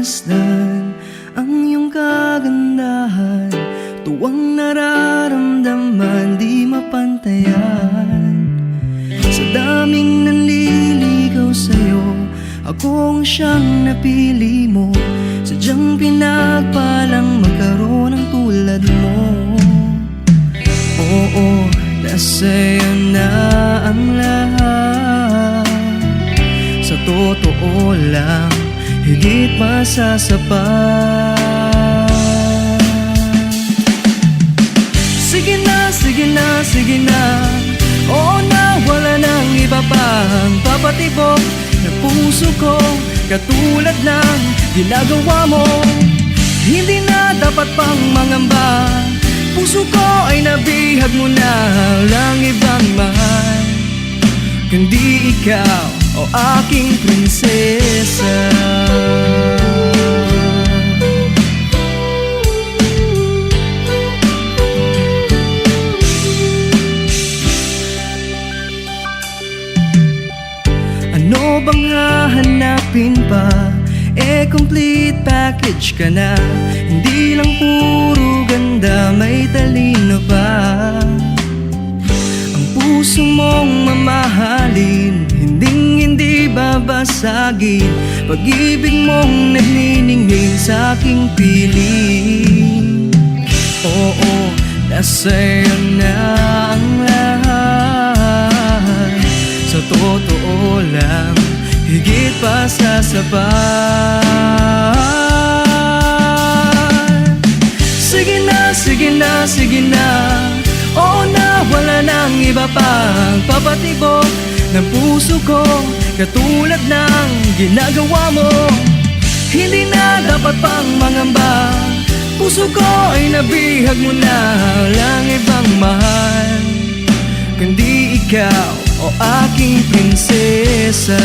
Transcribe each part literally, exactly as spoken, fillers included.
Masdan ang iyong kagandahan, tuwang nararamdaman, di mapantayan. Sa daming nanliligaw sa'yo, ako ang siyang napili mo. Sadyang pinagpalang magkaroon ng tulad mo. Oo, nasa'yo na ang lahat. Sa totoo lang, higit pa sa sapat. Sige na, sige na, sige na. Oo na, wala nang iba pang papatibok ng puso ko, katulad ng ginagawa mo. Hindi na dapat pang mangamba. Puso ko ay nabihag mo na, lang ibang mahal, kundi ikaw, o aking prinsesa. Ano bang hahanapin pa? Eh, complete package ka na. Hindi lang puro ganda, may talino pa. Ang puso mong mamahalin, hinding hindi babasagin. Pag-ibig mong nagniningning sa aking piling. Oo, nasa'yo na ang lahat. Sa totoo lang, higit pa sa sapat. Sige na, sige na, sige na. Oo na, wala nang iba pang papatibok ng puso ko, katulad ng ginagawa mo. Hindi na dapat pang mangamba. Puso ko ay nabihag mo na, lang ibang mahal, kundi ikaw, o aking prinsesa.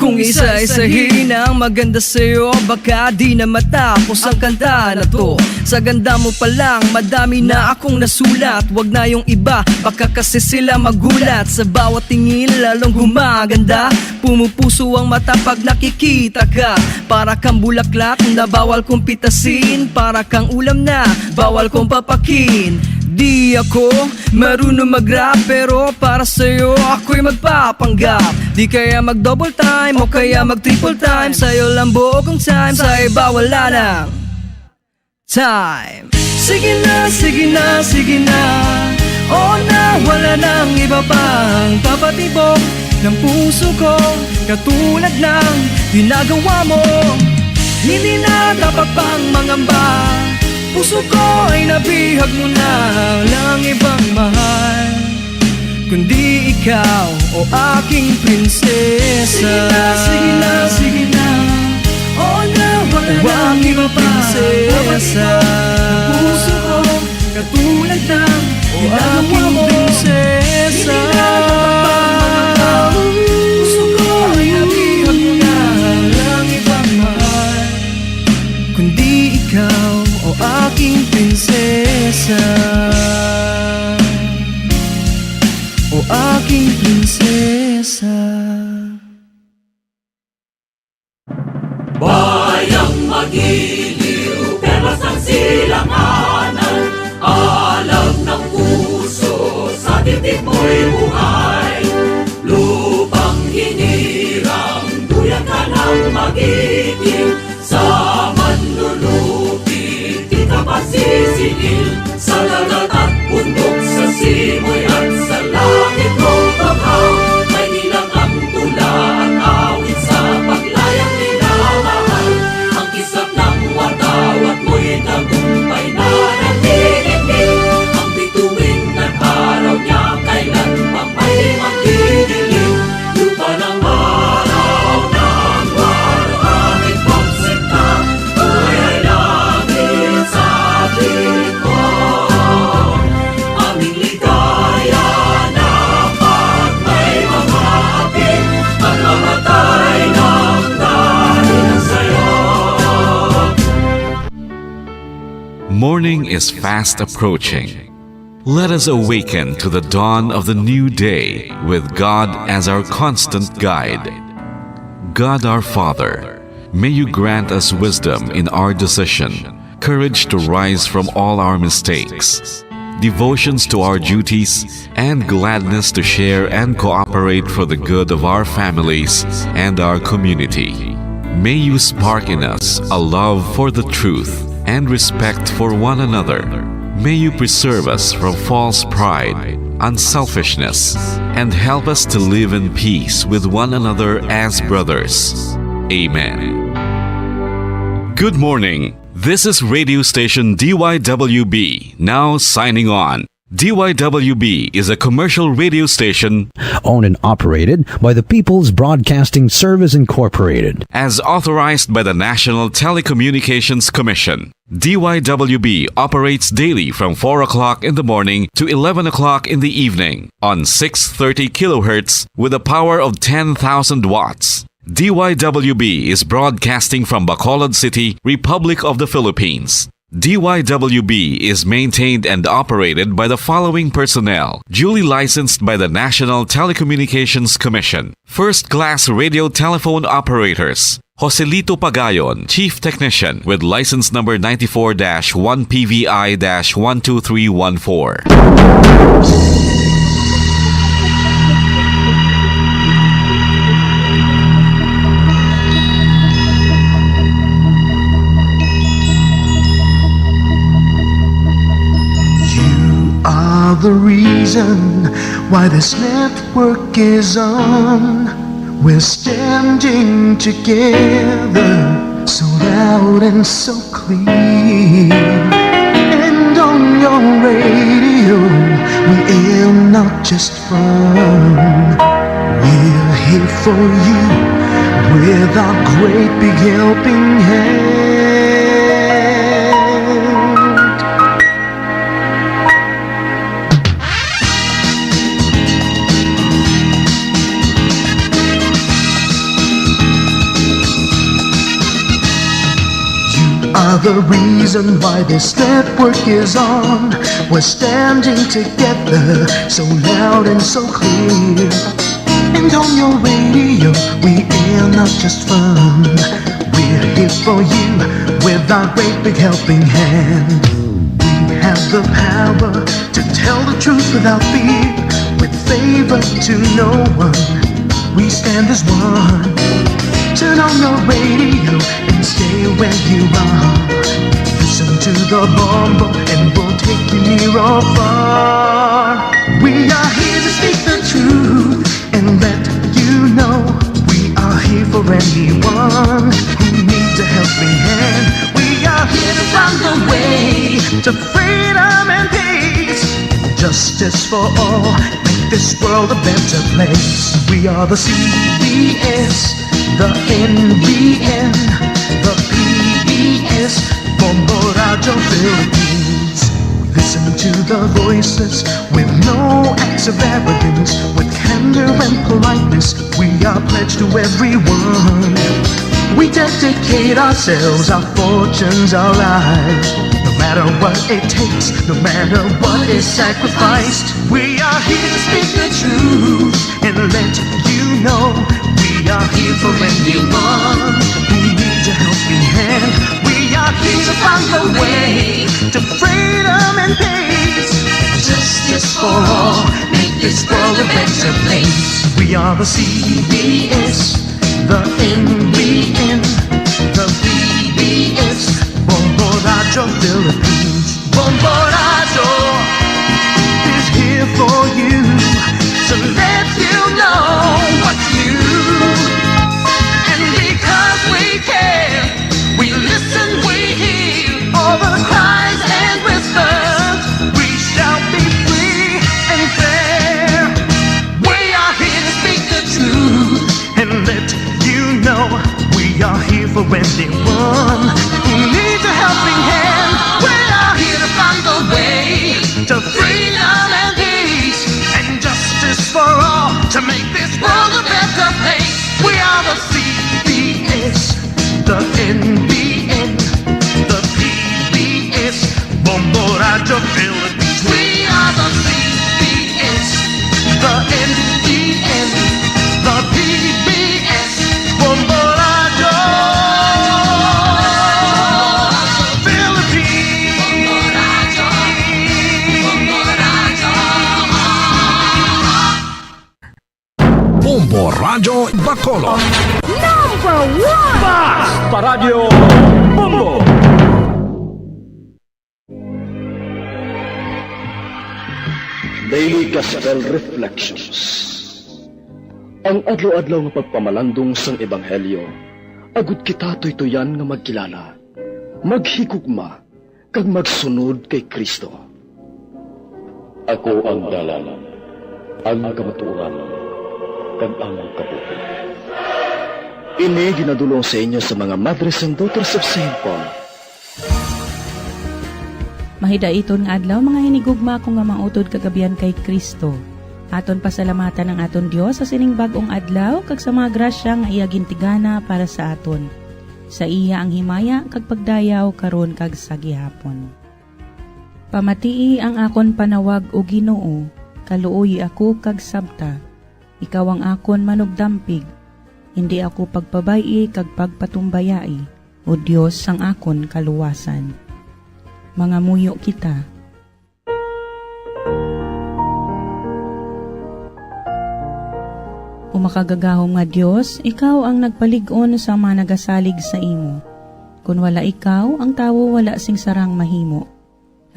Kung isa-isahin ang maganda sa'yo, baka di na matapos ang kanta na to. Sa ganda mo pa lang, madami na akong nasulat. Wag na yung iba, baka kasi sila magulat. Sa bawat tingin, lalong gumaganda. Pumupuso ang mata pag nakikita ka. Para kang bulaklak na bawal kong pitasin. Para kang ulam na bawal kong papakin. Di ako marunong mag-rap, pero para sa'yo ako'y magpapanggap. Di kaya mag-double time o kaya mag-triple time. Sa'yo lang buo kong time, sa iba wala nang time. Sige na, sige na, sige na. Oo na, wala nang iba pang papatibok ng puso ko, katulad ng ginagawa mo. Hindi na dapat pang mangamba. Puso ko ay nabihag mo na, lang ibang mahal, kundi ikaw, o aking prinsesa. Sige na, sige na, sige na. Oo na, wala O na aking iba pa. Prinsesa. Ang puso ko, katulad ng O ginagawa aking mo. Prinsesa. Hindi na dapat pang mangamba. Puso ko ay nabihag mo na, lang ibang mahal, kundi ikaw, o aking prinsesa. O aking prinsesa. Bayang magiliw, perlas ang silanganan, alam ng puso, sa dibdib mo'y buhay. Lupang hinirang, duyan ka ng magiting, sa manlulupi di ka pasisingil. Sa dagat at bundok, sa simoy at sa langit mong banghaw, may ilang ang tula at awit sa paglayang minamahal. Ang kislap ng watawat mo'y tagumpay na nagdidikit. Ang bituin at araw niya kailan pang may magdidilim. Lupa ng araw ng maluhangin pagsinta, buhay langit sa atin mo. Aming ligaya na pag may mamapit, at mamatay ng dahil sa'yo. Morning is fast approaching. Let us awaken to the dawn of the new day with God as our constant guide. God our Father, May you grant us wisdom in our decision, courage to rise from all our mistakes, devotions to our duties, and gladness to share and cooperate for the good of our families and our community. May you spark in us a love for the truth and respect for one another. May you preserve us from false pride, unselfishness, and help us to live in peace with one another as brothers. Amen. Good morning. This is radio station D Y W B, now signing on. D Y W B is a commercial radio station owned and operated by the People's Broadcasting Service Incorporated. As authorized by the National Telecommunications Commission. D Y W B operates daily from four o'clock in the morning to eleven o'clock in the evening on six thirty kilohertz with a power of ten thousand watts. D Y W B is broadcasting from Bacolod City, Republic of the Philippines. D Y W B is maintained and operated by the following personnel, duly licensed by the National Telecommunications Commission. First class radio telephone operators. Joselito Pagayon, Chief Technician, with license number ninety-four dash one P V I dash one two three one four. You are the reason why this network is on. We're standing together, so loud and so clear. And on your radio, we aim not just fun. We're here for you with our great big helping hand. You are the reason why this network is on. We're standing together, so loud and so clear. And on your radio, we air not just fun. We're here for you with our great big helping hand. We have the power to tell the truth without fear. With favor to no one, we stand as one. Turn on your radio and stay where you are. Listen to the Bombo and we'll take you near or far. We are here to speak the truth and let you know we are here for anyone who needs a helping hand. We are here to find the way to freedom and peace. Justice for all, make this world a better place. We are the C B S, the N B N, the P B S, Bombo Radyo Philippines. We listen to the voices with no acts of arrogance, with candor and politeness. We are pledged to everyone. We dedicate ourselves, our fortunes, our lives. No matter what it takes, no matter what is sacrificed, we are here to speak the truth and let you know we are here for anyone who needs a helping hand. We are here to find the way to freedom and peace. Justice for all, make this world a better place. We are the C B S, the N B N, the P B S, Bombo Radyo Philippines. Bombo Radyo is here for you to let you know what's new. And because we care, we listen, we hear all the cries and whispers. We shall be free and fair. We are here to speak the truth and let you know we are here for anyone who needs a helping hand. We are here to find the way to freedom and peace and justice for all to make this world a better place. We are the C B S, the N B N, the P B S, Bombo Radyo Philippines. We are the C B S, the N B N, the P B S, Bombo Radyo. Bacolod. Number one! Basta Radyo Bombo! Daily Gospel Reflections. Ang adlaw-adlaw nga pagpamalandong sang Ebanghelyo, agud kita tuytuyan nga magkilala, maghigugma, kag magsunod kay Cristo. Ako ang dalan, ang kamatuoran, kag ang kabuhi. Ini ginadul-ong sa inyo sa mga Madres and Daughters of Saint Paul. Mahidaiton nga adlaw, mga hinigugma ko nga mga utod kag abyan kay Cristo. Aton pasalamatan ang aton Dios sa sining bag-ong adlaw kag sa mga grasya nga iya gintigana para sa aton. Sa iya ang himaya kag pagdayaw karon kag sa gihapon. Pamatii ang akon panawag, O Ginoo, kaluoyi ako kag sabta. Ikaw ang akon manugdampig, hindi ako pagpabay-i kag pagpatumbayai, O Dios sang akon kaluwasan. Mangamuyo kita. O makagagahom nga Dios, ikaw ang nagpalig-on sa mga nagasalig sa imo. Kon wala ikaw, ang tawo wala sing sarang mahimo.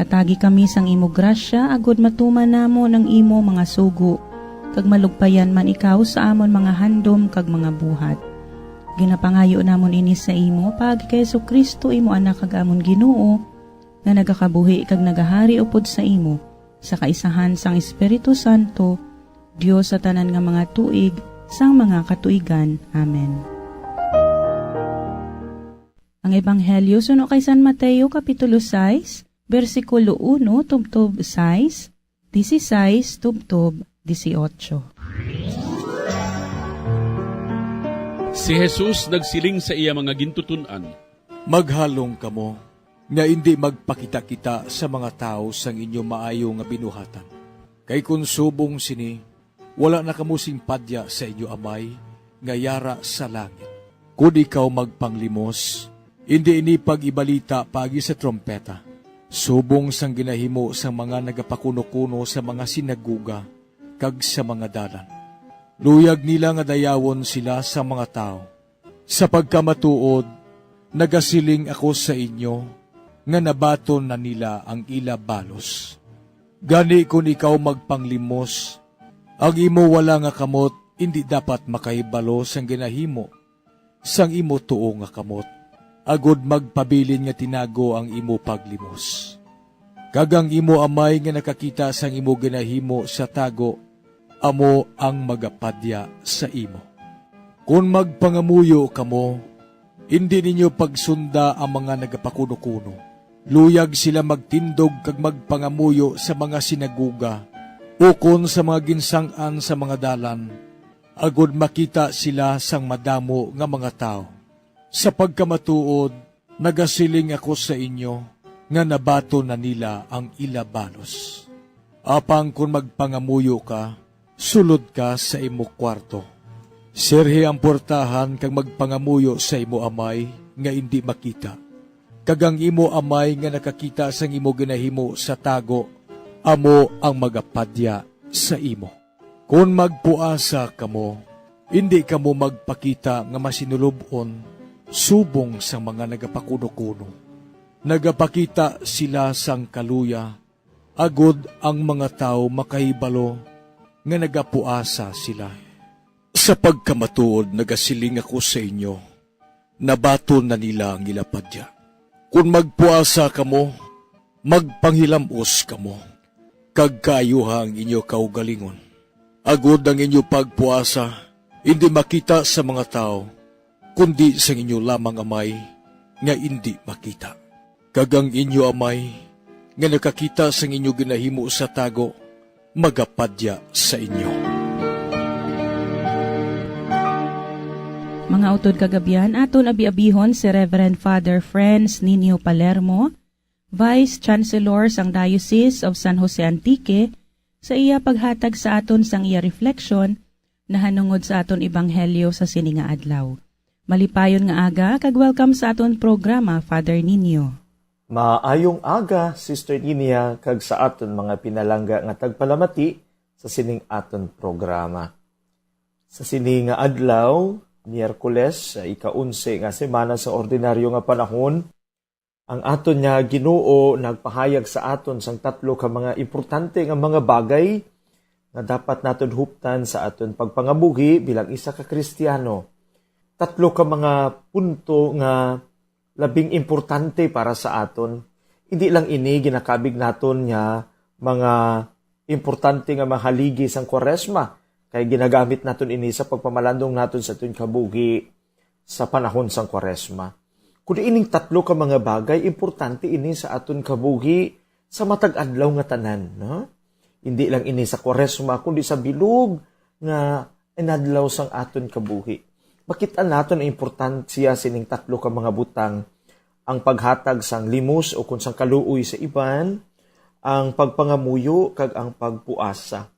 Hatagi kami sang imo grasya, agud matuman namon ang imo mga sugo, kag malugpayan man ikaw sa amon mga handom kag mga buhat. Ginapangayo namon ini sa imo paagi kay Jesu-Cristo, imo Anak kag amon Ginoo, nga nagakabuhi kag nagahari upod sa imo, sa kaisahan sang Espiritu Santo, Dios sa tanan nga mga tuig, sang mga katuigan. Amen. Ang Ebanghelyo suno kay San Mateo, Kapitulo sais, bersikulo uno tubtob sais, disisais tubtob dieciocho. Si Jesus nagsiling sa iya mga gintuton-an, Maghalong kamo nga indi magpakita-kita sa mga tawo sang inyo maayo nga binuhatan, kay kon subong sini, wala na kamo sing padya sa inyo Amay nga yara sa langit. Kon ikaw magpanglimos, indi ini pag-ibalita paagi sa trumpeta, subong sang ginahimo sang mga nagapakunokuno sa mga sinagoga kag sa mga dalan. Luyag nila nga dayawon sila sang mga tawo. Sa pagkamatuod, nagasiling ako sa inyo nga nabaton na nila ang ila balos. Gani, kon ikaw magpanglimos, ang imo wala nga kamot indi dapat makahibalo sang ginahimo sang imo tuo nga kamot, agud magpabilin nga tinago ang imo paglimos. Kag ang imo Amay nga nakakita sang imo ginahimo sa tago, amo ang magapadya sa imo. Kon magpangamuyo kamo, indi ninyo pagsunda ang mga nagapakunokuno. Luyag sila magtindog kag magpangamuyo sa mga sinagoga ukon sa mga ginsang-an sa mga dalan, agud makita sila sang madamo nga mga tawo. Sa pagkamatuod, nagasiling ako sa inyo nga nabaton na nila ang ila balos. Apang kon magpangamuyo ka, sulod ka sa imo kuwarto. Sirhi ang portahan kag magpangamuyo sa imo Amay nga indi makita, kag ang imo Amay nga nakakita sang imo ginahimo sa tago, amo ang magapadya sa imo. Kon magpuasa kamo, indi kamo magpakita nga masinulob-on subong sang mga nagapakunokuno. Nagapakita sila sang kaluya, agud ang mga tawo makahibalo nga nagapuasa sila. Sa pagkamatuod nagasiling ako sa inyo, nabaton na nila ang ila padya. Kon magpuasa kamo, magpanghilam-os kamo, kag kaayuha ang inyo kaugalingon, agud ang inyo pagpuasa indi makita sa mga tawo, kundi sang inyo lamang Amay nga indi makita. Kag ang inyo Amay nga nakakita sang inyo ginahimo sa tago, magapadya sa inyo. Mga utod kag abyan, aton abi-abihon si Reverend Father Franz Nino Palermo, Vice Chancellor sang Diocese of San Jose Antique, sa iya paghatag sa aton sang iya reflection nahanungod sa aton ebanghelyo sa sini nga adlaw. Malipayon nga aga kag welcome sa aton programa, Father Nino. Maayong aga, Sister Ninia, kag sa aton mga pinalangga nga tagpalamati sa sining aton programa. Sa sini nga adlaw, Miyerkules, sa ika-onse nga semana sa ordinaryo nga panahon, ang aton nga Ginoo nagpahayag sa aton sang tatlo ka mga importante nga mga bagay nga dapat naton huptan sa aton pagpangabuhi bilang isa ka Kristiyano. Tatlo ka mga punto nga labing importante para sa aton. Hindi lang ini ginakabig naton nga mga importante nga mga haligi sang Kwaresma, kay ginagamit naton ini sa pagpamalandong naton sa aton kabuhi sa panahon sang Kwaresma. Kundi ining tatlo ka mga bagay, importante ini sa aton kabuhi sa matag adlaw nga tanan, no? Hindi lang ini sa Kwaresma, kundi sa bilog nga inadlaw sang aton kabuhi. Makita naton ang importansya sining tatlo ka mga butang, ang paghatag sang limos o kon sang kaluoy sa iban, ang pagpangamuyo, kag ang pagpuasa.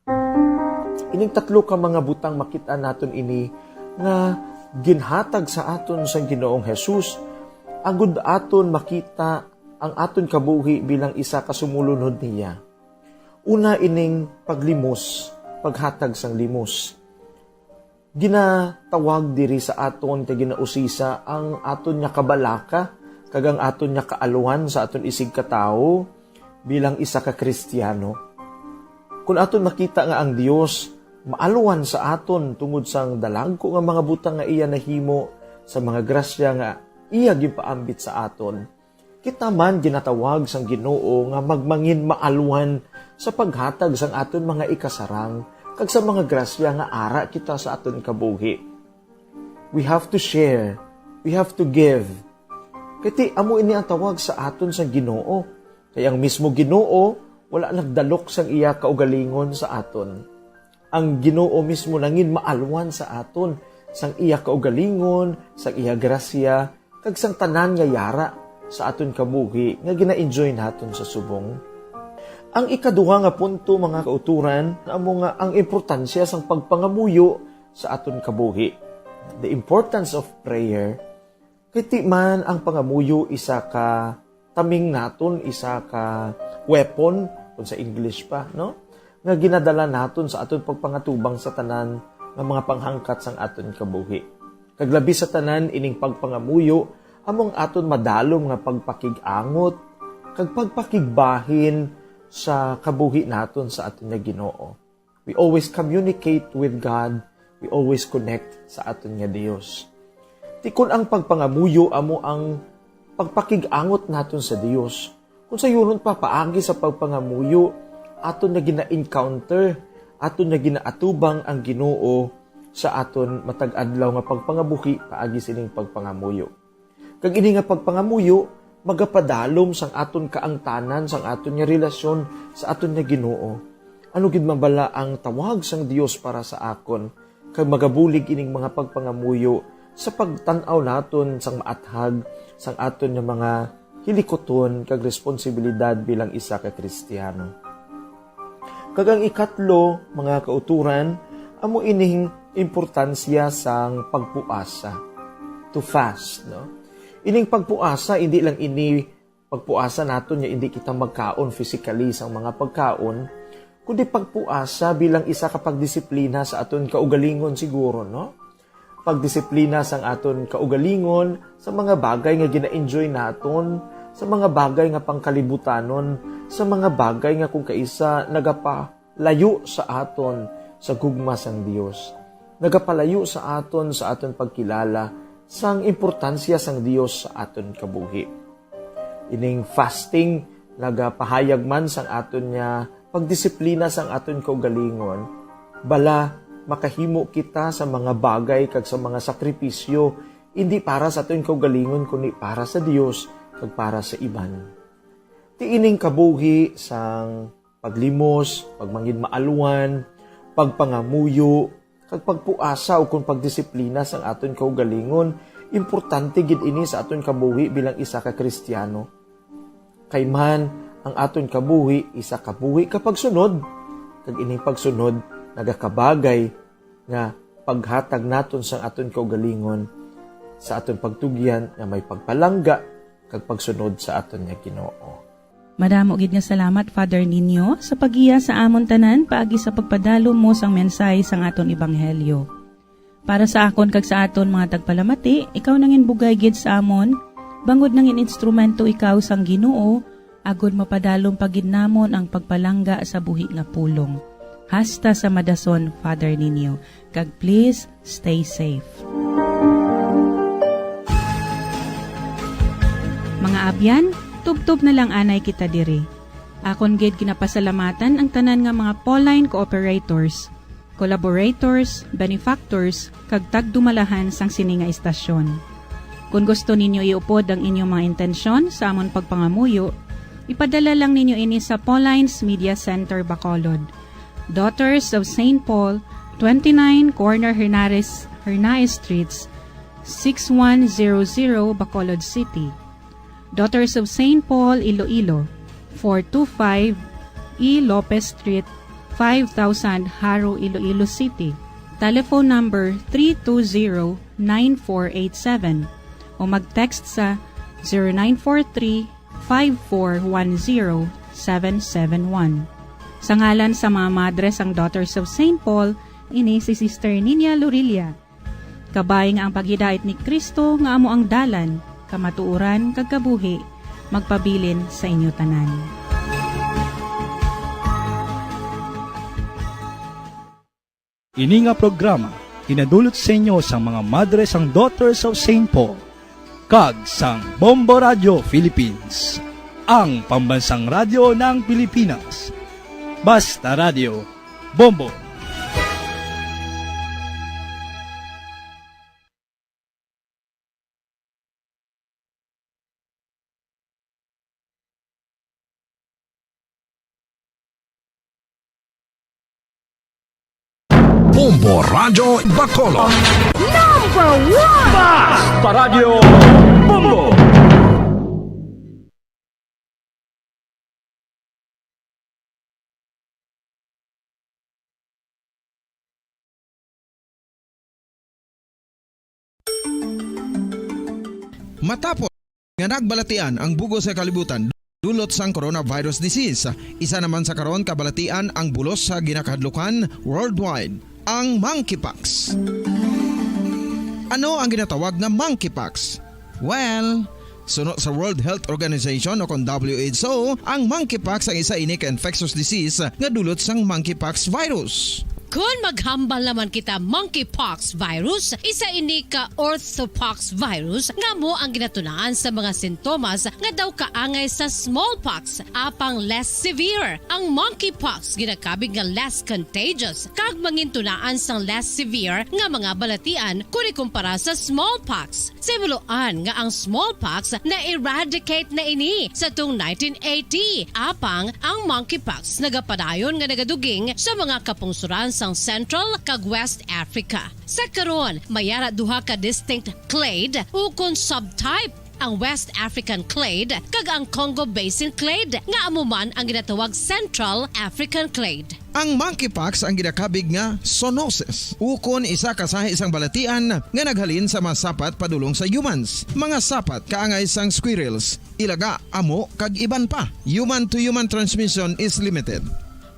Ining tatlo ka mga butang, makita naton ini nga ginhatag sa aton sang Ginoong Jesus, agud aton makita ang aton kabuhi bilang isa ka sumulunod niya. Una, ining paglimos, paghatag sang limos. Ginatawag diri sa aton kag ginausisa ang aton nga kabalaka kag ang aton nga kaalwan sa aton isigkatawo bilang isa ka Kristiyano. Kun aton makita nga ang Dios maalwan sa aton tungod sang dalagku nga mga butang nga iya nahimo, sa mga grasya nga iya ginpaambit sa aton, kita man ginatawag sang Ginoo nga magmangin maalwan sa paghatag sang aton mga ikasarang kag sa mga grasya nga ara kita sa aton kabuhi. We have to share. We have to give. Kay ti amo ini ang tawag sa aton sang Ginoo. Kay ang mismo Ginoo wala nagdalok sang iya kaugalingon sa aton. Ang Ginoo mismo nangin maalwan sa aton sang iya kaugalingon, sang iya grasya, kag sang tanan nga yara sa aton kabuhi nga gina-enjoy naton sa subong. Ang ikaduha nga punto, mga kauturan, amo nga ang importansya sang pagpangamuyo sa aton kabuhi. The importance of prayer. Kay ti man ang pangamuyo isa ka taming naton, isa ka weapon, kung sa English pa, no? Nga ginadala naton sa aton pagpangatubang sa tanan nga mga panghangkat sang aton kabuhi. Kag labi sa tanan, ining pagpangamuyo amo ang aton madalom nga pagpakig-angot kag pagpakigbahin sa kabuhi naton sa aton nga Ginoo. We always communicate with God. We always connect sa aton nga Dios. Ti kon ang pagpangamuyo amo ang pagpakig-angot naton sa Dios, kung sayuron pa paagi sa pagpangamuyo, aton nga gina-encounter, aton nga ginaatubang ang Ginoo sa aton matag adlaw nga pagpangabuhi paagi sining pagpangamuyo. Kag ini nga pagpangamuyo magapadalom sang aton kaangtanan, sang aton nga relasyon sa aton nga Ginoo. Ano gid man bala ang tawag sang Dios para sa akon? Kag magabulig ining mga pagpangamuyo sa pagtan-aw naton sang maathag sang aton nga mga hilikuton kag responsibilidad bilang isa ka Kristiyano. Kag ang ikatlo, mga kauturan, amo ining importansya sang pagpuasa, to fast, no? Ining pagpuasa, hindi lang ini pagpuasa naton nga hindi kita magkaon physically sang mga pagkaon, kundi pagpuasa bilang isa ka pagdisiplina sa aton kaugalingon siguro, no? Pagdisiplina sang aton kaugalingon sa mga bagay nga gina-enjoy naton, sa mga bagay nga pangkalibutanon, sa mga bagay nga kung kaisa nagapalayo sa aton sa gugma sang Dios, nagapalayo sa aton sa aton pagkilala sang importansya sang Dios sa aton kabuhi. Ining fasting nagapahayag man sang aton nga pagdisiplina sang aton kaugalingon. Bala, makahimo kita sa mga bagay kag sa mga sakripisyo, indi para sa aton kaugalingon, kundi para sa Dios kag para sa iban. Ti ining kabuhi sang paglimos, pagmangin maalwan, pagpangamuyo, kag pagpuasa ukon pagdisiplina sang aton kaugalingon, importante gid ini sa aton kabuhi bilang isa ka Kristiyano. Kay man ang aton kabuhi isa ka buhi ka pagsunod, kag ining pagsunod nagakabagay nga paghatag naton sang aton kaugalingon sa aton pagtugyan nga may pagpalangga kag pagsunod sa aton nga Ginoo. Madamo gid nga salamat, Father Nino, sa paggiya sa amon tanan paagi sa pagpadalom mo sang mensahe sang aton ebanghelyo. Para sa akon kag sa aton mga tagpalamati, ikaw nangin bugay gid sa amon, bangod nangin instrumento ikaw sang Ginoo, agod mapadalom pa gid namon ang pagpalangga sa buhi nga pulong. Hasta sa madason, Father, ninyo, kag please stay safe. Mga abyan, tubtob na lang anay kita diri. Akon gid ginapasalamatan ang tanan nga mga Pauline cooperators, collaborators, benefactors, kag tagdumalahan sang sini nga istasyon. Kon gusto ninyo iupod ang inyong mga intensyon sa amon pagpangamuyo, ipadala lang ninyo ini sa Pauline's Media Center, Bacolod, Daughters of Saint Paul, twenty-nine Corner Hernares, Hernaez Streets, six one zero zero, Bacolod City. Daughters of Saint Paul, Iloilo, four two five E Lopez Street, five thousand, Jaro, Iloilo City. Telephone number three two zero, nine four eight seven o mag-text sa zero nine four three, five four one zero, seven seven one. Sa ngalan sa mga madre sang Daughters of Saint Paul, ini si Sister Ninia Lorilla. Kabay nga ang paghidait ni Cristo nga amo ang dalan, kamatuoran, kag kabuhi, magpabilin sa inyo tanan. Ini nga programa ginadulot sa inyo sang mga madre sang Daughters of Saint Paul kag sang Bombo Radio Philippines, ang pambansang radyo ng Pilipinas. Basta Radio, Bombo. Bombo Radyo Bacolod. Number one! Basta Radyo Bombo! Matapos nga nagbalatian ang bug-os nga kalibutan dulot sang coronavirus disease, isa naman sa karon kabalatian ang bulos sa ginakahadlukan worldwide, ang monkeypox. Ano ang ginatawag nga monkeypox? Well, suno sa World Health Organization o kon W H O, ang monkeypox ang isa ini ka infectious disease nga dulot sang monkeypox virus. Kon maghambal naman kita, monkeypox virus, isa ini ka orthopox virus nga amo ang ginatunaan sa mga sintomas nga daw kaangay sa smallpox, apang less severe. Ang monkeypox ginakabig nga less contagious kag mangintunaan sang less severe nga mga balatian kon ikumpara sa smallpox. Sa himuloan nga ang smallpox na-eradicate na ini sa tuong nineteen eighty, apang ang monkeypox nagapadayon nga nagaduging sa mga kapungsoran sang Central kag West Africa. Sa karon, may ara duha ka distinct clade ukon subtype, ang West African clade kag ang Congo Basin clade, nga amo man ang ginatawag Central African clade. Ang monkeypox ang ginakabig nga zoonosis, ukon isa ka sahi sang balatian nga naghalin sa mga sapat padulong sa humans, mga sapat kaangay sang squirrels, ilaga, amo, kag iban pa. Human to human transmission is limited.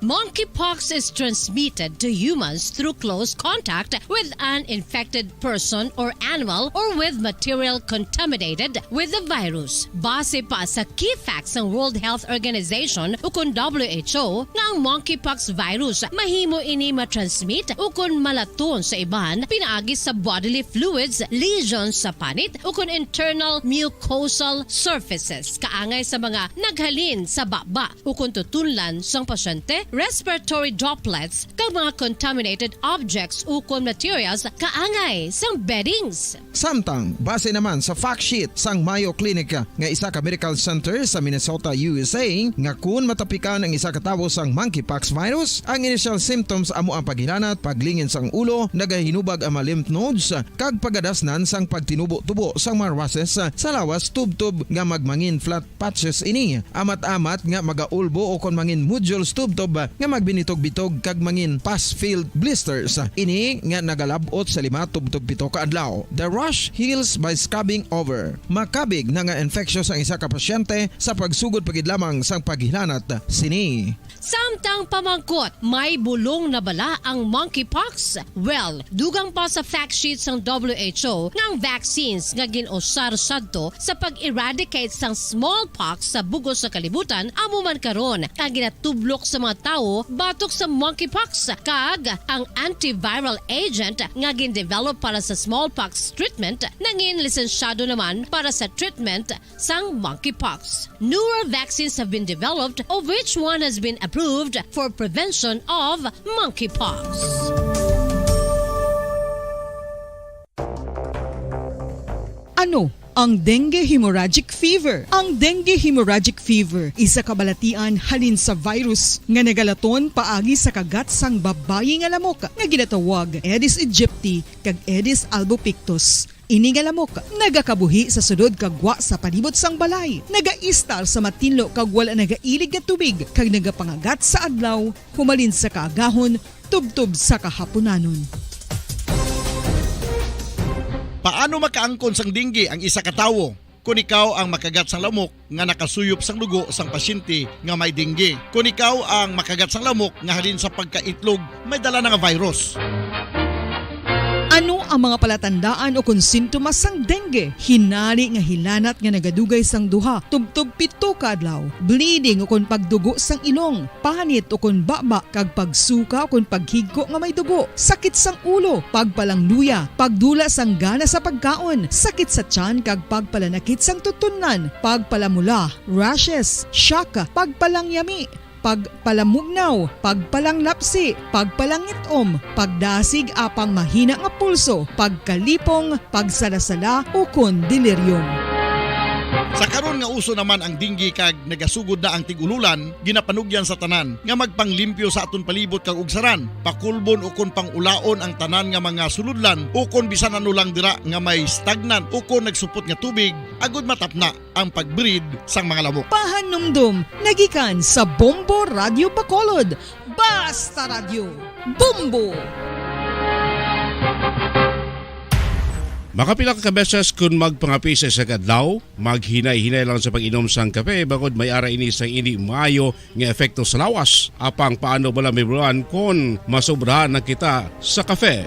Monkeypox is transmitted to humans through close contact with an infected person or animal or with material contaminated with the virus. Base pa sa key facts sang World Health Organization ukon W H O nga ang monkeypox virus mahimo ini matransmit ukon malaton sa iban pinaagi sa bodily fluids, lesions sa panit ukon internal mucosal surfaces kaangay sa mga naghalin sa baba ukon tutunlan sang pasyente, respiratory droplets, kag mga contaminated objects ukon materials kaangay sang beddings. Samtang, base naman sa fact sheet sang Mayo Clinic nga isa ka medical center sa Minnesota, U S A, nga kun matapikan ang isa ka tawo sang monkeypox virus, ang initial symptoms amo ang paghilanat, paglingin sang ulo, nagahinubag ang mga lymph nodes, kag pagadasnan sang pagtinubo-tubo sang mga rushes sa lawas tubtob nga magmangin flat patches ini, amat-amat nga magaulbo o kon mangin nodules tubtob nga magbinitog-bitog kag mangin pus-filled blisters. Ini nga nagalab-ot sa lima tubtob pito ka adlaw. The rash heals by scrubbing over. Makabig na nga infeksyon sang isa ka pasyente sa pagsugod pa gid lamang sang paghilanat sini. Samtang pamangkot, may bulong na bala ang monkeypox? Well, dugang pa sa fact sheet sang W H O nga ang vaccines nga gin-usar sadto sa pag-eradicate sang smallpox sa bug-os sa kalibutan amo man karon ang ginatublok sa mga tawo batok sa monkeypox, kag ang antiviral agent nga gin-develop para sa smallpox treatment nangin lisensyado naman para sa treatment sang monkeypox. Newer vaccines have been developed, of which one has been approved for prevention of monkeypox. Ano ang dengue hemorrhagic fever? Ang dengue hemorrhagic fever isa ka balatian halin sa virus nga nagalaton paagi sa kagat sang babayi nga lamok nga ginatawag Aedes aegypti kag Aedes albopictus. Ini nga lamok nagakabuhi sa sulod kag gwa sa palibot sang balay, nagaistar sa matinlo kag wala nagailig nga tubig, kag nagapangagat sa adlaw humalin sa kaagahon tubtob sa kahapunanon. Paano makaangkon sang dengue ang isa ka tawo? Kon ikaw ang makagat sang lamok nga nakasuyop sang dugo sang pasyente nga may dengue. Kon ikaw ang makagat sang lamok nga halin sa pagkaitlog may dala na nga virus. Ano ang mga palatandaan ukon sintomas sang dengue? Hinari nga hilanat nga nagadugay sang duha tubtob pito ka adlaw, bleeding ukon pagdugo sang ilong, panit ukon baba, kag pagsuka ukon paghigko nga may dugo, sakit sang ulo, pagpalangluya, pagdula sang gana sa pagkaon, sakit sa tiyan kag pagpalanakit sang tutunlan, pagpalamula, rashes, shock, pagpalangyami, pagpalamugnaw, pagpalanglapsi, pagpalangit-om, pagdasig apang mahina nga pulso, pagkalipong, pagsalasala, ukon delirium. Sa karon nga uso naman ang dengue kag nagasugod na ang tig-ululan, ginapanugyan sa tanan nga magpanglimpyo sa aton palibot kag ugsaran, pakulbon ukon pang-ulaon ang tanan nga mga sulodlan ukon bisan ano lang dira nga may stagnant ukon nagsupot nga tubig, agud matapna ang pag-breed sang mga lamok. Pahanumdom nagikan sa Bombo Radio Bacolod. Basta Radyo, Bombo! Makapila ka beses kon magpangape sa isa ka adlaw, maghinay-hinay lang sa pag-inom sang kape, bangod may ara ini sang indi maayo nga epekto sa lawas. Apang paano bala mahibaluan kon masobrahan na kita sa kape?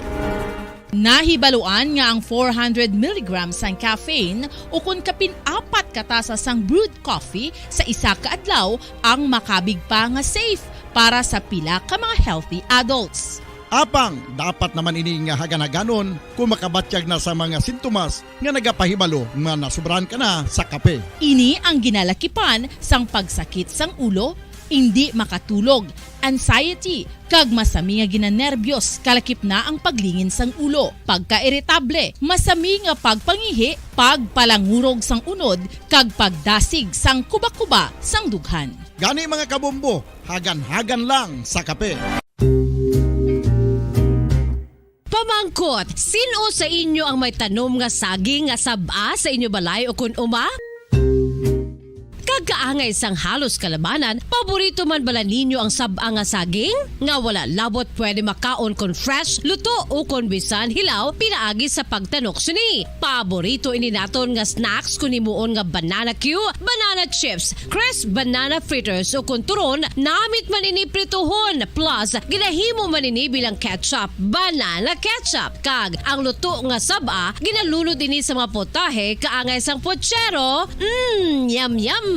Nahibaluan nga ang four hundred milligrams sang caffeine ukon kapin apat ka tasa sang brewed coffee sa isa ka adlaw ang makabig pa nga safe para sa pila ka mga healthy adults. Apang dapat naman ini nga hagan-haganon kon makabatyag na sa mga sintomas nga nagapahibalo nga nasobrahan ka na sa kape. Ini ang ginalakipan sang pagsakit sang ulo, indi makatulog, anxiety, kag masami nga ginanerbyos, kalakip na ang paglingin sang ulo, pagkairitable, masami nga pagpangihi, pagpalangurog sang unod, kag pagdasig sang kubakuba sang dughan. Gani, mga kabombo, hagan-hagan lang sa kape. Pamangkot, sin-o sa inyo ang may tanom nga saging nga sab-a sa inyo balay ukon uma? Kag kaangay sang halos kalabanan, paborito man bala ninyo ang sab-a nga saging? Nga wala labot pwede makaon kon fresh, luto, ukon bisan hilaw pinaagi sa pagtanok sini. Paborito ini naton nga snacks kon himuon nga banana cue, banana chips, crisp banana fritters, ukon turon, namit man ini prituhon, plus ginahimo man ini bilang ketchup, banana ketchup, kag ang luto nga sab-a ginalunod ini sa mga potahe kaangay sang pochero. Mm, yum yum!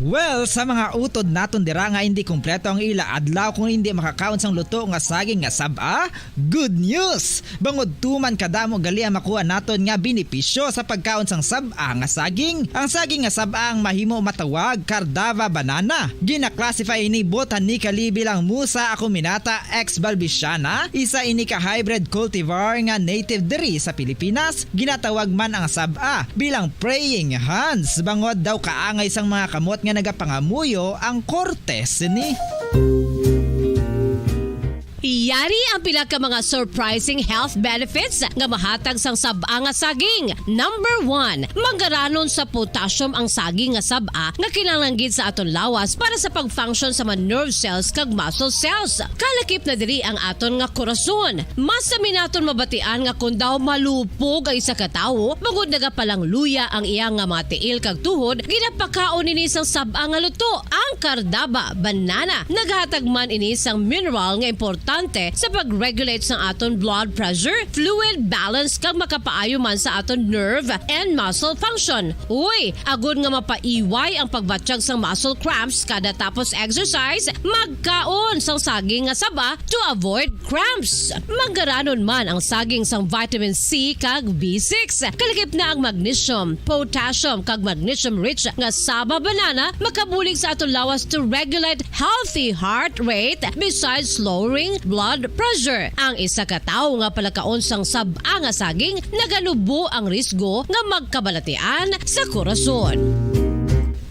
Well, sa mga utod naton dira nga indi kompleto ang ila adlaw kung indi makakaon sang luto nga saging nga sab-a, good news! Bangod tuman kadamo gali ang makuha naton nga benepisyo sa pagkaon sang sab-a nga saging. Ang saging nga sab-a ang mahimo matawag Cardava banana. Gina-classify ini botanically bilang Musa acuminata ex balbisiana, isa ini ka hybrid cultivar nga native diri sa Pilipinas. Ginatawag man ang sab-a bilang praying hands, bangod daw kaangay sang mga kamot nga nagapangamuyo ang korte sini. Ari ang pila ka mga surprising health benefits nga mahatag sang sab-a nga saging. Number one, manggaranon sa potassium ang saging nga sab-a nga kinahanglan gid sa aton lawas para sa pag-function sa mga nerve cells kag muscle cells. Kalakip na diri ang aton nga korason. Mas sami naton mabatian nga kon daw malupog ang isa ka tawo, bangod nagapalangluya ang iya nga mga tiil kag tuhod, ginapakaon ini sang sab-a nga luto. Ang kardaba, banana, naghatag man ini sang mineral nga importante sa pag-regulate sang aton blood pressure, fluid balance, kag makapaayo man sa aton nerve and muscle function. Uy, agod nga mapaiway ang pagbatyag sang muscle cramps kada tapos exercise, magkaon sang saging nga saba to avoid cramps. Manggaranon man ang saging sang vitamin C kag B six. Kalakip na ang magnesium, potassium, kag magnesium-rich nga saba banana makabulig sa aton lawas to regulate healthy heart rate besides lowering blood pressure. Ang isa ka tawo nga palakaon sang sab-a nga saging naganubo ang risgo nga magkabalatian sa korason.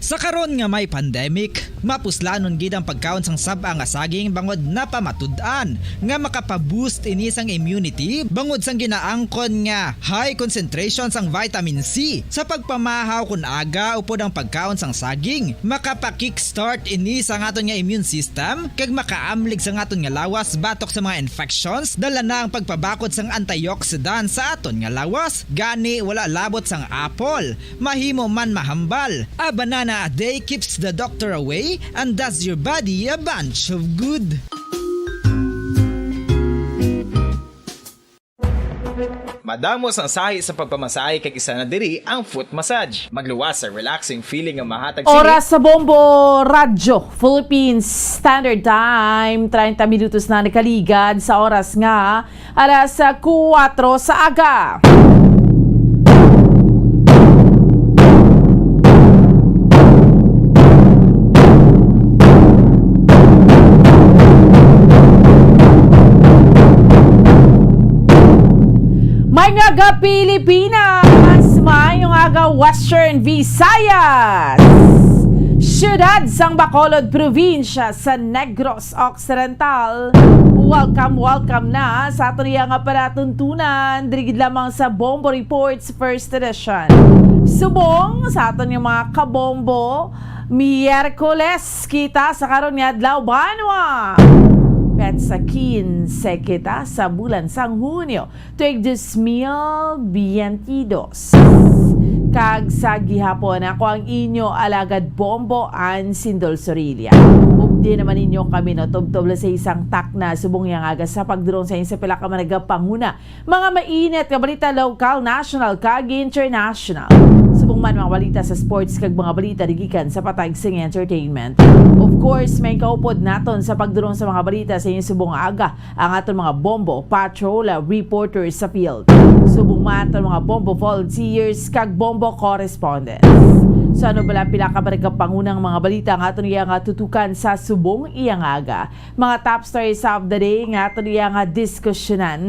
Sa karon nga may pandemic, mapuslanon gid ang pagkaon sang sab-a nga saging bangod napamatud-an nga makapa-boost ini sang immunity bangod sang ginaangkon nga high concentration sang vitamin C. Sa pagpamahaw kon aga upod ang pagkaon sang saging, makapa-kickstart ini sa aton nga immune system kag makaamlig sa aton nga lawas batok sa mga infections, dala na ang pagpabakod sang antioxidant sa aton nga lawas. Gani, wala labot sang apple, mahimo man mahambal. A banana a day keeps the doctor away and does your body a bunch of good. Madamo sang sahi sa pagpamasahe kag isa na diri ang foot massage. Magluwas sa relaxing feeling nga mahatag sini. Oras sa Bombo Radyo Philippines Standard Time, treinta minutos na nakaligad sa oras nga alas kuwatro sa aga. May nga aga Pilipinas, may nga aga Western Visayas, siyudad sang Bacolod, probinsya sa Negros Occidental. Welcome, welcome na sa aton iya nga palatuntunan, diri gid lamang sa Bombo Reports First Edition. Subong sa aton nga mga kabombo, Miyerkules kita sa karon nga adlaw, banwa. Petsa quince kita sa bulan sang Hunyo, tuig dos mil biyente dos. Kag sa gihapon, ako ang inyo alagad Bombo, Ann Sindol Sorilla. Updi naman ninyo kami, no, tubtob lang sa isang takna subong yang aga sa pagdulong sa inyo sa pila ka mga nagapanguna, mga mainit nga balita, lokal, national, kag international. Subong man mga balita sa sports kag mga balita gikan sa patag sing entertainment. Of course, may kaupod naton sa pagdulong sa mga balita sa inyo subong nga aga ang aton mga Bombo Patrol, ah, reporters sa field. Subong man aton mga Bombo volunteers kag Bombo correspondents. So, ano bala pila ka mga nagapanguna nga mga balita nga aton iya nga tutukan sa subong iya nga aga? Mga top stories of the day nga aton iya nga diskusyonan.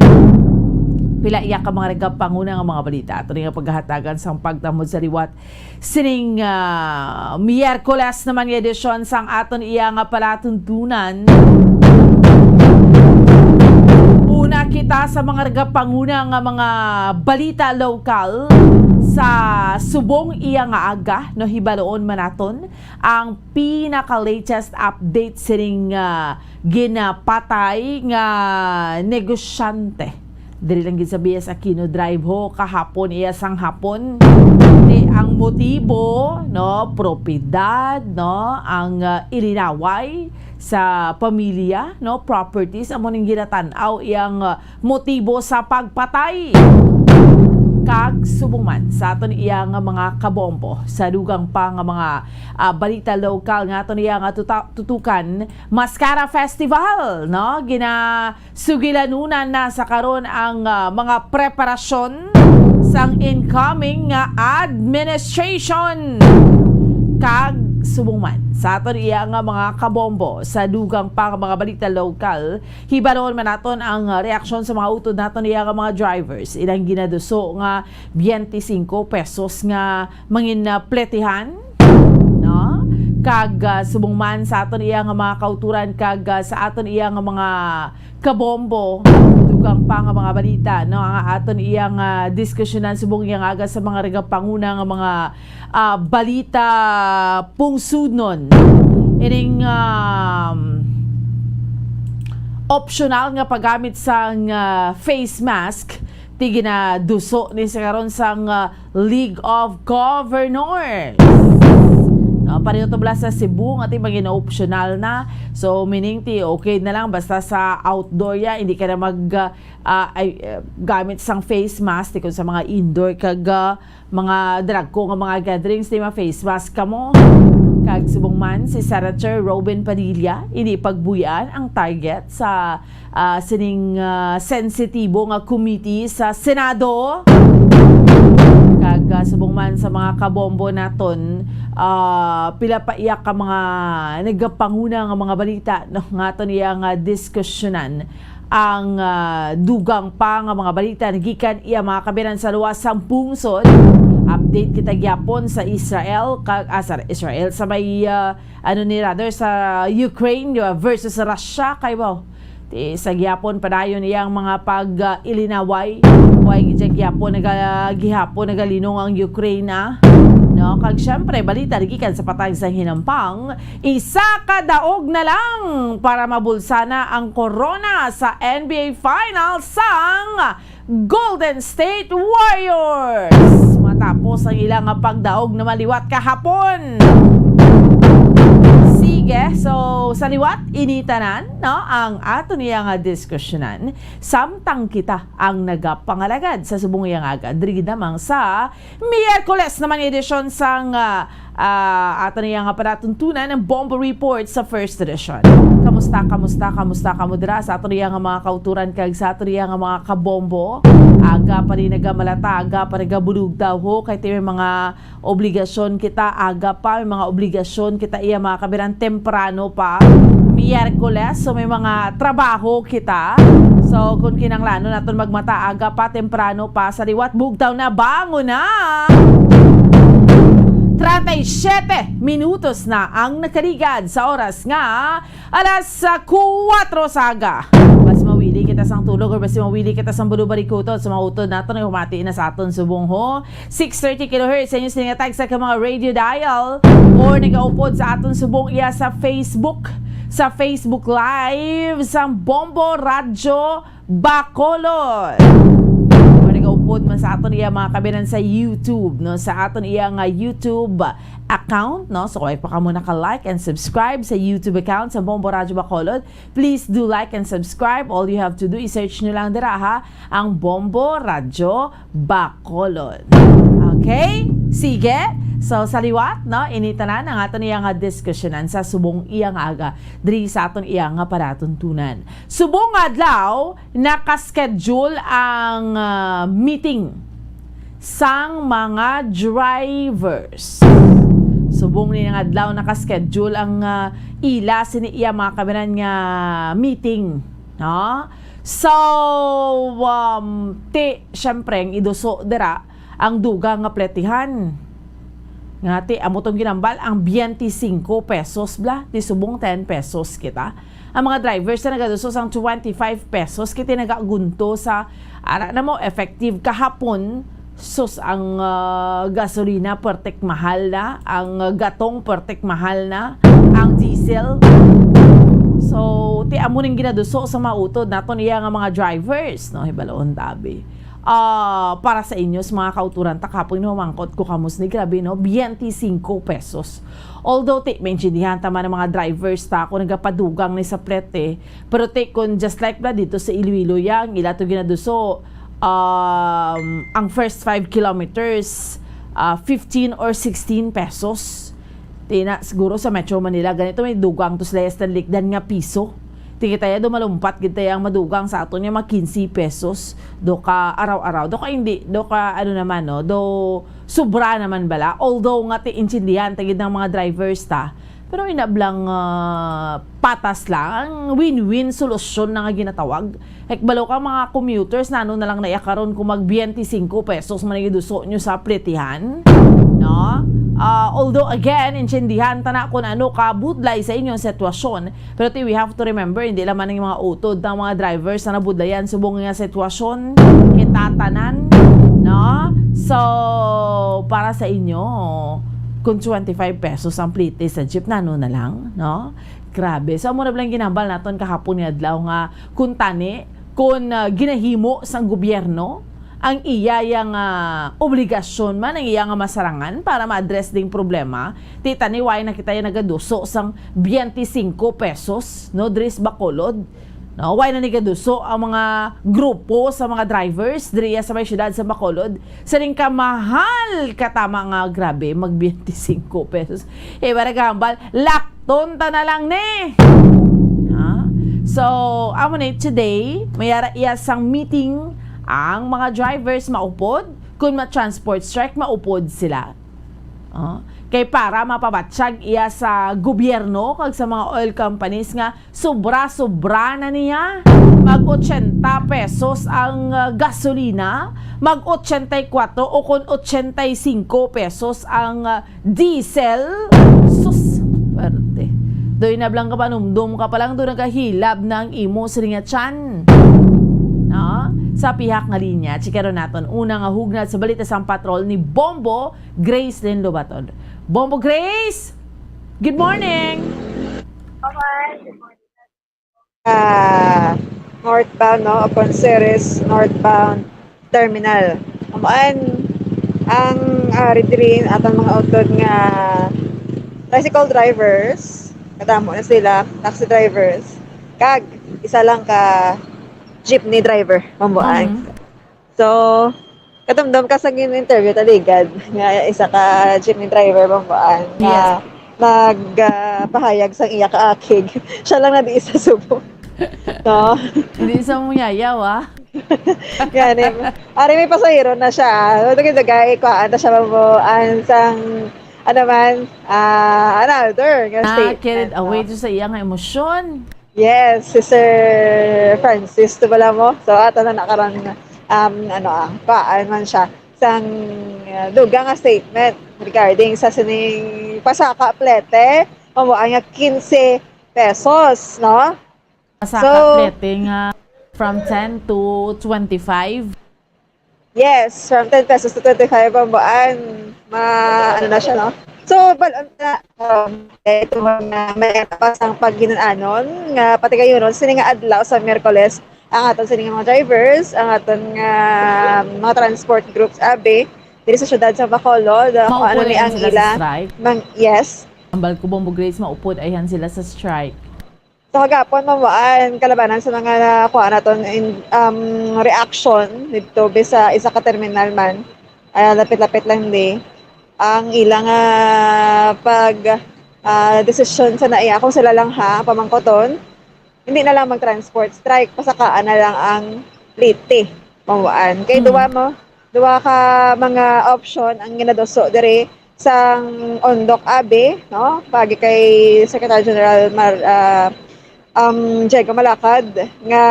Pila iya ka mga nagapanguna nga mga balita aton iya paghatagan sang pagtamod sa liwat sining, ah, Miyerkules naman nga edisyon sang aton iya nga palatuntunan. Una kita sa mga nagapanguna nga mga balita lokal sa subong iya nga aga, no, hibaloon man naton ang pinaka-latest update sining, ah, ginapatay nga negosyante. Diri lang gid sa B S Aquino Drive ho, kahapon, iya sang hapon. Di ang motibo, no, propiedad, no, ang, ah, ilinaway sa pamilya, no, properties, amo ning ginatan-aw iyang, ah, motibo sa pagpatay. Kag subong man sa aton iya nga mga kabombo, sa dugang pa nga mga, ah, balita lokal nga aton iya nga tuta-, tutukan, Mascara Festival, no? Ginasugilanunan na sa karon ang, ah, mga preparasyon sang incoming nga administration. Kag subong man sa aton iya nga mga kabombo, sa dugang pa nga mga balita lokal, hibaroon man naton ang reaksyon sa mga utod naton iya nga mga drivers. Ilang ginaduso nga biyente singko pesos nga mangin, ah, pletihan, no? Kag, ah, subong man sa aton iya nga mga kauturan kag, ah, sa aton iya nga mga kabombo. Dugang pa nga mga balita, no, ang aton iyang, ah, diskusyonan subong iyang aga sa mga nagapanguna nga mga, ah, balita pungsudnon. Ining, um, optional nga paggamit sang, ah, face mask, ti ginaduso ni sa karon sang, ah, League of Governors. No, pareho to bala sa Cebu nga ti magin optional na. So, meaning ti okay na lang basta sa outdoor ya, hindi ka na mag, ah, ah, ay, ah, gamit sang face mask, ti kung sa mga indoor kag, ah, mga dragko nga mga gatherings, di ma-face mask kamo. Kag subong man si Senator Robin Padilla, hindi pagbuy-an ang target sa, ah, sining, ah, sensitibo nga committee sa Senado. Kag, ah, subong man sa mga kabombo naton, ah, pila pa iya ka mga nagapanguna nga mga balita, no, nga aton iya nga diskusyonan ang, ah, dugang pa nga mga balita nagikan iya mga kabiran sa luwas sang pungsod. Update kita gyapon sa Israel, kag, ah, sa Israel, sa may, ah, ano ni, rather, sa Ukraine, di ba, versus Russia, kay wow. Ti, sa gyapon padayon iyang mga pag, ah, ilinaway. Way gid gyapon naga-, gihapon nagalinong ang Ukraine, ah. No, kag syempre, balita nagikan sa patag sa hinampang, isa ka daog na lang para mabulsa na ang korona sa N B A Finals sang Golden State Warriors. Matapos ang ilang pagdaog na maliwat kahapon. Sige, so sa liwat ini tanan, no, ang aton iya nga diskusyonan, samtang kita ang nagapangalagad sa subong iya nga aga, diri gid lamang sa Miyerkules naman nga edisyon sang, ah, ah, aton iya nga palatuntunan ang Bombo Report sa First Edition. Kamusta, kamusta, kamusta kamo dira sa aton iya nga mga kauturan kag sa aton iya nga mga kabombo? Aga pa rin nagamalata, aga pa rin nagabulugtaw ho, kay ti may mga obligasyon kita, aga pa, may mga obligasyon kita iya mga kabiran temprano pa. Miyerkules, so may mga trabaho kita. So, kung kinanglanon naton magmata aga pa, temprano pa, sa liwat, bugtaw na, bangon na! Treinta y siete minutos na ang nakaligad sa oras nga alas, ah, kuwatro sa aga. Basi mawili kita sang tulog or basi mawili kita sang balubarikuton, sa mga utod naton nga humati na sa aton subong ho. Six thirty kilohertz sa inyo siningatag sa ka mga radio dial or nagaupod sa aton subong iya sa Facebook, sa Facebook Live sang Bombo Radyo Bacolod. Or nagaupod man sa aton iya mga kabinan sa YouTube, no? Sa aton iya nga YouTube account, no? So, kung ay pa kamo naka-like and subscribe sa YouTube account sa Bombo Radyo Bacolod, please do like and subscribe. All you have to do is search nyo lang dira, ha, ang Bombo Radyo Bacolod. Okay? Sige. So, sa liwat, no, ini tanan ang aton iya nga diskusyonan sa subong iya nga aga diri sa aton iya nga palatuntunan. Subong nga adlaw, nakaschedule ang, ah, meeting sang mga drivers. Subong ni nga adlaw, nakaschedule ang, ah, ila sini iya mga kabinan nga meeting, no? So, um, ti, syempre, ang iduso dira, ang dugang nga pletihan. Nga ti, amo tong ginambal, ang twenty-cinco pesos bala, ti subong ten pesos kita. Ang mga drivers na nagaduso sang twenty-five pesos, kay ti nagagunto sa, ara na mo, effective kahapon, sus, ang, ah, gasolina pertik mahal na, ang, ah, gatong pertik mahal na, ang diesel. So, ti amo ning ginaduso sa mga utod naton iya nga mga drivers, no, hibaloon tabi. Ah, para sa inyo, sa mga kauturan, ta kahapon humangkot ko kamo sini, grabe, no, twenty-cinco pesos. Although, ti, maintindihan ta man ang mga drivers ta, kung nagapadugang ni sa plete, pero ti, kung just like bala dito sa Iloilo, yang ila to ginaduso, um, ang first five kilometers, ah, fifteen or sixteen pesos. Ti na, siguro sa Metro Manila, ganito may dugang to sila, yes, tan likdan nga piso. Ti kita ya, do malumpat gid ta ya ang madugang sa aton nga mga quince pesos. Do ka araw-araw, do ka hindi, do ka ano naman, no, do sobra naman bala. Although nga ti intindihan ta gid ng mga drivers ta, pero inablang, ah, patas lang, win-win solusyon na nga ginatawag. Like, balo ka mga commuters, nano na lang na iya karon kung mag twenty-cinco pesos man ang iduso nyo sa pletihan? No? Ah, although, again, intindihan ta na kung ano ka budlay sa inyong sitwasyon, pero ti, we have to remember, hindi lamang ang mga utod ng mga drivers na nabudlayan subong nga sitwasyon, kita tanan, no? So, para sa inyo, kung twenty-five pesos ang plete sa jeep, nano na lang, no? Grabe. So, amo na lang ginambal naton kahapon nga adlaw nga kung tani, kung, ah, ginahimo sang gobyerno ang iya yang, ah, obligasyon man, ang iya nga masarangan para ma-address ding problema. Ti tani, why na kita yang nagaduso sang twenty-five pesos, no, diri sa Bacolod? No, why na ni gaduso ang mga grupo sa mga drivers diri sa may siyudad sa Bacolod? Siling ka mahal ka tama nga, grabe, mag twenty-five pesos. Eh, para gambal, lakton ta na lang ni. Ha? So, amo ni today, may ara iya sang meeting ang mga drivers maupod, kung ma-transport strike, maupod sila. Ah, kay para mapabatsyag iya sa gobyerno kag sa mga oil companies nga sobra-sobra na niya. Mag ochenta pesos ang, ah, gasolina, mag ochenta y cuatro o kon ochenta y cinco pesos ang, ah, diesel. Sus, perte. Doy na blang ka panumdom ka pa lang, do nagahilab na ang imo siling nga tiyan. No? Sa pihak nga linya, chikero naton una nga hugnad sa balita sang patrol ni Bombo Grace Lindo Baton. Bombo Grace, good morning. Ah, northbound, no? Ocon Ceres northbound terminal. Amuan ang, ah, ari diri atong mga utod nga tricycle drivers. Kadamo na sila, taxi drivers. Kag isa lang ka jeepney driver, Bomboan. Mhm. So, katumdom ka sa gin-interview taligad nga isa ka jeepney driver, Bomboan, nga Yes. nag, ah, pahayag sang iya kaakig. Siya lang na di isa subong. No? Hindi sa muyayaw, ah. Yan, eh. Ari may pasahero na siya. Ano ka dagay, kuhaan na siya, Bomboan, sang, ano man, ah, another nga Ah, statement, carried away no? to sa iya nga emosyon. Yes, si Sir Francis, to bala mo. So, ato na nakaroon, um, ano, ah, kuhaan man siya sang, uh, dugang nga statement regarding sa sining pasaka plete, mamuan nga quince pesos, no? Pasaka So, plete nga from ten to twenty-five. Yes, from ten pesos to twenty-five ang buwan. Ma, ano na siya, no? So, bal-, um, eh, ito mga may tapas ang paghinun-anon nga patigayunon sini nga adlaw sa Miyerkules ang aton sini nga mga drivers, ang aton nga mga transport groups, abi, diri sa siyudad sa Bacolod, uh, kung ano Maupod ni ayan ang sila sa ila. strike? Mang, yes. Ambal ko, Bombo Grace, maupod ayan sila sa strike. So, kagapon, mamuan kalabanan sa mga nakuha naton in, um, reaction dito, bi sa isa ka terminal man, ah, lapit-lapit lang di ang ilang, ah, pag, ah, desisyon sa naiya kung sila lang ha ang pamangkoton, hindi na lang mag-transport strike, pasakaan na lang ang plete, mamuan. Kay Mm. duwa mo, duwa ka mga option ang ginaduso diri sang Ondoc Abe, no? Pagi kay Secretary General Mar-, ah, um, Diego Malacad, nga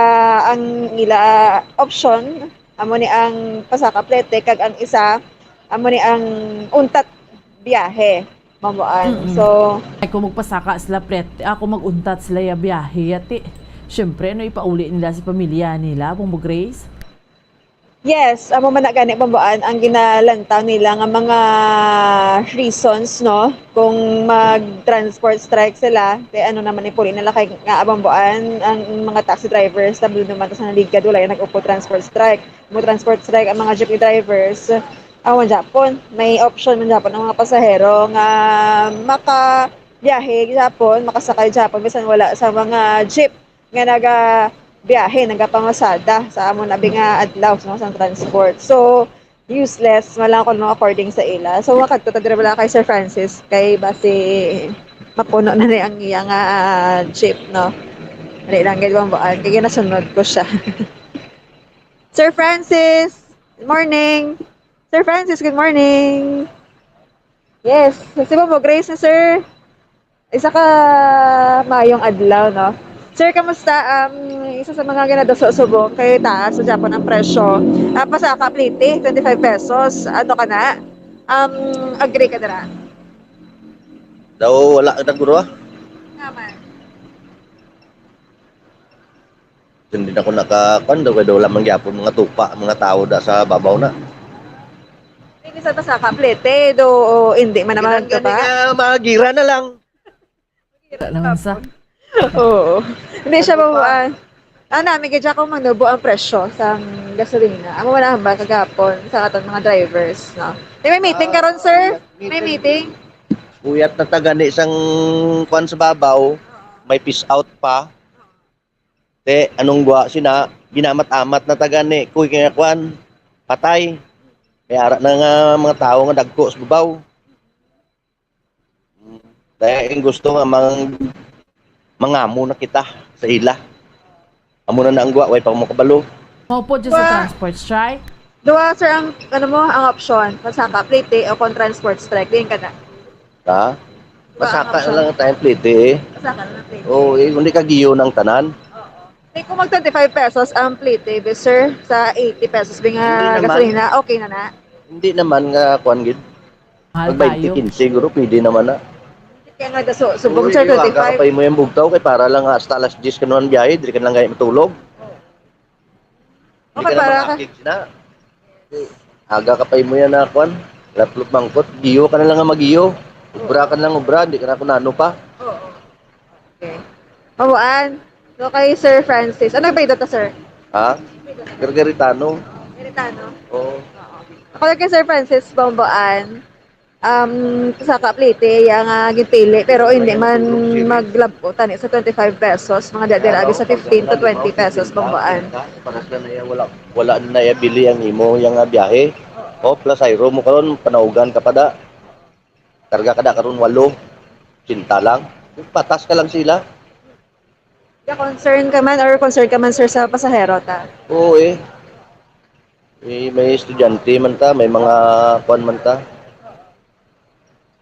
ang ila option amo ni ang pasaka plete, kag ang isa amo ni ang untat biyahe, mamuan. Mm-mm. So, Ay, kung magpasaka sila, pret, ako mag-untat sila ya biyahe, yati. Siyempre, ano, ipauli nila sa pamilya nila, Bombo Grace? Yes, amo man na gani, Bomboan, ang ginalantaw nila nga mga reasons, no? Kung mag-transport strike sila, kay ano naman ipuli nila kay nga, Bomboan, ang mga taxi drivers, tablo naman sa naligad, wala yung nag-upo transport strike. Mo transport strike ang mga jeepney drivers. Awan Japon, may option man Japon ang mga pasahero nga maka biyahe Japon, makasakay Japon, bisan wala sa mga jeep nga nagabiyahe, nagapamasada sa amon abi nga adlaw, no, sa transport. So, useless man lang kuno according sa ila. So, makadto ta diri bala kay Sir Francis, kay basi mapuno na ni ang iya nga, ah, jeep, no? Dali lang, gid, Bomboan. Kay ginasunod ko siya. Sir Francis, good morning. Sir Francis, good morning. Yes, si Bombo Grace na, sir. Isa ka mayong adlaw, no? Sir, kamusta? Um, isa sa mga ginaduso subong kay taas sa Japon ang presyo. Ah, pasaka plete, twenty-five pesos. Ano ka na? Um, agree ka dira? Daw wala na guro ah. Naman. Hindi na ko nakakuan daw kay daw lamang gyapon mga tupa, mga tao da sa babaw na. Hindi sa pasaka plete do, hindi man naman Kailangan tupa. Nga mga gira na lang. Wala naman sa. Oo. Hindi siya mabuan. Ano, may gadya kong manubo ang presyo sa gasolina. Amo wala ba kagapon sa aton mga drivers, no? Di may meeting karon, sir? May meeting? Uyat na tagani sang kuan sa babaw, may fish out pa. Te, anong gwa sina, ginamat-amat na tagani, kuy kaya kuan, patay. May ara na nga mga tao nga dagko sa babaw. Kaya ang gusto nga mang, mangamo na kita sa ila. Amo na na ang gwa, way pa mo kabalo. Mao po dyan sa Wa- transport strike. Duha, sir, ang, ano mo, ang option. Pasaka plete o kung transport strike. Diin ka na. Ha? Diba, Masaka option? Na lang tayo plete eh. Pasaka na plete. Oo, eh, hindi ka giyo ng tanan. Oo. Eh, kung mag twenty-five pesos ang plete, be, sir, sa eighty pesos, be, nga Hindi naman. Gasolina, okay na na. Hindi naman nga kuan gid. Mahal Pag twenty, tayo. Quince siguro pwede naman na. Kaya nga, da, su- subong, Uy, sir, aga twenty-five. pa mo yung bugtaw kay para lang hasta alas diyes ka naman biyahe, diri ka lang gaya matulog. Hindi Okay, ka para naman ka. Akig sina. Aga ka pa mo yan na kuan. Laplup mangkot, giyo ka na lang nga magiyo. Ubra ka na lang ubra, hindi ka na kung ano pa. Oo. Okay. Mabuan. So, kay Sir Francis. Ano ba ito, sir? Ha? Gargaritano. Garitano. Oo. Ako lang kay Sir Francis Bomboan. Um, sa kaplete, iya nga gipili, pero hindi man maglabo tani sa twenty-five pesos, mga dira abi sa fifteen to twenty pesos, Bomboan. Para sa na iya, wala, wala na iya bili ang imo yang nga biyahe. O, plus ayro mo karon, panaugan ka pa da. Karga ka da karon walo. Sinta lang. Patas ka lang sila. Concern ka man or concern ka man, sir, sa pasahero ta? Oo eh. Eh, may estudyante man ta, may mga kuan man ta.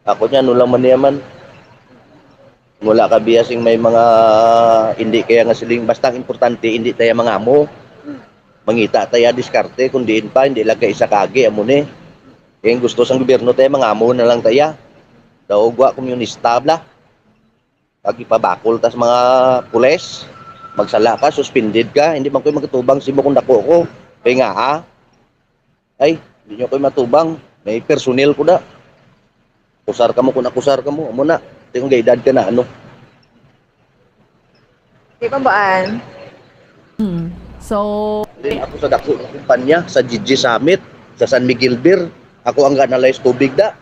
Ako niya, ano lang man niya man. Wala ka biya sing may mga hindi kaya nga siling. Basta ang importante, hindi tayo mangamo. Mangita tayo diskarte, kung diin pa, hindi lang kay isa kagi, amo ni. Kaya ang gusto sang gobyerno tayo, mangamo na lang tayo. Daw gwa komunista bla. Pag ipabakol ta sa mga pulis, magsala ka, suspended ka, hindi man ko'y magtubang simo kung dako ko. Kaya nga, ah, ay, hindi nyo ko'y matubang. May personnel ko na. Kusar ka mo kung nakusar ka mo. Amo na. Tingong gaidad ka na, ano? Di ba, Baan? Hmm. So, Then ako sa dako nga kumpanya, sa G G Summit, sa San Miguel Beer, ako ang ga-analyze tubig da.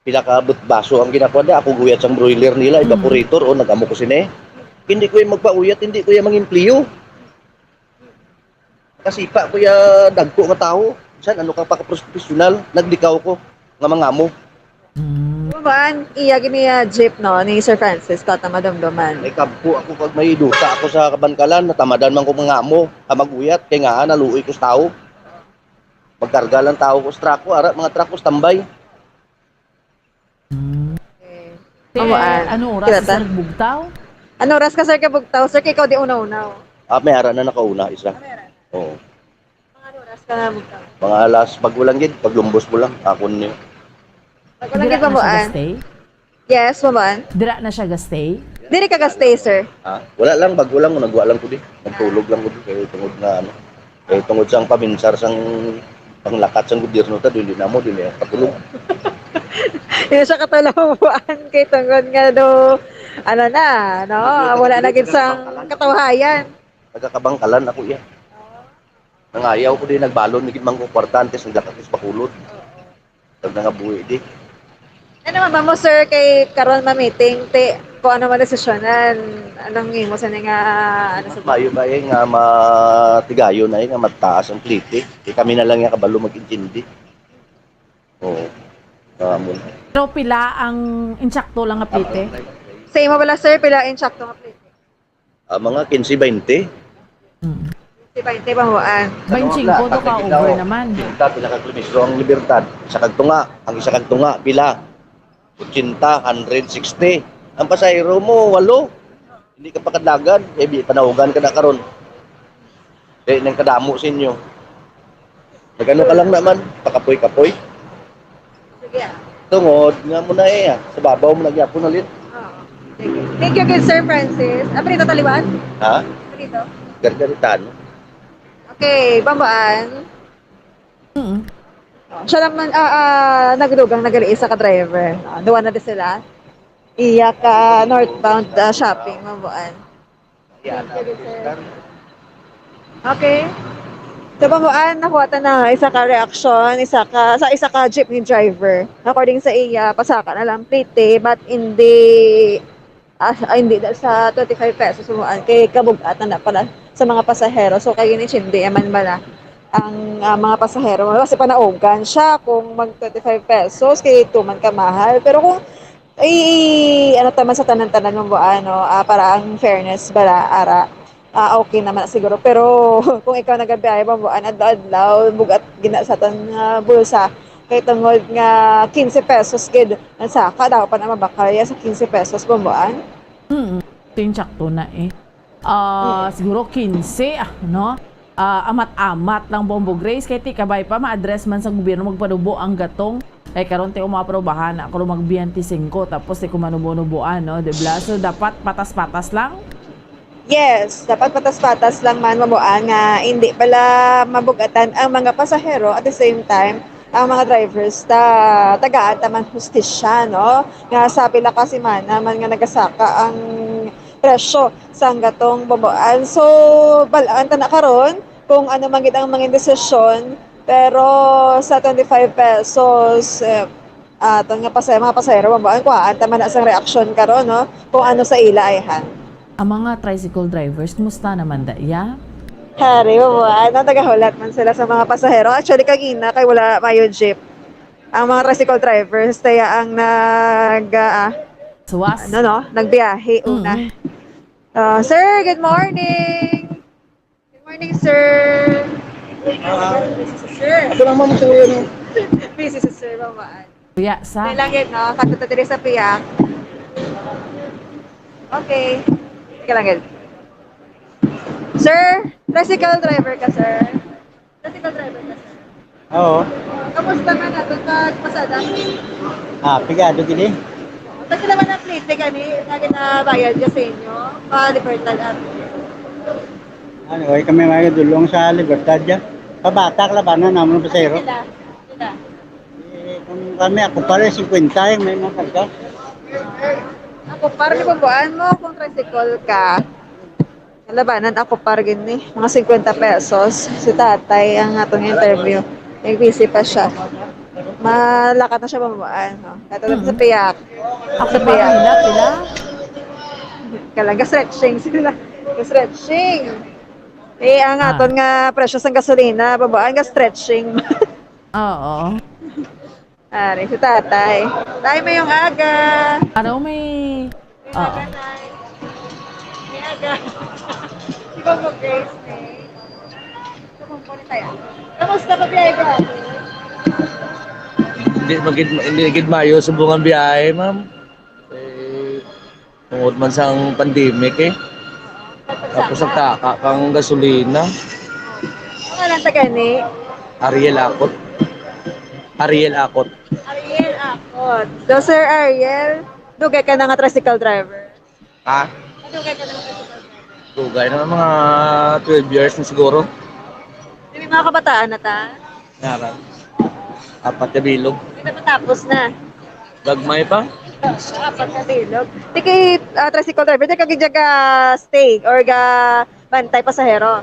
Pila ka but baso ang ginakuha da, ako guyat sang broiler nila, evaporator, o nag-amo ko sini. Hindi ko yung magpauyat, hindi ko yung mangimpliyo. Kasipa ko ya dagko nga tawo. San ano ka pa ka professional, naglikaw ko nga mangamo. mm, Di ba, Baan? Iya gini, ah, jeep, no, ni Sir Francis, tata madumduman. May kabko ako pag may duta ako sa kabankalan, natamadan man ko mangamo, ka maguyat, kay nga naluoy ko sa tawo. Magkarga lang tawo ko sa trako, ara mga trako standby. mm. Okay. Te, Amo, ah, ano oras kita sa ta? Nagbugtaw? Ano oras ka, sir, kabugtaw? Sir, kay ikaw di unaw-unaw. Ah, may ara na nakauna isa. Oo. Mga ano oras ka na bugtaw? Mga alas, pag ulang gid, paglumbos mo lang, ako niyo. Pag ulang Dira gid, na siya Baan? Stay? Yes, Baan. Dira na siya ga-stay? Diri ka ga-stay, sir. Ha? Wala lang, bago lang, nagwa lang ko di. Nagtulog lang ko di, kay tungod nga ano. Kay tungod sang paminsar sang panglakat sang gobyerno ta, dili na mo, dili ang patulog. Hindi siya katulog, Baan, kay tungod nga do, ano na, no? Wala na gid sang katawhayan. Taga Kabangkalan ako iya. Nangayaw ko di, nagbalon, nagid man ko kwarta, antes naglakat ko sa Bacolod. Pag nangabuhi di. Ano man ba mo, sir, kay karon ma-meeting, te, kung ano man desisyonan, anong imo sa nga, ano sa Mas mayo ba eh, nga matigayon na eh, nga mataas ang plete. Kay kami na lang yung kabalo mag-intindi. Oo. Kamo na. Pero pila ang insakto lang nga plete? Sa imo bala, sir, pila insakto nga plete? Ah, mga quince, baynte. Mm. Si baynte, Baan. Baynte singko to ka over naman. Libertad, pila ka kilometro ang Libertad. Isa kag tunga. Ang isa kag tunga, pila? Ochenta, hundred sixty. Ang pasahero mo, walo. Hindi ka pakadlagan. Eh, bi-, panaugan ka na karon. Eh, nang kadamo sa inyo. Nagano ka lang naman, pakapoy-kapoy. Sige ah. Tungod nga mo na eh, ah. Sa babaw mo na gyapon ulit. Oo. Sige. Thank you, good Sir Francis. Ah, Prito Taliwan? Ha? Prito? Gargaritano. Okay, Bamboan. Mm. Oh, siya naman, ah, ah, nagdugang nagali isa ka driver. Ah, duwa na di sila. Iya ka northbound ah, shopping, Bamboan. Yan. Thank you, sir. Okay. Sa Bamboan, nakuha ta na isa ka reaksyon, isa ka, sa isa ka jeepney driver. According sa iya, pasaka na lang plete, but hindi, ah, ah, hindi dahil sa twenty-five pesos Bamboan, kay kabug-atan na pala sa mga pasahero. So, kay ginintindi man bala ang ah, mga pasahero. Kasi panaugan siya kung mag twenty-five pesos, kay tuman ka mahal. Pero kung i ano taman sa tanan-tanan, Bamboan, no? Ah, para ang fairness bala, ara, ah, okay naman siguro. Pero kung ikaw nagabiyahe, Bamboan, adlaw-adlaw, bugat gina sa aton nga bulsa. Kay tungod nga quince pesos gid ang saka, daw pa na mabakal ya sa quince pesos, Bamboan. Mm. Tinsakto na eh. Ah, siguro quince, ah, no? Ah, amat-amat lang, Bombo Grace, kay ti kabay pa ma-address man sa gobyerno magpanubo ang gatong. Kay karon ti umaaprobahan na ako mag-twenty-five, tapos ti kumanubo-nubuan, no? Di bala? So, dapat patas-patas lang. Yes, dapat patas-patas lang man, Bamboan, nga hindi pala mabugatan ang mga pasahero, at the same time ang mga drivers, ta tagaan ta man hustisya, no? Nga sa pila ka semana man nga nagasaka ang presyo sang gatong, Bamboan. So, bal-an ta na karon kung ano man gid ang mga desisyon, pero sa twenty-five pesos, eh, aton nga pasay mga pasahero, Bamboan, kuhaan ta man na sang reaksyon karon, no, kung ano sa ila ayhan. Ang mga tricycle drivers, kumusta naman da iya? Hari, Bamboan, no, nagahulat man sila sa mga pasahero. Actually, kagina kay wala mayo jeep. Ang mga tricycle drivers, kaya ang nag, ah, Suwas? ano, no, nagbiyahe una. Mm. Ah, sir, good morning. Good morning, sir. Sir. Ako lang, ma'am, sa ulo. Busy si sir, Bamboan. Kuya, sa? Kailangan, no? Katuto diri sa piyak. Okay. Sige lang, gid. Sir, tricycle driver ka, sir? Tricycle driver ka, sir? Oo. Kamusta man ato pagpasada? Ah, pigado gini. Pwede naman ang plate gani na ginabayad niya sa inyo? Pa Libertad Avenue. Ano, ay kami may dulong sa Libertad dyan. Pabatak labanan naman ang pasero. Sila, sila. Eh, kung kami, ako pare, singkwenta yung may mga karga. Ako, para ni Bamboan mo kung tricycle ka. Labanan ako, par, gini. Mga singkwenta pesos. Si tatay ang atong interview. May busy pa siya. Malakat na siya, Bamboan, no? Kato lang sa piyak. Ako pa, pila, pila? Kala, ga-stretching sila. Ga-stretching. Eh, ang Ah. aton nga presyo sang gasolina, Bamboan, ga-stretching. Oo. Ari, si tatay. Tay, mayong aga. Araw may... Mayong aga, tay. Mayong aga. Di ba mo, Grace, eh? Kumampo na tayo. Kamusta ka, biyahe, ate? Hindi magid hindi gid maayo subong ang biyahe, ma'am. Eh, tungod man sang pandemic eh. Tapos nagtaka kang gasolina. Ano lang taga ni? Ariel Akot. Ariel Akot. Ariel Akot. So, Sir Ariel, dugay ka na nga tricycle driver? Ha? Dugay ka na nga tricycle driver? Dugay na, mga twelve years na siguro. May mga kabataan na ta? Nara. Apat ka bilog. Hindi na matapos na. Gagmay pa? Apat ka bilog. Tiki, ah, tricycle driver, di ka gidya ga stay or ga bantay pasahero?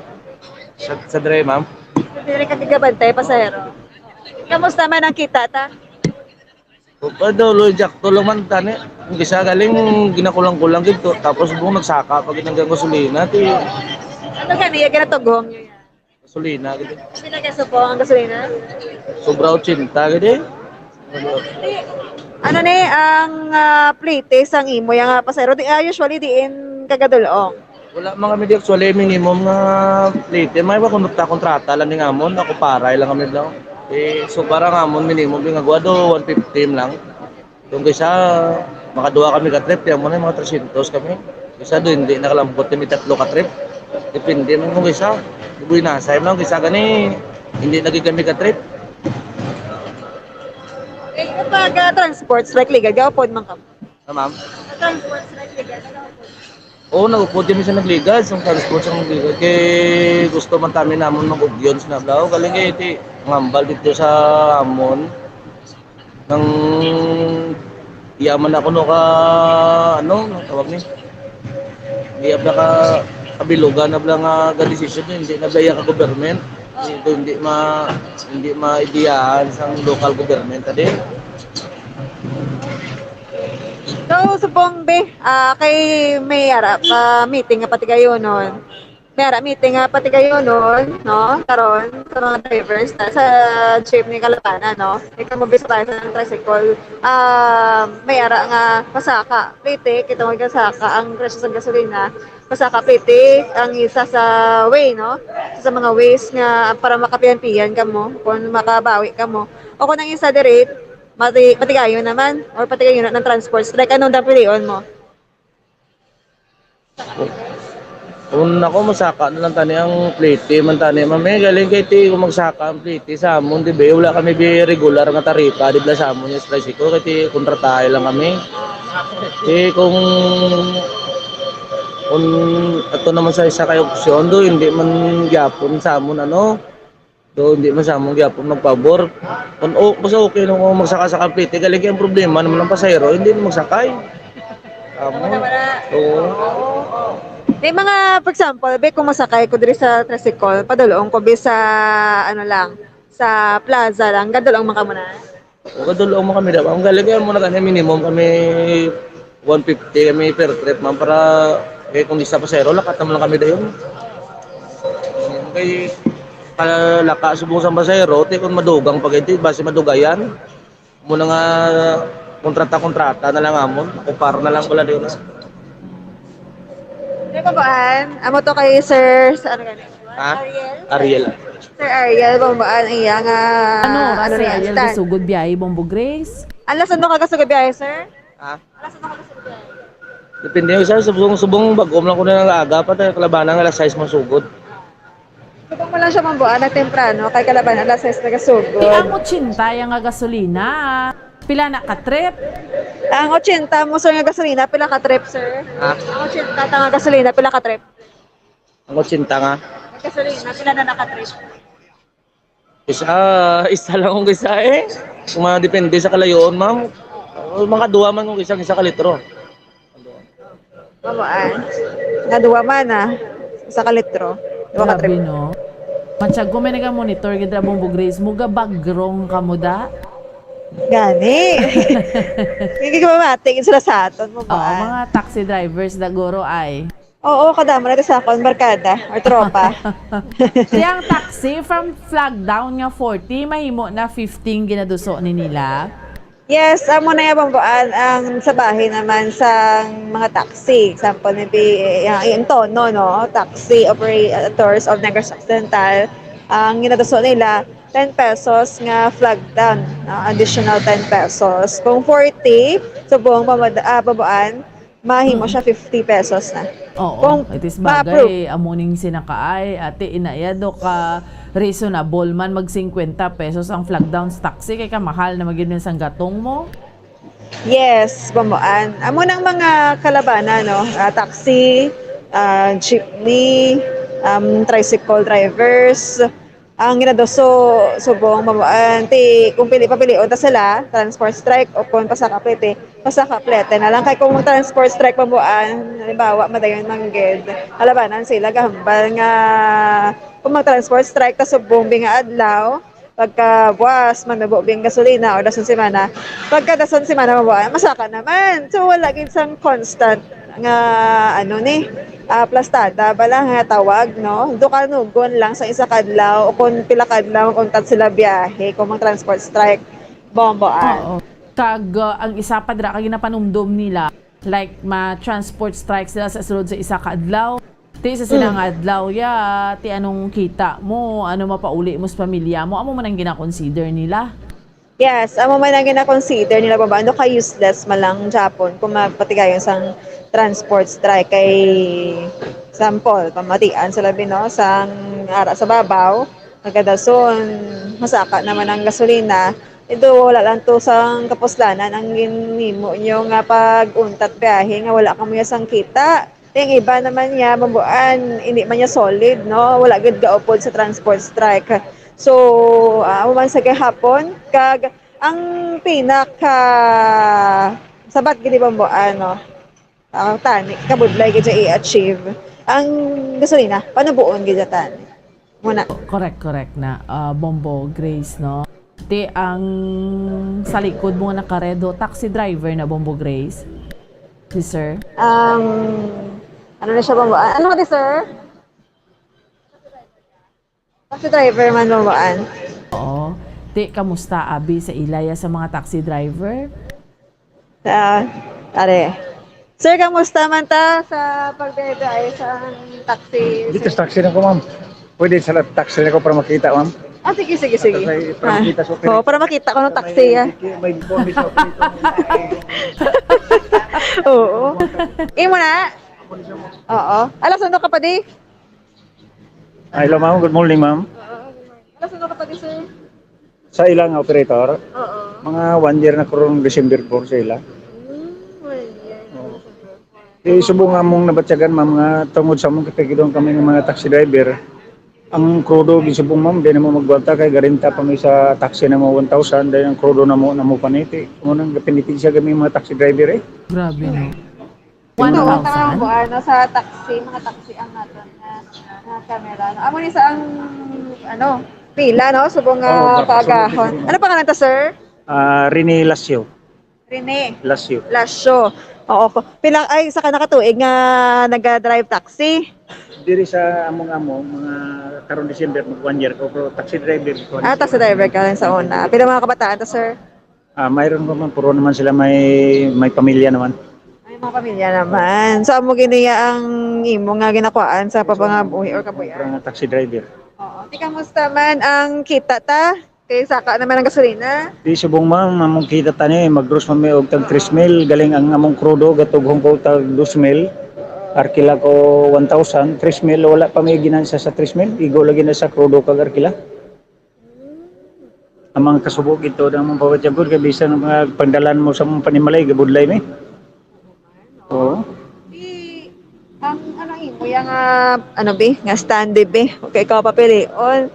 Sa, sa dre, ma'am? Hindi ka gidya bantay pasahero. Kamusta man ang kita ta? Ano, lo, jakto lang man, tani. Ang isa galing, ginakulang-kulang gid to. Tapos buong nagsaka pa gid ang gasolina, ti Ano gani, yung ginatughong nyo yan? gasolina gid. Pila ka subong ang gasolina? Sobra ochenta gid eh. Ano ni ang ah, plete sang imo yang ah, pasero? Di, ah, usually diin kagadulong. Wala man kami di actually minimum nga plete. May ba kontrata, kontrata lang ning amon, ako paray lang kami daw. Eh, so para nga amon minimum yung agwa do one fifty lang. Yung kaysa makaduha kami ka trip, yung muna mga trescientos kami. Kaysa do hindi nakalambot kami tatlo ka trip. Depende man kung kaysa. Buinasay man kaysa gani Hindi lagi kami ka-trip. Eh, kapag ah, transport strike, legal, gaupod man ka. Na, ma'am? Sa transport strike, legal, gaupod. Oo, nagupod kami sa nagligad, sa transport sa nagligad. Kay gusto man kami namon mag-ugyon sa Nablao. Galing kay iti ngambal dito sa amon. Nang yaman ako no ka, ano, ang tawag ni? Iya bla ka kabilugan na bla nga ga-decision, hindi na bla iya ka government. Hindi, hindi ma hindi maidiyahan sang local government adi. So, subong be, ah, kay may ara pa meeting nga patigayonon. May ara meeting nga patigayonon, no? Karon sa mga drivers na sa jeepney Kalabana, no? Ikaw mo bisita sa tricycle. Ah, may ara nga pasaka, plete, kita mo nga saka ang presyo sa gasolina. Pasaka, plete ang isa sa way, no? Sa mga ways nga para makapiyan-piyan kamo, kung makabawi kamo. O kung ang isa diri, mati, patigayon naman, or patigayon na ng transport strike, anong dapilion mo? Kung ako, masaka na lang tani ang plete man tani, ma'am. Eh, galing kay ti, kung magsaka ang plete sa amon, di ba? Wala kami bi regular nga taripa, di ba, sa amon yung tricycle, kay ti, kontratahe lang kami. Eh, kung, kung ato naman sa isa kay opsyon do, hindi man gyapon sa amon, ano, do, hindi man sa amon gyapon magpabor. Kung, oh, basta okay lang kung magsaka-saka plete, galing kay ang problema naman ang pasahero, hindi na magsakay. Amo. Wala, wala. Oo. May mga, for example, be, kung masakay ko diri sa tricycle, padulong ko, be, sa, ano lang, sa plaza lang, gadulong man ka muna. O, kadulong mo kami daw. Ang galing kaya mo na kami, minimum kami one fifty kami per trip, ma'am, para, eh, kung isa pasahero, lakat naman lang kami dayon. Kay, kalaka subong sa pasahero, ti kung madugang pag iti, base madugayan. Muna nga, kontrata-kontrata na lang amon. Kupar na lang pala dayon. Ano ba, Buan? Amo to kay Sir, sa ano gani? Ha? Ariel? Ariel. Sir Ariel, Bambuan, iya nga, Ano, ano Sir niya, Ariel, stand. Gasugod biyay, Bombo Grace? Alas ano ka gasugod biyay, sir? Ha? Alas ano ka gasugod biyay? Depende yung isa, subong, subong, bago lang ko na lang aga pa, tayo kalabanan, alas sais masugod. Subong mo lang siya, Bambuan, na temprano, kay kalabanan, alas sais na gasugod. Ti ang ochenta yang nga gasolina, pila na ka trip? Ang ochenta mo, sir, nga gasolina, pila ka trip, sir? Ha? Ang ochenta ta nga gasolina, pila ka trip? Ang ochenta nga. Ang gasolina, pila na naka-trip? Isa, isa lang kung isa eh. Kung madepende sa kalayoon, ma'am. O, mga duwa man kung isa, isa ka litro. Bambuan. Nga duwa man, ah. Isa ka litro. Duwa ka Grabe, trip. No? Matsyag ko may nagamonitor, gid ra, Bombo Grace. Mo gabagrong ka mo da? Gani. Hindi ka mamati sila sa aton mo Oo, ba? Mga taxi drivers da guro ay. Oo, kadamo na sa akon barkada or tropa. Ti ang taxi from flag down nga forty, mahimo na fifteen ginaduso ni nila. Yes, amo na yung, Bambuan, ang sa bahin naman sa mga taxi. Example, maybe, eh, yung, yung Tono, no? Taxi operators of Negros Occidental. Ang ginaduso nila, ten pesos nga flag down, no? Additional ten pesos. Kung forty, subong, Bambuan, ah, Bambuan, mahimo siya fifty pesos na. Oo, Kung it is ma-approve. Bagay, amo ning sinakaay, ate, inayado ka reasonable man mag fifty pesos ang flag down sa taxi, kay kamahal na magid sang gatong mo. Yes, Bambuan. Amo nang mga kalabana, no? Ah, taxi, ah, jeepney, um, tricycle drivers. Ang ginaduso, subong, Bambuan, ti, kung pili, papilion ta sila, transport strike o kung pasaka plete, pasaka plete na lang. Kay kung transport strike, Bambuan, halimbawa, madayon manggid, kalabanan sila, gahambal nga kung mag-transport strike ta subong bi nga adlaw, pagka buwas, manubo bing gasolina o dason semana, pagka dason semana, Bambuan, masaka naman. So, wala gid sang constant nga, ano ni, ah, plastada bala nga tawag, no? Dukanugon lang sa isa kadlaw o kung pila kadlaw ang untat sila biyahe kung mag-transport strike, Bambuan. Oo. Kag uh, ang isa pa dira kag ginapanumdom nila, like, ma-transport strike sila sa sulod sa isa ka adlaw. Ti sa sila nga adlaw, ya, ti anong kita mo, ano mapauli mo sa pamilya mo, amo man ang gina-consider nila. Yes, amo man ang gina-consider nila, Bambuan, ano ka useless man lang Japon kung magpatigayon sang transport strike kay, sample, pamatian sila bino sang ara sa babaw, Kagadason, masaka naman ang gasolina. Ito, wala lang to sang kapuslanan ang ginhimo nyo nga pag-untat biyahe nga wala kamo sang kita. Ting iba naman niya, mabuan, hindi man niya solid, no? Wala gid gaupod sa transport strike. So, ah, amo man sa gahapon, kag ang pinaka sabat gid, mabuan, no? Ah, tani, kabudlay gid siya i-achieve. Ang gasolina, panuboon gid siya, tani. Muna. Correct, correct na, ah, Bombo Grace, no? Ti ang sa likod mo nga nakaredo, taxi driver na, Bombo Grace? Si sir? Um, ano na siya, Bombo? Ah, ano ka, sir? Taxi driver man, Bomboan. Oo. Ti, kamusta, abi, sa ilaya sa mga taxi driver? Ah, are. Sir, kamusta man ta sa pagbiyahe sa taxi? Dito sa taxi na ko, ma'am. Pwede sa la-, taxi na ko para makita, ma'am. Ah, sige, sige, sige. Para, para Ah. makita sa Oo, para makita ko ng taxi, ah. May, may, may, may, Oo. Imo na? Oo. Alas ano ka pa di? Ah, hello, ma'am. Good morning, ma'am. Oo. Alas ano ka pa di, sir? Sa ilang operator, Oo. mga one year na karong December four sa ila. Hmm, one year. Oo. Eh, subong nga among nabatyagan, ma'am, nga tungod sa among kapigidon kami ng mga taxi driver, ang krudo, gisubong, ma'am, di na mo magwalta kay garenta pa mi sa taxi na mo one thousand, dahil ang krudo na mo, na mo paniti. Kung anong kapiniti siya kami mga taxi driver, eh. Grabe, no? Ito, One thousand? Tama po, ano, sa taxi, mga taxi ang naton na, na camera, no? Amo ni sa ang, ano, pila, no? Subong nga Oo, paagahon. Ano pangalan ta, sir? Ah, Rene Lasio. Rene. Lasio. Lasio. Oo. Ko-, pila, ay, sa ka nakatuig nga naga-drive taxi? Diri sa among amo, mga karong December, mag one year ko, pero taxi driver ko. Ah, taxi driver ka lang sa una. Pila mga kabataan ta, sir? Ah, mayroon ko man, puro naman sila may, may pamilya naman. May mga pamilya naman. So, amo gini ang imo nga ginakuhaan sa papangabuhi or kabuhi? Mga taxi driver. Oo. Ti, kamusta man ang kita ta? Kay saka naman ang gasolina? Di subong, ma'am, among kita tani, magdros man mi og tag tres mil, galing ang among krudo, gatughong ko tag dos mil, arkila ko one thousand, tres mil, wala pa may ginansya sa tres mil, igo lagi na sa krudo kag arkila. Ang mga kasubo gid to, ang mga pawat jagod, kay bisan ang mga pagdalan mo sa mga panimalay, gabudlay mi. Oo. Di, ang ano imo, yang, ah, ano, be, nga stand, be? Okay, ikaw papilion.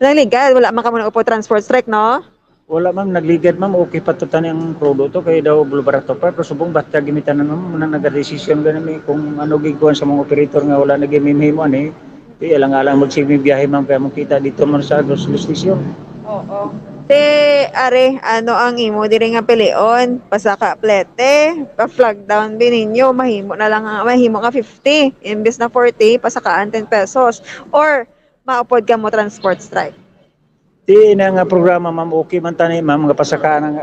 Nang legal, wala man ka muna upo transport strike, no? Wala, ma'am. Nagligad, ma'am. Okay pa to tani ang krudo to. Kaya daw barato pa. Pero subong basta gimitan na, ma'am. Muna nagadesisyon ka na, ma'am, kung ano gikuhan sa mga operator nga wala na gimimhimo, ani. Di, alang-alang magsige biyahe, ma'am. Kaya mong kita dito man sa grocery station. Oo. Te, are, ano ang imo diri nga pilion? Pasaka plete, pa-flag down bininyo, mahimo na lang, mahimo nga fifty, imbes na forty, pasakaan ten pesos. Or, maupod ka mo transport strike. Ti na nga programa, ma'am, okay man tani, ma'am, nga pasakaan ang,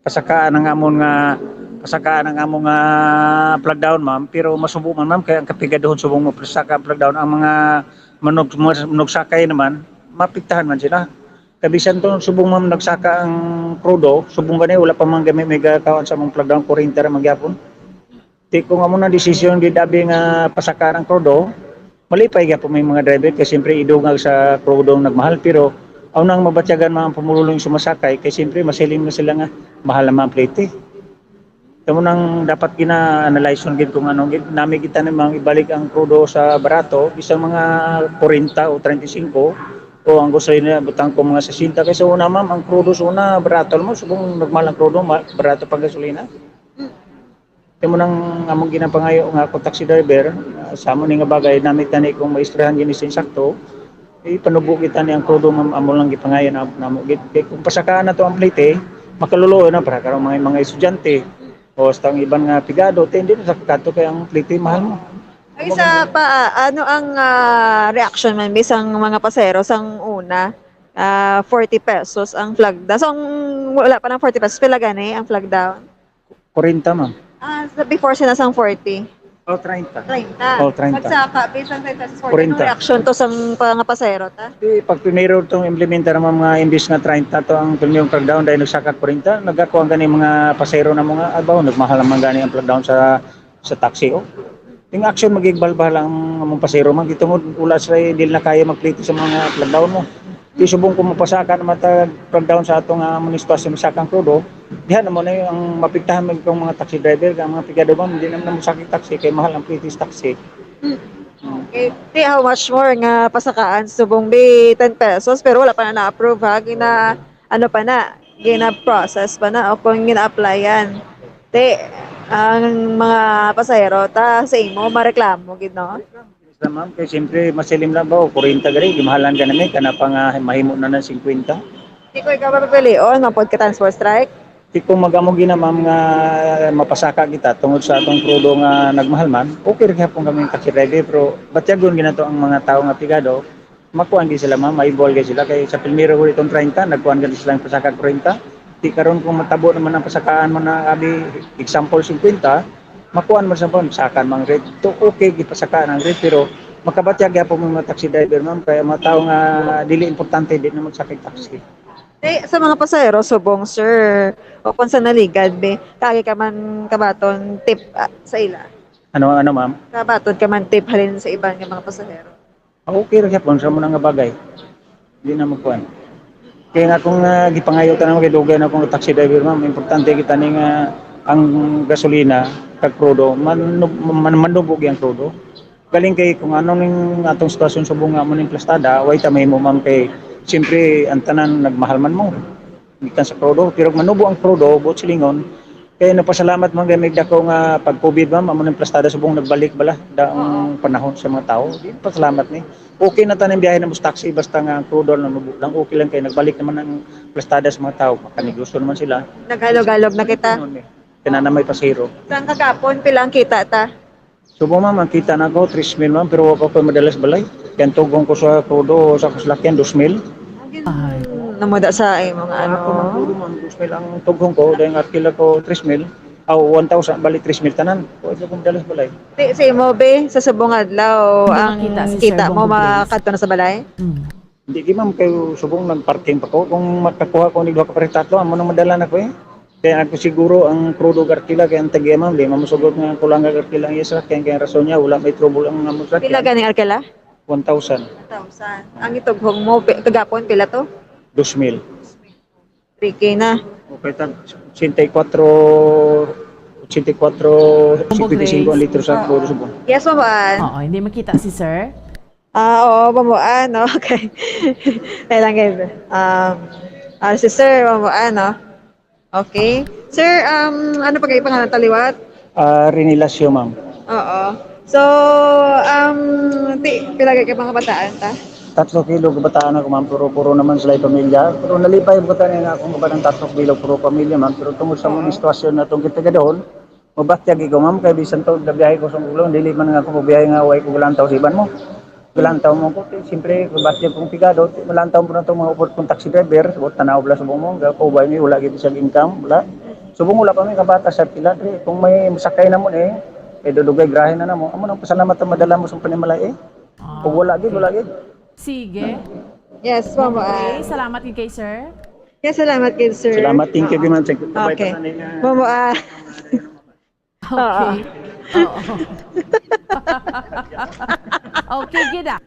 pasakaan ang amon nga, pasakaan ang amon nga flag down, ma'am, pero masubo man, ma'am, kay ang kapigaduhon subong mo pasaka ang flag down, ang mga manug-, manugsakay naman, mapiktahan man sila. Kabisan to, subong, ma'am, nagsaka ang krudo, subong gani, wala pa man kami may gakaon sa among flag down, kwarenta ra man gyapon. Ti kung amo na desisyon gid abi nga pasakaan ang krudo, malipay gyapon may mga driver kay siyempre idungag sa krudo ang nagmahal, pero aw nang mabatyagan mga pumulong sumasakay kay siyempre masiling na sila nga mahal naman ang plete. Kamo nang dapat gina-analyze gid kung ano gid nami kita ni mga ibalik ang krudo sa barato, bisan mga kwarenta o treinta y cinco o ang gasolina butang ko mga sesenta kay sa una, ma'am, ang krudo sa una barato lang mo, subong nagmahal ang krudo, ma-, barato pang gasolina. Amo nang among ginapangayo nga ako taxi driver, ah, sa amo ni nga bagay, namit na ni kung maistoryahan gini sa insakto, ipanubo kita ni ang krudo, ma'am, amo lang gipangayo na, namo. Gid, gid, kung pasakaan na to ang plete, makaluluoy na para karong mga, mga estudyante o sa tang iban nga pigado, ti hindi na sa kato kay ang plete mahal mo. Ay, sa pa, ah, ano ang, ah, reaction man bisang mga pasero sang una, ah, forty pesos ang flag down? So, ang wala pa ng forty pesos, pila gani ang flag down? Kwarenta, ma'am. Ah, sa before sila sang forty? Oh, treinta. Treinta. Oh, treinta. Magsaka, bisan treinta sa forty. Kwarenta. Anong reaksyon to sang mga pasero ta? Di, pag primero itong implementar ng mga imbis nga treinta to ang primero crackdown dahil nagsaka kwarenta, nagkakuha gani mga pasero na mga, abaw, nagmahal naman gani ang flag down sa, sa taxi, oh. Yung action, magigbalbal ang among pasero, man. Ito mo, wala sila, eh, di na kaya magplete sa mga flag down mo. Di subong kung mapasaka naman ta, pag down sa ato nga amo ni sitwasyon sa kang krudo, diha naman na ang mapiktahan man kung mga taxi driver, ang mga pigado ba, hindi naman naman sakit taxi, kay mahal ang P T S taxi. Okay. Ti, how much more nga pasakaan subong bi ten pesos, pero wala pa na na-approve, ha? Gina, ano pa na? Gina-process pa na o kung gina-applyan. Ti, ang mga pasahero, ta, sa imo, mareklamo, gid, no? Sa ma'am, kay siyempre, masilim lang ba, o kwarenta gari, gimahalan ka namin, kana pa nga mahimo na ng singkwenta. Di ko ikaw mapapilion, mapod ka transport strike? Di kung mag-amo gina, ma'am, nga mapasaka kita tungod sa atong krudo nga nagmahal man, okay ra gyapon kami taxi driver, pero batyagon gina to ang mga tao nga pigado, makuan gyud sila, ma'am, maibol gyud sila. Kay sa primero ko itong treinta, nagkuan gyud sila ang pasaka kwarenta. Di karon kung matabo naman ang pasakaan man na abi, example, singkwenta, makuan man sa phone, sakan mang rate. To okay, gipasakaan ang rate, pero makabatyag gyapon mo mga taxi driver, ma'am, kaya mga tao nga dili importante, di na magsakay taxi. Eh, sa mga pasahero, subong, sir, o kung sa naligad, be, kagi ka man kabaton tip, ah, sa ila? Ano, ano, ma'am? Kabaton ka man tip halin sa iban nga mga pasahero? Ah, okay ra gyapon sa muna nga bagay. Di na magkuan. Kaya nga kung ah, gipangayo ta naman kay dugay na akong taxi driver, ma'am, importante kita ni nga ang gasolina kag krudo, manub- man, manubog yung krudo. Galing kay kung ano ning atong sitwasyon subong nga mo ning plastada, way ta mahimo, ma'am, kay siyempre ang tanan nagmahal man mo gikan sa krudo. Pero manubo ang krudo, buot silingon, kay napasalamat man kay may dako nga pag-COVID, ma'am, amo ning plastada subong nagbalik bala da ang panahon sa mga tao. Di pasalamat ni. Okay na tanan biyahe na mus taxi basta nga ang krudo lang, lang okay lang kay nagbalik naman ang plastada sa mga tao. Makanegosyo naman sila. Naghalog-halog na kita. Ganun eh. Kaya na may pasahero. Sang kagapon, pila ang kita ta? Subong, ma'am, ang kita na ko, tres mil, ma'am, pero wa pa ko madalas balay. Kaya ang tugon ko sa krudo, sa kaslakyan, dos mil. Ay. Namuda sa imo nga ano. Ako, ma'am, puro, ma'am, dos mil ang tugon ko, dahil nga kila ko, tres mil. Aw, one thousand, bali, tres mil tanan. Wa pa ko madalas balay. Ti, sa imo, be, sa subong adlaw, Hindi ang makita si kita Sir mo Bongbong Grace. makadto na sa balay? Mm. Hindi, di, ma'am, kayo subong nagparking pa ko. Kung makakuha ko ni duha ka paritatlo, amo nang madala na ko eh. Kaya ako siguro ang krudo garkila kaya ang tagya, ma'am, di mamusugot nga kulang nga garkila ang isa kaya kaya rason niya wala may trouble ang amo sa Pila ganing arkela? One thousand. One thousand. Ang itughong mo, pi- kagapon, pila to? Dos mil. Three K na. Okay, tag eighty-four, eighty-four, fifty-five ang litro sa krudo subong. Yes, Ma'am Ann. Oo, hindi makita si sir. Ah, oo, Ma'am Ann, no? Okay. Kailangan, um, ah, si Sir, Ma'am Ann, no? Okay. Sir, um, ano pa kayo pangalan taliwat? Ah, Rinilasyo, ma'am. Oo. So, um, ti, pila ka mga kabataan ta? Tatlo kilo kabataan ako, ma'am, pero puro naman sila pamilya. Pero nalipay ko tayo nga akong kabataan tatlo kilo puro pamilya, ma'am. Pero tungod sa mga sitwasyon na itong kita doon, mabatyag ko, ma'am, kay bisan to, nabiyahe ko sa ulo, dili man nga ako magbiyahe nga, way ko galantaw sa iban mo. Galantaw mo ko, ti, siyempre, mabatyag kong pigado, ti, malantaw mo na itong mga upod kong taxi driver, sa tanaw bala subong mo, gapaubay mo, wala gid siyang income, wala. Subong wala pa may kabata sa pila, ti, kung may masakay na mo, eh, eh, dudugay grahe na namo. Amo nang pasalamat ang madala mo sa panimalay, eh. Kung wala gid, wala gid. Sige. Yes, Ma'am Ann. Okay, salamat gid kay sir. Yes, salamat gid, sir. Salamat, thank you, ma'am. Thank you. Okay. Bye-bye. Ma'am Ann. Okay. Oo. Okay gid ah.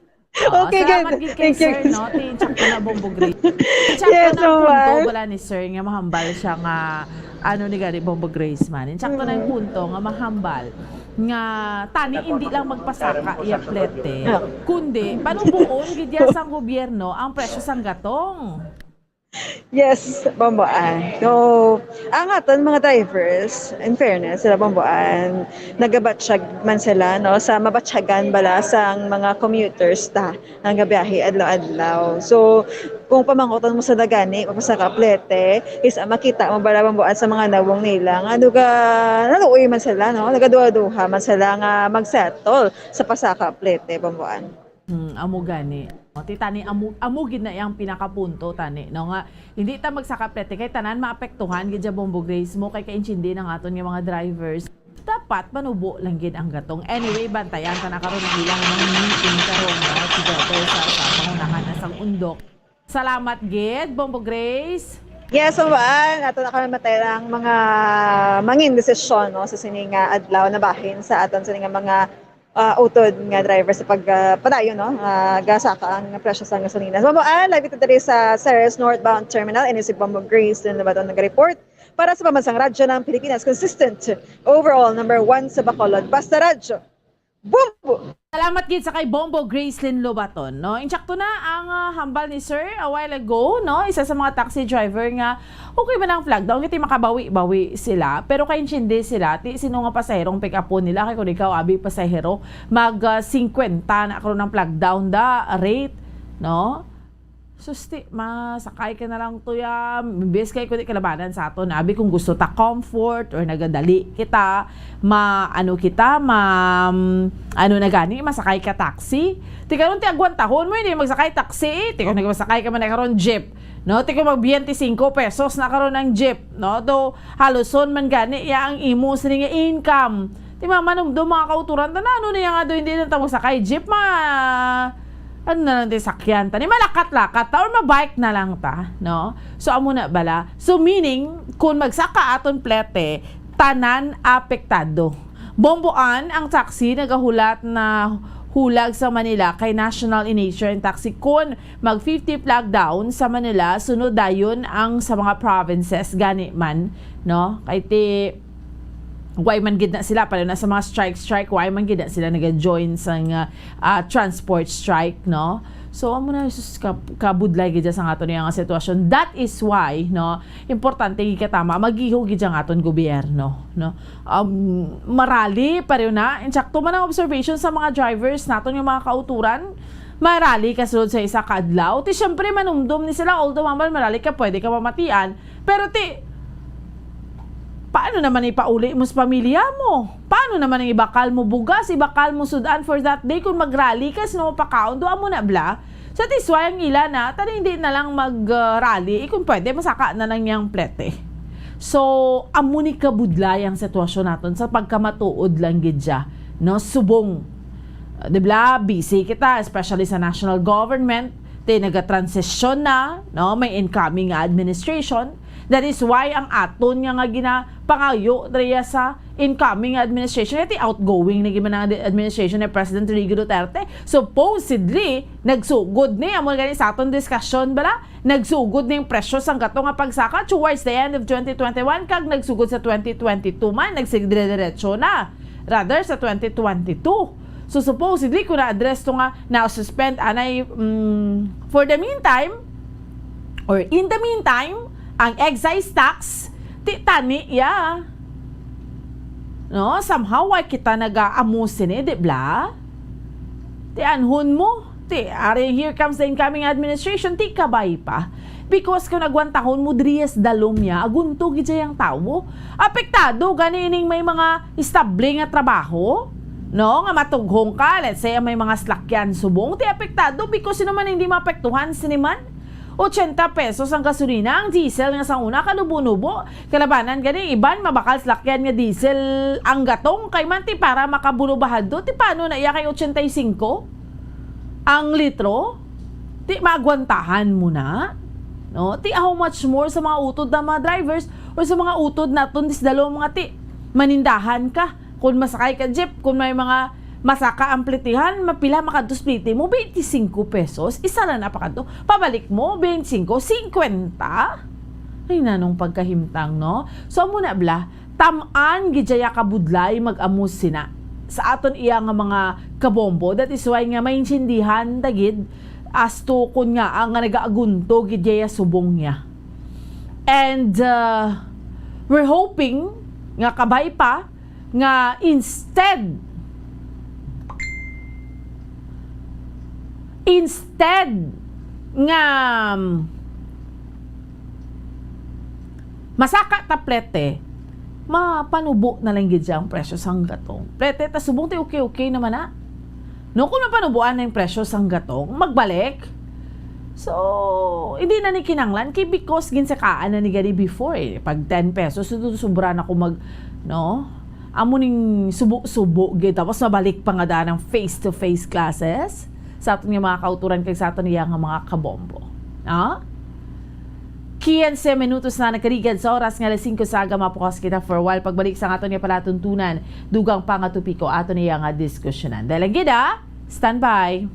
Oo, Okay, salamat good. Gid kay Thank you. Sir, no? Ti, check ko na Bombo Grace. Check Yes, ko na ang Ma'am punto Ann. Bala ni Sir nga mahambal siya nga ano ni gani Bombo Grace man. Check ko na yung punto nga mahambal nga tani hindi lang magpasaka iya plete, kundi panubuon gid ya sang gobyerno ang presyo sang gatong. Yes, Bombo Ann. So, ang aton mga drivers, in fairness, sila Bombo Ann, nagabatsyag man sila, no, sa mabatyagan bala sang mga commuters ta nga gabiyahe adlaw-adlaw. So, kung pamangutan mo sa dagani, mapasaka plete, is ah, makita mo bala Bombo Ann sa mga nawong nila nga duga naluoy man sila, no, nagaduha-duha man sila nga mag-settle sa pasaka plete, Bombo Ann. Hmm, amo gani. O, ti tani amo, amo gid na yang pinakapunto tani, no, nga hindi ta magsaka plete kay tanan maapektuhan gid sa Bombo Grace mo kay kaintindi ng aton nga mga drivers. Dapat manubo lang gid ang gatong. Anyway, bantayan ta na karon ang ilang mga meeting karon, no, together sa, sa pangunahan na sang undok. Salamat gid, Bombo Grace. Yes, Bombo Ann, ato na kami matay ang mga mangin desisyon, no, sa sini nga adlaw na bahin sa aton sini nga mga ah, utod nga driver sa pag, ah, padayon, no, nga gasaka ang presyo sa gasolina. So, mo, ah, live ito diri sa Ceres northbound terminal, ini si Bombo Grace din nabaton nag-report para sa Pambansang Radyo ng Pilipinas, consistent overall number one sa Bacolod. Basta Radyo, Bombo! Salamat gid sa kay Bombo Gracelyn Lobaton, no? Insakto na ang, ah, hambal ni Sir a while ago, no? Isa sa mga taxi driver nga okay man ang flag down, kay makabawi-bawi sila, pero kaintindi sila, ti sino nga pasaherong pick-upon nila, kay kung ikaw, abi, pasahero, mag, ah, singkwenta na karon ang flag down da rate, no? Susti, masakay ka na lang to ya. Imbes kay kundi kalabanan sa aton, abi, kung gusto ta comfort or nagadali kita, ma, ano kita, ma, ano na gani, masakay ka taxi. Ti karon ti agwantahon mo, hindi magsakay taxi, eh. Ti kung nagmasakay ka man na karon jeep, no? Ti kung mag twenty-five pesos na karon ang jeep, no? Do, haluson man gani ya ang imo sini nga income. Ti mamanumdom, mga kauturan, tanano niya nga do, hindi na ta magsakay jeep, ma, ano na lang ti sakyan ta, ni malakat-lakat ta or ma-bike na lang ta, no? So, amo na bala. So, meaning, kung magsaka aton plete, tanan apektado. Bomboan ang taxi nagahulat na hulag sa Manila kay national in nature ang taxi. Kung mag fifty flag down sa Manila, sunod dayon ang sa mga provinces, gani man, no? Kay ti, why man gid na sila, pala na sa mga strike, strike, why man gid na sila nag-join sa nga, ah, transport strike, no? So, amo na, sus, ka-, kabudlay gid sa nga ato niya nga sitwasyon. That is why, no, importante gid katama, mag-iho gid ang aton gobyerno, no? Um, marali, pareho na. Insakto man ang observation sa mga drivers naton, yung mga kauturan, marali ka sulod sa isa ka adlaw. Ti, syempre, manumdom ni sila, although, mamal, marali ka, pwede ka mamatian. Pero, ti, paano naman ipauli mo sa pamilya mo? Paano naman ang ibakal mo bugas, ibakal mo sudan for that day? Kung mag-rally ka, sino mapakaon? Doon mo na, bla? So, that is why ang ila na, tani hindi na lang mag-rally. Eh, kung pwede, masaka na lang yang plete. So, amo ni kabudlay ang sitwasyon naton sa pagkamatuod lang gid siya, no? Subong. Uh, di ba, busy kita, especially sa national government. Ti, naga-transition na, no? May incoming nga administration. That is why ang aton nga, nga ginapangayo diri sa incoming nga administration, ti outgoing na gid man ang administration ni President Rodrigo Duterte. Supposedly, nagsugod ni, amo gani sa aton diskusyon bala, nagsugod ning presyo sang gatong nga pagsaka towards the end of twenty twenty-one, kag nagsugod sa twenty twenty-two man, nagsigdire-diretso na. Rather, sa twenty twenty-two. So, supposedly, kung na-address to nga, na-suspend, anay, mm, for the meantime, or in the meantime, ang excise tax, ti tani, ya. No, somehow, why kita nag-aamo sini, di bla? Ti anhon mo, ti, ari, here comes the incoming administration, ti kabay pa. Because kung nagwantahon mo, diri sa dalom niya, agunto gid siya ang tawo. Apektado gani ining may mga estable nga trabaho, no? Nga matughong ka, let's say, may mga salakyan subong, ti apektado because sino man hindi maapektuhan sini man? Ochenta pesos ang gasolina, ang diesel nga sa una, kanubo-nubo. Kalabanan gani, iban mabakal salakyan nga diesel ang gatong, kay man ti para makabulubahado, ti paano na iya kay ochenta y cinco ang litro? Ti maagwantahan mo na? No? Ti how much more sa mga utod na mga drivers or sa mga utod naton dis dalo mga ti manindahan ka. Kung masakay ka jeep, kung may mga masaka ang plitihan, mapila makadto sa pliti mo? Twenty-five pesos. Isa lang na pakadto. Pabalik mo, twenty-five, fifty. Ay, nanong pagkahimtang, no? So, amo na bala, tam-an gid siya kabudlay mag-amo sina sa aton iya nga mga kabombo. That is why nga maintindihan ta gid as to kun nga ang nga nagaagunto gid siya subong niya. And, uh, we're hoping nga kabay pa nga instead, instead nga masaka ta plete, mapanubo na lang gid siya ang presyo sang gatong. Plete ta subong ti okay-okay naman na. No, kung mapanubuan na yung presyo sang gatong, magbalik. So, hindi na ni kinanglan kay because ginsakaan na ni gani before eh. Pag ten pesos, so, sobra na ko mag, no? Amo ning subo-subo gid. Tapos mabalik pa nga daan ang face-to-face classes sa aton nga mga kauturan kag sa aton iya nga mga kabombo. Ah? Quince minutos na nagkarigad sa oras nga alas singko sa aga. Mapukas kita for a while. Pagbalik sa aton nga palatuntunan, dugang pa nga topiko aton iya nga diskusyonan. Dahil lang gid, ah, standby.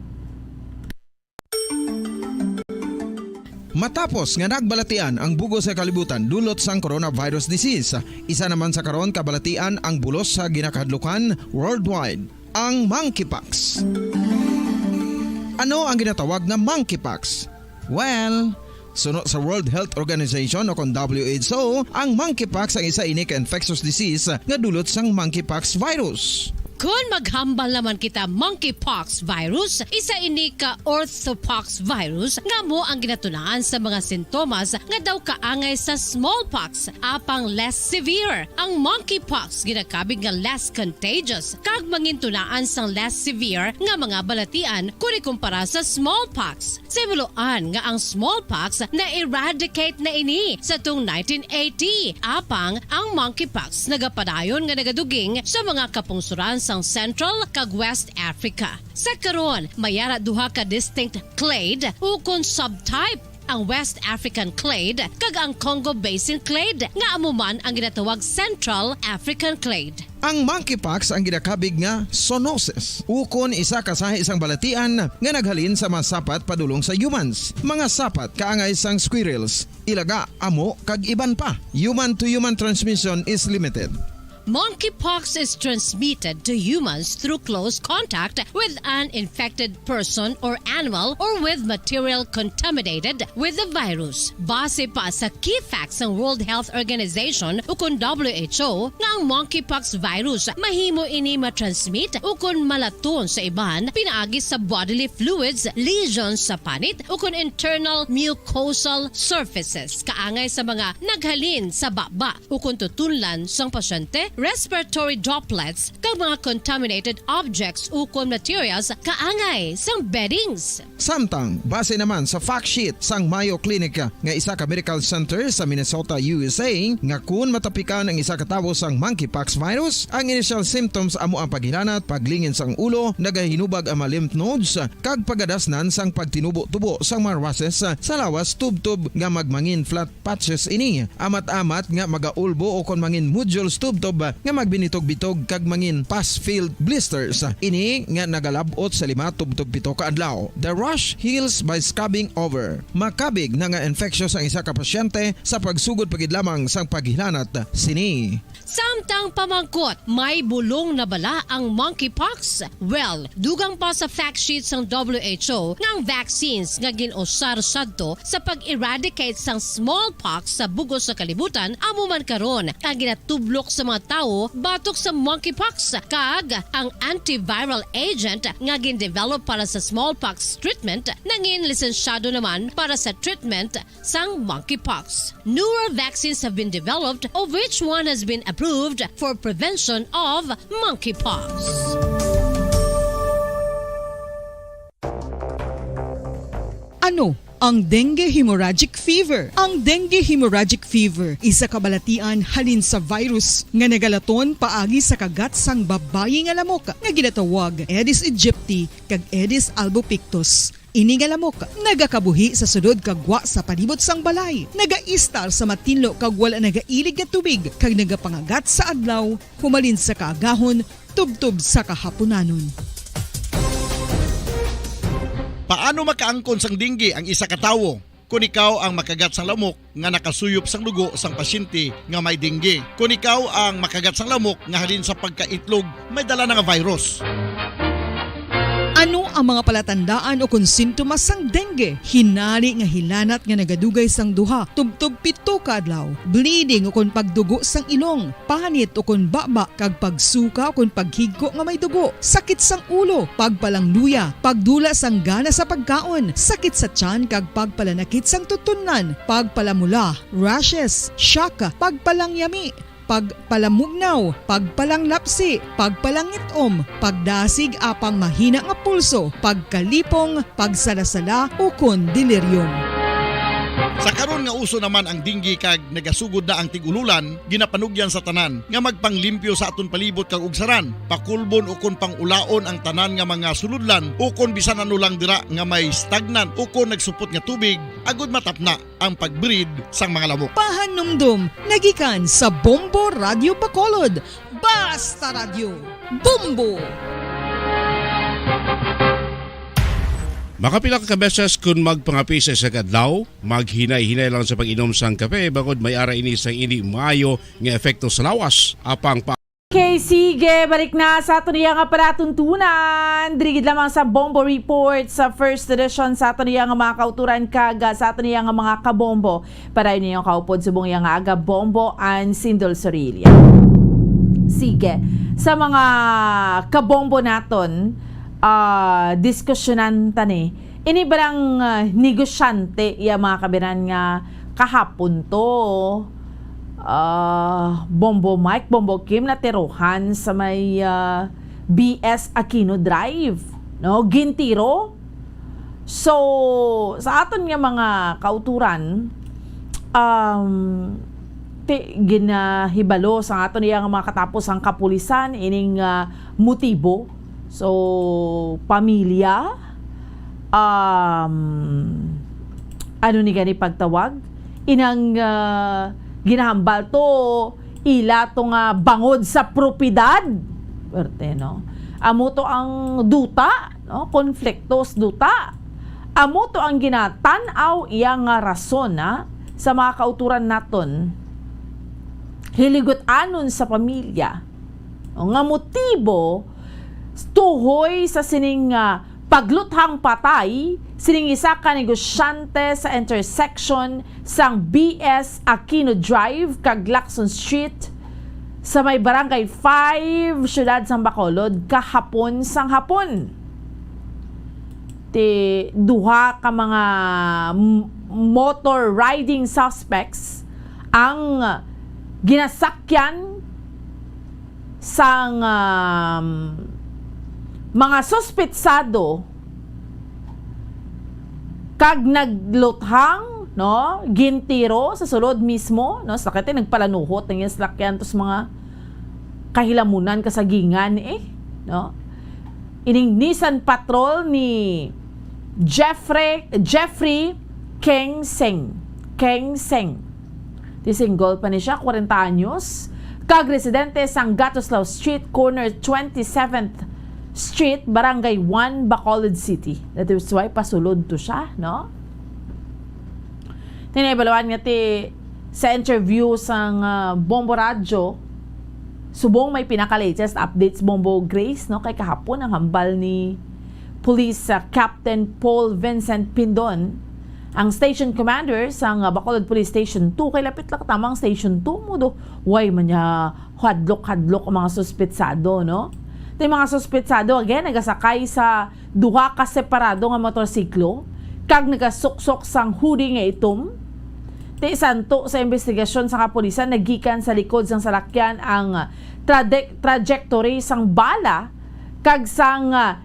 Matapos nga nagbalatian ang bug-os nga kalibutan dulot sang coronavirus disease, isa naman sa karon kabalatian ang bulos sa ginakahadlukan worldwide, ang monkeypox. Ano ang ginatawag nga monkeypox? Well, suno sa World Health Organization o kon W H O, ang monkeypox ang isa ini ka infectious disease nga dulot sang monkeypox virus. Kon maghambal naman kita monkeypox virus, isa ini ka orthopox virus nga amo ang ginatunaan sa mga sintomas nga daw kaangay sa smallpox, apang less severe. Ang monkeypox ginakabig nga less contagious kag mangintunaan sang less severe nga mga balatian kon ikumpara sa smallpox. Sa himuloan nga ang smallpox na-eradicate na ini sa tung nineteen eighty, apang ang monkeypox nagapadayon nga nagaduging sa mga kapungsoran sang Central kag West Africa. Sa karon, may ara duha ka distinct clade ukon subtype, ang West African clade kag ang Congo Basin clade, nga amo man ang ginatawag Central African clade. Ang monkeypox ang ginakabig nga zoonosis, ukon isa ka sahi sang balatian nga naghalin sa mga sapat padulong sa humans. Mga sapat kaangay sang squirrels, ilaga, amo, kag iban pa. Human-to-human transmission is limited. Monkeypox is transmitted to humans through close contact with an infected person or animal or with material contaminated with the virus. Base pa sa key facts sang World Health Organization ukon W H O nga ang monkeypox virus mahimo ini matransmit ukon malaton sa iban pinaagi sa bodily fluids, lesions sa panit ukon internal mucosal surfaces kaangay sa mga naghalin sa baba ukon tutunlan sang pasyente, respiratory droplets, kag mga contaminated objects ukon materials kaangay sang beddings. Samtang, base naman sa fact sheet sang Mayo Clinic nga isa ka medical center sa Minnesota, U S A, nga kon matapikan ang isa ka tawo sang monkeypox virus, ang initial symptoms amo ang paghilanat, paglingin sang ulo, nagahinubag ang mga lymph nodes, kag pagadasnan sang pagtinubo-tubo sang mga rashes sa lawas tubtob nga magmangin flat patches ini. Amat-amat nga magaulbo ukon mangin nodules tubtob nga magbinitog-bitog kag mangin pus-filled blisters. Ini nga nagalab-ot sa lima tubtob pito ka adlaw. The rash heals by scabbing over. Makabig na nga infectious ang isa ka pasyente sa pagsugod pa gid lamang sang paghilanat sini. Samtang pamangkot, may bulong na bala ang monkeypox? Well, dugang pa sa fact sheet sang W H O nga ang vaccines nga gin-usar sadto sa pag-eradicate sang smallpox sa bug-os nga kalibutan amo man karon ang ginatublok sa mga tawo batok sa monkeypox, kag ang antiviral agent nga gin-develop para sa smallpox treatment nangin lisensyado naman para sa treatment sang monkeypox. Newer vaccines have been developed, of which one has been approved for prevention of monkeypox. Ano ang dengue hemorrhagic fever? Ang dengue hemorrhagic fever isa ka balatian halin sa virus nga nagalaton paagi sa kagat sang babayi nga lamok nga ginatawag Aedes aegypti kag Aedes albopictus. Ini nga lamok nagakabuhi sa sulod kag gwa sa palibot sang balay, nagaistar sa matinlo kag wala nagailig nga tubig, kag nagapangagat sa adlaw humalin sa kaagahon tubtob sa kahapunanon. Paano makaangkon sang dengue ang isa ka tawo? Kon ikaw ang makagat sang lamok nga nakasuyop sang dugo sang pasyente nga may dengue. Kon ikaw ang makagat sang lamok nga halin sa pagkaitlog may dala na nga virus. Ano ang mga palatandaan ukon sintomas sang dengue? Hinari nga hilanat nga nagadugay sang duha tubtob pito ka adlaw, bleeding ukon pagdugo sang ilong, panit ukon baba, kag pagsuka ukon paghigko nga may dugo, sakit sang ulo, pagpalangluya, pagdula sang gana sa pagkaon, sakit sa tiyan kag pagpalanakit sang tutunlan, pagpalamula, rashes, shock, pagpalangyami, pagpalamugnaw, pagpalanglapsi, pagpalangit-om, pagdasig apang mahina nga pulso, pagkalipong, pagsalasala, ukon delirium. Sa karon nga uso naman ang dengue kag nagasugod na ang tig-ululan, ginapanugyan sa tanan nga magpanglimpyo sa aton palibot kag ugsaran, pakulbon ukon pang-ulaon ang tanan nga mga sulodlan ukon bisan ano lang dira nga may stagnant ukon nagsupot nga tubig, agud matapna ang pag-breed sang mga lamok. Pahanumdom nga gikan sa Bombo Radyo Bacolod. Basta Radyo, Bombo! Makapila ka beses kun magpangape sa isa ka adlaw, maghinay-hinay lang sa pag-inom sang kape, bangod may ara ini sang indi maayo nga epekto sa lawas. Apang pa- Okay, sige, balik na sa aton iya nga palatuntunan. Diri gid lamang sa Bombo Report sa first edition sa aton iya nga mga kauturan kag, ah, sa aton iya nga mga kabombo. Padayon ninyo kaupod subong iya nga aga, Bombo and Sindol Sorilla. Sige, sa mga kabombo naton, ah, diskusyonan ta ni. Ini barang, ah, negosyante, iya mga kabiran nga kahapon to, ah, Bombo Mike, Bombo Kim, natirohan sa may, ah, B S Aquino Drive, no? Gintiro. So, sa aton nga mga kauturan, um, ti-, ginahibalo sa aton iya nga mga katapos ang kapulisan ining, ah, motibo. So, pamilya, um, ano ni gani pagtawag? Inang, ah, ginahambal to, ila to nga bangod sa propiedad. Pwerte, no? Amo to ang duta, no? Konflikto sa duta. Amo to ang ginatan-aw iya nga rason, ha, sa mga kauturan naton. Hiligutanon sa pamilya. O nga motibo, tuhoy sa sining, ah, pagluthang patay sining isa ka negosyante sa intersection sang B S Aquino Drive kag Lacson Street sa may Barangay five, Siyudad sang Bacolod, kahapon sang hapon. Ti duha ka mga m-, motor riding suspects ang ginasakyan sang, um, mga suspetsado kag nagluthang, no, gintiro sa sulod mismo, no, sa kati nagpalanuhot ang iyang salakyan tos mga kahilamunan, kasagingan, eh, no. Ining Nissan Patrol ni Jeffrey, Jeffrey Keng Seng. Keng Seng. Ti single pa ni siya, kwarenta anyos, kag residente sang Gatoslao Street, corner twenty-seventh Street, Barangay one, Bacolod City. That is why pasulod to siya, no? Tinahibaluan nga ti sa interview sang, ah, Bombo Radyo, subong may pinaka-latest updates, Bombo Grace, no? Kay kahapon ang hambal ni Police, ah, Captain Paul Vincent Pindon, ang station commander sang, ah, Bacolod Police Station two, kay lapit lang tama ang Station two mo do. Way man niya hadlok-hadlok ang mga suspetsado, no? Ti mga suspetsado, again, nagasakay sa duha ka separado nga motorsiklo kag nagasuksok sang hoodie nga itom. Ti santo sa investigasyon sa kapulisan, naggikan sa likod sang salakyan ang trade-, trajectory sang bala kag sang, ah,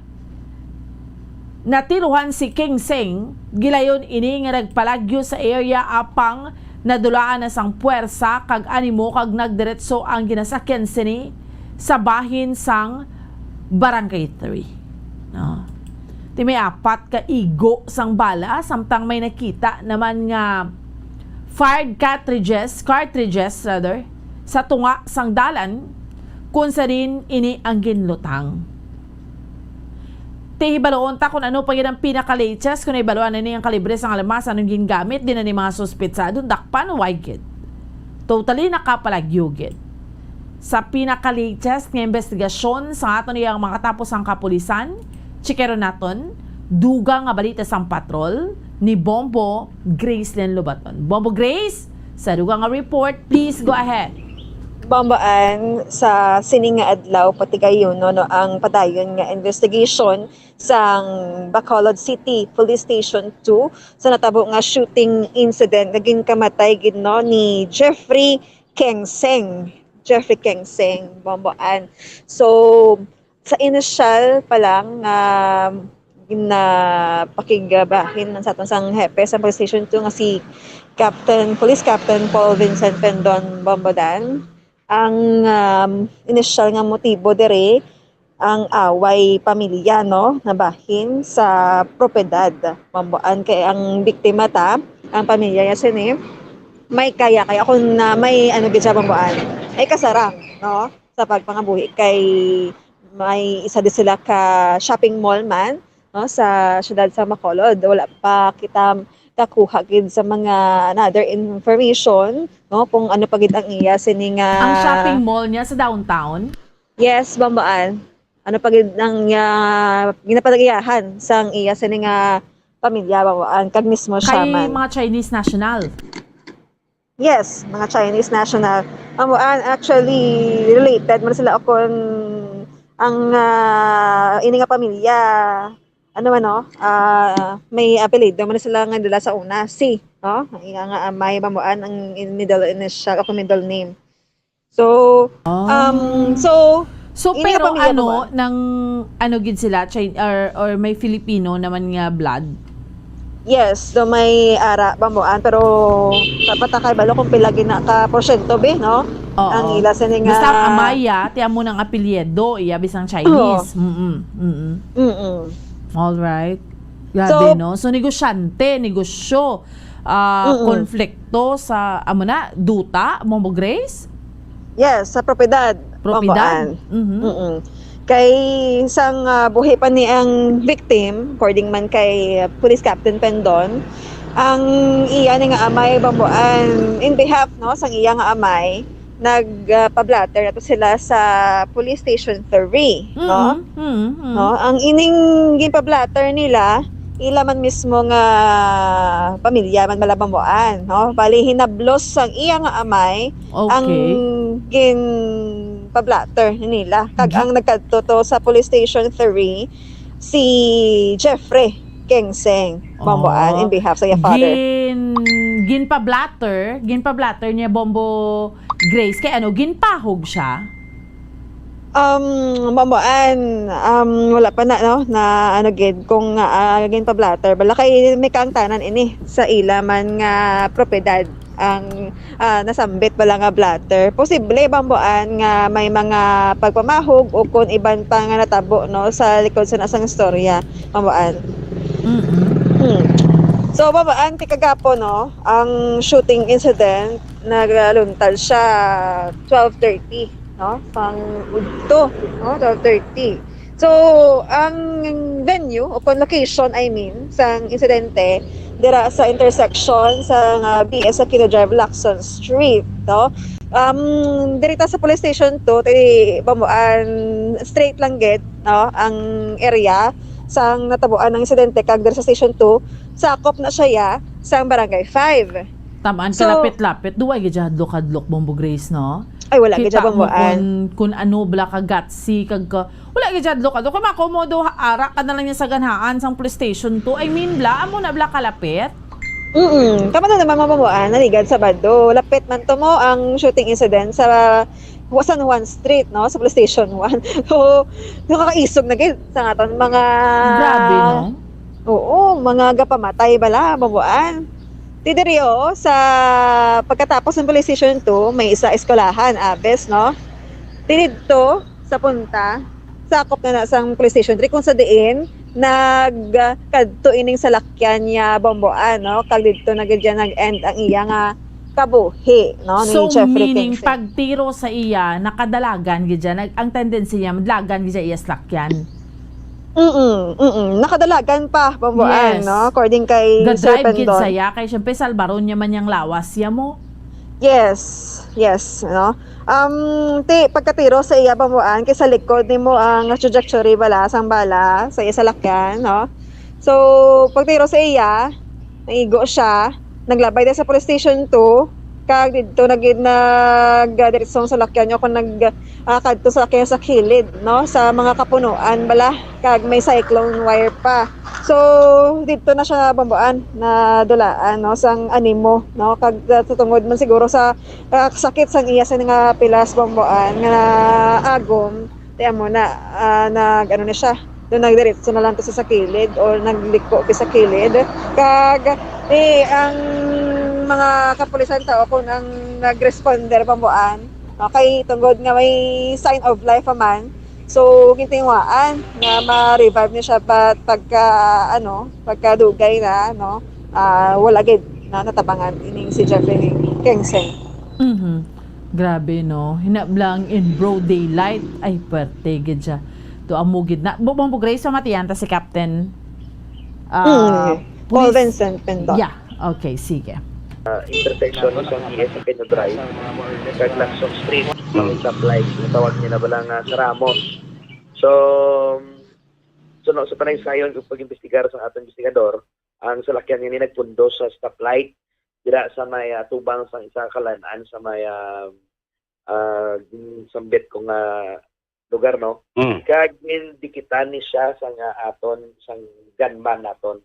natirohan si King Seng, gilayon ini nga nagpalagyo sa area apang nadulaan na sang puwersa kag animo kag nagdiretso ang ginasakyan sini sa bahin sang Barangay three. No? Ti may apat ka igo sang bala, samtang may nakita naman nga fired cartridges, cartridges rather, sa tunga sang dalan, kung sa din ini ang ginlutang. Ti hibaluon ta kung ano pa gid ang pinaka-latest, kung nahibaluan na ni ang kalibre sang armas, anong gingamit din na ni mga suspetsado, dakpan, why gid? Totally nakapalagyo gid. Sa pinaka-latest nga investigasyon sa aton iyang makatapos ang kapulisan, chikero naton, dugang nga balita sang patrol ni Bombo Grace Len Lobaton. Bombo Grace, sa dugang nga report, please go ahead. Bambaan sa sining nga adlaw, patigayon, no, no, ang padayon nga investigation sang Bacolod City Police Station two sa natabo nga shooting incident nga ginkamatay gid, no, ni Jeffrey Kengseng. Jeffrey Kengseng, Bambaan. So, sa initial pa lang nga ginapakigabahin man sa aton sang hepe sa Police Station two nga si Captain, Police Captain Paul Vincent Pendon Bombodan. Ang, um, inisyal nga motibo diri, ang away pamilya, no, nabahin sa propiedad. Mambuan kay ang biktima ta, ang pamilya niya sini, may kaya, kaya kung na may ano gid siya, mambuan, ay kasarang, no, sa pagpangabuhi kay may isa di sila ka shopping mall man, no, sa siyudad sa Bacolod. Wala pa kita kakuha gid sa mga another information, no, kung ano pa gid ang iya sini nga Ang shopping mall niya sa downtown? Yes, Bambaan. Ano pa gid ang, ah, ginapadagiyahan sang iya sini nga pamilya, Bambaan, kag mismo siya Kay man. mga Chinese national? Yes, mga Chinese national. Bambaan, actually, related man sila o kung ang, ah, ini nga pamilya, ano man, no? Ah, may apelyido man sila nga dala sa una, C, no? Ang iya nga amay, Bambaan, ang in-, middle initial o kung middle name. So, Ah. um, so, So, ini nga pero pamilya ano, ba? nang, ano gid sila, Chin-, or, or may Filipino naman nga blood? Yes, so may ara, Bambuan, pero dapat ta kay balo kung pila gina ka porsyento, be, no? Oo. Ang ila sini nga Basta ang Amaya, ti amo nang apelyido, iya bisang Chinese. Oo. Mm-mm. Mm-mm. Mm-mm. All right. Grabe, So, no? So, negosyante, negosyo, ah, Mm-mm. konflikto sa, amo na, duta, Mombo Grace? Yes, sa propiedad, Propiedad? Bambuan. Mhm. Mm-mm. Kay sang, ah, buhi pa ni ang victim, according man kay, ah, Police Captain Pendon, ang iya ni nga amay, Bambuan, in behalf, no, sang iya nga amay, nag, ah, pa-blotter ato sila sa Police Station three, no? Mm-mm, mm-mm. No, ang ining ginpa-blotter nila, ila man mismo nga pamilya man bala, Bambuan, no? Bali, hinablos sang iya nga amay ang Okay. ginpa-blotter nila. Kag Gi- ang nagkadto to sa Police Station three, si Jeffrey Kengseng, Bambuan, Oh. in behalf sa iya father. Gin-, ginpa-blotter, ginpa-blotter niya, Bombo Grace, kay ano, ginpahog siya? Um, Bambuan, um, wala pa na, no, na ano gid, kung, ah, ginpa-blotter. Bala kay may kaangtanan ini sa ila man nga propiedad ang, ah, nasambit bala nga blotter. Posible, Bambuan, nga may mga pagpamahog o kung iban pa nga natabo, no, sa likod sa nasang istorya, Bambuan. Mm-mm. Hmm. So, Bambuan, ti kagapon, no, ang shooting incident, nagluntad siya twelve thirty, no? Pang udto, no? Twelve thirty. So, ang venue o kon location, I mean, sang insidente, dira sa intersection sa, ah, B S Aquino Drive, Lacson Street, no? Um, diri ta sa Police Station two, ti, Bambuan, straight lang gid, no, ang area sang natabuan ng insidente, kag diri sa Station two, sakop na siya, ya, sang Barangay five. Tamaan, So, kalapit-lapit. Duwa gid siya hadlok-hadlok, Bombo Grace, no? Ay, wala gid siya, Kita mo Bambuan. Kun, kun ano, bala ka gutsy, kag ka, wala gid siya hadlok-hadlok. Kung makomodo, ha-, ara ka na lang niya sa ganhaan sang police station to. I mean, bla, amo na bla kalapit? Mm-mm. Tama na naman, Mama Moan, naligad Sabado. Lapit man to mo ang shooting incident sa Wa-, San Juan Street, no? Sa Police Station one. So, nakakaisog na gid sa aton mga Grabe, no? Oo, mga gapamatay bala, Mama Moan. Ti diri, oh, sa pagkatapos ng Police Station two, may isa eskwelahan, Abes, no? Ti didto, sa punta, sakop na na sang police station diri, kung sa diin nagkadto ining salakyan niya, Bomboan, no? Kag didto na gid yan nag-end ang iya nga kabuhi, no, ni So, Jeffrey meaning, Kingsey. Pagtiro sa iya, nakadalagan gid siya. Nag-, ang tendency niya, madalagan gid siya iya salakyan. Mm-mm, mm-mm. Nakadalagan pa, Bomboan, Yes. no? According kay Sir Ga-drive gid Pendon. Saya, kay siyempre, salbaron niya man yang lawas siya mo. Yes, yes, no? Um, ti, pagkatiro sa iya, Bomboan, kay sa likod nimo ang trajectory bala, sang bala, sa iya salakyan, no? So, pagtiro sa iya, naigo siya, naglabay din sa police station two, kag didto na gid nag-, ah, diretsong salakyan niya kung nag-, ah, kadto salakyan sa kilid, no, sa mga kapunuan bala, kag may cyclone wire pa. So, didto na siya, Bomboan, nadulaan, no, sang animo, no, kag, ah, sa tungod man siguro sa, ah, sakit sang iya sa nga pilas, Bomboan, nga agom, ti amo na, ah, nag-, ano na siya, So, nagdiretso na lang to sa, sa kilid or nagliko pa sa kilid. Kag, eh, ang mga kapulisan tao kon ang nag-responder, Bambuan, no, kay tungod nga may sign of life pa man. So, gintinguhaan nga ma-revive ni siya, but pagka, ano, pagkadugay na, no, ah, wala gid na natabangan ining si Jeffrey Keng Seng. Mhm. Grabe, no? Hinablang in broad daylight. Ay, perte gid siya. To amo gid na. Bu-, Bambo Grace, pamatian ta si Captain, ah, Mm. Paul Police. Vincent Pindon. Yeah. Okay, sige. Ah, intersection sa P S Aquino Drive kag Lacson Street, may stoplight, ang tawag nila bala nga sa Ramos. So, suno sa panaysayon ug pag-imbestigar sa atong investigador, ang salakyan nga ini nagpundo sa stoplight dira sa may, ah, tubang sang isa ka lan-an sa may, ah, ah, ginsambit ko nga lugar, no? Mm. Kag gindikitan ni siya sang, ah, aton, sang gunman naton.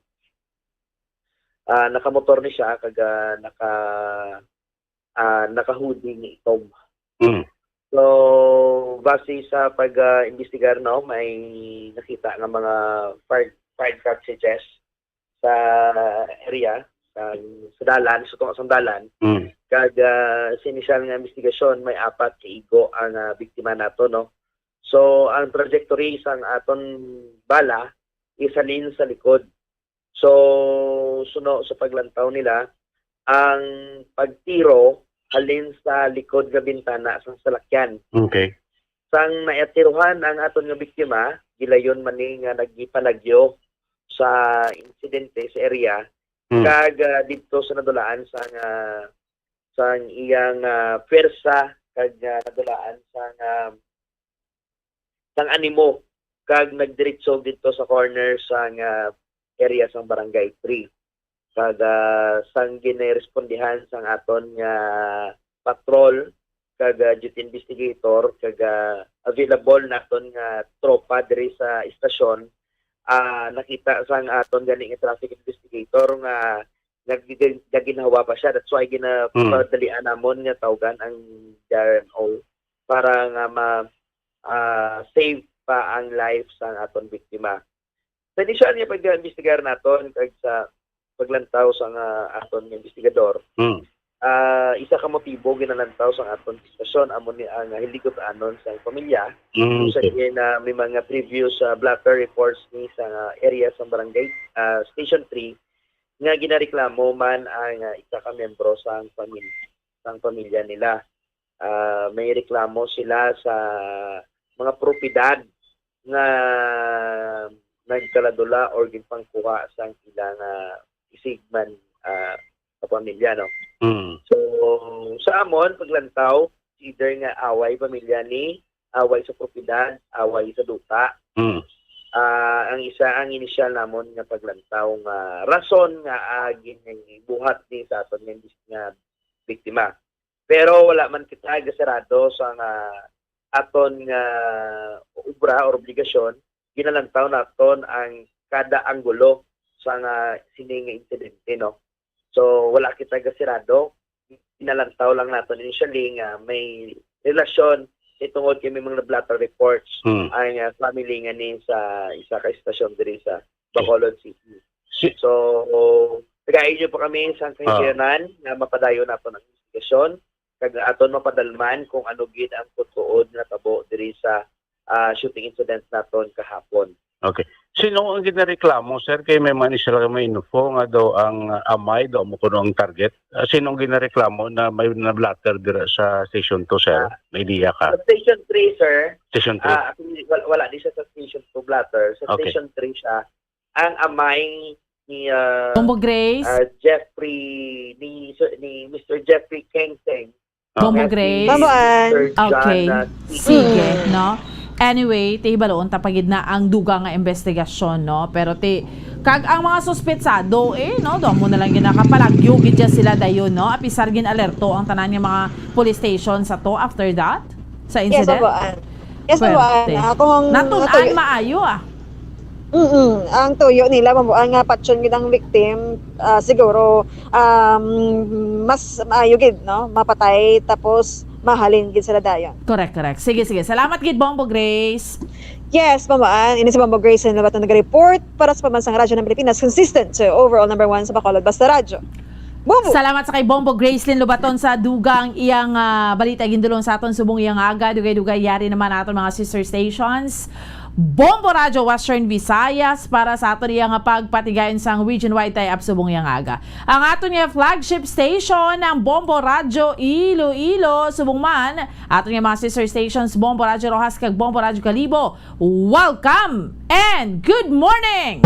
Ah, nakamotor ni siya kag, ah, naka ah, naka-hoodie nga itom. Mm. So, base sa pag, ah, imbestigar, no, may nakita nga mga fired, fired cartridges sa area, sa, sa dalan, sa tunga sang dalan. Mm. Kag, ah, sa inisyal nga investigasyon, may apat ka igo ang, ah, biktima nato, no. So, ang trajectory sang aton bala is halin sa likod. So, suno sa paglantaw nila, ang pagtiro halin sa likod nga bintana sang salakyan. Okay. Sang naatiruhan ang aton nga biktima, gilayon man ni nga nagipalagyo sa insidente sa area, Hmm. kag, ah, didto sa nadulaan sang, ah, sang iyang, ah, pwersa, kag, ah, nadulaan sang, ah, sang animo, kag nagdiretso didto sa corner sang, ah, area sang Barangay three. Kag, ah, sang ginirespondihan sang aton nga patrol kag, ah, duty investigator kag, ah, available naton nga tropa diri sa istasyon, ah, nakita sang aton gani nga traffic investigator nga nag-, nag-, naginhawa pa siya. That's why ginapadalian namon nga tawgan ang D R M O para nga ma-, ah, save pa ang life sang aton biktima. Sa inisyal nga pag-imbestigar naton kag sa paglantaw sang aton nga investigador, Mm. ah, isa ka motibo ginalantaw sang aton istasyon amo ni ang hiligot-anon sang pamilya. Mm. Kung sa Okay. diin na may mga previous, ah, blotter reports ni sa area sa barangay, ah, Station three nga ginareklamo man ang, ah, isa ka miyembro sang pamilya, sang pamilya nila. Ah, may reklamo sila sa mga propiedad nga nagkaladula or ginpangkuha sang ilang, ah, isigman, ah, kapamilya, no? Mm. So, sa amon, paglantaw, either nga away pamilya ni, away sa propiedad, away sa duta. Mm. Ah, ang isa, ang inisyal namon nga paglantaw nga rason nga, ah, ginbuhat ni sa aton nga, nga biktima. Pero wala man kita gasirado sa nga aton nga obra or obligasyon, ginalantaw naton ang kada anggulo sa nga sini nga insidente, no? So, wala kita gasirado. Ginalantaw lang naton initially nga may relasyon, kay tungod kay may mga blotter reports Hmm. ang, ah, family nga ni sa isa ka istasyon diri sa Bacolod City. Si- So, tagainyo pa kami sa Ah. kahigayonan nga mapadayon naton ang investigasyon kag aton mapadalman kung ano gid ang pagtuod nga tabo diri sa, ah, shooting incident naton kahapon. Sino ang ginareklamo, sir? Kay may man sila may info nga daw ang, ah, amay daw mo kuno ang target. Ah, sino ang ginareklamo na may na-blotter dira sa Station two, sir? Ah. May idea ka? Sa Station three, sir, Station three. ah, actually, wala, wala di siya sa Station two blotter. Sa Okay. Station three siya. Ang amay ni, ah, Bombo Grace. ah, Jeffrey, ni, ni Mister Jeffrey Keng Seng. Ah. Bombo At si Grace. Bambuan. Mister John, Okay. ah, Sige, no? Anyway, tihibaloon ta pa gid na ang dugang nga investigasyon, no? Pero ti, kag ang mga suspetsado, eh, no? Daw mo na lang gid nakapalagyo gid dyan sila dayon, no? Apisar gin-alerto ang tanan nga mga police station sa to after that? Sa Yes, incident? Bambuan. Yes, Bambuan. Pwerte. Ah, kung Natun-an natuyo, maayo, ah. mm, ang tuyo nila, Bambuan, nga patyon gid ang victim, ah, siguro, um, mas maayo gid, no? Mapatay, tapos mahalin gid sila dayon. Correct, correct. Sige, sige. Salamat gid, Bombo Grace. Yes, Bombo Ann. Ini si Bombo Grace Lynn Lobaton nag-report para sa Pambansang Radyo ng Pilipinas, consistent to overall number one sa Bacolod Basta Radyo. Bombo! Salamat sa kay Bombo Grace Lynn Lobaton sa dugang iyang ah, balita gindulong sa aton subong iyang aga. Dugay-dugay yari naman aton mga sister stations. Bombo Radyo Western Visayas para sa aton iyang pagpatigayon sang region-wide tie-up subong iyang aga. Ang aton nga flagship station, ang Bombo Radyo Iloilo, subong man aton nga mga sister stations, Bombo Radyo Roxas kag Bombo Radyo Kalibo. Welcome and good morning!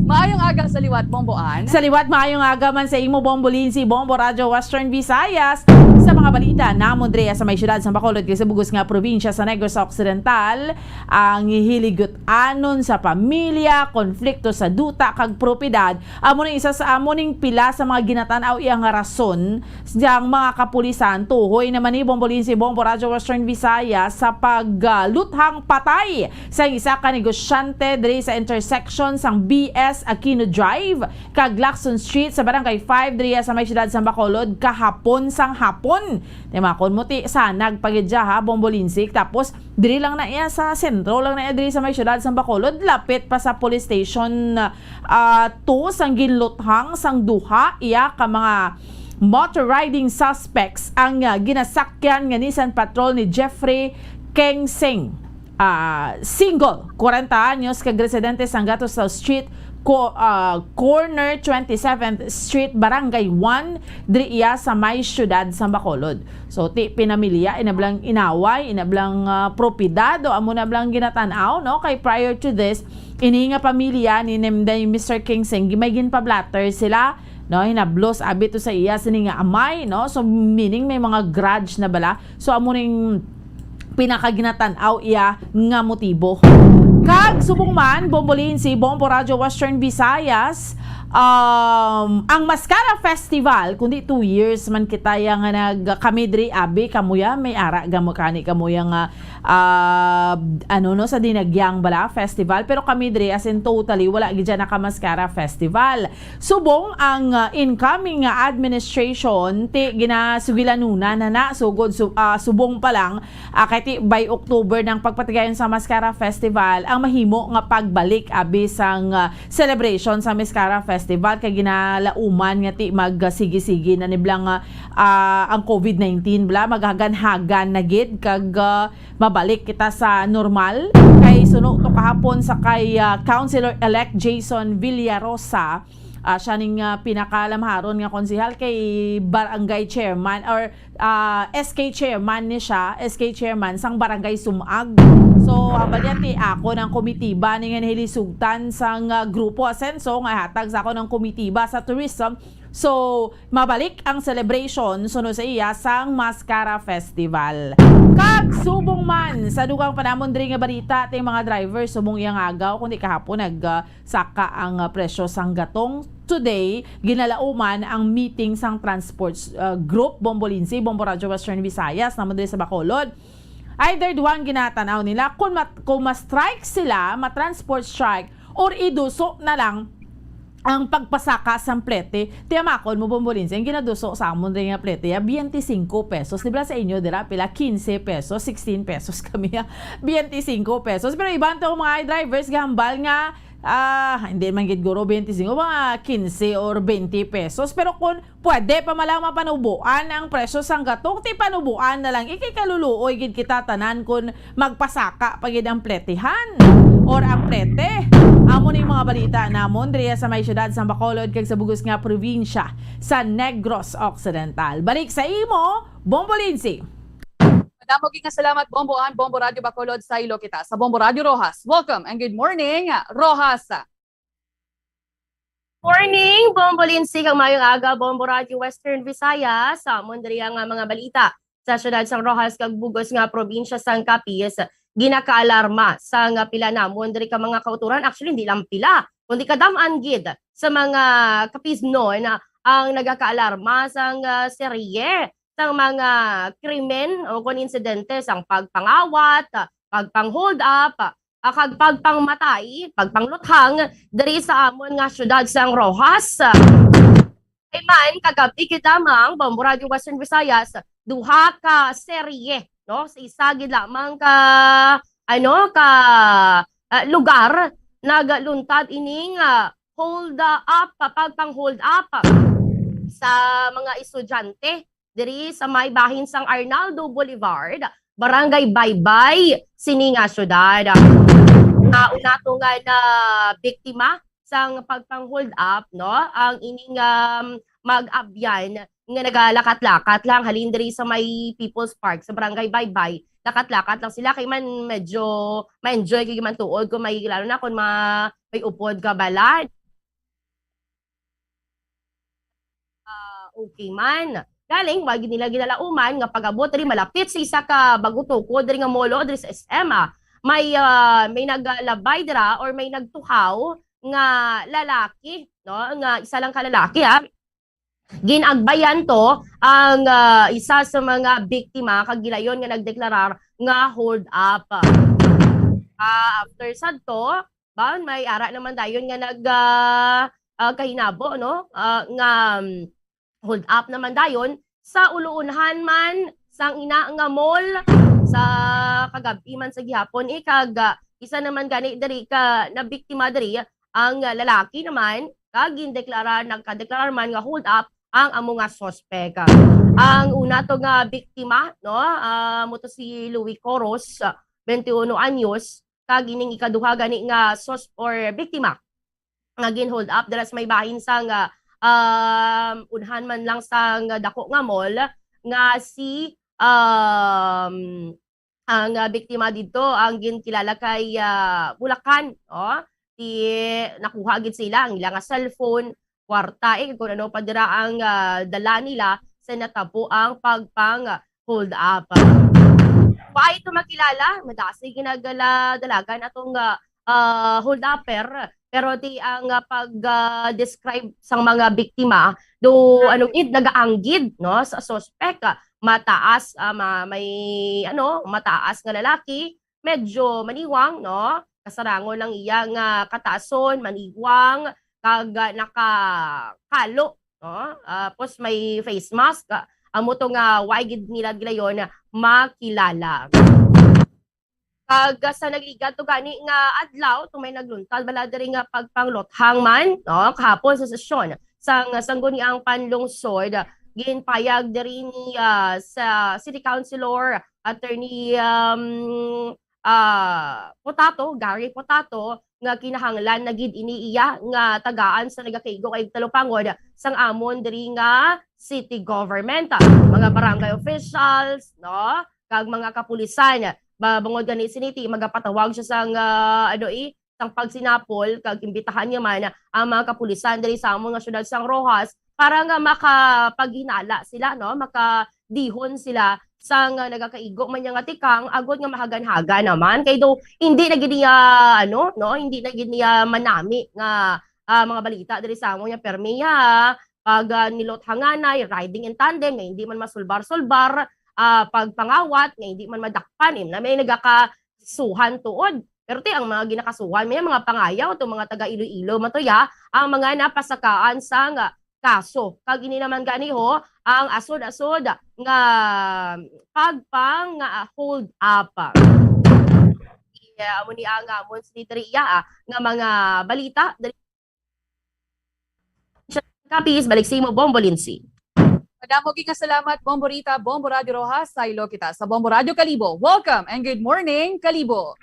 Maayong aga sa liwat, Bombo Ann. Sa liwat, maayong aga man sa imo, Bombo Lindsay, Bombo Radyo Western Visayas. Sa mga balita namon diri sa may siyudad sa Bacolod kag sa bugos nga probinsya sa Negros Occidental, ang hiligot-anon sa pamilya, konflikto sa duta kag propiedad, amo ni isa sa amo ning pila sa mga ginatan-aw iya nga rason sang mga kapulisan. Tuhoy naman ni Bombo Lindsay, Bombo Radyo Western Visayas sa pagluthang patay sang isa ka negosyante diri sa intersection sang B S Aquino Drive kag Lacson Street sa Barangay five diri sa may siyudad sa Bacolod kahapon sang hapon. Timakon mo ti sa nagpagidya ha, Bombo Lindsay. Tapos diri lang na iya sa sentro lang na iya diri sa may siyudad sa Bacolod, lapit pa sa police station ah, two sang ginluthang sang duha iya ka mga motor riding suspects ang ah, ginasakyan nga Nissan Patrol ni Jeffrey Kengsing. Ah, single, kwarenta anyos, kag residente sang Gatos South Street, co- ah, corner twenty-seventh Street, Barangay one, diri iya sa may siyudad sa Bacolod. So, ti pinamilya, inablang inaway, inablang ah, propiedad, o amo na blang ginatan-aw, no? Kay prior to this, ini nga pamilya ni Nemday Mister Kengsing, may ginpablatter sila, no? Hinablos abi to sa iya sini nga amay, no? So, meaning may mga grudge na bala. So, amo ning pinakaginatan-aw iya nga motibo. Kag subong man, Bombo Lindsay, Bombo Radyo Western Visayas, um, ang Mascara Festival, kundi two years man kita ya nga nag kami diri abi kamuya may ara gamo kani kamuya nga ah, ano no sa Dinagyang bala festival, pero kami diri as in totally wala gid dyan naka Mascara Festival. Subong ang ah, incoming nga administration ti ginasugilanuna na na sugod su- ah, subong pa lang ah, kay ti by October nang pagpatigayon sa Mascara Festival ang mahimo nga pagbalik abi sang ah, celebration sa Mascara Festival kay ginalauman nga ti magsigi-sigi na niblang ah, ah, ang covid nineteen bala maghagan-hagan na gid kag ah, mabalik kita sa normal. Kay suno to kahapon sa kay ah, Councilor-elect Jason Villarosa, ah, siya ning ah, pinakalamharon nga konsehal kay barangay chairman or ah, S K chairman ni siya, S K chairman sang barangay Sumag. So, ang bali ti ako ng komitiba ni nga nahilisugtan sang ah, grupo Asenso nga hatag sa ako ng komitiba sa tourism. So, mabalik ang celebration suno sa iya sang Mascara Festival. Kag subong man sa dugang panamon diri nga balita ti mga driver subong iyang agaw kundi kahapon nag ah, saka ang ah, presyo sang gatong. Today, ginalauman ang meeting sang transport ah, group Bombo Lindsay, Bombo Radyo Western Visayas, namon diri sa Bacolod. Either duha ang ginatanaw nila kung, mat- kung ma-strike sila, ma-transport strike, or iduso na lang ang pagpasaka sang plete. Tiyamakon mo, Bombo Lindsay, ang ginaduso sa amon rin nga plete, ya, twenty-five pesos. Di ba sa inyo, dira, pila? Quince pesos, sixteen pesos kami, ya. Twenty-five pesos. Pero iban to mga drivers, gahambal nga, ah, hindi man gid guro twenty-five, mga quince or twenty pesos. Pero kung pwede pa man lang mapanubuan ang presyo sang gatong, ti panubuan na lang. Ikikaluluoy gid kita tanan kun magpasaka pa gid ang pletihan or ang plete. Amo ni mga balita namon diri sa may siyudad sa Bacolod kag sa bugos nga probinsya sa Negros Occidental. Balik sa imo, Bombo Lindsay. Madamo gid nga salamat, Bombo Ann, Bombo Radyo Bacolod, saylo kita sa Bombo Radyo Roxas. Welcome and good morning, Roxas. Morning, Bombo Lindsay, kag mayong aga, Bombo Radyo Western Visayas. Sa amon diri nga mga balita sa siyudad sang Roxas kag bugos nga probinsya sang Capiz, ginakaalarma sang pila namon diri ka mga kautoran. Actually, hindi lang pila, kundi kadam-an gid sa mga Capiznon ang nagakaalarma sang ah, serye sang mga krimen o kon insidente sang pagpangawat, pagpang-hold up, ah, kag pagpangmatay, pagpangluthang diri sa amon nga siyudad sang Roxas. Kay man, kagabi gid lamang, Bombo Radyo Western Visayas, duha ka serye, no? Sa isa gid lamang ka, ano, ka, ah, lugar, nagluntad ining, ah, hold, ah, up, pagpang-hold up sa mga estudyante diri sa may bahin sang Arnaldo Boulevard, Barangay Baybay, sini nga syudad. Nga una to nga na biktima sang pagpang-hold up, no? Ang ining, um, mag-abyan nga nagalakat-lakat lang halin diri sa may People's Park sa Barangay Baybay. Lakat-lakat lang sila kay man medyo ma-enjoy kay man tuod kung may, lalo na kung ma-, may upod ka balad. Ah, okay man. Galing, wa gid nila ginalauman nga pag-abot diri malapit sa isa ka bago tukod diri nga mall diri sa S M, ah. May, ah, may naglabay dira or may nagtuhaw nga lalaki, no? Nga isa lang ka lalaki, ah. Ginagbayan to ang, ah, isa sa mga biktima kag gilayon nga nagdeklarar nga hold up. Ah, after sadto, ba, may ara naman dayon nga nag, ah, ah, kahinabo, no? Ah, nga, um, hold up naman dayon sa uluunhan man sang ina nga mall sa kagab-i man sa gihapon, eh, kag, ah, isa naman gani diri ka nabiktima diri ang lalaki naman, kag gindeklara, nagkadeklarar man nga hold up ang amo nga suspek. Ang una to nga biktima, no, ah, mo to si Louis Coros, twenty-one anyos, kag ining ikaduha gani nga sus-, or biktima nga gin-hold up dira sa may bahin sang, ah, um, unhan man lang sang dako nga mall nga si, um, ang, ah, biktima didto ang ginkilala kay, ah, Bulacan, oh. Ti-, nakuha gid sila ang ila nga cellphone, kwarta, eh, kung ano pa dira ang, ah, dala nila sa natabo ang pagpang-hold up. Wa ito makilala, madasig ginagala-, dalagan atong, ah, ah, hold upper, pero ti ang, ah, pag, ah, describe sang mga biktima, do, ano gid, nagaanggid, no, sa suspect, ah, mataas, ah, ma-, may, ano, mataas nga lalaki, medyo maniwang, no? Kasarangon ang iya nga kataason, maniwang, kag, ah, nakakalo, no? Ah, pos may face mask, ah, amo to nga wa gid nila gilayon makilala. Kag sa nagligad to gani nga adlaw, to may nagluntad bala diri nga pagpangluthang man, no? Kahapon sa sesyon sang Sangguniang Panlungsod, ginpayag diri ni, ah, sa City Councilor Attorney, um, ah, Potato, Gary Potato, nga kinahanglan na gid ini iya nga tagaan sa nagakaigo kay talupangod sang amon diri nga city government, mga barangay officials, no? Kag mga kapulisan. Ba-, bangod gani sini, ti magapatawag siya sang, ah, ano, eh, sang pagsinapol, kag imbitahan niya man ang mga kapulisan diri sa amon nga syudad sang Roxas para nga makapaghinala sila, no? Makadihon sila sang, ah, nagakaigo man niya nga tikang, agod nga mahagan-hagan naman. Kay do, hindi na gid niya, ano, no? Hindi na gid niya manami nga, ah, mga balita diri sa amon nga permi niya, pag, ah, nilot hanganay, riding in tandem, nga hindi man masulbar-sulbar, ah, pagpangawat, nga hindi man madakpan, eh, na may nagakasuhan tuod. Pero ti ang mga ginakasuhan, may mga pangayaw to, mga taga Iloilo, matuya, ang mga napasakaan sang kaso. Kag ini naman gani ho, ang asod-asod nga pagpang, nga hold up. Yeah, amo ni ang amon sa diri, ah, nga mga balita. Kapis, balik sa imo, Bombo Lindsay. Madamo gid nga salamat, Bombo Rita, Bombo Radio Roxas, saylo kita sa Bombo Radio Kalibo. Welcome and good morning, Kalibo.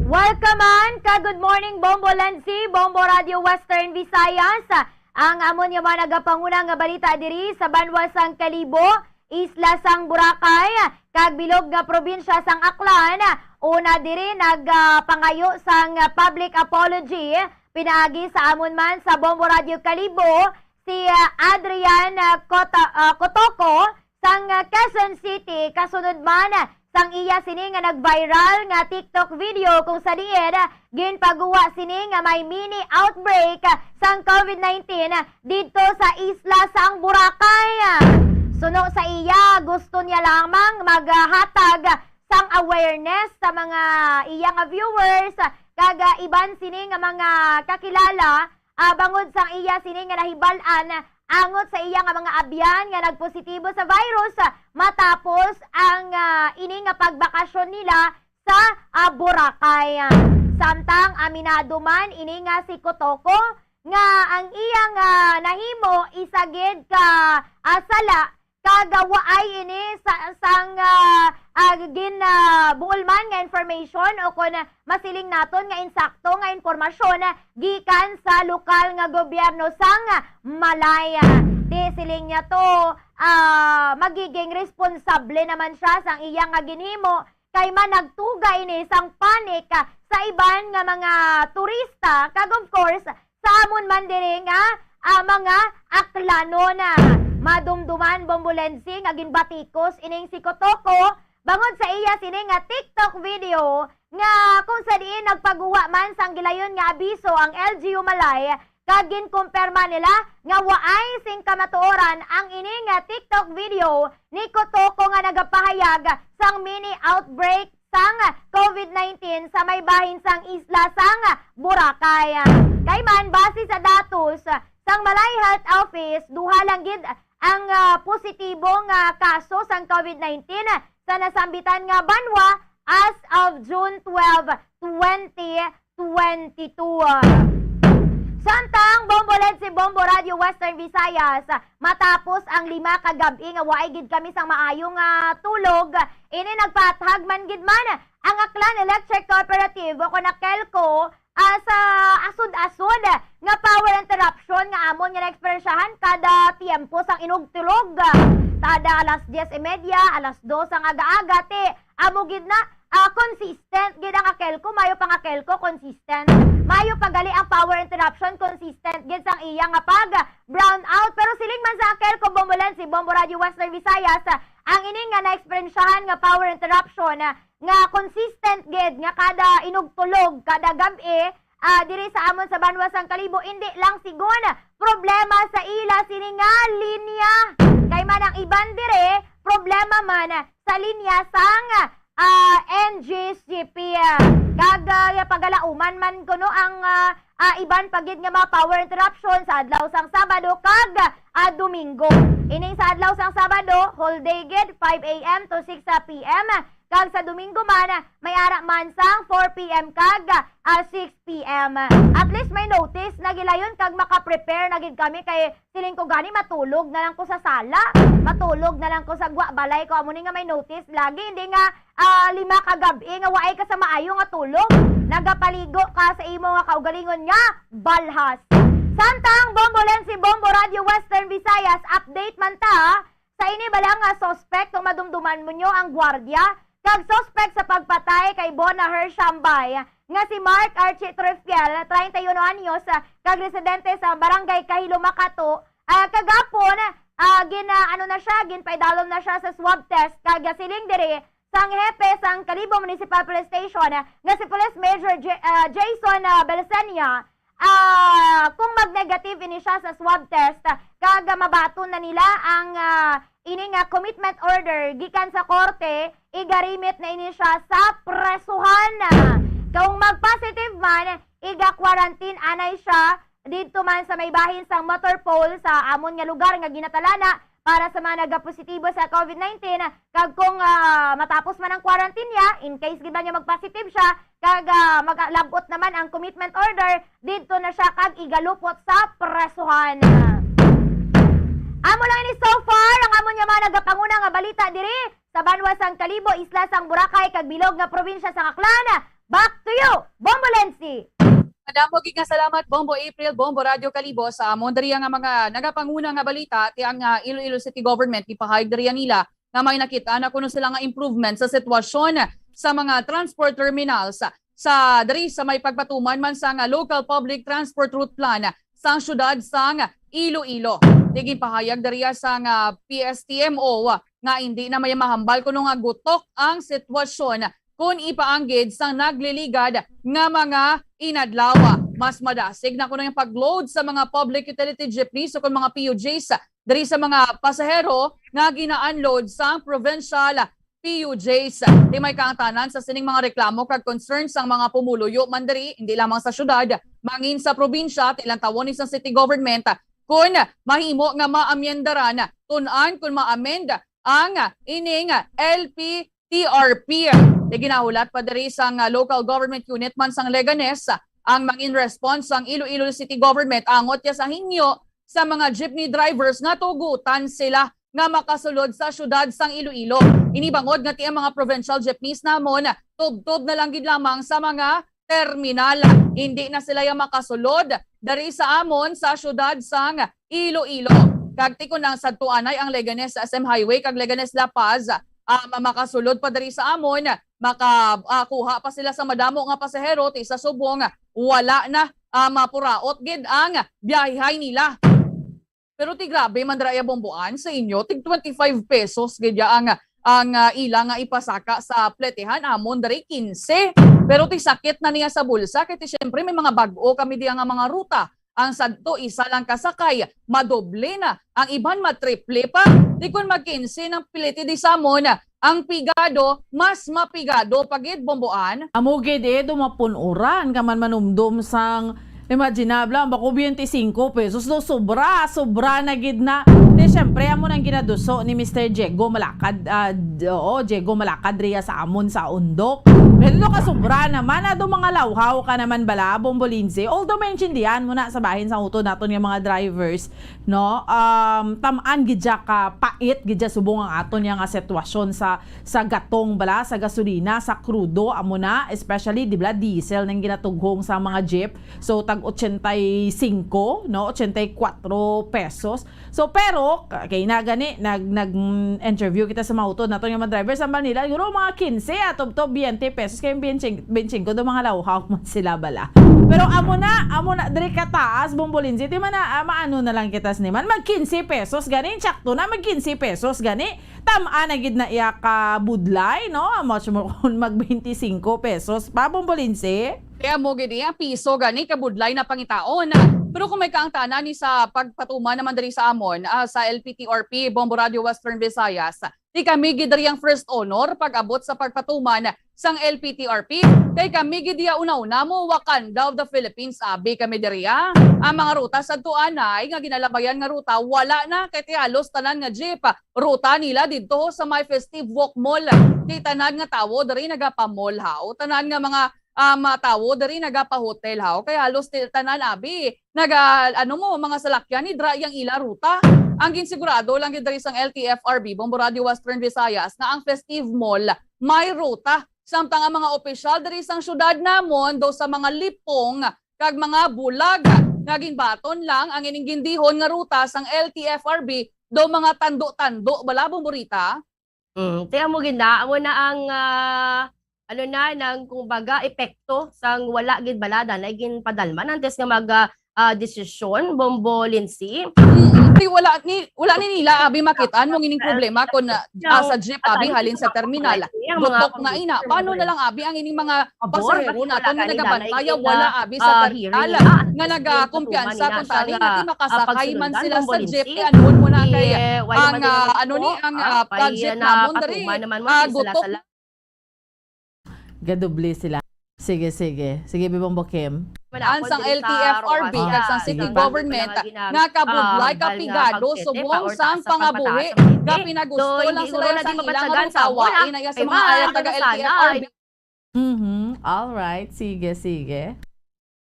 Welcome man ka good morning, Bombo Lindsay, Bombo Radio Western Visayas. Ang amon nga mga nagapanguna nga balita diri sa banwa sang Kalibo, isla sang Boracay, kag bilog nga probinsya sang Aklan. Una diri nagpangayo sang public apology pinaagi sa amon man sa Bombo Radio Kalibo, si, ah, Adrian, ah, Cota-, ah, Cotoco sang, ah, Quezon City, kasunod man sang iya sini nga nag-viral nga TikTok video kung sa diin, ah, ginpaguwa sini nga may mini outbreak, ah, sang COVID nineteen, ah, didto sa isla sang Boracay. Suno sa iya, gusto niya lamang maghatag sang awareness sa mga iya nga viewers, ah, kag, ah, iban sini nga mga kakilala, ah, bangod sang iya sini nga nahibal-an, ah, angot sa iya nga mga abyan nga nagpositibo sa virus, ah, matapos ang, ah, ini nga pagbakasyon nila sa, ah, Boracay. Samtang aminado man ini nga si Kotoko nga ang iyang, ah, nahimo isa gid ka, ah, sala kag, ah, waay ini sa, sang, ah, ah, gin, ah, buol man nga information o kon masiling naton nga insakto nga impormasyon gikan sa lokal nga gobyerno sang Malay. Ti siling niya to, ah, magiging responsable naman siya sang iya nga ginhimo kay man nagtuga ini sang panic, ah, sa iban nga mga turista, kag of course, sa amon man diri nga, ah, mga Aklanon. Madumduman, Bombo Lenzi, nga ginbatikos ining si Kotoko bangod sa iya sini nga TikTok video nga kung sa diin nagpaguwa man sang gilayon nga abiso ang L G U Malay, kag ginkumpirma nila nga waay sing kamatuoran ang ini nga TikTok video ni Kotoko nga nagapahayag sang mini outbreak sang COVID nineteen sa may bahin sang isla sang Boracay. Kay man, base sa datos sang Malay Health Office, duha lang gid ang, ah, positibo nga kaso sang COVID nineteen sa nasambitan nga banwa as of June twelve, twenty twenty-two. Samtang, Bombo Lenzi, Bombo Radyo Western Visayas, matapos ang lima ka gab-i nga waay gid kami sang maayo nga tulog, ini nagpaathag man gid man ang Aklan Electric Cooperative o kon AKELCO, ah, sa asod-asod nga power interruption nga amon nga naeksperyensyahan kada tiyempo sang inugtulog. Kada alas diez y media, alas dos ang aga-aga, ti amo gid na, ah, consistent gid ang AKELCO, maayo pa nga AKELCO, consistent. Maayo pa gali ang power interruption, consistent gid sang iya nga pag brown out. Pero siling man sa AKELCO, Bombo Lenzi, Bombo Radyo Western Visayas, ang ini nga naeksperyensyahan nga power interruption, ah, nga consistent gid nga kada inugtulog, kada gab-i, ah, diri sa amon sa banwa sang Kalibo, indi lang sigon problema sa ila sini nga linya. Kay man ang iban diri, problema man sa linya sang, ah, N G C P. Kag, ah, pagalauman man kuno ang, ah, ah, iban pa gid nga mga power interruption sa adlaw sang Sabado kag, ah, Domingo. Ining sa adlaw sang Sabado, whole day gid, five A M to six P M. Kag sa Domingo man, may ara man sang four P M kag, ah, six P M. At least may notice na gilayon kag maka-prepare na gid kami kay siling ko gani matulog na lang ko sa sala, matulog na lang ko sa gwa balay ko. Amo ni nga may notice lagi, hindi nga, ah, lima ka gab-i nga waay ka sa maayo nga tulog, nagapaligo ka sa imo nga kaugalingon nga balhas. Samtang Bombo Lenzi, Bombo Radyo Western Visayas, update man ta sa ini bala nga suspect, kung madumduman mo nyo ang gwardiya kag suspect sa pagpatay kay Bona Hershambay nga si Mark Archie Trifiel, treinta y uno anyos, kag residente sa Barangay Kahilo, Makato, ah, kagapon, ah, gin, ah, ano na siya, ginpaidalom na siya sa swab test kag siling diri sang hepe sang Kalibo Municipal Police Station nga si Police Major J-, ah, Jason, ah, Belcenia, ah, kung mag-negative ini siya sa swab test, kag mabaton na nila ang, ah, ini nga commitment order gikan sa korte, igarimit na ini siya sa presuhan. Kung mag-positive man, iga-quarantine anay siya didto man sa may bahin sang Motor Paul sa amon nga lugar nga ginatalana para sa mga nagapositibo sa COVID nineteen, kag kung, ah, matapos man ang quarantine niya, in case gid ba niya mag-positive siya, kag, ah, maglabot naman ang commitment order, didto na siya kag igalupot sa presuhan. Amo lang ini so far ang amon nga mga nagapanguna nga balita diri sa banwa sang Kalibo, isla sang Boracay, kag bilog nga probinsya sang Aklan. Back to you, Bombo Lenzi. Madamo gid nga salamat, Bombo April, Bombo Radyo Kalibo, sa amon diri nga mga nagapanguna nga balita. Ti ang, ah, Iloilo City Government, gipahayag diri nila nga may nakita na kuno sila nga improvement sa sitwasyon sa mga transport terminals sa diri sa may pagpatuman man sang Local Public Transport Route Plan sang siyudad sang Iloilo. Ti ginpahayag diri sang, ah, P S T M O nga hindi na may mahambal kuno nga gutok ang sitwasyon kon ipaanggid sang nagliligad nga mga inadlaw. Mas madasig na kuno ang pag-load sa mga public utility jeepneys o kon mga P U Js diri sa mga pasahero nga gina-unload sang provincial P U Js. Ti may kaangtanan sa sining mga reklamo kag concerns ang mga pumuluyo man diri, hindi lamang sa siyudad, mangin sa probinsya, ti lantawon ni sa city government kun mahimo nga maamyendaran, tun-an kun ma-amend ang ining L P T R P. Ginahulat pa diri sang, ah, local government unit man sang Leganes, ang mangin response sang Iloilo City Government angot ya sa hingyo sa mga jeepney drivers nga tugutan sila nga makasulod sa siyudad sang Iloilo. Ini bangod nga ti ang mga provincial jeepneys namon tubtob na lang gid lamang sa mga terminal. Hindi na sila ya makasulod dari sa amon sa siyudad sang Iloilo. Kag ti kon ang sadto anay ang Leganes S M Highway kag Leganes La Paz, ah, ma-, makasulod pa diri sa amon, maka, ah, kuha pa sila sa madamo nga pasahero, ti sa subong wala na, ah, mapuraot gid ang biyahe nila. Pero ti grabe man dira ya, Bomboan, sa inyo, tig twenty-five pesos gid ya ang, ang, ah, ila nga ipasaka sa pletehan, amon diri quince. Pero ti sakit na niya sa bulsa, kay ti syempre may mga bag-o kami diya nga mga ruta. Ang sadto, isa lang ka sakay, madoble na. Ang iban, matriple pa. Di kun mag-quince nang piliti di sa amon, ang pigado, mas mapigado pa gid, Bomboan. Amo gid eh, dumapon uran ka man manumdom sang, imagine na, bala, bako twenty-cinco pesos do, sobra, sobra na gid na. Di, syempre, amo nang ginaduso ni Mister Diego Malakad, ah, d-, oo, Diego Malakad Ria sa amon sa Undok. Pero do ka sobra naman, ado mga lawhaw ka naman bala, Bombolinse. Although maintindihan mo na sa bahin sa utod naton nga mga drivers, no? Um, tam-an gid siya ka pait gid siya subong ang aton niya nga sitwasyon sa, sa gatong bala, sa gasolina, sa krudo, amo na, especially, di bala, diesel nang ginatughong sa mga jeep. So, tag ochenta y cinco, no? Ochenta y cuatro pesos. So, pero, ka-, kay na gani, nag, nag, mm, interview kita sa mga utod naton nga mga drivers, ang nila, siguro mga quince, ah, tubtob twenty pesos, kay twenty, twenty-cinco do mga lawhaw man sila bala. Pero amo na, amo na, diri ka taas, Bombolinse, ti man na, ah, maano na lang kita sini man, mag quince pesos gani, sakto na, mag quince pesos gani, tam-an na gid na iya ka budlay, no? Much more kung mag twenty-cinco pesos pa, Bombolinse. Kaya mo gid iya, piso gani ka budlay na pangitaon. Pero kung may kaangtanan ni sa pagpatuman naman diri sa amon, ah, sa L P T R P, Bombo Radio Western Visayas, di kami gid diri ang first honor pag-abot sa pagpatuman sang L P T R P. Kay kami gid iya una-una mo, Wakanda of the Philippines, abi kami diri, ah. Ang mga ruta sa tuanay nga ginalabayan nga ruta, wala na, kay ti halos tanan nga jeep, ruta nila didto sa may Festive Walk Mall. Ti tanan nga tawo diri nagapa-mall, ha. O tanan nga mga, ah, mga tawo diri nagapa-hotel, ha. O kay halos ti-, tanan, abi, naga, ano mo, mga salakyan ni dra yang ila ruta. Ang ginsigurado lang gid diri sang L T F R B, Bombo Radio Western Visayas, nga ang Festive Mall may ruta. Samtang ang mga opisyal diri sang syudad namon daw sa mga lipong kag mga bulag nga ginbaton lang ang ining gindihon nga ruta sang L T F R B daw mga tando-tando bala, Bomborita? Mm, ti amo gid na, amo na ang, ah, ano na, nang, kumbaga, epekto sang wala gid bala danay ginpadalman antes nga mag, ah, ah, desisyon, Bombo Lindsay. Mm, ti wala ni, wala ni nila abi makit-an mo ining problema kon, ah, ah, sa jeep abi halin sa terminal. Gutok na ina. Paano na lang abi ang ining mga pasahero naton nga nagabantay, wala abi sa terminal, nga nagakumpiyansa kung tani nga ti makasakay man sila sa jeep, kay anuon mo na kay ang, ah, ano ni, ang, ah, budget namon diri, ah, gutok. Gadoble sila. Sige, sige. Sige, Bibong Bokim. Ang sang L T F R B kag sang city government nga kabudlay, kapigado subong sang pangabuhi, nga pinagusto lang sila sa ilang mga tawa, inaya sa mga ayat taga L T F R B. Mhm. All right. Sige, sige.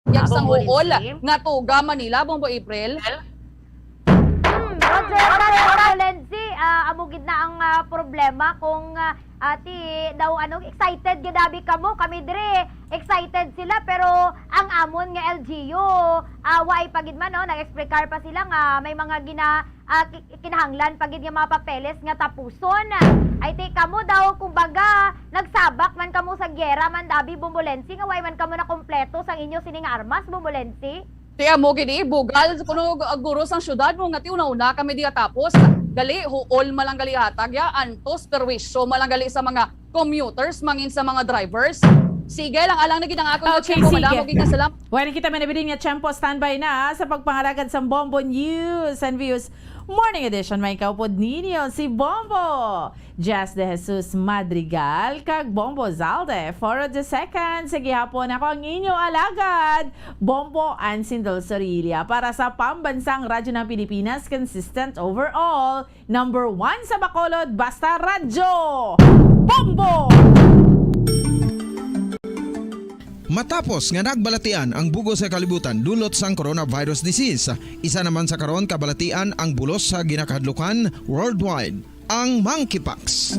Yag sang huol nga tuga Manila, Bombo April. Hmm, Roger, Roger Lenzi, ah, amo gid na ang, ah, problema kung, ah, ah, ti daw, ano, excited gid abi kamo, kami dire excited sila, pero ang amon nga L G U, ah, waay pa gid man, no, nag-explicar pa sila nga may mga gina-, ah, ki-, kinahanglan pa gid nga mga papeles nga tapuson. Ay, ti kamo daw, kumbaga, nagsabak man kamo sa giyera man, abi, Bombo Lenzi, nga way man kamo nakompleto sang inyo sini nga armas, Bombo Lenzi? Ti amo gid, eh, bugal kuno, gu-, guro sang syudad mo nga ti una-una kami diya tapos. Gali, huol man lang gali hatag ya, antos perwisyo man lang gali sa mga commuters, mangin sa mga drivers. Sige lang, alang na gid ang akon nga Okay, tiyempo, sige. Madamo gid nga salamat. Wala kita man na nga tiyempo, standby na sa pagpangalagad sa Bombo News and Views Morning Edition. May kaupod ninyo si Bombo Jazz De Jesus Madrigal kag Bombo Zalde Foro the second. Sa gihapon, ako ang inyo alagad, Bombo Ansin Del Sorilla, para sa Pambansang Radyo ng Pilipinas, consistent overall, number one sa Bacolod, basta radyo, Bombo! Matapos nga nagbalatian ang bug-os sa kalibutan dulot sang coronavirus disease, isa naman sa karon kabalatian ang bulos sa ginakahadlukan worldwide, ang monkeypox.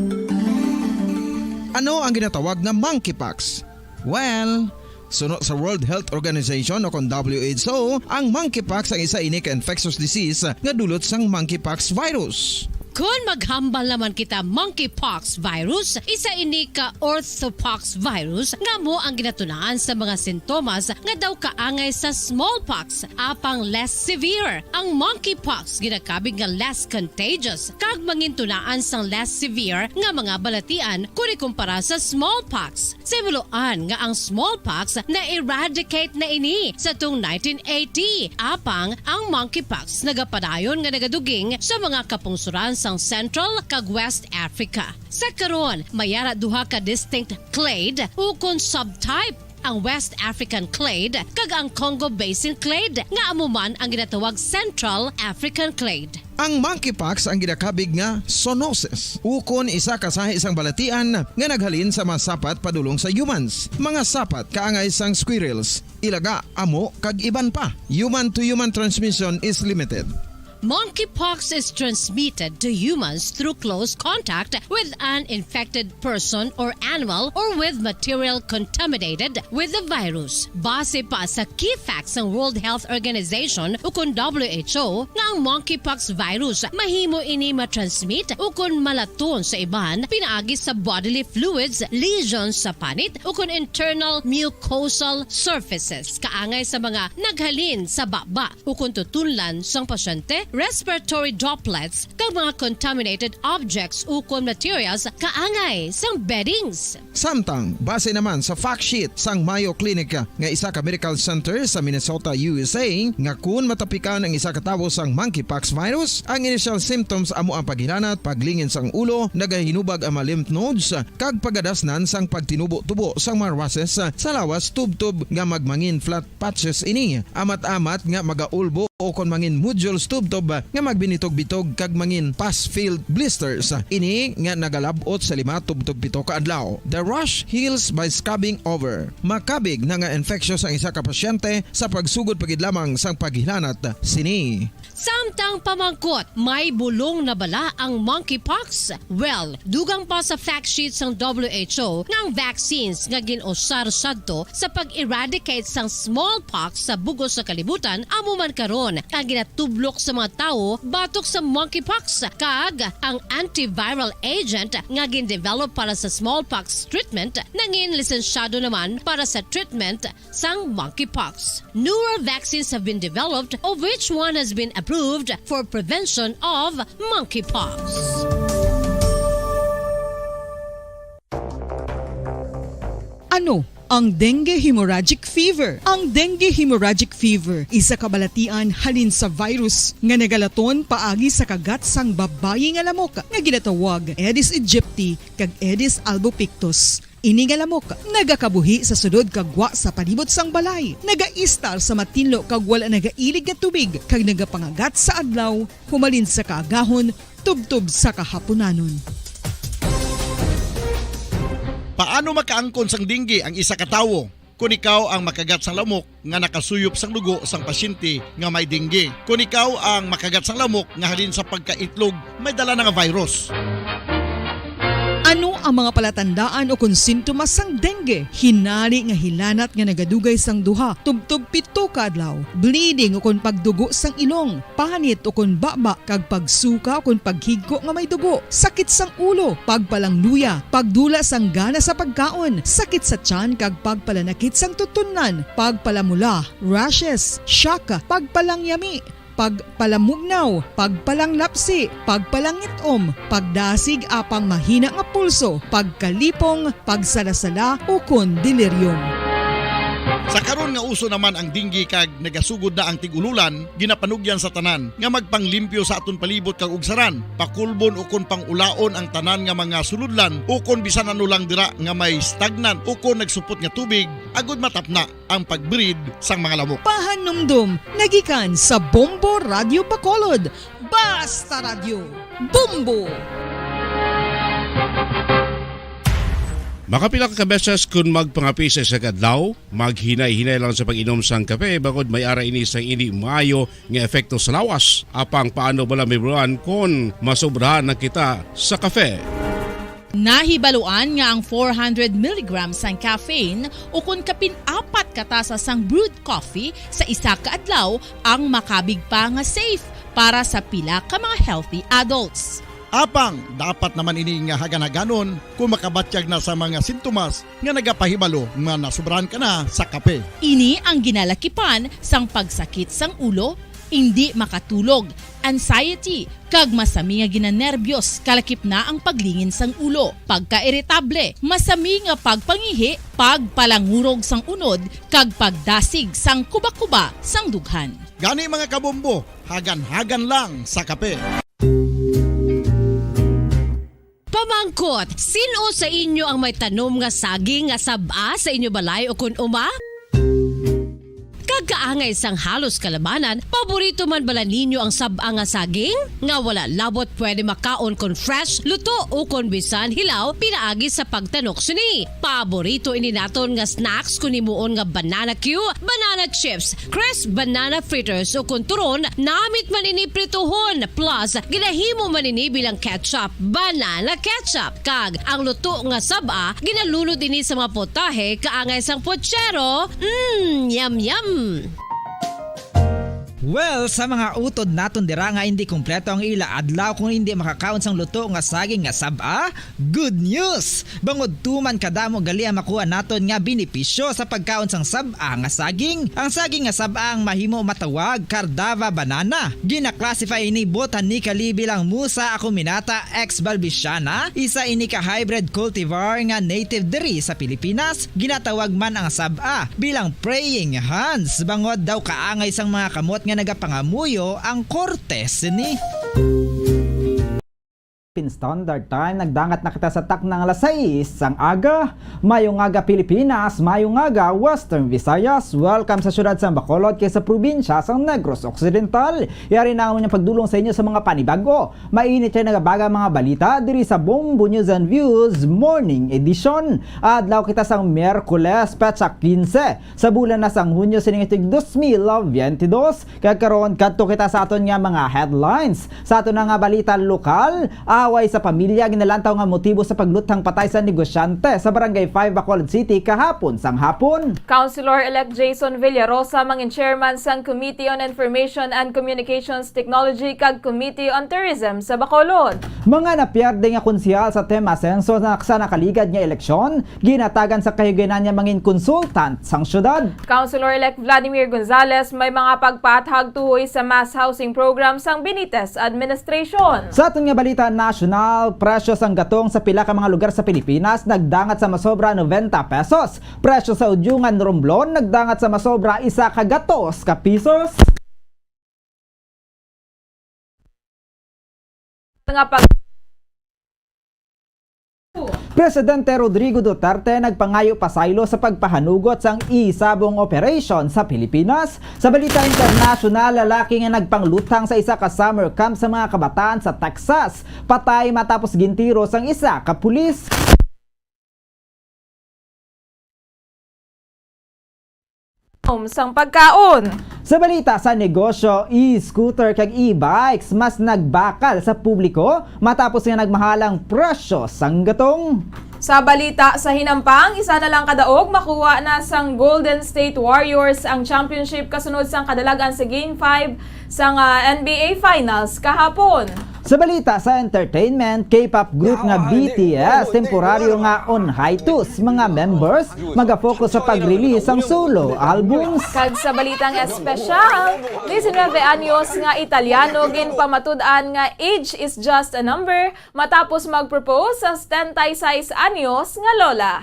Ano ang ginatawag nga monkeypox? Well, suno sa World Health Organization o kon W H O, ang monkeypox ang isa ini ka infectious disease nga dulot sang monkeypox virus. Kon maghambal naman kita, monkeypox virus, isa ini ka orthopox virus nga amo ang ginatunaan sa mga sintomas nga daw kaangay sa smallpox, apang less severe. Ang monkeypox ginakabig nga less contagious kag mangintunaan sang less severe nga mga balatian kon ikumpara sa smallpox. Sa himuloan nga ang smallpox na-eradicate na ini sa tuong nineteen eighty, apang ang monkeypox nagapadayon nga nagaduging sa mga kapungsoran sang Central kag West Africa. Sa karon, may ara duha ka distinct clade ukon subtype, ang West African clade kag ang Congo Basin clade, nga amo man ang ginatawag Central African clade. Ang monkeypox ang ginakabig nga zoonosis, ukon isa ka sahi sang balatian nga naghalin sa mga sapat padulong sa humans, mga sapat kaangay sang squirrels, ilaga, amo, kag iban pa. Human-to-human transmission is limited. Monkeypox is transmitted to humans through close contact with an infected person or animal or with material contaminated with the virus. Base pa sa key facts sang World Health Organization ukon W H O, nga ang monkeypox virus mahimo ini matransmit ukon malaton sa iban pinaagi sa bodily fluids, lesions sa panit, ukon internal mucosal surfaces, kaangay sa mga naghalin sa baba ukon tutunlan sang pasyente, respiratory droplets, kag mga contaminated objects ukon materials kaangay sang beddings. Samtang, base naman sa fact sheet sang Mayo Clinic nga isa ka medical center sa Minnesota, U S A, nga kun matapikan ang isa ka tawo sang monkeypox virus, ang initial symptoms amo ang paghilanat, paglingin sang ulo, nagahinubag ang mga lymph nodes, kag pagadasnan sang pagtinubo-tubo sang mga rushes sa lawas tubtob nga magmangin flat patches ini, amat-amat nga magaulbo o kon mangin nodules tubtob nga magbinitog-bitog kag mangin pus-filled blisters. Ini nga nagalab-ot sa lima tubtob pito ka adlaw. The rash heals by scabbing over. Makabig na nga infectious ang isa ka pasyente sa pagsugod pa gid lamang sang paghilanat sini. Samtang pamangkot, may bulong na bala ang monkeypox? Well, dugang pa sa fact sheet sang W H O nga ang vaccines nga gin-usar sadto sa pag-eradicate sang smallpox sa bug-os nga kalibutan amo man karon ang ginatublok sa mga tawo batok sa monkeypox, kag ang antiviral agent nga gin-develop para sa smallpox treatment nangin lisensyado naman para sa treatment sang monkeypox. Newer vaccines have been developed, of which one has been approved for prevention of monkeypox. Ano ang dengue hemorrhagic fever? Ang dengue hemorrhagic fever, isa ka balatian halin sa virus nga nagalaton paagi sa kagat sang babayi nga lamok nga ginatawag Aedes aegypti kag Aedes albopictus. Ini nga lamok nagakabuhi sa sulod kag gwa sa palibot sang balay, nagaistar sa matinlo kag wala nagailig nga tubig, kag nagapangagat sa adlaw humalin sa kaagahon tubtob sa kahapunanon. Paano makaangkon sang dengue ang isa ka tawo? Kon ikaw ang makagat sang lamok nga nakasuyop sang dugo sang pasyente nga may dengue, kon ikaw ang makagat sang lamok nga halin sa pagkaitlog may dala na nga virus. Ano ang mga palatandaan o kon sintomas sang dengue? Hinari nga hilanat nga nagadugay sang duha tubtob pito ka adlaw, bleeding o kon pagdugo sang ilong, panit o kon baba kag pagsuka o kon paghigko nga may dugo, sakit sang ulo, pagpalangluya, pagdula sang gana sa pagkaon, sakit sa tiyan kag pagpalanakit sang tutunlan, pagpalamula, rashes, shock, pagpalangyami. pagpalamugnaw, pagpalanglapsi, pagpalangit-om, pagdasig apang mahina nga pulso, pagkalipong, pagsalasala, ukon delirium. Sa karon nga uso naman ang dengue kag nagasugod na ang tig-ululan, ginapanugyan sa tanan nga magpanglimpyo sa aton palibot kag ugsaran, pakulbon ukon pang-ulaon ang tanan nga mga sulodlan ukon bisan ano lang dira nga may stagnant ukon nagsupot nga tubig, agud matapna ang pag-breed sang mga lamok. Pahanumdom nga gikan sa Bombo Radyo Bacolod. Basta Radyo, Bombo! Makapila ka beses kon magpangape sa isa ka adlaw, maghinay-hinay lang sa pag-inom sang kape, bangod may ara ini sang indi maayo nga epekto sa lawas. Apang paano bala mahibaluan kon masobrahan na kita sa kape? Nahibaluan nga ang four hundred milligrams sang caffeine ukon kapin apat ka tasa sang brewed coffee sa isa ka adlaw ang makabig pa nga safe para sa pila ka mga healthy adults. Apang dapat naman ini nga hagan-haganon kung makabatyag na sa mga sintomas nga nagapahibalo nga nasobrahan ka na sa kape. Ini ang ginalakipan sang pagsakit sang ulo, indi makatulog, anxiety, kag masami nga ginanerbiyos, kalakip na ang paglingin sang ulo, pagkairitable, masami nga pagpangihi, pagpalangurog sang unod, kag pagdasig sang kubakuba sang dughan. Gani, mga kabombo, hagan-hagan lang sa kape. Pamangkot, sin-o sa inyo ang may tanom nga saging nga sab-a sa inyo balay ukon uma? Kag kaangay sang halos kalabanan, paborito man bala ninyo ang sab-a nga saging? Nga wala labot pwede makaon kon fresh, luto, ukon bisan hilaw pinaagi sa pagtanok sini. Paborito ini naton nga snacks kon himuon nga banana cue, banana chips, crisp banana fritters, ukon turon, namit man ini prituhon, plus ginahimo man ini bilang ketchup, banana ketchup. Kag ang luto nga sab-a, ginalunod ini sa mga putahe kaangay sang putsero. Mm, yum, yum! Well, sa mga utod naton dira nga indi kompleto ang ila adlaw kung indi makakaon sang luto nga saging nga sab-a, good news! Bangod tuman kadamo gali ang makuha naton nga benepisyo sa pagkaon sang sab-a nga saging. Ang saging nga sab-a ang mahimo matawag Cardava banana. Gina-classify ini botanically bilang Musa acuminata ex balbisiana, isa ini ka hybrid cultivar nga native diri sa Pilipinas. Ginatawag man ang sab-a bilang praying hands, bangod daw kaangay sang mga kamot nga nagapangamuyo ang korte sini. Philippine Standard Time, nagdangat na kita sa takna nga alas sais sang aga. Mayong aga, Pilipinas, mayong aga, Western Visayas. Welcome sa siyudad sang Bacolod kag sa probinsya sang Negros Occidental. Yari na ang among pagdulong sa inyo sa mga panibag-o. Mainit kag nagabaga mga balita diri sa Bombo News and Views Morning Edition. Adlaw kita sang Miyerkules, petsa quince sa bulan na sang Hunyo sining tuig dos mil biyente dos. Kag karon, kadto kita sa aton nga mga headlines. Sa aton na nga balita lokal, away sa pamilya ginalantaw nga motibo sa pagluthang patay sa negosyante sa Barangay five, Bacolod City, kahapon sang hapon. Councilor-elect Jason Villarosa mangin chairman sang Committee on Information and Communications Technology kag Committee on Tourism sa Bacolod. Mga napierde nga konsehal sa Tem Asenso na sa nakaligad nga eleksyon, ginatagan sa kahigayonan niya mangin consultant sang syudad. Councilor-elect Vladimir Gonzales may mga pagpaathag tuhoy sa mass housing program sang Benitez administration. Sa aton nga balita nasyonal, presyo sang gatong sa pila ka mga lugar sa Pilipinas nagdangat sa masobra noventa pesos. Presyo sa udyungan romblon nagdangat sa masobra isa ka gatos ka pisos. Nga pag- Presidente Rodrigo Duterte nagpangayo pasaylo sa pagpahanugot sang e-sabong operation sa Pilipinas. Sa balita internasyonal, lalaki nga nagpangluthang sa isa ka summer camp sa mga kabataan sa Texas, patay matapos gintiro sang isa ka pulis. Sang pagkaon. Sa balita sa negosyo, e-scooter kag e-bikes mas nagbakal sa publiko matapos nga nagmahalang presyo sang gatong. Sa balita sa hinampang, isa na lang ka daog makuha na sang Golden State Warriors ang championship kasunod sang kadalag-an sa Game five sang, ah, N B A Finals kahapon. Sa balita sa entertainment, K-pop group nga B T S temporaryo nga on hiatus, mga members magafocus sa pag-release sang solo albums. Kag sa balitang espesyal, diecinueve anyos nga Italiano ginpamatud-an nga age is just a number matapos mag-propose sa setenta y seis anyos nga lola.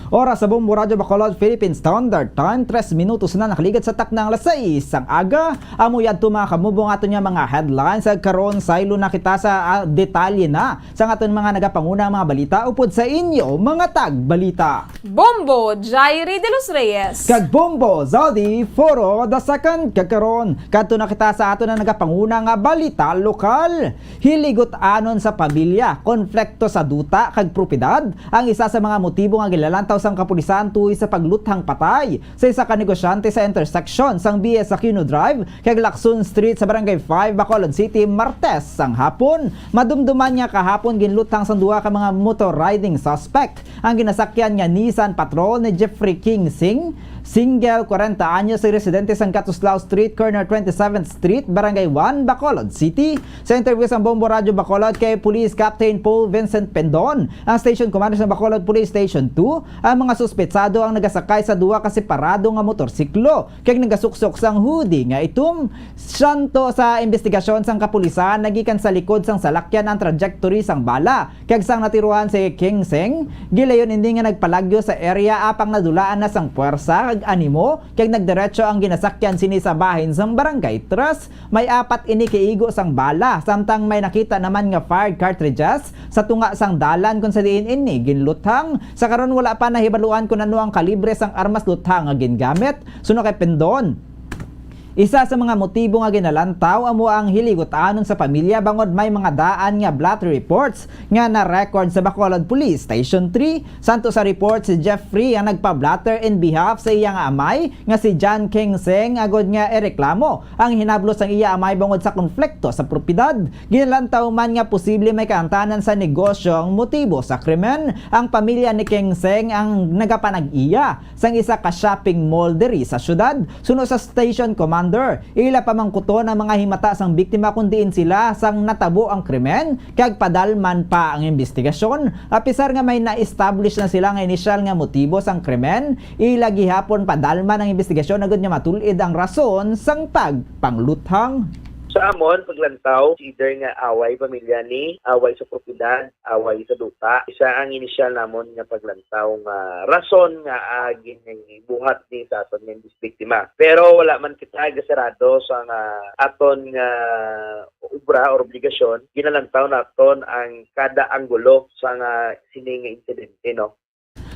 Oras sa Bombo Radyo Bacolod, Philippine Standard Time, tres minutos na nakaligad sa takna nga alas sais sang aga. Amo yadto, mga kamubo, ang aton nga mga headlines. Sa karon, saylo na kita sa, ah, detalye na sa aton mga nagapanguna nga mga balita upod sa inyo, mga tagbalita. Bombo Jairi de los Reyes. Kag Bombo Zodi Foro the second. Kag karon, kadto na kita sa aton nga nagapanguna nga balita lokal. Hiligot-anon sa pamilya, konflikto sa duta kag propiedad ang isa sa mga motibo nga ginalantaw sang kapulisan tuhoy sa pagluthang patay sa isa ka negosyante sa intersection sang B S Aquino Drive kag Lacson Street sa Barangay five, Bacolod City, Martes sang hapon. Madumduman nga kahapon ginluthang sang duha ka mga motor riding suspect ang ginasakyan nga Nissan Patrol ni Jeffrey King Singh, single, kwarenta anyos, residente sang Katuslao Street, corner twenty-seventh Street, Barangay one, Bacolod City. Sa interview sang Bombo Radyo Bacolod kay Police Captain Paul Vincent Pendon, ang station commander sa Bacolod Police Station two, ang mga suspetsado ang nagasakay sa duha ka separado nga motorsiklo kag nagasuksok sang hoodie nga itom. Santo sa imbestigasyon sang kapulisan, nagikan sa likod sang salakyan ang trajectory sang bala, kag sang natiruhan si King Seng, gilayon ini nga nagpalagyo sa area apang nadulaan na sang puwersa kag animo, kag nagdiretso ang ginasakyan sini sa bahin sang Barangay Tres. May apat ini ka igo sang bala, samtang may nakita naman nga fired cartridges sa tunga sang dalan kon sa diin ini ginluthang. Sa karon, wala pa nahibaluan kon ano ang kalibre sang armas luthang nga gingamit. Suno kay Pendon, isa sa mga motibo nga ginalantaw amo ang hiligot-anon sa pamilya bangod may mga daan nga blotter reports nga na-record sa Bacolod Police Station three. Santo sa report, si Jeffrey ang nagpa-blotter in behalf sa iya nga amay nga si John King Seng, agod nga ireklamo ang hinablos sang iya amay bangod sa konflikto sa propiedad. Ginalantaw man nga posible may kaangtanan sa negosyo ang motibo sa krimen. Ang pamilya ni King Seng ang nagapanag-iya sang isa ka shopping mall diri sa syudad. Suno sa station commander, ila pamangkuton ang mga himata sang biktima kon diin sila sang natabo ang krimen, kag padalman pa ang imbestigasyon. Apisar nga may na-establish na sila nga inisyal nga motibo sang krimen, ila gihapon padalman ang imbestigasyon agud nga matul-id ang rason sang pagpangluthang. Sa amon paglantaw, either nga away pamilya ni, away sa propiedad, away sa duta. Isa ang inisyal namon nga paglantaw nga rason nga, ah, gin-, gibuhat ni sa aton nga biktima. Pero wala man kita gasarado sa nga aton nga obra or obligasyon, ginalantaw naton ang kada anggulo sa nga sini nga insidente, no?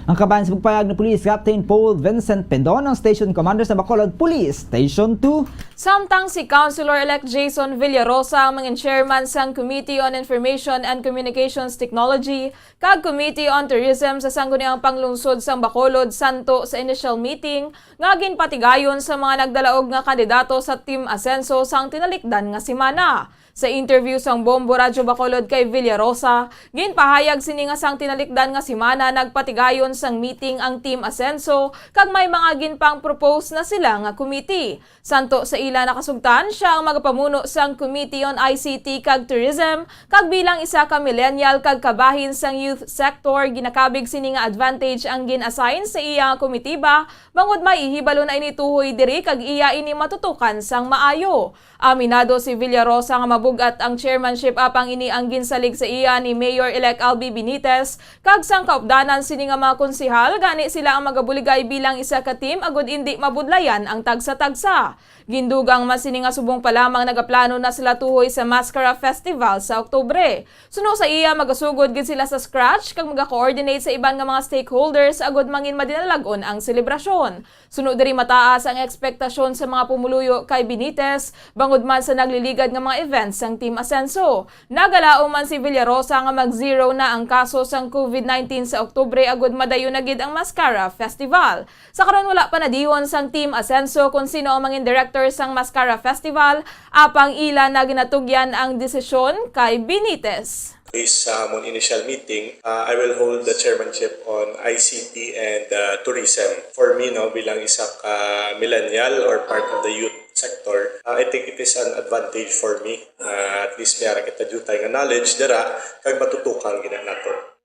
Ang kabahin sa pagpayag ni Police Captain Paul Vincent Pendon, ang station commander sa Bacolod Police Station two. Samtang si Councilor-elect Jason Villarosa ang mangin chairman sang Committee on Information and Communications Technology kag Committee on Tourism sa Sangguniang Panglungsod sang Bacolod, santo sa initial meeting nga ginpatigayon sa mga nagdalaog nga kandidato sa Team Asenso sang tinalikdan nga semana. Sa interview sang Bombo Radyo Bacolod kay Villarosa, ginpahayag sini nga sang tinalikdan nga semana nagpatigayon sang meeting ang Team Asenso kag may mga ginpang-propose na sila nga committee. Santo sa ila nakasugtan, sia ang magapamuno sang Committee on I C T kag Tourism, kag bilang isa ka millennial kag kabahin sang youth sector, ginakabig sini nga advantage ang gin-assign sa iya nga komitiba, bangod may ihibalo na ini tuhoy diri kag iya ini matutukan sang maayo. Aminado si Villarosa nga mabug-at ang chairmanship apang ini ang ginsalig sa iya ni Mayor-elect Albi Benitez kag sang kaupdanan sini nga mga konsehal, gani sila ang magabuligay bilang isa ka team agud indi mabudlayan ang tagsa-tagsa. Gindugang man sini nga subong pa lamang nagaplano na sila tuhoy sa Mascara Festival sa Oktubre. Suno sa iya, magasugod gid sila sa scratch kag maga-coordinate sa iban nga mga stakeholders agud mangin madinalag-on ang selebrasyon. Suno diri, mataas ang ekspektasyon sa mga pumuluyo kay Benitez bangod man sa nagliligad nga mga events sang Team Asenso. Nagalaom man si Villarosa nga mag-zero na ang kaso sang COVID nineteen sa Oktubre agud madayon na gid ang Mascara Festival. Sa karon, wala pa nadihon sang Team Asenso kon sino ang mangin director sang Mascara Festival, apang ila na ginatugyan ang desisyon kay Benitez. Based sa amon initial meeting, uh, I will hold the chairmanship on I C T and uh, tourism. For me, no, bilang isa ka millennial or part of the youth sector, uh, I think it is an advantage for me. Uh, at least may ara kita diutay nga knowledge dira kag matutukan gina nato.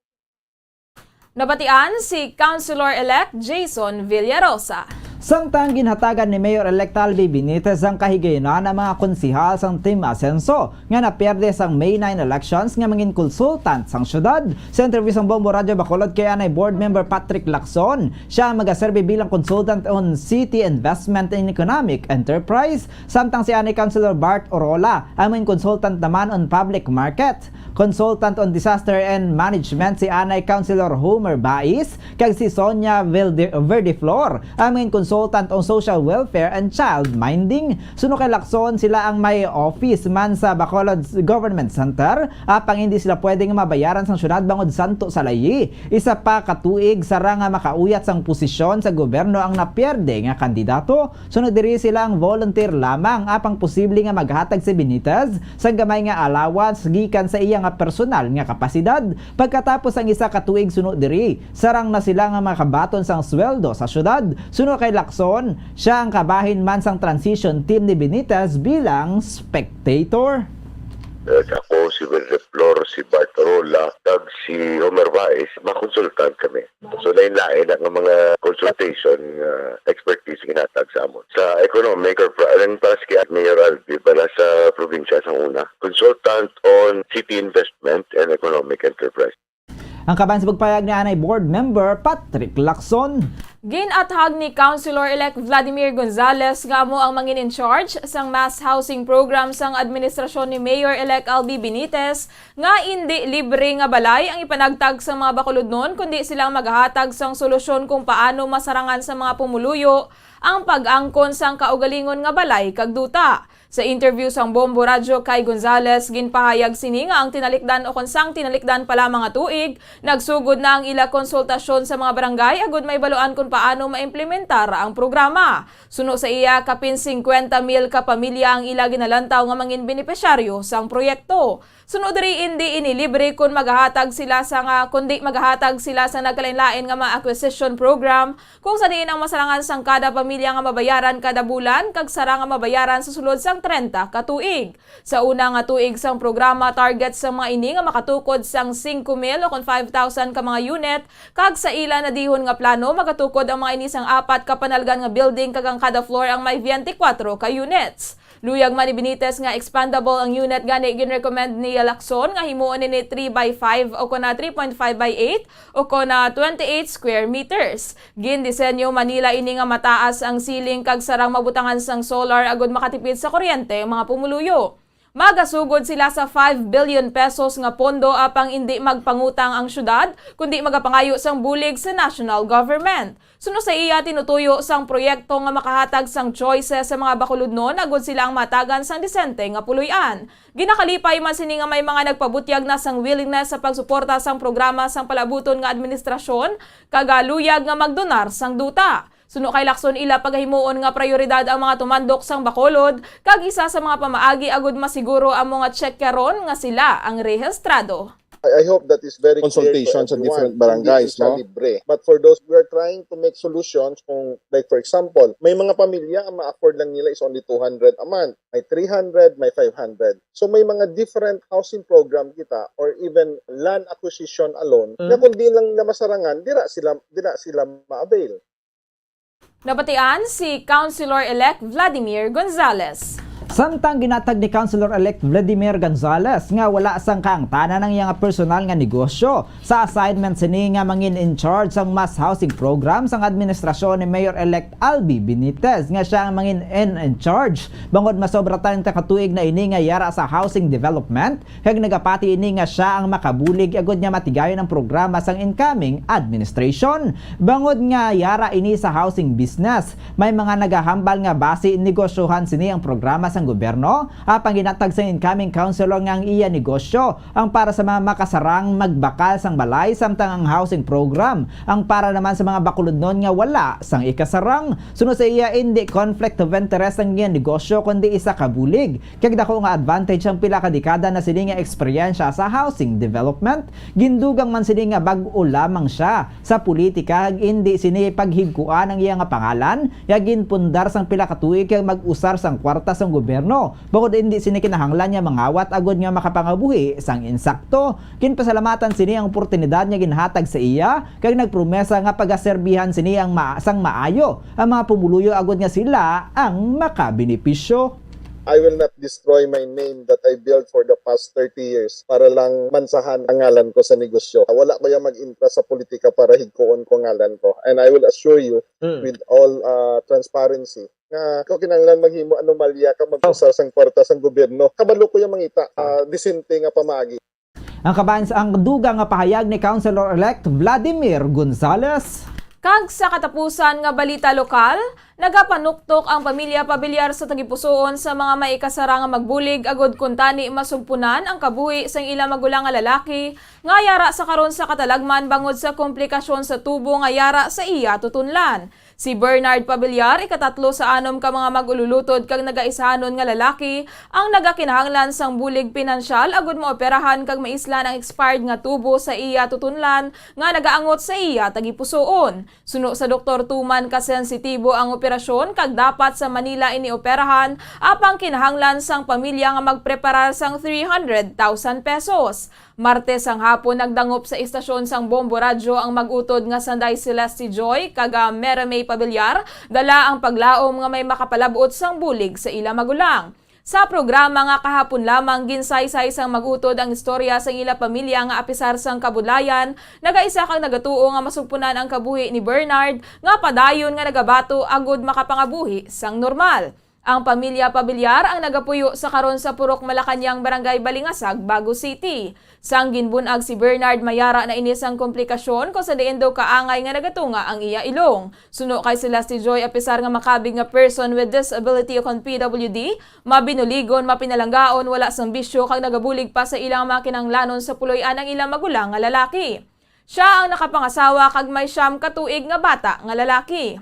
Nabatian si Councilor-elect Jason Villarosa. Samtang ginhatagan ni Mayor-elect Albi Benitez ang kahigayunan ang mga konsihal sang Team Asenso nga napierde sang May nine elections nga mangin consultant sang syudad. Sa interview sang Bombo Radyo Bacolod kay anay Board Member Patrick Lacson, siya ang magaserbi bilang consultant on City Investment and Economic Enterprise, samtang si anay Councilor Bart Orola ang mangin consultant naman on Public Market. Consultant on Disaster and Management si anay Councilor Homer Bais kag si Sonia Verde- Verdeflor ang main consultant on Social Welfare and Child Minding. Suno kay Lacson, sila ang may office man sa Bacolod Government Center, apang hindi sila pwede nga mabayaran sang syudad bangod santo sa layi. Isa pa ka tuig sara nga makauyat sang posisyon sa gobyerno ang napierde nga kandidato. Sunod diri, sila ang volunteer lamang, apang posible nga maghatag si Benitez sang gamay nga allowance gikan sa iya nga personal nga kapasidad. Pagkatapos ang isa ka tuig suno diri, sarang na sila nga makabaton sang sweldo sa syudad. Suno kay Lacson, siya ang kabahin man sang transition team ni Benitez bilang spectator. Like ako, si Verdeflor, si Bart Rola, kag si Homer Bais, makonsultan kami. So, lain-lain ang mga consultation nga expertise ginhatag sa amon. Sa economic or pra- ang para sa kay Mayor Albi, para sa probinsya sa una, consultant on city investment and economic enterprise. Ang kabahin sa pagpayag ni anay Board Member Patrick Lacson. Ginathag ni Councilor-elect Vladimir Gonzales nga amo ang mangin in charge sang mass housing program sang administrasyon ni Mayor-elect Albi Benitez nga indi libre nga balay ang ipanagtag sa mga Bacolodnon, kundi sila ang maghatag sang solusyon kung paano masarangan sa mga pumuluyo ang pag-angkon sang kaugalingon nga balay kag duta. Sa interview sang Bombo Radyo kay Gonzales, ginpahayag sini nga ang tinalikdan o kon sang tinalikdan pa lamang nga tuig, nagsugod na ang ila konsultasyon sa mga barangay agud mahibaluan kon paano maimplementar ang programa. Suno sa iya, kapin singkwenta mil ka pamilya ang ila ginalantaw nga mangin benepisyaryo sang proyekto. Suno diri, indi ini libre kon magahatag sila sa nga kundi magahatag sila sa nagkalainlain nga mga acquisition program kung sa diin ang masarangan sang kada pamilya nga mabayaran kada bulan kag sara nga mabayaran sa sulod sang trenta ka tuig. Sa una nga tuig sang programa, target sang mga ini nga makatukod sang singko mil o kon five thousand ka mga unit, kag sa ila nadihon nga plano, magatukod ang mga ini sang apat ka panalgan nga building kag ang kada floor ang may twenty-four ka units. Luyag man ni Benitez nga expandable ang unit, gani ginrecommend ni Lacson nga himuon ini three by five o kon na three point five by eight o kon na twenty-eight square meters. Gindisenyo man nila ini nga mataas ang ceiling kag sarang mabutangan sang solar agud makatipid sa kuryente ang mga pumuluyo. Magasugod sila sa five billion pesos nga pondo apang indi magpangutang ang syudad, kundi magapangayo sang bulig sa national government. Suno sa iya, tinutuyo sang proyekto nga makahatag sang choices sa mga Bacolodnon agud sila ang matagan sang disente nga puloy-an. Ginakalipay man sini nga may mga nagpabutyag na sang willingness sa pagsuporta sang programa sang palaabuton nga administrasyon kag luyag nga magdonar sang duta. Suno kay Lacson, ila pagahimuon nga prayoridad ang mga tumandok sang Bacolod kag isa sa mga pamaagi agud masiguro amo nga tsekyaron nga sila ang rehistrado. I hope that is very clear to everyone. Hindi siya libre. But for those, we are trying to make solutions kung, like, for example, may mga pamilya ang ma-afford lang nila is only two hundred a month. May three hundred, may five hundred. So may mga different housing program kita or even land acquisition alone na kung di lang nila masarangan, dira sila, dira sila ma-avail. Nabatian si Councilor-elect Vladimir Gonzales. Samtang ginatag ni Councilor-elect Vladimir Gonzales nga wala sang kaangtanan ang iya nga personal nga negosyo sa assignment sini nga mangin in charge sang mass housing program sang administrasyon ni Mayor-elect Albi Benitez nga siya ang mangin in, in charge bangod masobra trenta ka tuig na ini nga yara sa housing development, kag nagapati ini nga sia ang makabulig agud nga matigayon ang programa sang incoming administration. Bangod nga yara ini sa housing business, may mga nagahambal nga basi negosyohan sini ang programa sang gobyerno, apang ginhatag sang incoming councilor nga ang iya negosyo ang para sa mga makasarang magbakal sang balay, samtang ang housing program ang para naman sa mga bakulodnon nga wala sang ikasarang. Suno sa iya, indi conflict of interest ang iya negosyo, kundi isa ka bulig, kag dako nga advantage ang pila ka dekada na sini nga eksperyensya sa housing development. Gindugang man sini nga bag-o lamang siya sa politika, kag indi sini paghigkuan ang iya nga pangalan nga ginpundar sang pila ka tuig kag mag-usar sang kwarta sang gobyerno, bangod indi sini kinahanglan nga mangawat agud nga makapangabuhi sang insakto. Ginpasalamatan sini ang oportunidad nga ginhatag sa iya, kag nagpromesa nga pagaserbihan sini ang ma-, sang maayo ang mga pumuluyo agud nga sila ang makabenepisyo. I will not destroy my name that I built for the past thirty years para lang mansahan ang ngalan ko sa negosyo. Wala ko yung mag-intra sa politika para higkuon ko ngalan ko. And I will assure you, Mm. with all uh, transparency, nga ko kinahanglan maghimo anomalya ka mag-usar sang kwarta sang gobyerno. Kabalo ko yung mangita, uh, disente nga pamaagi. Ang kaban sa ang dugang nga pahayag ni Councilor-elect Vladimir Gonzales. Kag sa katapusan nga balita lokal, nagapanuktok ang pamilya Pabiliar sa Tagipusoon sa mga maikasara nga magbulig agud kuntani masugpunan ang kabuhi sang ila magulang nga lalaki nga yara sa karon sa katalagman bangod sa komplikasyon sa tubo nga yara sa iya tutunlan. Si Bernard Pabiliar, ikatatlo sa anom ka mga mag-ululutod kag nagaisahanon nga lalaki, ang nagakinahanglan sang bulig pinansyal agud maoperahan kag maislan ang expired nga tubo sa iya tutunlan nga nagaangot sa iya tagipusoon. Suno sa doktor, tuman ka sensitibo ang operasyon kag dapat sa Manila ini operahan, apang kinahanglan sang pamilya nga magpreparar sang three hundred thousand pesos. Martes sang hapon, nagdangop sa istasyon sang Bombo Radyo ang mag-utod nga sanday Celeste Joy kag, ah, Mera May Pabiliar, dala ang paglaom nga may makapalab-ot sang bulig sa ila magulang. Sa programa nga kahapon lamang, ginsaysay sang mag-utod ang istorya sang ila pamilya nga apisar sang kabudlayan, nagaisa kag nagatuo nga masugpunan ang kabuhi ni Bernard nga padayon nga nagabato agud makapangabuhi sang normal. Ang pamilya Pabiliar ang nagapuyo sa karon sa Purok Malacañang, Barangay Balingasag, Bago City. Sang ginbun-ag si Bernard, mayara na ini sang komplikasyon kung sa diin daw kaangay nga nagatunga ang iya ilong. Suno kay Celeste Joy, apisar nga makabig nga Person with Disability o kon P W D, mabinuligon, mapinalanggaon, wala sang bisyo kag nagabulig pa sa ilang mga kinahanglanon sa puloy-an ang ilang magulang nga lalaki. Siya ang nakapangasawa kag may siyam ka tuig nga bata nga lalaki.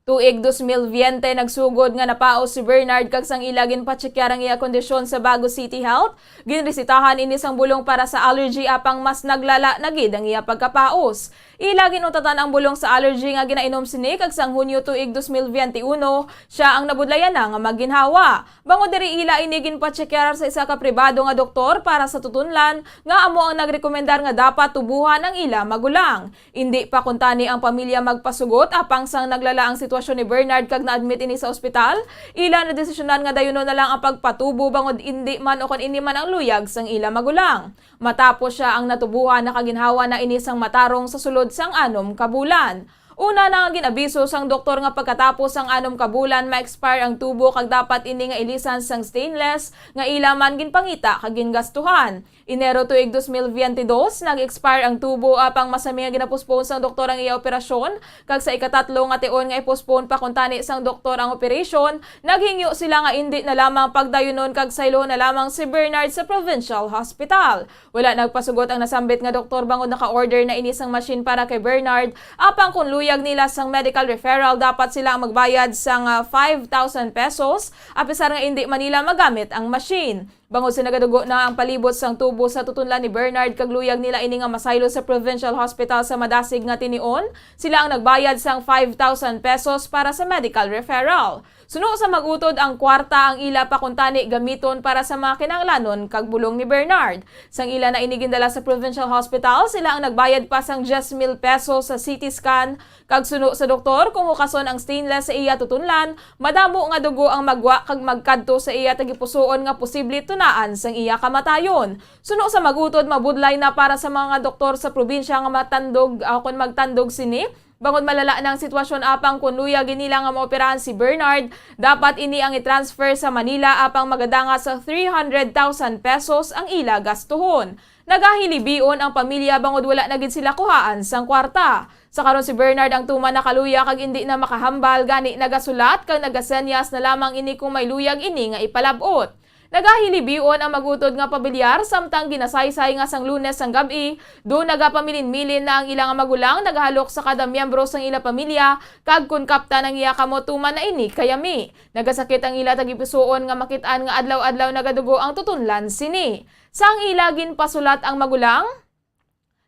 Tuig dos mil veinte, nagsugod nga napaos si Bernard kag sang ila ginpatsekyar ang iya kondisyon sa Bago City Health, ginresitahan ini sang bulong para sa allergy, apang mas naglala na gid ang iya pagkapaos. Ila gin-utatan ang bulong sa allergy nga ginainom sini, kag sang Hunyo tuig dos mil veinte uno, siya ang nabudlayan na nga magginhawa. Bangod diri, ila ini ginpatsekyar sa isa ka pribado nga doktor para sa tutunlan, nga amo ang nagrekomendar nga dapat tubohan ang ila magulang. Indi pa kuntani ang pamilya magpasugot, apang sang naglala ang sitwasyon ni Bernard kag na-admit ini sa ospital, ila nadesisyonan nga dayunon na lang ang pagpatubo bangod indi man o kon ini man ang luyag sang ila magulang. Matapos siya ang natubohan, nakaginhawa na ini sang matarong sa sulod sang anom ka bulan. Una na nga gin-abiso sang doktor nga pagkatapos sang anom ka bulan, ma-expire ang tubo kag dapat ini nga ilisan sang stainless nga ila man ginpangita kag gingastuhan. Enero tuig dos mil veinte dos, nag-expire ang tubo, apang masami nga ginapospone sang doktor ang iya operasyon, kag sa ikatatlo nga tion nga i-postpone pa kuntani sang doktor ang operation, naghingyo sila nga indi na lamang pagdayunon kag saylohon na lamang si Bernard sa Provincial Hospital. Wala nagpasugot ang nasambit nga doktor bangod naka-order na ini sang machine para kay Bernard, apang kon luyag nila sang medical referral, dapat sila ang magbayad sang, ah, five thousand pesos, apisar nga indi man nila magamit ang machine. Bangod sa nagadugo na ang palibot sang tubo sa tutunlan ni Bernard kag luyag nila ini nga masaylo sa Provincial Hospital sa madasig nga tinion, sila ang nagbayad sang five thousand pesos para sa medical referral. Suno sa mag-utod, ang kwarta ang ila pa kuntani gamiton para sa mga kinahanglanon kag bulong ni Bernard. Sang ila na ini gindala sa Provincial Hospital, sila ang nagbayad pa sang diyes mil pesos sa C T scan, kag suno sa doktor, kung hukason ang stainless sa iya tutunlan, madamo nga dugo ang magwa kag magkadto sa iya tagipusoon nga posible tunaan sang iya kamatayon. Suno sa mag-utod, mabudlay na para sa mga doktor sa probinsya nga matandog, ah, kon magtandog sini, bangod malala na ang sitwasyon, apang kon luyag gid nila nga maoperahan si Bernard, dapat ini ang i-transfer sa Manila, apang magadanga sa three hundred thousand pesos ang ila gastuhon. Nagahilibion ang pamilya bangod wala na gid sila kuhaan sang kwarta. Sa karon, si Bernard ang tuman nakaluyag kag indi na makahambal, gani nagasulat kag nagasenyas na lamang ini kung may luyag ini nga ipalab-ot. Nagahilibion ang mag-utod nga pamilyar, samtang ginasaysay nga sang Lunes sang gab-i, do nagapamilin-milin na ang ila nga magulang, nagahalok sa kada miyembro sang ila pamilya, kag kon kaptan ang iya kamot, tuman na ini kayami. Nagasakit ang ila tagipusoon nga makit-an nga adlaw-adlaw nagadugo ang tutunlan sini. Sang ila ginpasulat ang magulang,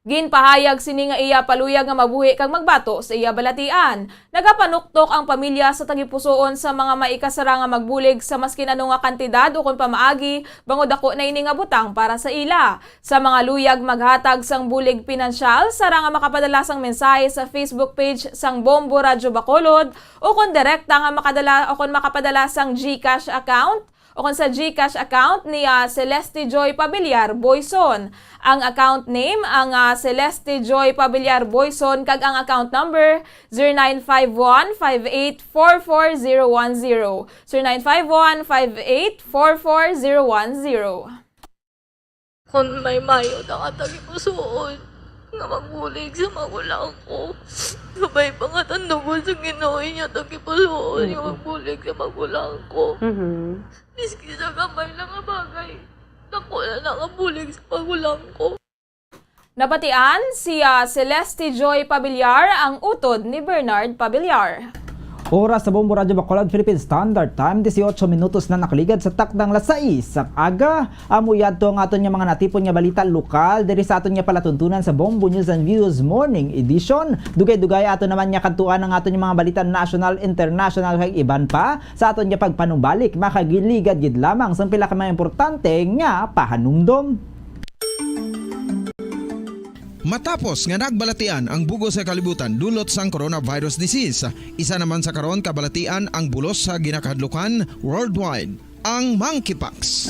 ginpahayag sini nga iya paluyag nga mabuhi kag magbato sa iya balatian. Nagapanuktok ang pamilya sa tagipusoon sa mga maikasara nga magbulig sa maskin ano nga kantidad ukon pamaagi, bangod daku na ini nga butang para sa ila. Sa mga luyag maghatag sang bulig pinansyal, sara nga makapadala sang mensahe sa Facebook page sang Bombo Radyo Bacolod, ukon direkta nga makadala, ukon makapadala sang GCash account, ukon sa GCash account ni, ah, Celeste Joy Pabiliar Boyson. Ang account name ang, ah, Celeste Joy Pabiliar Boyson, kag ang account number zero nine five one five eight four four zero one zero, zero nine five one five eight four four zero one zero. Kon may mayo na nga tagipusoon nga magbulig sa magulang ko, kabay pa nga tandugon sa Ginoo niya tagipusoon nga Mm-mm. magbulig sa magulang ko. Mhm. Miski sa gamay lang nga bagay, dako na na nga bulig sa magulang ko. Nabatian si, ah, Celeste Joy Pabiliar, ang utod ni Bernard Pabiliar. Oras sa Bombo Radyo Bacolod, Philippine Standard Time, dieciocho minutos na nakaligad sa takdang alas sais sa aga. Amo yadto ang aton nga mga natipon nga balita lokal diri sa aton nga palatuntunan sa Bombo News and Views Morning Edition. Dugay-dugay ato naman nga kadtuan ang aton nga mga balita national, international, kag iban pa sa aton nga pagpanumbalik. Makagiligad gid lamang sa pila ka mga importante nga pahanumdom. Matapos nga nagbalatian ang bug-os nga kalibutan dulot sang coronavirus disease, isa naman sa karon kabalatian ang bulos sa ginakahadlukan worldwide, ang monkeypox.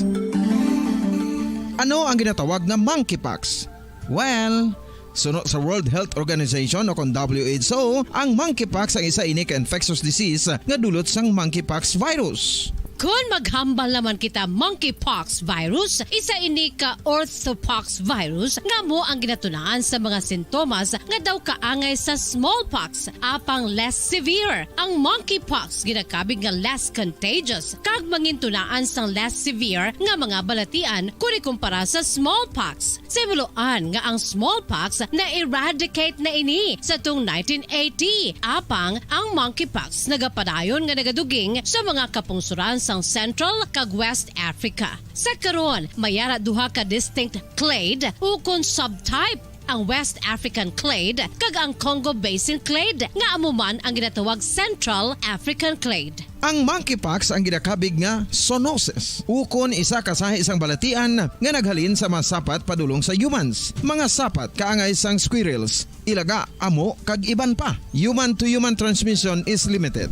Ano ang ginatawag nga monkeypox? Well, suno sa World Health Organization o kon W H O, ang monkeypox ang isa ini ka infectious disease nga dulot sang monkeypox virus. Kon maghambal naman kita, monkeypox virus, isa ini ka orthopox virus nga amo ang ginatunaan sa mga sintomas nga daw kaangay sa smallpox, apang less severe. Ang monkeypox ginakabig nga less contagious kag mangintunaan sang less severe nga mga balatian kon ikumpara sa smallpox. Sa himuloan nga ang smallpox na-eradicate na ini sa tung nineteen eighty, apang ang monkeypox nagapadayon nga nagaduging sa mga kapungsoran sang Central kag West Africa. Sa karon, may ara duha ka distinct clade ukon subtype, ang West African clade kag ang Congo Basin clade, nga amo man ang ginatawag Central African clade. Ang monkeypox ang ginakabig nga zoonosis, ukon isa ka sahi sang balatian nga naghalin sa mga sapat padulong sa humans, mga sapat kaangay sang squirrels, ilaga, amo, kag iban pa. Human to human transmission is limited.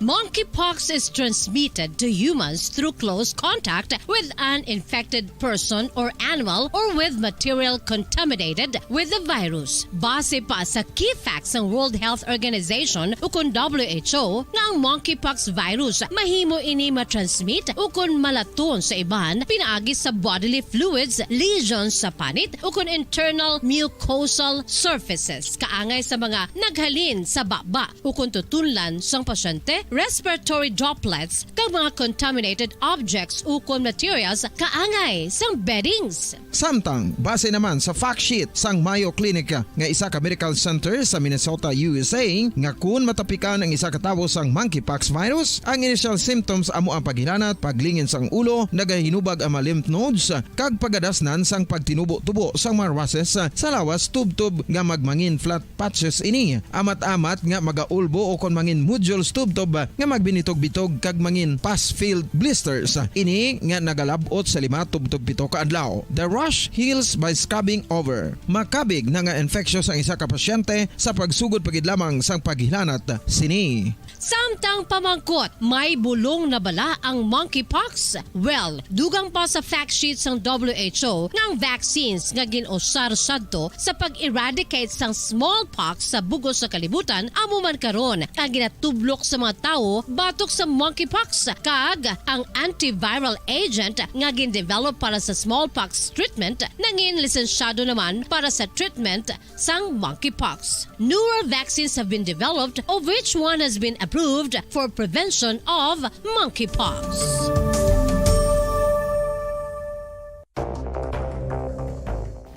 Monkeypox is transmitted to humans through close contact with an infected person or animal or with material contaminated with the virus. Base pa sa key facts sang World Health Organization ukon W H O, nga ang monkeypox virus mahimo ini matransmit ukon malaton sa iban pinaagi sa bodily fluids, lesions sa panit, ukon internal mucosal surfaces, kaangay sa mga naghalin sa baba ukon tutunlan sang pasyente, respiratory droplets, kag mga contaminated objects ukon materials kaangay sang beddings. Samtang, base naman sa fact sheet sang Mayo Clinic nga isa ka medical center sa Minnesota, U S A, nga kun matapikan ang isa ka tawo sang monkeypox virus, ang initial symptoms amo ang paghilanat, paglingin sang ulo, nagahinubag ang mga lymph nodes, kag pagadasnan sang pagtinubo-tubo sang mga rashes sa lawas tubtob nga magmangin flat patches ini, amat-amat nga magaulbo o kon mangin nodules tubtob nga magbinitog-bitog kag mangin pus-filled blisters. Ini nga nagalab-ot sa lima tubtob pito ka adlaw. The rash heals by scabbing over. Makabig na nga infectious ang isa ka pasyente sa pagsugod pa gid lamang sang paghilanat sini. Samtang pamangkot, may bulong na bala ang monkeypox? Well, dugang pa sa fact sheet sang W H O nga ang vaccines nga gin-usar sadto sa pag-eradicate sang smallpox sa bug-os nga kalibutan amo man karon ang ginatublok sa mga tawo batok sa monkeypox, kag ang antiviral agent nga gindevelop para sa smallpox treatment nangin lisensyado naman para sa treatment sang monkeypox. Newer vaccines have been developed, of which one has been approved for prevention of monkeypox.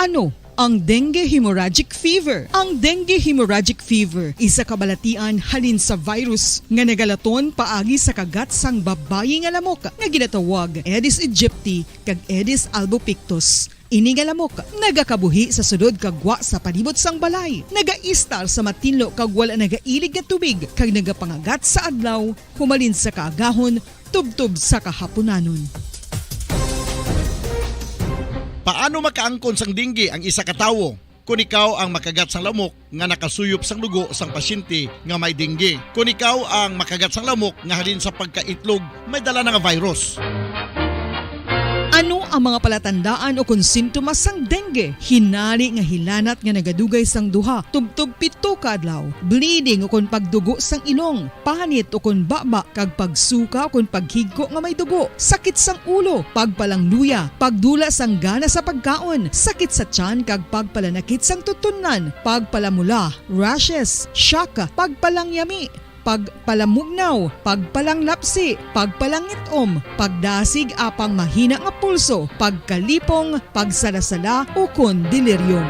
Ano ang dengue hemorrhagic fever? Ang dengue hemorrhagic fever isa ka balatian halin sa virus nga nagalaton paagi sa kagat sang babayi nga lamok nga ginatawag Aedes aegypti kag Aedes albopictus. Ini nga lamok nagakabuhi sa sulod kag gwa sa palibot sang balay, nagaistar sa matinlo kag wala nagailig nga tubig, kag nagapangagat sa adlaw humalin sa kaagahon tubtob sa kahapunanon. Paano makaangkon sang dengue ang isa ka tawo? Kon ikaw ang makagat sang lamok nga nakasuyop sang dugo sang pasyente nga may dengue. Kon ikaw ang makagat sang lamok nga halin sa pagkaitlog may dala na nga virus. Ano ang mga palatandaan o kon sintomas sang dengue? Hinari nga hilanat nga nagadugay sang duha tubtob pito ka adlaw, bleeding o kon pagdugo sang ilong, panit o kon baba, kag pagsuka o kon paghigko nga may dugo, sakit sang ulo, pagpalangluya, pagdula sang gana sa pagkaon, sakit sa tiyan kag pagpalanakit sang tutunlan, pagpalamula, rashes, shock, pagpalangyami, pagpalamugnaw, pagpalanglapsi, pagpalangit-om, pagdasig apang mahina nga pulso, pagkalipong, pagsalasala, ukon delirium.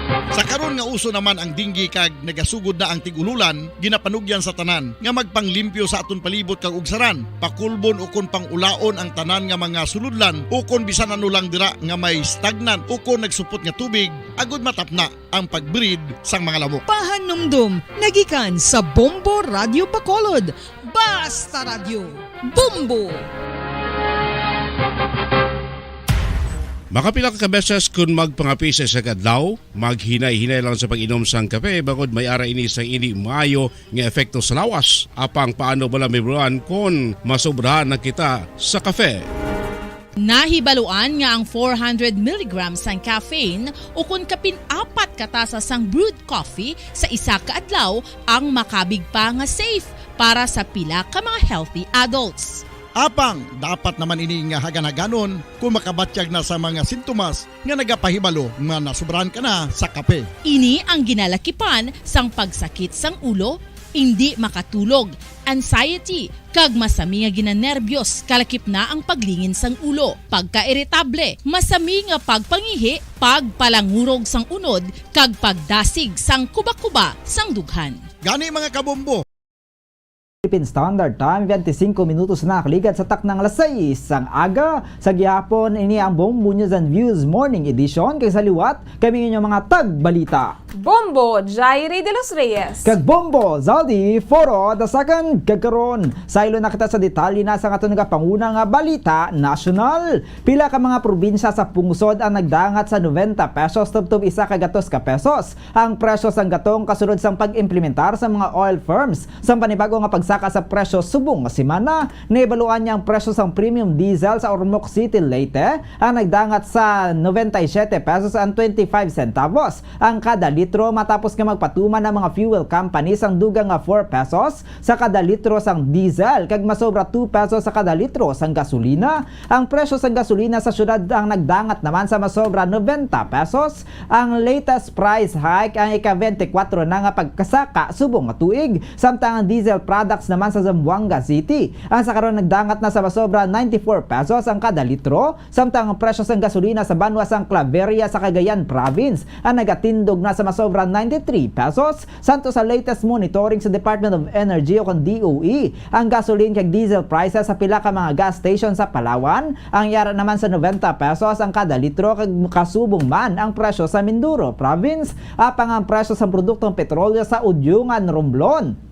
Sa karon nga uso naman ang dengue kag nagasugod na ang tig-ululan, ginapanugyan sa tanan nga magpanglimpyo sa aton palibot kag ugsaran, pakulbon ukon pang-ulaon ang tanan nga mga sulodlan ukon bisan ano lang dira nga may stagnant ukon nagsupot nga tubig, agud matapna ang pag-breed sang mga lamok. Pahanumdom nagikan sa Bombo Radio Bacolod. Basta Radyo, Bombo! Makapila ka beses kon magpangape sa isa ka adlaw, maghinay-hinay lang sa pag-inom sang kape, bangod may ara ini sang indi maayo nga epekto sa lawas. Apang paano bala mahibaluan kon masobrahan na kita sa kape? Nahibaluan nga ang four hundred milligrams sang caffeine ukon kapin apat ka tasa sang brewed coffee sa isa ka adlaw ang makabig pa nga safe para sa pila ka mga healthy adults. Apang dapat naman ini nga hagan-haganon kung makabatyag na sa mga sintomas nga nagapahibalo nga nasobrahan ka na sa kape. Ini ang ginalakipan sang pagsakit sang ulo, indi makatulog, anxiety, kag masami nga ginanerbyos, kalakip na ang paglingin sang ulo, pagkairitable, masami nga pagpangihi, pagpalangurog sang unod, kag pagdasig sang kubakuba sang dughan. Gani, mga kabombo, Philippine Standard Time, twenty-five minutos na nakaligad sa taknang alas sais sang aga. Sa gihapon, ini ang Bombo News and Views Morning Edition. Kag sa liwat, kami ang inyong mga tagbalita. Bombo Jairi de los Reyes. Kag Bombo Zaldi Foro the second. Kag karon, saylo na kita sa detalye na sa aton nagapanguna nga balita nasyonal. Pila ka mga probinsya sa pungsod ang nagdangat sa noventa pesos tubtob isa ka gatos ka pesos ang presyo sang gatong kasunod sang pag-implementar sa mga oil firms sang panibago nga pagsaka sa presyo subong nga semana. Nahibaluan nga ang presyo sang premium diesel sa Ormoc City, Leyte, ang nagdangat sa noventa y siete pesos and twenty-five centavos ang kada litro, matapos nga magpatuman ang mga fuel company sang dugang nga four pesos sa kada litro sang diesel kag masobra two pesos sa kada litro sang gasolina. Ang presyo sang gasolina sa syudad ang nagdangat naman sa masobra noventa pesos. Ang latest price hike ang ika-twenty-four na nga pagkasaka subong nga tuig, samtang ang diesel products naman sa Zamboanga City ang sa karon nagdangat na sa masobra ninety-four pesos ang kada litro, samtang ang presyo sang gasolina sa banwa sang Claveria sa Cagayan Province ang nagatindog na sa masobra ninety-three pesos. Santo sa latest monitoring sa Department of Energy o kon D O E, ang gasoline kag diesel prices sa pila ka mga gas station sa Palawan ang yara naman sa noventa pesos ang kada litro, kag kasubong man ang presyo sa Mindoro Province. Apang ang presyo sa produktong petrolyo sa Udyungan, Romblon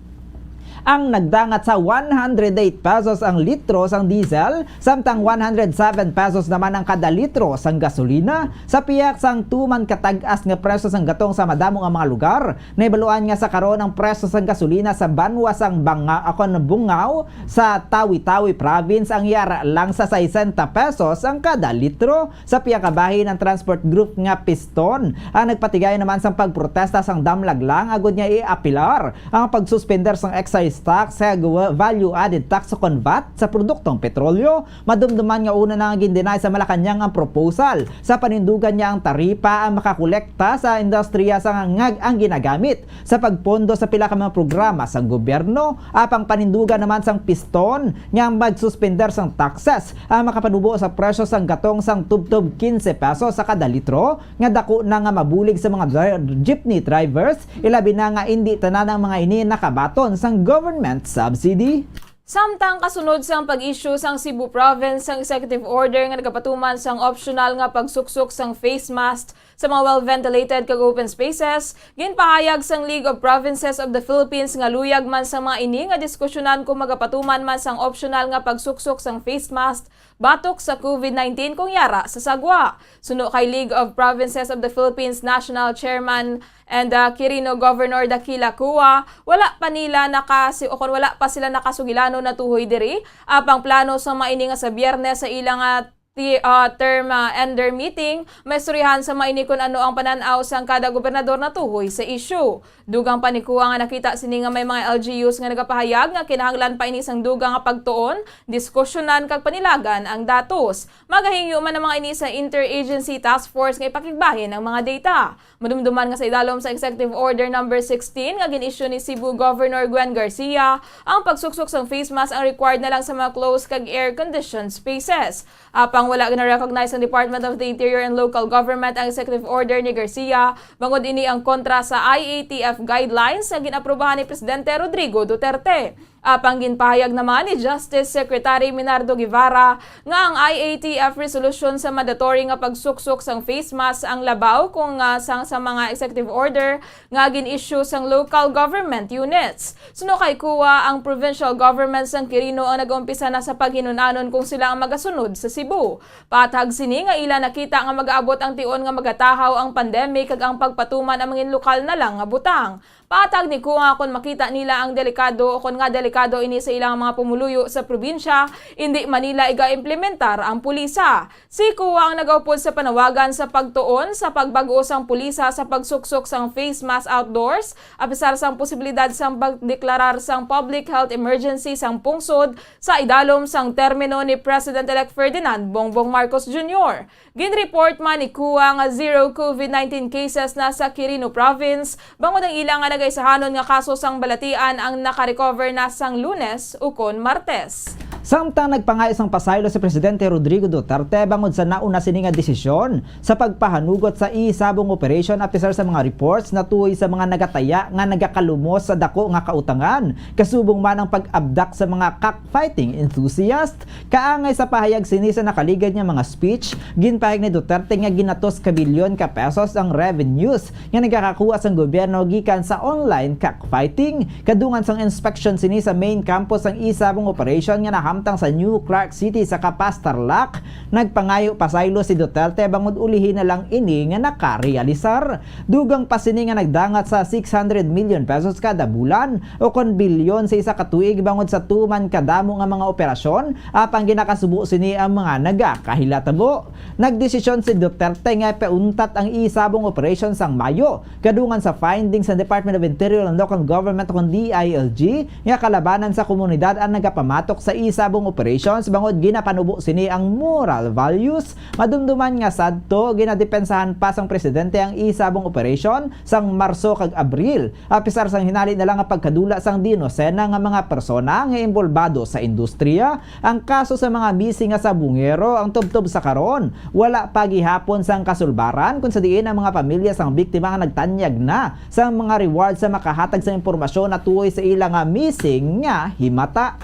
ang nagdangat sa one hundred eight pesos ang litro sang diesel, samtang one hundred seven pesos naman ang kada litro sang gasolina. Sa pihak sang tuman katag-as nga presyo sang gatong sa madamo nga mga lugar, nahibaluan nga sa karon ang presyo sang gasolina sa banwa sang Banga-, akon, Bungao sa Tawi-Tawi Province ang yara lang sa sesenta pesos ang kada litro. Sa pihak bahin, ang transport group nga Piston ang nagpatigayon naman sang pagprotesta sang damlag lang agud nga iapelar ang pagsuspender sang excise tax kag value-added tax o kon vat sa produktong petrolyo. Madumduman nga una na nga gin-deny sa Malacañang ang proposal sa panindugan niya ang taripa ang makakolekta sa industriya sa ngag ang ginagamit sa pagpondo sa pila ka mga programa sang gobyerno, apang panindugan naman sang piston nga magsuspender sang taxes ang makapanubo sa presyo sang gatong sang tubtob quince pesos sa kada litro, nga dako na nga mabulig sa mga dri-, jeepney drivers, ilabi na nga indi tanan ang mga ini nakabaton sang government subsidy. Samtang kasunod sang pag-issue sang Cebu Province sang executive order nga nagapatuman sang optional nga pagsuksok sang face mask sa mga well-ventilated kag open spaces, ginpahayag sang League of Provinces of the Philippines nga luyag man sang mga ini nga diskusyonan kung magapatuman man sang optional nga pagsuksok sang face mask batok sa covid nineteen kung yara sa sagwa. Suno kay League of Provinces of the Philippines National Chairman and, ah, Quirino Governor Dakila Cua, wala pa nila nakasi-, o kon wala pa sila nakasugilanon natuhoy diri. Apang plano sa mga ini nga sa Biyernes sa ilang, ah, ti-, ah, term, ah, ender meeting, maistoryahan sa mga ini kon ano ang panan-aw sang kada gobernador natuhoy sa issue. Dugang pa ni Cua nga nakita sini nga may mga L G Us nga nagapahayag nga kinahanglan pa ini sang dugang nga pagtuon, diskusyonan kag panilagan ang datos. Magahingyo man ang mga ini sa Interagency Task Force nga ipakigbahin ang mga data. Madumduman nga sa idalom sa Executive Order Number sixteen nga gin-issue ni Cebu Governor Gwen Garcia, ang pagsuksok sang face mask ang required na lang sa mga closed kag air-conditioned spaces. Apang wala gina-recognize sang Department of the Interior and Local Government ang executive order ni Garcia, bangod ini ang kontra sa I A T F guidelines nga gin-aprubahan ni Presidente Rodrigo Duterte. Apang ginpahayag naman ni Justice Secretary Minardo Guevara nga ang I A T F resolution sa mandatory nga pagsuksok sang face mask ang labaw kung, ah, sang sa mga executive order nga gin-issue sang local government units. Suno kay Cua, ang provincial government sang Quirino ang nag-umpisa na sa paghinun-anon kung sila ang magasunod sa Cebu. Patag sini nga ila nakita nga mag-aabot ang tion nga magatahaw ang pandemic kag ang pagpatuman ang mangin lokal na lang nga butang. Patag ni Cua, kon makita nila ang delikado o kon nga delikado ini sa ilang mga pumuluyo sa probinsya, indi man nila iga-implementar ang pulisa. Si Cua ang nagaupod sa panawagan sa pagtuon sa pagbag-o sang pulisa sa pagsuksok sang face mask outdoors, apisar sang posibilidad sang pagdeklarar sang public health emergency sang pungsod sa idalom sang termino ni President-elect Ferdinand Bongbong Marcos Junior. Ginreport man ni Cua nga zero covid nineteen cases na sa Quirino Province, bangod ang ila nga nagaisahanon nga kaso sang balatian ang nakarecover na sang Lunes ukon Martes. Samtang nagpangayo sang pasaylo si Presidente Rodrigo Duterte bangod sa nauna sini nga desisyon sa pagpahanugot sa e-sabong operation, apisar sa mga reports natuhoy sa mga nagataya nga nagakalumos sa dako nga kautangan kasubong man ang pag-abduct sa mga cockfighting enthusiast. Kaangay sa pahayag sini sa nakaligad nga mga speech, ginpahayag ni Duterte nga ginatos ka bilyon ka pesos ang revenues nga nagakakuha sang gobyerno gikan sa online cockfighting. Kadungan sang inspection sini sa main campus sang e-sabong operation nga nahamtang sa New Clark City sa Capas, Tarlac, nagpangayo pasaylo si Duterte bangod ulihi na lang ini nga nakarealisar. Dugang pa sini nga nagdangat sa six hundred million pesos kada bulan o kon bilyon sa isa ka tuig bangod sa tuman kadamo nga mga operasyon, apang ginakasubo sini ang mga nagakahilatabo. Nagdesisyon si Duterte nga ipauntat ang e-sabong operation sang Mayo, kadungan sa findings sa Department of Interior and Local Government o kon D I L G nga kalabanan sa komunidad ang nagapamatok sa e-sabong operations bangod ginapanubo sini ang moral values. Madumduman nga sadto ginadepensahan pa sang presidente ang e-sabong operation sang Marso kag Abril, apisar sang hinali na lang nga pagkadula sang dinosena nga mga persona nga inbolbado sa industriya. Ang kaso sa mga missing nga sabongero ang tubtob sa karon wala pa gihapon sang kasulbaran, kon sa diin ang mga pamilya sang biktima nga nagtanyag na sang mga reward sa makahatag sa impormasyon natuhoy sa ila nga missing nga himata.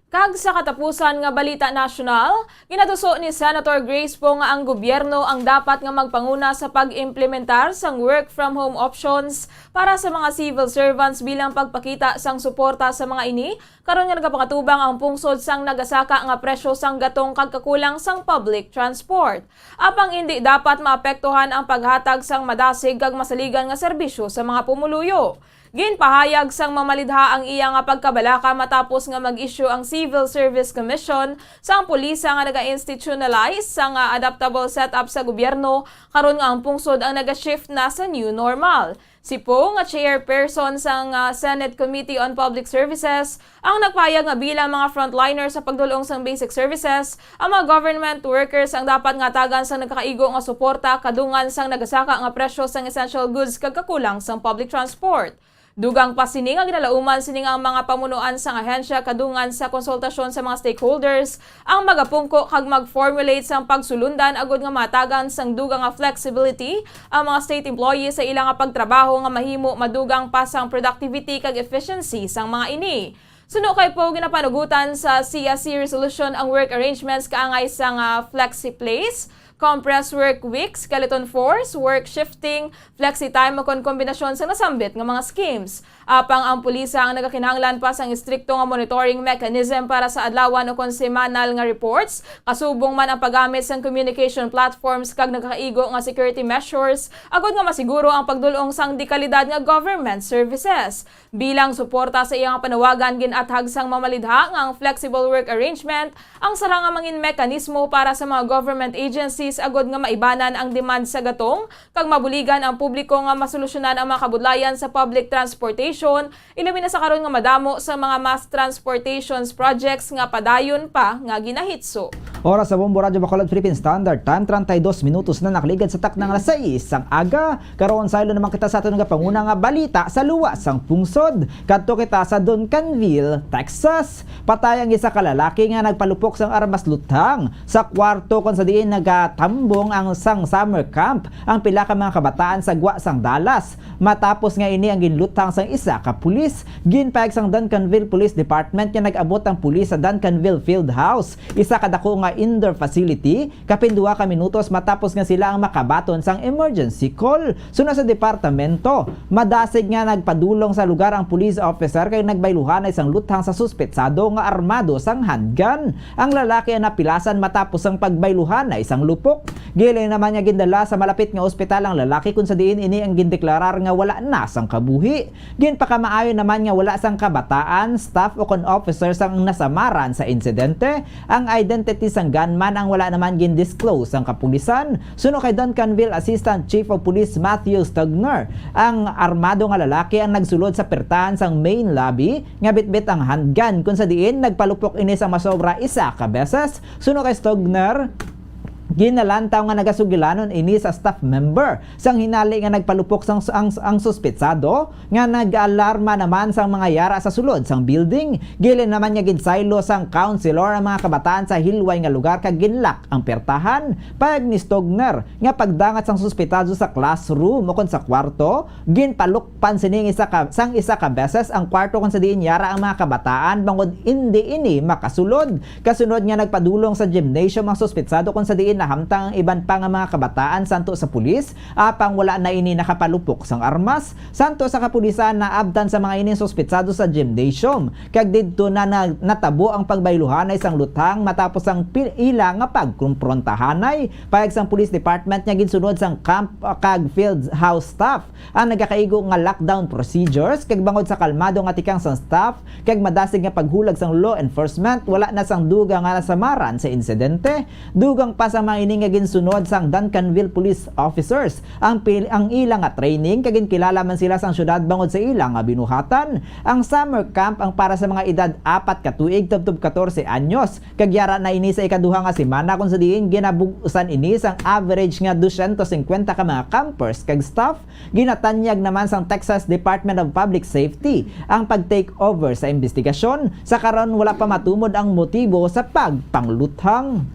Kag sa katapusan nga balita nasyonal, ginatuso ni Senator Grace Poe nga ang gobyerno ang dapat nga magpanguna sa pag-implementar sang work from home options para sa mga civil servants bilang pagpakita sang suporta sa mga ini, karon nga nagapangatubang ang pungsod sang nagasaka nga presyo sang gatong kag kakulang sang public transport. Apang indi dapat maapektuhan ang paghatag sang madasig kag masaligan nga serbisyo sa mga pumuluyo. Ginpahayag sang mamalidha ang iya nga pagkabalaka matapos nga mag-issue ang Civil Service Commission sang pulisa nga naga-institutionalize sang, ah, adaptable setup sa gobyerno, karon nga ang pungsod ang naga-shift na sa new normal. Si Poe, nga chairperson sang, ah, Senate Committee on Public Services, ang nagpahayag nga bilang mga frontliner sa pagdul-ong sang basic services, ang mga government workers ang dapat nga tagan sang nagakaigo nga suporta kadungan sang nagasaka nga presyo sang essential goods kag kakulang sang public transport. Dugang pa sini nga ginalauman sini nga ang mga pamunuan sang ahensya kadungan sa konsultasyon sa mga stakeholders ang magapungko kag mag-formulate sang pagsulundan agud nga matagan sang dugang nga flexibility ang mga state employees sa ila nga pagtrabaho nga mahimo madugang pa sang productivity kag efficiency sang mga ini. Suno kay Poe, ginapanugutan sa C S C resolution ang work arrangements kaangay sang, ah, flexi place, compressed work week, skeleton force, work shifting, flexi time, o kon kombinasyon sa nasambit nga mga schemes. Apang ang pulisa ang nagakinahanglan pa sang estrikto nga monitoring mechanism para sa adlawan o kon semanal nga reports, kasubong man ang paggamit sang communication platforms kag nagakaigo nga security measures, agud nga masiguro ang pagdul-ong sang dekalidad nga government services. Bilang suporta sa iyang panawagan, gin-athag sang mamalidha nga ang flexible work arrangement ang sara nga mangin mekanismo para sa mga government agencies agud nga maibanan ang demand sa gatong kag mabuligan ang publiko nga masolusyonan ang mga kabudlayan sa public transportation, ilabi na sa karon nga madamo sa mga mass transportations projects nga padayon pa nga ginahitso. Oras sa Bombo Radyo Bacolod Philippine Standard Time, treinta y dos minutos na nakaligad sa takna nga alas sais sang aga. Karon, saylo naman kita sa aton nga panguna nga balita sa luwas sang pungsod. Kadto kita sa Duncanville, Texas. Patay ang isa ka lalaki nga nagpalupok sang armas luthang sa kwarto kon sa diin nagatambong ang sang summer camp ang pila ka mga kabataan sa gwa sang Dallas. Matapos nga ini ang ginluthang sang isa ka pulis, ginpahayag sang Duncanville Police Department nga nag-abot ang pulis sa Duncanville Field House, isa ka dako nga indoor facility, kapin duha ka minutos matapos nga sila ang makabaton sang emergency call. Suno sa departamento, madasig nga nagpadulong sa lugar ang police officer kay nagbayluhanay sang luthang sa suspetsado nga armado sang handgun. Ang lalaki ang napilasan matapos ang pagbayluhanay sang lupok. Gihalin naman nga gindala sa malapit nga ospital ang lalaki, kung sa diin ini ang gindeklarar nga wala na sang kabuhi. Ginpakamaayo naman nga wala sang kabataan, staff, o kon officer sang nasamaran sa insidente. Ang identity sang gunman ang wala naman gin-disclose sang kapulisan. Suno kay Duncanville Assistant Chief of Police Matthew Stogner, ang armado nga lalaki ang nagsulod sa pertahan sang main lobby nga bitbit ang handgun, kung sa diin nagpalupok ini sang masobra isa ka beses. Suno kay Stogner, ginalantaw nga nagasugilanon ini sa staff member. Sang hinali nga nagpalupok sang, ang, ang suspetsado nga nag-alarma naman sang mga yara sa sulod sang building. Gihalin naman nga ginsaylo sang counselor ang mga kabataan sa hilway nga lugar kag ginlock ang pertahan. Pahayag ni Stogner nga pagdangat sang suspetsado sa classroom o kon sa kwarto, ginpalukpan sini nga isa ka, sang isa ka beses ang kwarto kon sa diin yara ang mga kabataan bangod indi ini makasulod. Kasunod nga nagpadulong sa gymnasium ang suspetsado kon sa diin nahamtang ang iban pa nga mga kabataan santo sa pulis, apang wala na ini nakapalupok sang armas. Santo sa kapulisan, naabtan sa mga ini suspetsado sa gymnasium, kag didto na, na natabo ang pagbayluhanay sang luthang matapos ang pi-, ila nga pagkumprontahanay. Pahayag sang Police Department nga ginsunod sang camp, ah, kag field house staff ang nagakaigo nga lockdown procedures, kag bangod sa kalmado nga tikang sang staff kag madasig nga paghulag sang law enforcement, wala na sang dugang nga nasamaran sa insidente. Dugang pa sa mga ini nga ginsunod sang Duncanville police officers ang pil-, ang ila nga training, kag ginkilala man sila sang syudad bangod sa ila nga binuhatan. Ang summer camp ang para sa mga edad apat ka tuig tubtob katorse anyos, kag yara na ini sa ikaduha nga semana, kung sa diin ginabug-usan ini sang average nga dosyentos singkwenta ka mga campers kag staff. Ginatanyag naman sang Texas Department of Public Safety ang pag-take over sa imbestigasyon. Sa karon, wala pa matumod ang motibo sa pagpangluthang.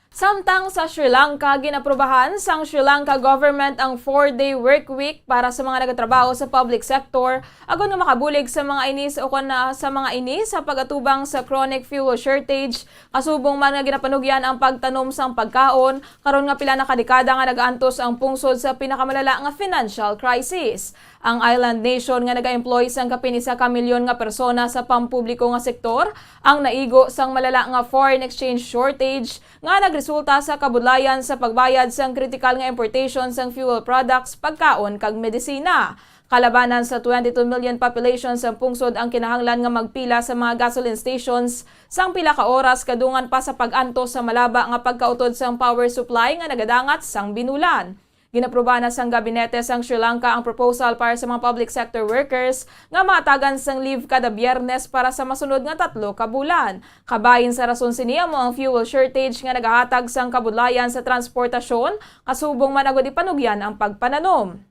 Samtang sa Sri Lanka, ginaprubahan sang Sri Lanka government ang four-day work week para sa mga nagatrabaho sa public sector, agod nga makabulig sa mga ini sa, o kon, ah, sa mga ini sa pag-atubang sa chronic fuel shortage. Kasubong man nga ginapanugyan ang pagtanom sang pagkaon, karon nga pila na ka dekada nga nagaantos ang pungsod sa pinakamalala nga financial crisis. Ang island nation nga nagaemploy sang kapin isa ka milyon nga persona sa pampubliko nga sektor ang naigo sang malala nga foreign exchange shortage nga nagresulta sa kabudlayan sa pagbayad sang kritikal nga importation sang fuel products, pagkaon kag medisina. Kalabanan sa twenty-two million population sang pungsod ang kinahanglan nga magpila sa mga gasoline stations sang pila ka oras kadungan pa sa pag-antos sa malaba nga pagkautod sang power supply nga nagadangat sang binulan. Ginaprobahan na sang gabinete sang Sri Lanka ang proposal para sa mga public sector workers nga mahatagan sang leave kada Biyernes para sa masunod nga tatlo ka bulan. Kabahin sa rason sini amo ang fuel shortage nga nagahatag sang kabudlayan sa transportasyon, kasubong man agud ipanugyan ang pagpananom.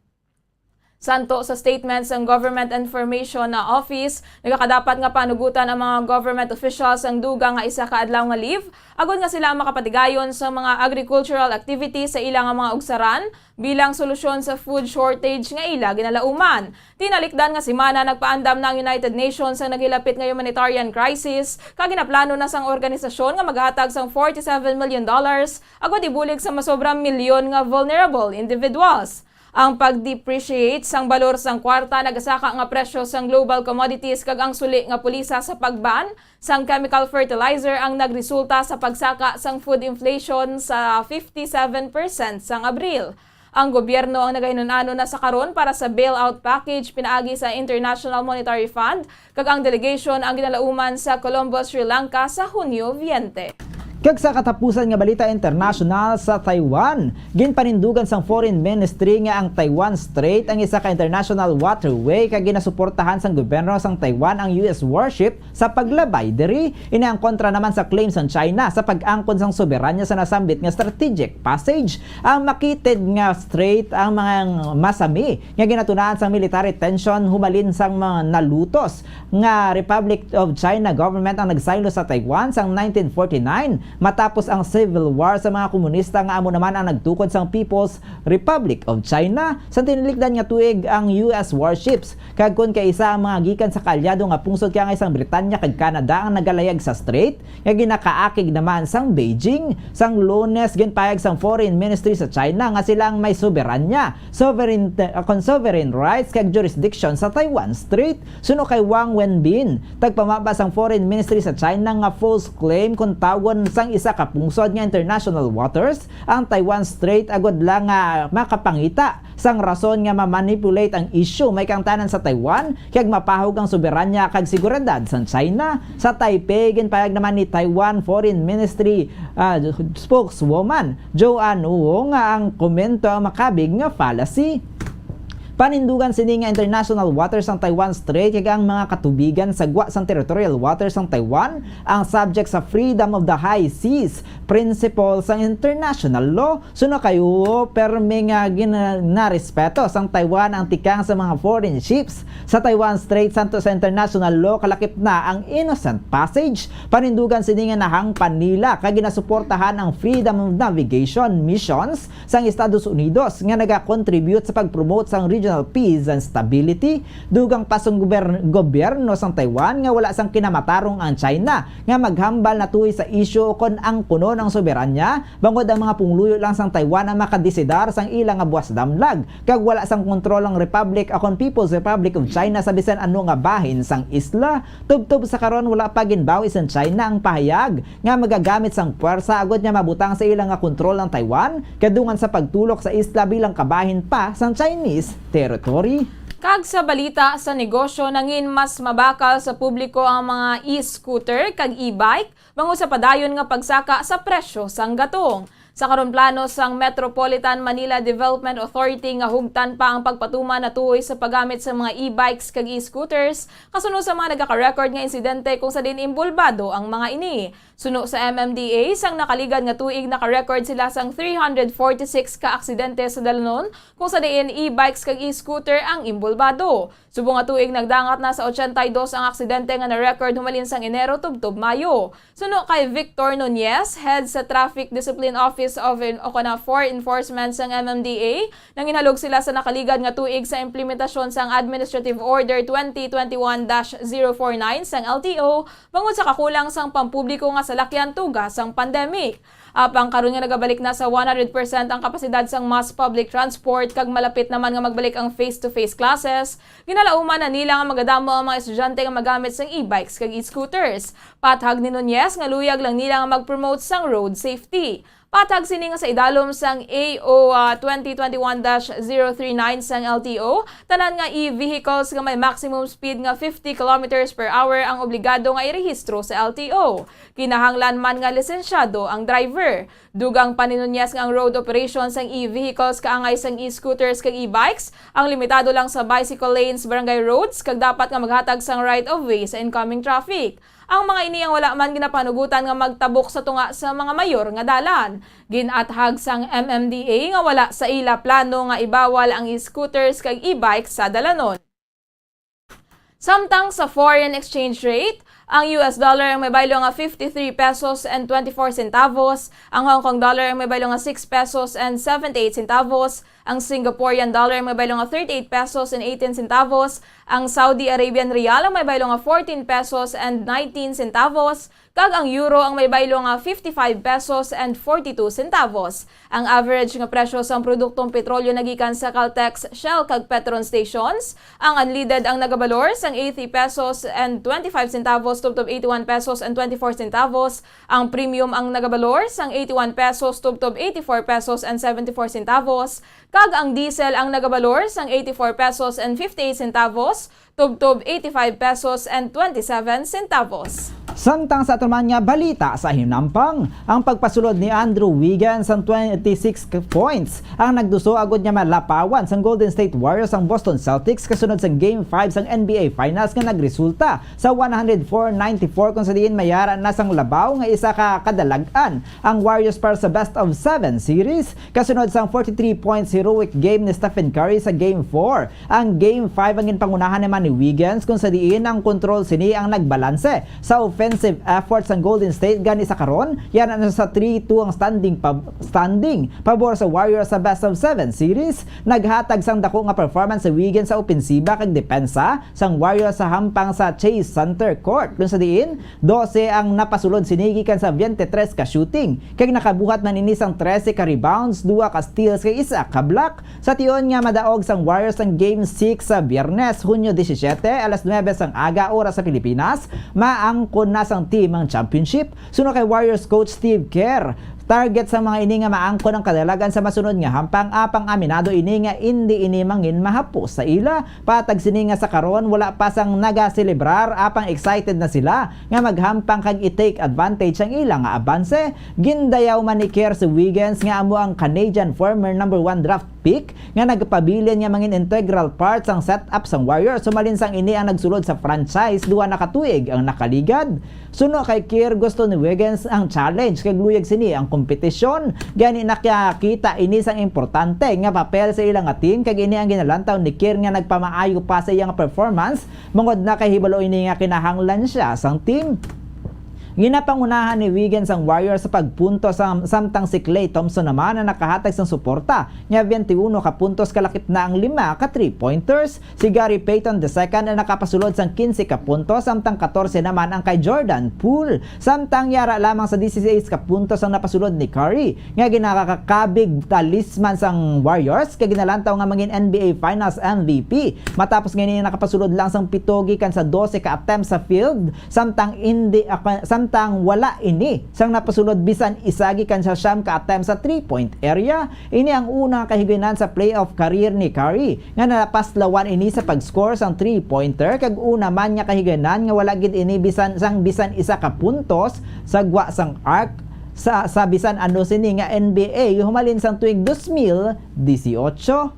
Santo sa statement sang Government Information na Office, nagakadapat nga panugutan ang mga government officials ang dugang nga isa ka adlaw nga leave, agod nga sila ang makapatigayon sa mga agricultural activities sa ila nga mga ugsaran bilang solusyon sa food shortage nga ila ginalauman. Tinalikdan nga semana, nagpaandam na ang United Nations sa naghilapit nga humanitarian crisis, kag ginaplano na sang organisasyon nga maghatag sang forty-seven million dollars agud ibulig sa masobra milyon nga vulnerable individuals. Ang pag-depreciate sang balor sang kwarta nagasaka nga presyo sang global commodities kag ang suli nga pulisa sa pagban sang chemical fertilizer ang nagresulta sa pagsaka sang food inflation sa fifty-seven percent sang Abril. Ang gobyerno ang nagahinun-ano na sa karon para sa bailout package pinaagi sa International Monetary Fund, kag ang delegation ang ginalauman sa Colombo, Sri Lanka sa Hunyo veinte. Kag sa katapusan nga balita internasyonal, sa Taiwan, ginpanindugan sang Foreign Ministry nga ang Taiwan Strait ang isa ka international waterway kag ginasuportahan sang gobyerno sang Taiwan ang U S warship sa paglabay diri. Ini ang kontra naman sa claim sang China sa pag-angkon sang soberanya sa nasambit nga strategic passage. Ang makitid nga strait ang mga masami nga ginatunaan sang military tension humalin sang mga nalutos nga Republic of China government ang nagsaylo sa Taiwan sang nineteen forty-nine, matapos ang civil war sa mga komunista nga amo naman ang nagtukod sang People's Republic of China. Sa tinalikdan nga tuig, ang U S warships, kag kon kaisa ang mga gikan sa kaalyado nga pungsod, kaangay sang Britanya kag Canada, ang nagalayag sa strait, nga ginakaakig naman sang Beijing. Sang Lunes, ginpahayag sang Foreign Ministry sa China nga sila ang may soberanya, sovereign, uh, kon sovereign rights kag jurisdiction sa Taiwan Strait. Suno kay Wang Wenbin, tagpamaba sang Foreign Ministry sa China, nga false claim kon tawgon sang isa ka pungsod nga international waters ang Taiwan Strait, agud lang nga makapangita sang rason nga ma-manipulate ang issue, may kaangtanan sa Taiwan kag mapahog ang soberanya kag seguridad sang China. Sa Taipei, ginpahayag naman ni Taiwan Foreign Ministry, ah, spokeswoman Joanne Wu nga ang komento ang makabig nga fallacy. Panindugan sini nga international waters sang Taiwan Strait kag ang mga katubigan sa gwa sang territorial waters sang Taiwan ang subject sa freedom of the high seas principle sang international law. Suno kay Wu, permi nga gina-, narespeto sang Taiwan ang tikang sa mga foreign ships sa Taiwan Strait, santo sa international law, kalakip na ang innocent passage. Panindugan sini nga nahangpan nila kag ginasuportahan ang freedom of navigation missions sang Estados Unidos nga nagakontribute sa pag-promote sang regional peace and stability. Dugang pa sang gober-, gobyerno sang Taiwan nga wala sang kinamatarong ang China nga maghambal natuhoy sa isyu kon angkunon ang soberanya, bangod ang mga pumuluyo lang sang Taiwan ang makadesidar sang ila nga buwas damlag, kag wala sang kontrol ang Republic, akon People's Republic of China, sa bisan ano nga bahin sang isla. Tubtob sa karon, wala pa ginbawi sang China ang pahayag nga magagamit sang puwersa agod nga mabutang sa ila nga kontrol ang Taiwan, kadungan sa pagtulok sa isla bilang kabahin pa sang Chinese territory. Kag sa balita sa negosyo, nangin mas mabakal sa publiko ang mga e-scooter kag e-bike bangod sa padayon nga pagsaka sa presyo sang gatong. Sa karon, plano sang Metropolitan Manila Development Authority nga hugtan pa ang pagpatuman natuhoy sa paggamit sa mga e-bikes kag e-scooters, kasunod sa mga nagaka-record nga insidente kung sa diin imbulbado ang mga ini. Suno sa M M D A, sang nakaligad nga tuig, naka-record sila sang three hundred forty-six ka aksidente sa dalanon, kung sa diin e-bikes kag e-scooter ang imbulbado. Subong nga tuig, nagdangat na sa ochenta y dos ang aksidente nga na-record humalin sang Enero tubtob Mayo. Suno kay Victor Nunez, head sa Traffic Discipline Office of en-, o kana for Enforcement sang M M D A, nanginhalog sila sa nakaligad nga tuig sa implementasyon sang Administrative Order twenty twenty-one dash zero four nine sang L T O bangod sa kakulang sang pampubliko nga salakyan tuga sang pandemic. Apang karon nga nagabalik na sa one hundred percent ang kapasidad sang mass public transport kag malapit naman nga magbalik ang face-to-face classes, ginalauman na nila nga magadamo ang mga estudyante nga magamit sang e-bikes kag e-scooters. Paathag ni Nunez nga luyag lang nila nga mag-promote sang road safety. Paathag sini nga sa idalom sang A O, ah, twenty twenty-one dash zero three nine sang L T O, tanan nga e-vehicles nga may maximum speed nga fifty kilometers per hour ang obligado nga irehistro sa L T O. Kinahanglan man nga lisensyado ang driver. Dugang paninunyas nga ang road operation sang e-vehicles kaangay sang e-scooters kag e-bikes ang limitado lang sa bicycle lanes, barangay roads, kag dapat nga maghatag sang right of way sa incoming traffic. Ang mga ini ang wala man ginapanugutan nga magtabok sa tunga sa mga mayor nga dalan. Gin-athag sang M M D A nga wala sa ila plano nga ibawal ang e-scooters kag e-bikes sa dalanon. Samtang sa foreign exchange rate, ang U S dollar ang may baylo nga fifty-three pesos and twenty-four centavos, ang Hong Kong dollar ang may baylo nga six pesos and seventy-eight centavos, ang Singaporean dollar ang may baylo nga thirty-eight pesos and eighteen centavos, ang Saudi Arabian riyal ang may baylo nga fourteen pesos and nineteen centavos, kag ang euro ang may baylo nga fifty-five pesos and forty-two centavos. Ang average nga presyo sang produktong petrolyo nagikan sa Caltex, Shell, kag Petron stations, ang unleaded ang nagabalor sang eighty pesos and twenty-five centavos tubtob eighty-one pesos and twenty-four centavos, ang premium ang nagabalor sang eighty-one pesos tubtob eighty-four pesos and seventy-four centavos, kag ang diesel ang nagabalor sang eighty-four pesos and fifty-eight centavos tubtob eighty-five pesos and twenty-seven centavos. Samtang sa aton man nga balita sa hinampang, ang pagpasulod ni Andrew Wiggins sang twenty-six points ang nagduso agud nga malapawan sang Golden State Warriors ang Boston Celtics kasunod sang Game five sang N B A Finals nga nagresulta sa one hundred four ninety-four, kung sa diin mayara na sang labaw nga isa ka kadalag-an ang Warriors para sa best of seven series kasunod sang forty-three points heroic game ni Stephen Curry sa Game four. Ang Game five ang ginpangunahan naman ni Wiggins, kung sa diin ang kontrol sini ang nagbalanse sa offensive effort sang Golden State. Gani sa karon, yana na sa three two ang standing pa-, standing pabor sa Warriors sa best of seven series. Naghatag sang dako nga performance si Wiggins sa opensiba kag depensa sang Warriors sa hampang sa Chase Center Court, kung sa diin dose ang napasulod sini gikan sa twenty-three ka shooting, kag nakabuhat man ini sang trese ka rebounds, duha ka steals, kag isa ka block. Sa tion nga madaog sang Warriors ang Game six sa Biyernes, Hunyo disisiete, alas nuebe sang aga, oras sa Pilipinas, maangkon na sang team ang championship. Suno kay Warriors coach Steve Kerr, target sang mga ini nga maangkon ang kadalagan sa masunod nga hampang, apang aminado ini nga indi ini mangin mahapos sa ila. Patag sini nga sa karon, wala pa sang nagaselebrar, apang excited na sila nga maghampang kag i-take advantage ang ila nga abanse. Gindayaw man ni Kerr si Wiggins nga amo ang Canadian former number one draft pick nga nagpabilin nga mangin integral part sang setup sang Warriors, sumalin sang ini ang nagsulod sa franchise duha na ka tuig ang nakaligad. Suno kay Kerr, gusto ni Wiggins ang challenge kag luyag sini ang kompetisyon. Gani, nakakita ini sang importante nga papel sa ila nga team, kag ini ang ginalantaw ni Kerr nga nagpamaayo pa sa iya nga performance, bangod nakahibalo ini nga kinahanglan sia sang team. Ginapangunahan ni Wiggins ang Warriors sa pagpuntos, sam-, samtang si Klay Thompson naman ang nakahatag sang suporta nga twenty-one ka puntos, kalakip na ang lima ka three-pointers. Si Gary Payton the second ang nakapasulod sang quince ka puntos, samtang katorse naman ang kay Jordan Poole. Samtang yara lamang sa dieciséis ka puntos ang napasulod ni Curry, nga ginakakabig talisman sang Warriors, kag ginalantaw nga mangin N B A Finals M V P. Matapos nga ini nakapasulod lang sang pito gikan sa dose ka attempt sa field, samtang indi, ah, samtang wala ini sang napasulod bisan isa gikan sa siyam ka attempt sa three-point area. Ini ang una nga kahigayonan sa playoff career ni Curry, nga napaslawan ini sa pag-score sang three-pointer, kag una man nga kahigayonan nga wala gid ini bisan sang bisan isa ka puntos sa gwa sang arc sa, sa bisan ano sini nga N B A humalin sang tuig dos mil disiotso.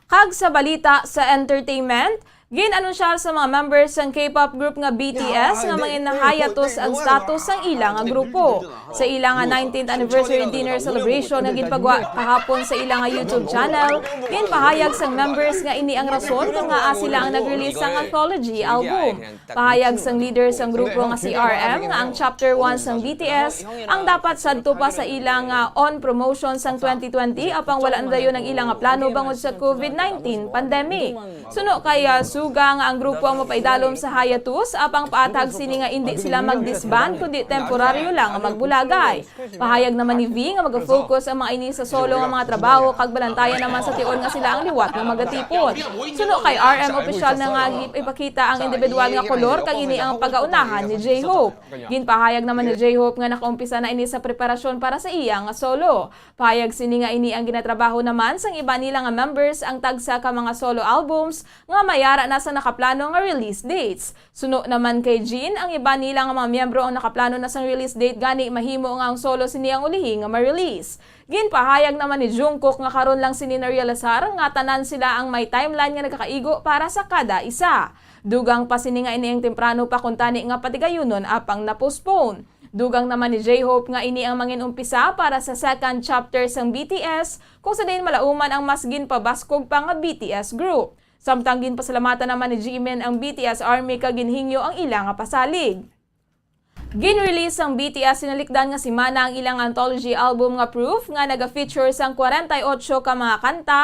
Kag sa balita sa entertainment, gin-anunsyar sa mga members sang K-pop group nga B T S nga mangin hiatus ang status sang ila nga grupo. Sa ila nga nineteenth anniversary dinner celebration nga ginpagwa kahapon sa ila nga YouTube channel, ginpahayag sang members nga ini ang rason kon ngaa sila ang nag-release sang anthology album. Pahayag sang leader sang grupo nga si R M nga ang chapter one sang B T S ang dapat sadto pa sa ila nga on promotion sang twenty twenty, apang wala na dayon ang ila nga plano bangod sa COVID nineteen pandemic. Suno kay, ah, Suga nga ang grupo ang mapaidalom sa hiatus, apang paathag sini nga indi sila mag-disband kundi temporaryo lang nga magbulagay. Pahayag naman ni V nga maga-focus ang mga ini sa solo nga mga trabaho kag balantayan naman sa tion nga sila ang liwat nga magatipon. Suno kay R M, opisyal na nga gi-, ipakita ang individual nga kolor kag ini ang pagaunahan ni J-Hope. Ginpahayag naman ni J-Hope nga nakaumpisa na ini sa preparasyon para sa iya nga solo. Pahayag sini nga ini ang ginatrabaho naman sang iba nila nga members ang tagsa ka mga solo albums nga mayara na sa nakaplano nga release dates. Suno naman kay Jean, ang iban nila nga mga miyembro ang nakaplano na sang release date, gani mahimo nga ang solo sini ang ulihi nga ma-release. Ginpahayag naman ni Jungkook nga karon lang sini na-realisar nga tanan sila ang may timeline nga nagakaigo para sa kada isa. Dugang pa sini nga ini ang temprano pa kuntani nga patigayunon apang na-postpone. Dugang naman ni J-Hope nga ini ang mangin umpisa para sa second chapter sang B T S, kung sa diin malauman ang mas ginpabaskog pa nga B T S group. Samtang ginpasalamatan naman ni Jimin ang B T S Army kag ginhingyo ang ila nga pasalig. Gin-release sang B T S sinalikdan nga semana ang ilang anthology album nga Proof, nga naga-feature sang kwarenta y ocho ka mga kanta,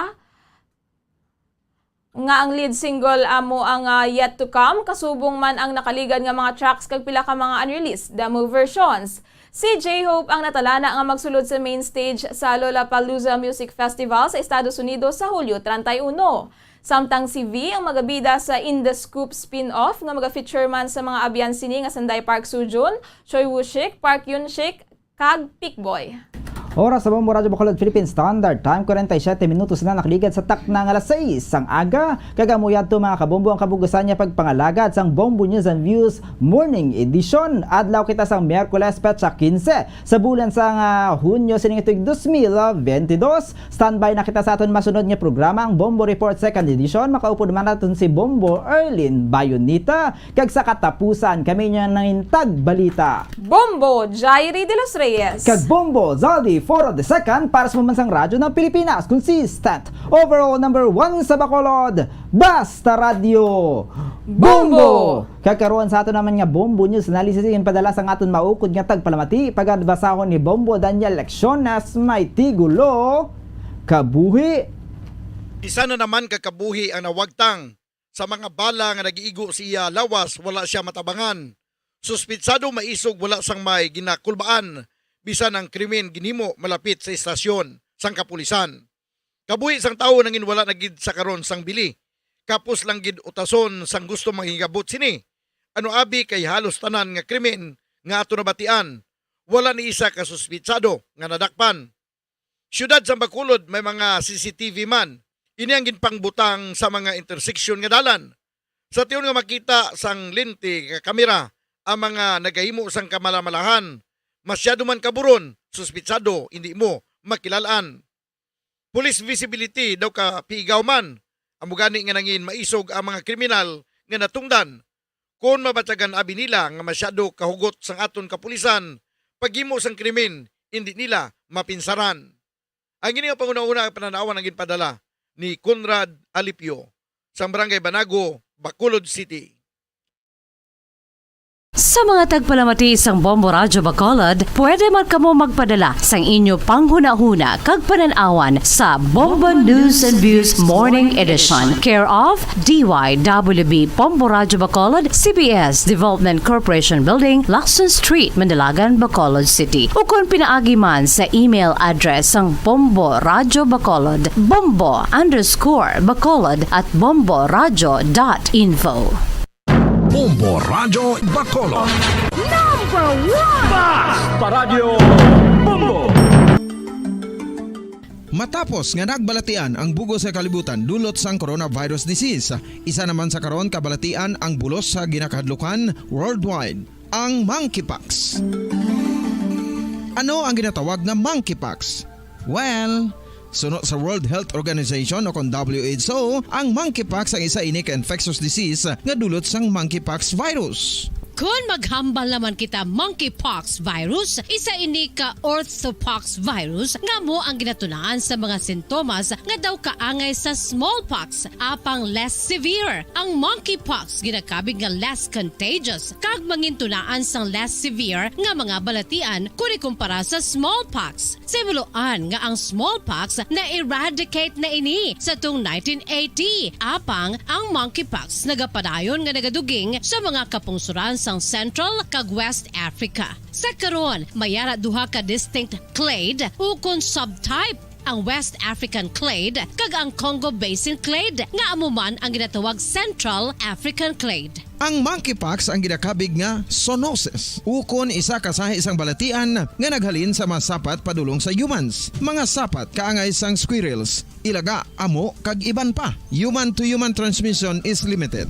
nga ang lead single amo ang, ah, Yet to Come, kasubong man ang nakaligad nga mga tracks kag pila ka mga unreleased demo versions. Si J-Hope ang natalana nga magsulod sa main stage sa Lollapalooza Music Festival sa Estados Unidos sa Hulyo treinta y uno. Samtang si V ang magabida sa In the Scoop spin-off nga maga-feature man sa mga abyan sini nga sanday Park Soo-joon, Choi Woo-shik, Park Yoon-shik, kag Pickboy. Oras sa Bombo Radyo Bacolod Philippine Standard Time, kwarenta y siyete minutos na nakaligad sa takna nga alas sais sang aga. Kag amo yadto, mga kabombo, ang kabugusan niya pagpangalagad sang Bombo News and Views Morning Edition. Adlaw kita sang Miyerkules, petsa quince sa bulan sang, ah, Hunyo sining tuig dos mil benti dos. Standby na kita sa aton masunod nga programa, ang Bombo Report Second Edition. Makaupod man naton si Bombo Erlin Bayonita. Kag sa katapusan, kami niya nangin tagbalita. Bombo Jairi de los Reyes. Kag Bombo Zaldi Foro the Second para sa Pambansang Radyo ng Pilipinas. Consistent. Overall number one sa Bacolod. Basta Radyo. Bombo! Bombo! Kag karon sa ato naman nga Bombo News Analysis, ginpadala sang aton maukod nga tagpalamati, pagabasahon ni Bombo Daniel Lecciones, may tigulo, Kabuhi. Isa na naman ka kabuhi ang nawagtang sa mga bala nga nagiigo sa iya lawas, wala siya matabangan. Suspitsado maisog wala sang may ginakulbaan, bisan ang krimen ginhimo malapit sa istasyon sang kapulisan. Kabuhi sang tawo nangin wala na gid sa karon sang bili. Kapos lang gid utason sang gusto manghigabot sini. Ano abi kay halos tanan nga krimen nga ato nabatian, wala ni isa ka suspitsado nga nadakpan. Siyudad sang Bacolod may mga C C T V man. Ini ang ginpangbutang sa mga interseksyon nga dalan. Sa tion nga makita sang lente nga kamera ang mga nagahimo sang kamalamalahan, masyado man kaburon, suspitsado, hindi mo makilalaan. Police visibility daw ka piigaw man. Amo gani nga nangin maisog ang mga kriminal nga natungdan. Kon mabatyagan abi nila nga masyado kahugot sang aton kapulisan paghimo sang krimen, indi nila mapinsaran. Ang ini nga panghunahuna nga panan-awan ang ginpadala ni Conrad Alipio sang Barangay Banago, Bacolod City. Sa mga tagpalamati sang Bombo Radyo Bacolod, pwede man kamo magpadala sang inyo panghunahuna kag panan-awan sa Bombo News and Views Morning Edition, care of D Y W B Bombo Radyo Bacolod, C B S Development Corporation Building, Lacson Street, Mandalagan, Bacolod City, ukon pinaagi man sa email address sang Bombo Radyo Bacolod, bombo underscore bacolod at bomboradyo dot info. Bombo Radyo Bacolod. Number one! Basta Radyo Bombo! Matapos nga nagbalatian ang bug-os nga kalibutan dulot sang coronavirus disease, isa naman sa karon kabalatian ang bulos sa ginakahadlukan worldwide, ang monkeypox. Ano ang ginatawag nga monkeypox? Well, suno sa World Health Organization o kon W H O, ang monkeypox ang isa ini ka infectious disease nga dulot sang monkeypox virus. Kon maghambal naman kita, monkeypox virus, isa ini ka orthopox virus nga amo ang ginatunaan sa mga sintomas nga daw kaangay sa smallpox, apang less severe. Ang monkeypox ginakabig nga less contagious kag mangintunaan sang less severe nga mga balatian kon ikumpara sa smallpox. Sa himuloan nga ang smallpox na-eradicate na ini sa tung nineteen eighty, apang ang monkeypox nagapadayon nga nagaduging sa mga kapungsoran sang Central kag West Africa. Sa karon, may ara duha ka distinct clade ukon subtype ang West African clade, kag ang Congo Basin clade, nga amo man ang ginatawag Central African clade. Ang monkeypox ang ginakabig nga zoonosis, ukon isa ka sahi sang balatian nga naghalin sa mga sapat padulong sa humans, mga sapat kaangay sang squirrels, ilaga, amo, kag iban pa. Human-to-human transmission is limited.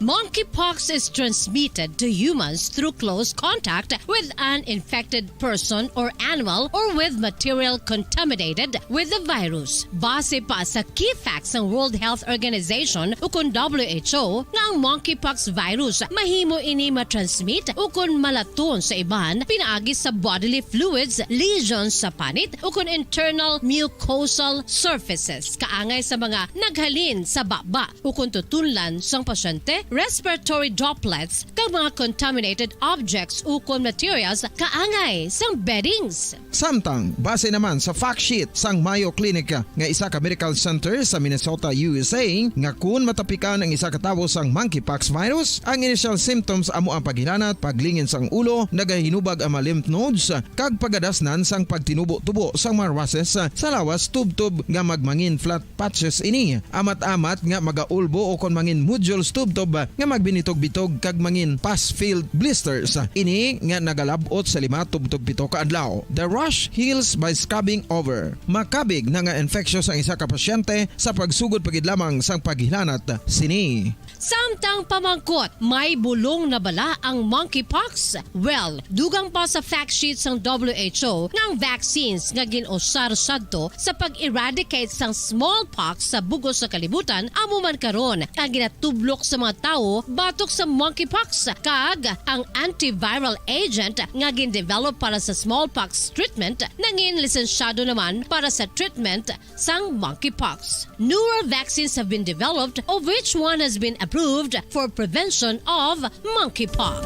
Monkeypox is transmitted to humans through close contact with an infected person or animal or with material contaminated with the virus. Base pa sa key facts sang World Health Organization ukon W H O nga ang monkeypox virus mahimo ini matransmit ukon malaton sa iban pinaagi sa bodily fluids, lesions sa panit ukon internal mucosal surfaces kaangay sa mga naghalin sa baba ukon tutunlan sang pasyente, respiratory droplets, kag mga contaminated objects ukon materials kaangay sang beddings. Samtang, base naman sa fact sheet sang Mayo Clinic nga isa ka medical center sa Minnesota, U S A, nga kun matapikan ang isa ka tawo sang monkeypox virus, ang initial symptoms amo ang paghilanat, paglingin sang ulo, nagahinubag ang mga lymph nodes, kag pagadasnan sang pagtinubo-tubo sang mga rashes sa lawas tubtob nga magmangin flat patches ini, amat-amat nga magaulbo ukon mangin nodules tubtob nga magbinitog-bitog kag mangin pus-filled blisters. Ini nga nagalab-ot sa lima tubtob pito ka adlaw. The rash heals by scabbing over. Makabig na nga infectious ang isa ka pasyente sa pagsugod pa gid lamang sang paghilanat sini. Samtang pamangkot, may bulong na bala ang monkeypox? Well, dugang pa sa fact sheet sang W H O nga ang vaccines nga gin-usar sadto sa pag-eradicate sang smallpox sa bug-os nga kalibutan amo man karon ang ginatublok sa mga tawo batok sa monkeypox, kag ang antiviral agent nga gin-develop para sa smallpox treatment nangin lisensyado naman para sa treatment sang monkeypox. Newer vaccines have been developed, of which one has been approved for prevention of monkeypox.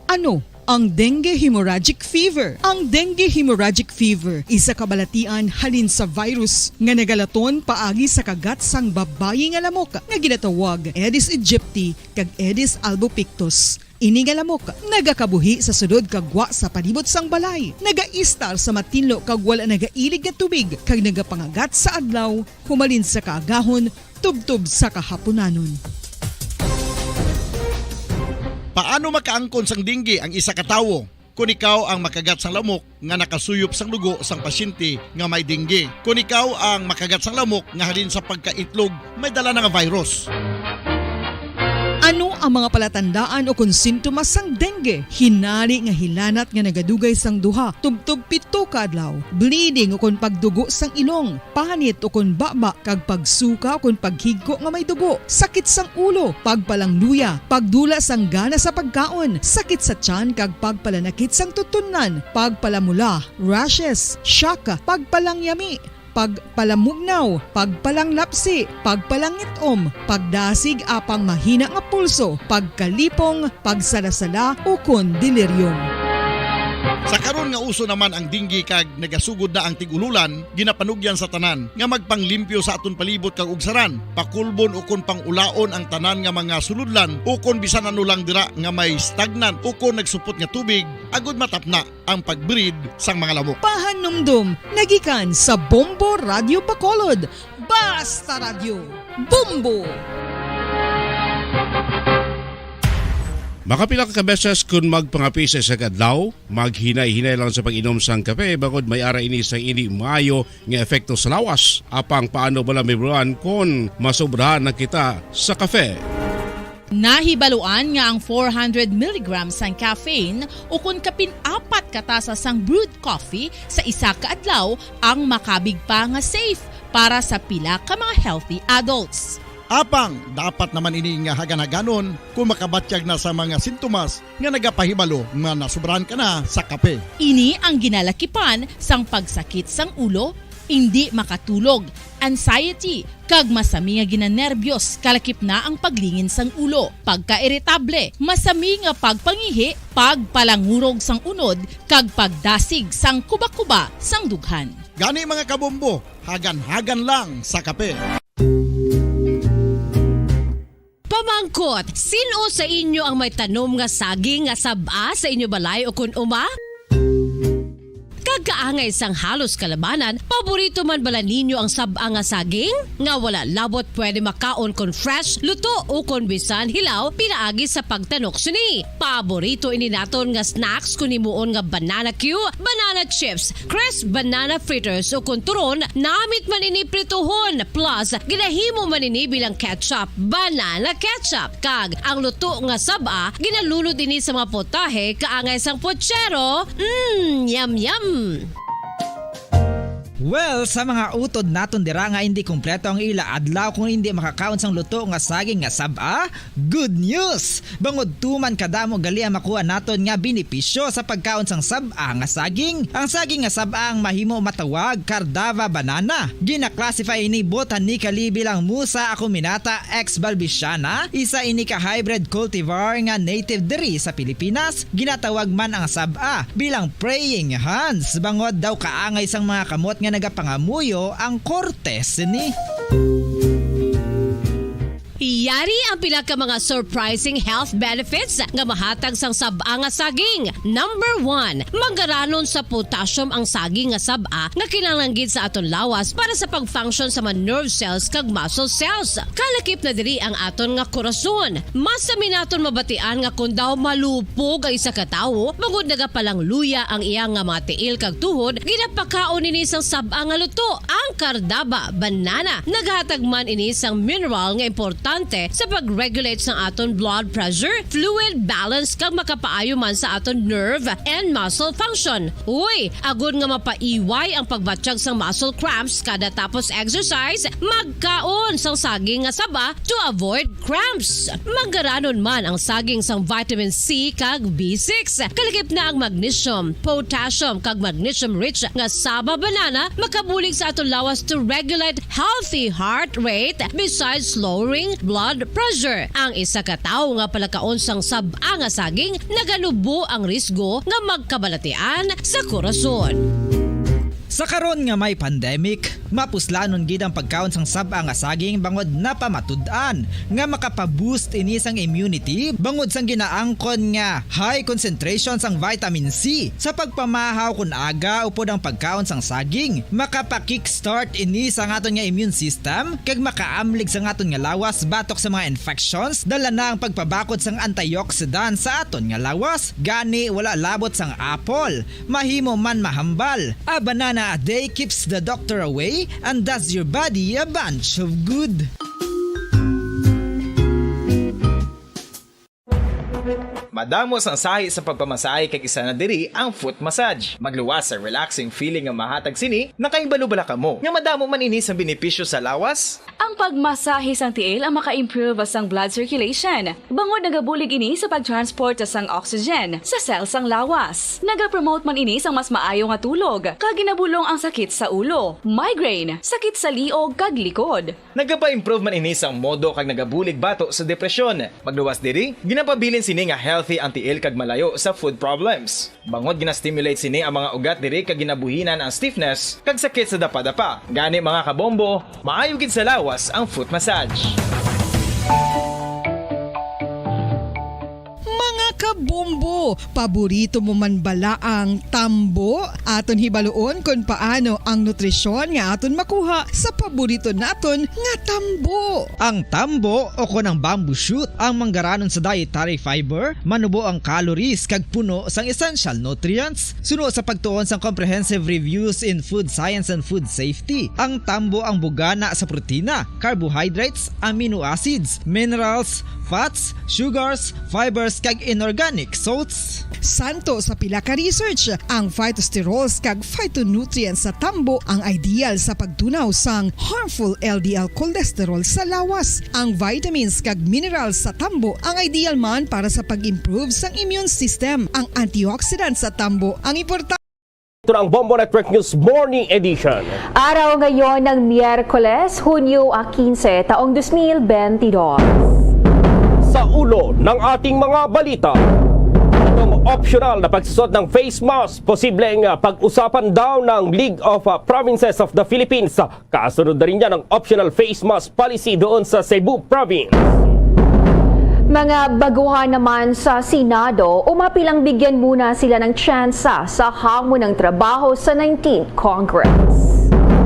Ano ang dengue hemorrhagic fever? Ang dengue hemorrhagic fever isa ka balatian halin sa virus nga nagalaton paagi sa kagat sang babayi nga lamok nga ginatawag Aedes aegypti kag Aedes albopictus. Ini nga lamok nagakabuhi sa sulod kag gwa sa palibot sang balay, nagaistar sa matinlo kag wala nagailig nga tubig, kag nagapangagat sa adlaw humalin sa kaagahon tubtob sa kahapunanon. Paano makaangkon sang dengue ang isa ka tawo? Kon ikaw ang makagat sang lamok nga nakasuyop sang dugo sang pasyente nga may dengue, kon ikaw ang makagat sang lamok nga halin sa pagkaitlog may dala na nga virus. Ano ang mga palatandaan ukon sintomas sang dengue? Hinari nga hilanat nga nagadugay sang duha tubtob pito ka adlaw, bleeding ukon pagdugo sang ilong, panit ukon baba kag pagsuka ukon paghigko nga may dugo, sakit sang ulo, pagpalangluya, pagdula sang gana sa pagkaon, sakit sa tiyan kag pagpalanakit sang tutunlan, pagpalamula, rashes, shock, pagpalangyami, pagpalamugnaw, pagpalanglapsi, pagpalangit-om, pagdasig apang mahina nga pulso, pagkalipong, pagsalasala, ukon delirium. Sa karon nga uso naman ang dengue kag nagasugod na ang tig-ululan, ginapanugyan sa tanan nga magpanglimpyo sa aton palibot kag ugsaran, pakulbon ukon pang-ulaon ang tanan nga mga sulodlan ukon bisan ano lang dira nga may stagnant ukon nagsupot nga tubig, agod matapna ang pag-breed sang mga lamok. Pahanumdom nga gikan sa Bombo Radyo Bacolod. Basta Radyo, Bombo! Makapila ka beses kon magpangape sa isa ka adlaw, maghinay-hinay lang sa pag-inom sang kape, bangod may ara ini sang indi maayo nga epekto sa lawas. Apang paano bala mahibaluan kon masobrahan na kita sa kape? Nahibaluan nga ang four hundred milligrams sang caffeine ukon kapin apat ka tasa sang brewed coffee sa isa ka adlaw ang makabig pa nga safe para sa pila ka mga healthy adults. Apang dapat naman ini nga hagan-haganon kon makabatyag na sa mga sintomas nga nagapahibalo nga nasobrahan ka na sa kape. Ini ang ginalakipan sang pagsakit sang ulo, indi makatulog, anxiety, kag masami nga ginanerbiyos kalakip na ang paglingin sang ulo, pagkairitable, masami nga pagpangihi, pagpalangurog sang unod, kag pagdasig sang kubakuba sang dughan. Gani, mga kabombo, hagan-hagan lang sa kape. Pamangkot, sin-o sa inyo ang may tanom nga saging nga sab-a sa inyo balay o kun uma? Kag kaangay sang halos kalabanan, paborito man bala ninyo ang sab-a nga saging? Nga wala labot pwede makaon kon fresh, luto, o kon bisan hilaw pinaagi sa pagtanok sini. Paborito ini naton nga snacks kon himuon nga banana cue, banana chips, crisp banana fritters, o kon turon, namit man ini prituhon, plus ginahimo man ini bilang ketchup, banana ketchup. Kag ang luto nga sab-a ginalunod ini sa mga putahe kaangay sang puchero. Mm, yum, yum! Well, sa mga utod naton dira nga hindi kompleto ang ila adlaw kung hindi makakaon sang luto nga saging nga sab-a, good news! Bangod tuman kadamo gali ang makuha naton nga benepisyo sa pagkaon sang sab-a nga saging. Ang saging nga sab-a ang mahimo matawag Cardava banana. Gina-classify ini botanically bilang Musa acuminata ex balbisiana, isa ini ka hybrid cultivar nga native diri sa Pilipinas. Ginatawag man ang sab-a bilang praying hands, bangod daw kaangay sang mga kamot nga nagapangamuyo ang korte sini. Yari ang pila ka mga surprising health benefits nga mahatag sang sab-a nga saging. Number one, manggaranon sa potassium ang saging nga sab-a nga kinahanglan gid sa aton lawas para sa pag-function sa mga nerve cells kag muscle cells. Kalakip na diri ang aton nga korason. Mas sami naton mabatian nga kon daw malupog ang isa ka tawo, bangod nagapalangluya ang iya nga mga tiil kag tuhod, ginapakaon ini sang sab-a nga luto, ang Cardava banana. Naghatag man ini sang mineral nga importante sa pag-regulate sang aton blood pressure, fluid balance, kag makapaayo man sa aton nerve and muscle function. Uy, agod nga mapaiway ang pagbatyag sang muscle cramps kada tapos exercise, magkaon sang saging nga saba to avoid cramps. Manggaranon man ang saging sang vitamin C kag B six. Kalakip na ang magnesium, potassium, kag magnesium-rich nga saba banana makabulig sa aton lawas to regulate healthy heart rate besides lowering blood pressure. Ang isa ka tawo nga palakaon sang sab-a nga saging naganubo ang risgo nga magkabalatian sa korason. Sa karon nga may pandemic, mapuslanon gid ang pagkaon sang sab-a nga saging bangod napamatud-an nga makapa-boost ini sang immunity bangod sang ginaangkon nga high concentration sang vitamin C. Sa pagpamahaw kon aga upod ang pagkaon sang saging, makapa-kickstart ini sa aton nga immune system kag makaamlig sa aton nga lawas batok sa mga infections. Dala na ang pagpabakod sang antioxidant sa aton nga lawas, gani wala labot sang apple. Mahimo man mahambal. A banana a day keeps the doctor away and does your body a bunch of good. Madamo sang sahi sa pagpamasahe kag isa na diri ang foot massage. Magluwas sa relaxing feeling nga mahatag sini. Nakahibalo bala kamo nga madamo man ini sang benepisyo sa lawas? Ang pagmasahe sang tiil ang maka-improve sang blood circulation, bangod nagabulig ini sa pag-transport sang oxygen sa cell sang lawas. Nagapromote man ini sang mas maayo nga tulog, kag ginabulong ang sakit sa ulo, migraine, sakit sa liog kag likod. Nagapa-improve man ini sang modo kag nagabulig bato sa depresyon. Magluwas diri, ginapabilin sini nga healthy ang tiil kag malayo sa foot problems. Bangod gina-stimulate sini ang mga ugat diri kag ginabuhinan ang stiffness kag sakit sa dapadapa. Gani, mga kabombo, maayo gid sa lawas ang foot massage. Mga kabombo, paborito mo man bala ang tambo? Aton hibaluon kon paano ang nutrisyon nga aton makuha sa paborito naton nga tambo. Ang tambo o kon ang bamboo shoot ang manggaranon sa dietary fiber, manubo ang calories kag puno sang essential nutrients. Suno sa pagtuon sang Comprehensive Reviews in Food Science and Food Safety, ang tambo ang bugana sa protina, carbohydrates, amino acids, minerals, fats, sugars, fibers, kag inorganic salts. Santo sa pila ka research, ang phytosterols kag phytonutrients sa tambo ang ideal sa pagtunaw sang harmful L D L cholesterol sa lawas. Ang vitamins kag minerals sa tambo ang ideal man para sa pag-improve sang immune system. Ang antioxidants sa tambo ang importante. Ito na ang Bombo Network News Morning Edition. Araw ngayon ng Miyerkules, Hunyo quince, taong dos mil bentidós. Sa ulo ng ating mga balita, itong optional na pagsusot ng face mask, posibleng ah, pag-usapan daw ng League of ah, Provinces of the Philippines. Kasunod na rin yan ang optional face mask policy doon sa Cebu Province. Mga baguhan naman sa Senado, umapil ang bigyan muna sila ng tsansa sa hamon ng trabaho sa nineteenth Congress.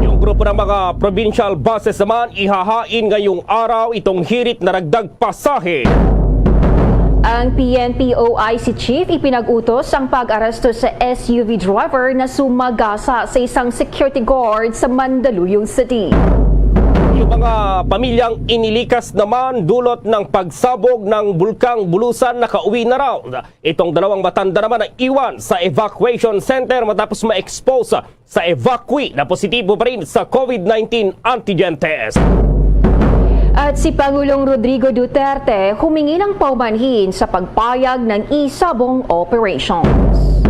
Yung grupo ng mga provincial buses naman ihahain ngayong araw itong hirit na dagdag pasahe. Ang P N P O I C chief ipinag-utos ang pag-aresto sa S U V driver na sumagasa sa isang security guard sa Mandaluyong City. Yung mga pamilyang inilikas naman dulot ng pagsabog ng Bulkang Bulusan nakauwi na raw. Itong dalawang matanda naman na iwan sa evacuation center matapos ma-expose sa evacuee na positibo pa rin sa COVID nineteen antigen test. At si Pangulong Rodrigo Duterte humingi ng paumanhin sa pagpayag ng e-sabong operations.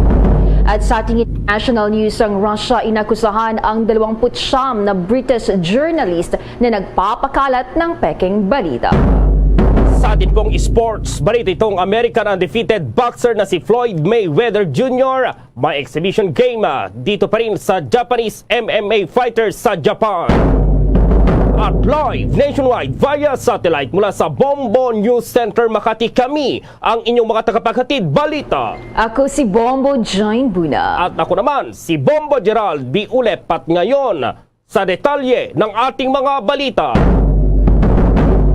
At sa ating international news, ang Russia inakusahan ang dalawang put siyam na British journalist na nagpapakalat ng pekeng balita. Sa atin pong sports balita, itong American undefeated boxer na si Floyd Mayweather Junior may exhibition game, ah, dito pa rin sa Japanese M M A fighter sa Japan. At live nationwide via satellite mula sa Bombo News Center Makati, kami ang inyong mga tagapaghatid balita. Ako si Bombo Jane Buna. At ako naman, si Bombo Gerald B. Ulepat. Ngayon, sa detalye ng ating mga balita.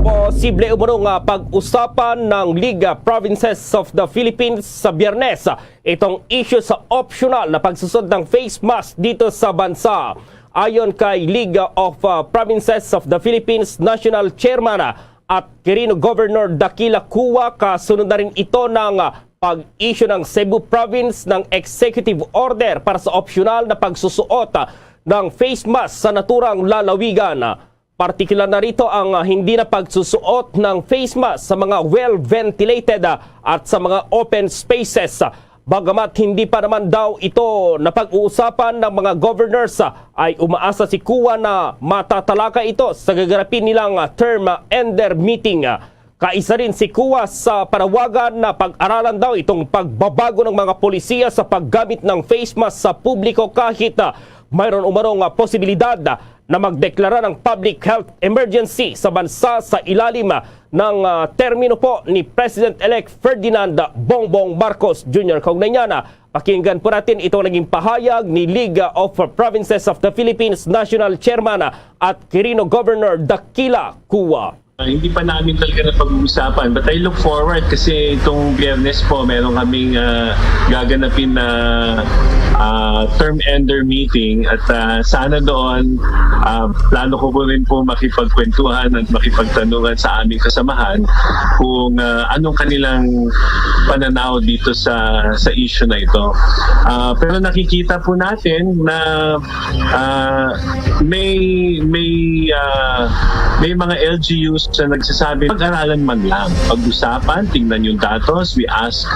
Posible umano nga pag-usapan ng League of Provinces of the Philippines sa Biyernes itong issue sa optional na pagsusot ng face mask dito sa bansa. Ayon kay League of, uh, Provinces of the Philippines National Chairman, uh, at Quirino Governor Dakila Cua, kasunod na rin ito ng, uh, pag-issue ng Cebu Province ng executive order para sa opsyonal na pagsusuot, ah, ng face mask sa naturang lalawigan. Partikular na rito ang, ah, hindi na pagsusuot ng face mask sa mga well-ventilated, ah, at sa mga open spaces. Bagamat hindi pa naman daw ito napag-uusapan ng mga governors, ah, ay umaasa si Cua na matatalakay ito sa gaganapin nilang, ah, term, ah, ender meeting. Kaisa rin si Cua sa panawagan na pag-aralan daw itong pagbabago ng mga polisiya sa paggamit ng face mask sa publiko kahit, ah, mayroon umanong, ah, posibilidad, ah, na magdeklara ng public health emergency sa bansa sa ilalim, ah, ng, ah, termino po ni President-elect Ferdinand Bongbong Marcos Junior Kaugnay niyan, ah, pakinggan po natin itong naging pahayag ni League of Provinces of the Philippines National Chairman, ah, at Quirino Governor Dakila Cua. Ah, hindi pa namin talaga napag-uusapan, but I look forward kasi itong Biyernes po meron kaming, ah, gaganapin na, ah, term ender meeting at, ah, sana doon, ah, plano ko po rin po makipagkwentuhan at makipagtanungan sa aming kasamahan kung, ah, anong kanilang pananaw dito sa sa issue na ito. Ah, pero nakikita po natin na, ah, may may, ah, may mga L G Us na nagsasabi, "Pag-aralan man lang, pag-usapan, tingnan yung datos." We ask,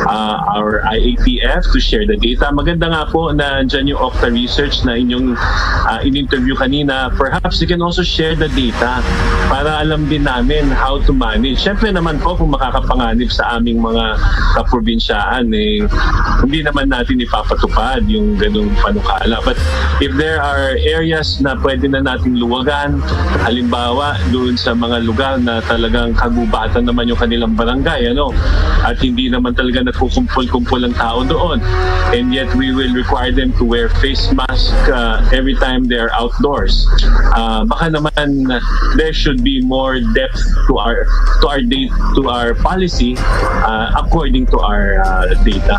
ah, our I A T F to share the data. Maganda nga po na dyan yung Okta Research na inyong, ah, in-interview kanina. Perhaps you can also share the data para alam din namin how to manage. Siyempre naman po, kung makakapanganib sa aming mga kaprobinsyaan, eh, hindi naman natin ipapatupad yung ganung panukala. But if there are areas na pwede na nating luwagan, halimbawa, doon sa mga lugar na talagang kagubatan naman yung kanilang barangay, ano, at hindi naman talaga nagkukumpol-kumpol ang tao doon. And yet, we will require them to wear face mask, uh, every time they are outdoors. Uh, baka naman, uh, there should be more depth to our, to our date, to our policy, uh, according to our, uh, data.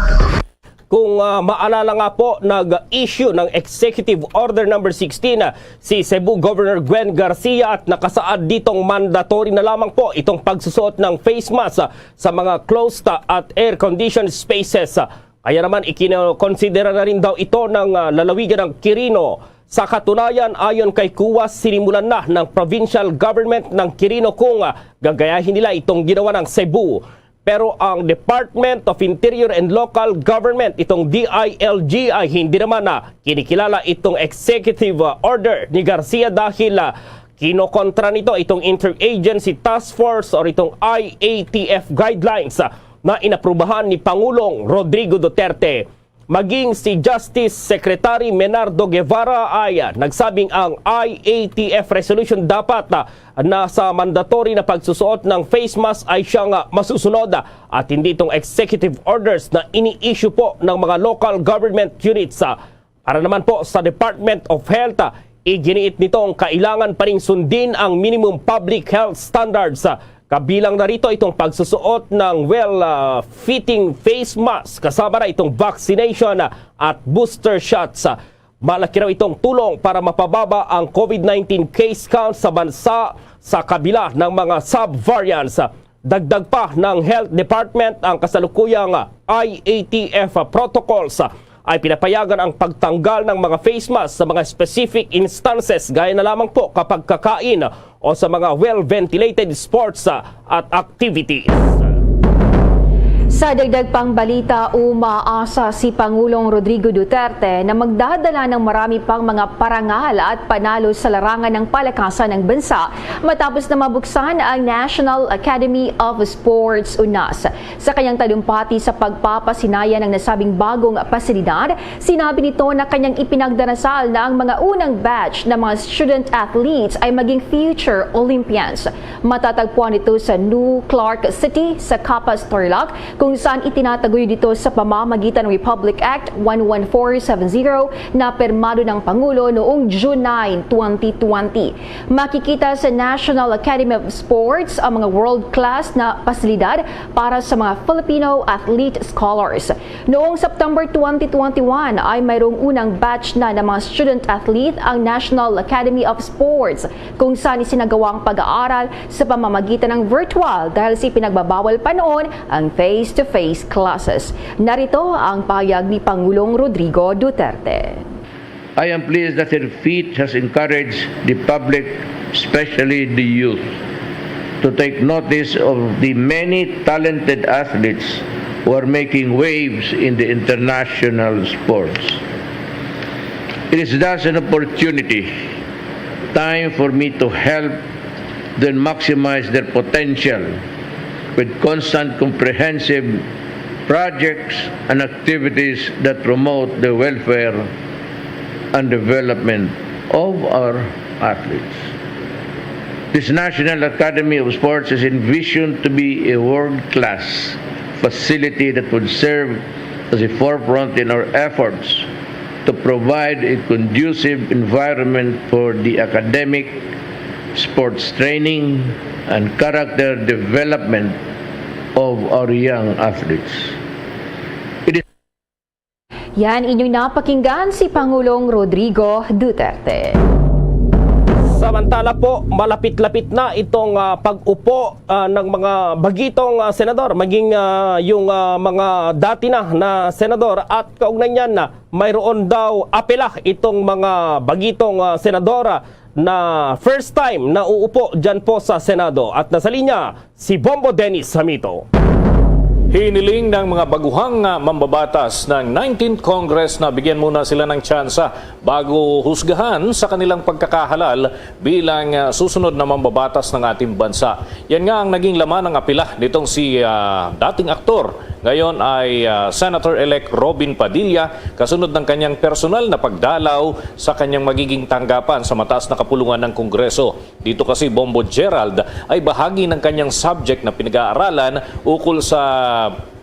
Kung, ah, maalala nga po, nag-issue ng Executive Order Number sixteen, ah, si Cebu Governor Gwen Garcia at nakasaad ditong mandatory na lamang po itong pagsusuot ng face mask, ah, sa mga closed, ah, at air-conditioned spaces. Ah, kaya naman, ikinokonsidera na rin daw ito ng, ah, lalawigan ng Quirino. Sa katunayan, ayon kay Cua, sinimulan na ng provincial government ng Quirino kung, ah, gagayahin nila itong ginawa ng Cebu. Pero ang Department of Interior and Local Government, itong D I L G, ay hindi naman na kinikilala itong executive, uh, order ni Garcia dahil, uh, kinokontra nito itong Interagency Task Force or itong I A T F guidelines, uh, na inaprubahan ni Pangulong Rodrigo Duterte. Maging si Justice Secretary Menardo Guevara ay nagsabing ang I A T F resolution dapat, ah, na sa mandatory na pagsusuot ng face mask ay siyang, ah, masusunod, ah, at hindi itong executive orders na ini-issue po ng mga local government units, ah. Para naman po sa Department of Health, ah, iginiit nitong kailangan pa ring sundin ang minimum public health standards, ah, kabilang na rito itong pagsusuot ng well, ah, fitting face mask, kasama na itong vaccination, ah, at booster shots, ah. Malaki raw itong tulong para mapababa ang COVID nineteen case count sa bansa sa kabila ng mga sub-variants. Dagdag pa ng Health Department, ang kasalukuyang I A T F protocols ay pinapayagan ang pagtanggal ng mga face mask sa mga specific instances, gaya na lamang po kapag kakain o sa mga well-ventilated sports, ah, at activities. Sa dagdag pang balita, umaasa si Pangulong Rodrigo Duterte na magdadala ng marami pang mga parangal at panalo sa larangan ng palakasan ng bansa matapos na mabuksan ang National Academy of Sports, UNAS. Sa kanyang talumpati sa pagpapasinaya ng nasabing bagong pasilidad, sinabi nito na kanyang ipinagdarasal na ang mga unang batch ng mga student athletes ay maging future Olympians. Matatagpuan ito sa New Clark City sa Capas, Tarlac, kung saan itinataguyod ito sa pamamagitan ng Republic Act one one four seven zero na pirmado ng Pangulo noong June nine, twenty twenty. Makikita sa National Academy of Sports ang mga world-class na pasilidad para sa mga Filipino athlete scholars. Noong September twenty twenty-one ay mayroong unang batch na ng mga student athlete ang National Academy of Sports, kung saan isinagawa ang pag-aaral sa pamamagitan ng virtual dahil sa ipinagbabawal pa noon ang face-to-face classes. Narito ang pahayag ni Pangulong Rodrigo Duterte. I am pleased that her feat has encouraged the public, especially the youth, to take notice of the many talented athletes who are making waves in the international sports. It is thus an opportunity, time for me to help them maximize their potential with constant, comprehensive projects and activities that promote the welfare and development of our athletes. This National Academy of Sports is envisioned to be a world-class facility that would serve as a forefront in our efforts to provide a conducive environment for the academic, sports training, and character development of our young athletes. Yan inyong napakinggan si Pangulong Rodrigo Duterte. Samantala po, malapit-lapit na itong, ah, pag-upo, ah, ng mga bagitong, ah, senador, maging, ah, yung, ah, mga dati na na senador, at kaugnay niyan na mayroon daw apela itong mga bagitong, ah, senador, ah, na first time na uupo dyan po sa Senado. At nasa linya, si Bombo Dennis Hamito. Hiniling ng mga baguhang, ah, mambabatas ng nineteenth Congress na bigyan muna sila ng tsansa bago husgahan sa kanilang pagkakahalal bilang, ah, susunod na mambabatas ng ating bansa. Yan nga ang naging laman ng apela nitong si, ah, dating aktor, ngayon ay, ah, Senator-elect Robin Padilla, kasunod ng kanyang personal na pagdalaw sa kanyang magiging tanggapan sa mataas na kapulungan ng Kongreso. Dito kasi, Bombo Gerald, ay bahagi ng kanyang subject na pinag-aaralan ukol sa,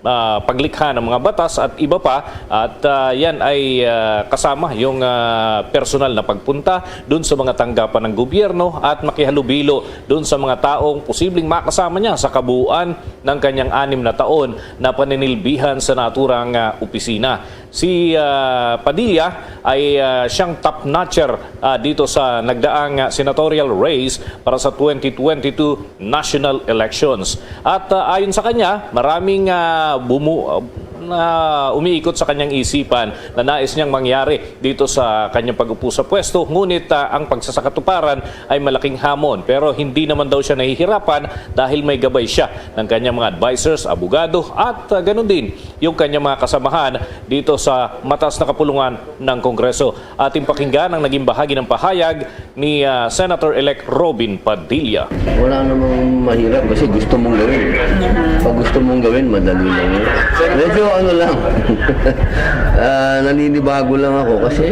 ah, paglikha ng mga batas at iba pa. At, ah, yan ay, ah, kasama yung, ah, personal na pagpunta dun sa mga tanggapan ng gobyerno at makihalubilo dun sa mga taong posibleng makasama niya sa kabuuan ng kanyang anim na taon na paninilbihan sa naturang, ah, opisina. Si, ah, Padilla ay, ah, siyang top notcher, ah, dito sa nagdaang, ah, senatorial race para sa twenty twenty-two national elections. At, ah, ayon sa kanya, maraming, ah, bumu-, ah, na umiikot sa kanyang isipan na nais niyang mangyari dito sa kanyang pag-upo sa pwesto, ngunit, ah, ang pagsasakatuparan ay malaking hamon. Pero hindi naman daw siya nahihirapan dahil may gabay siya ng kanyang mga advisors, abogado, at, ah, ganun din yung kanyang mga kasamahan dito sa mataas na kapulungan ng Kongreso. Ating pakinggan ang naging bahagi ng pahayag ni, ah, Senator-elect Robin Padilla. Wala namang mahirap kasi gusto mong gawin. Pag gusto mong gawin, madali lang yun. Medyo Ano lang, ah, naninibago lang ako kasi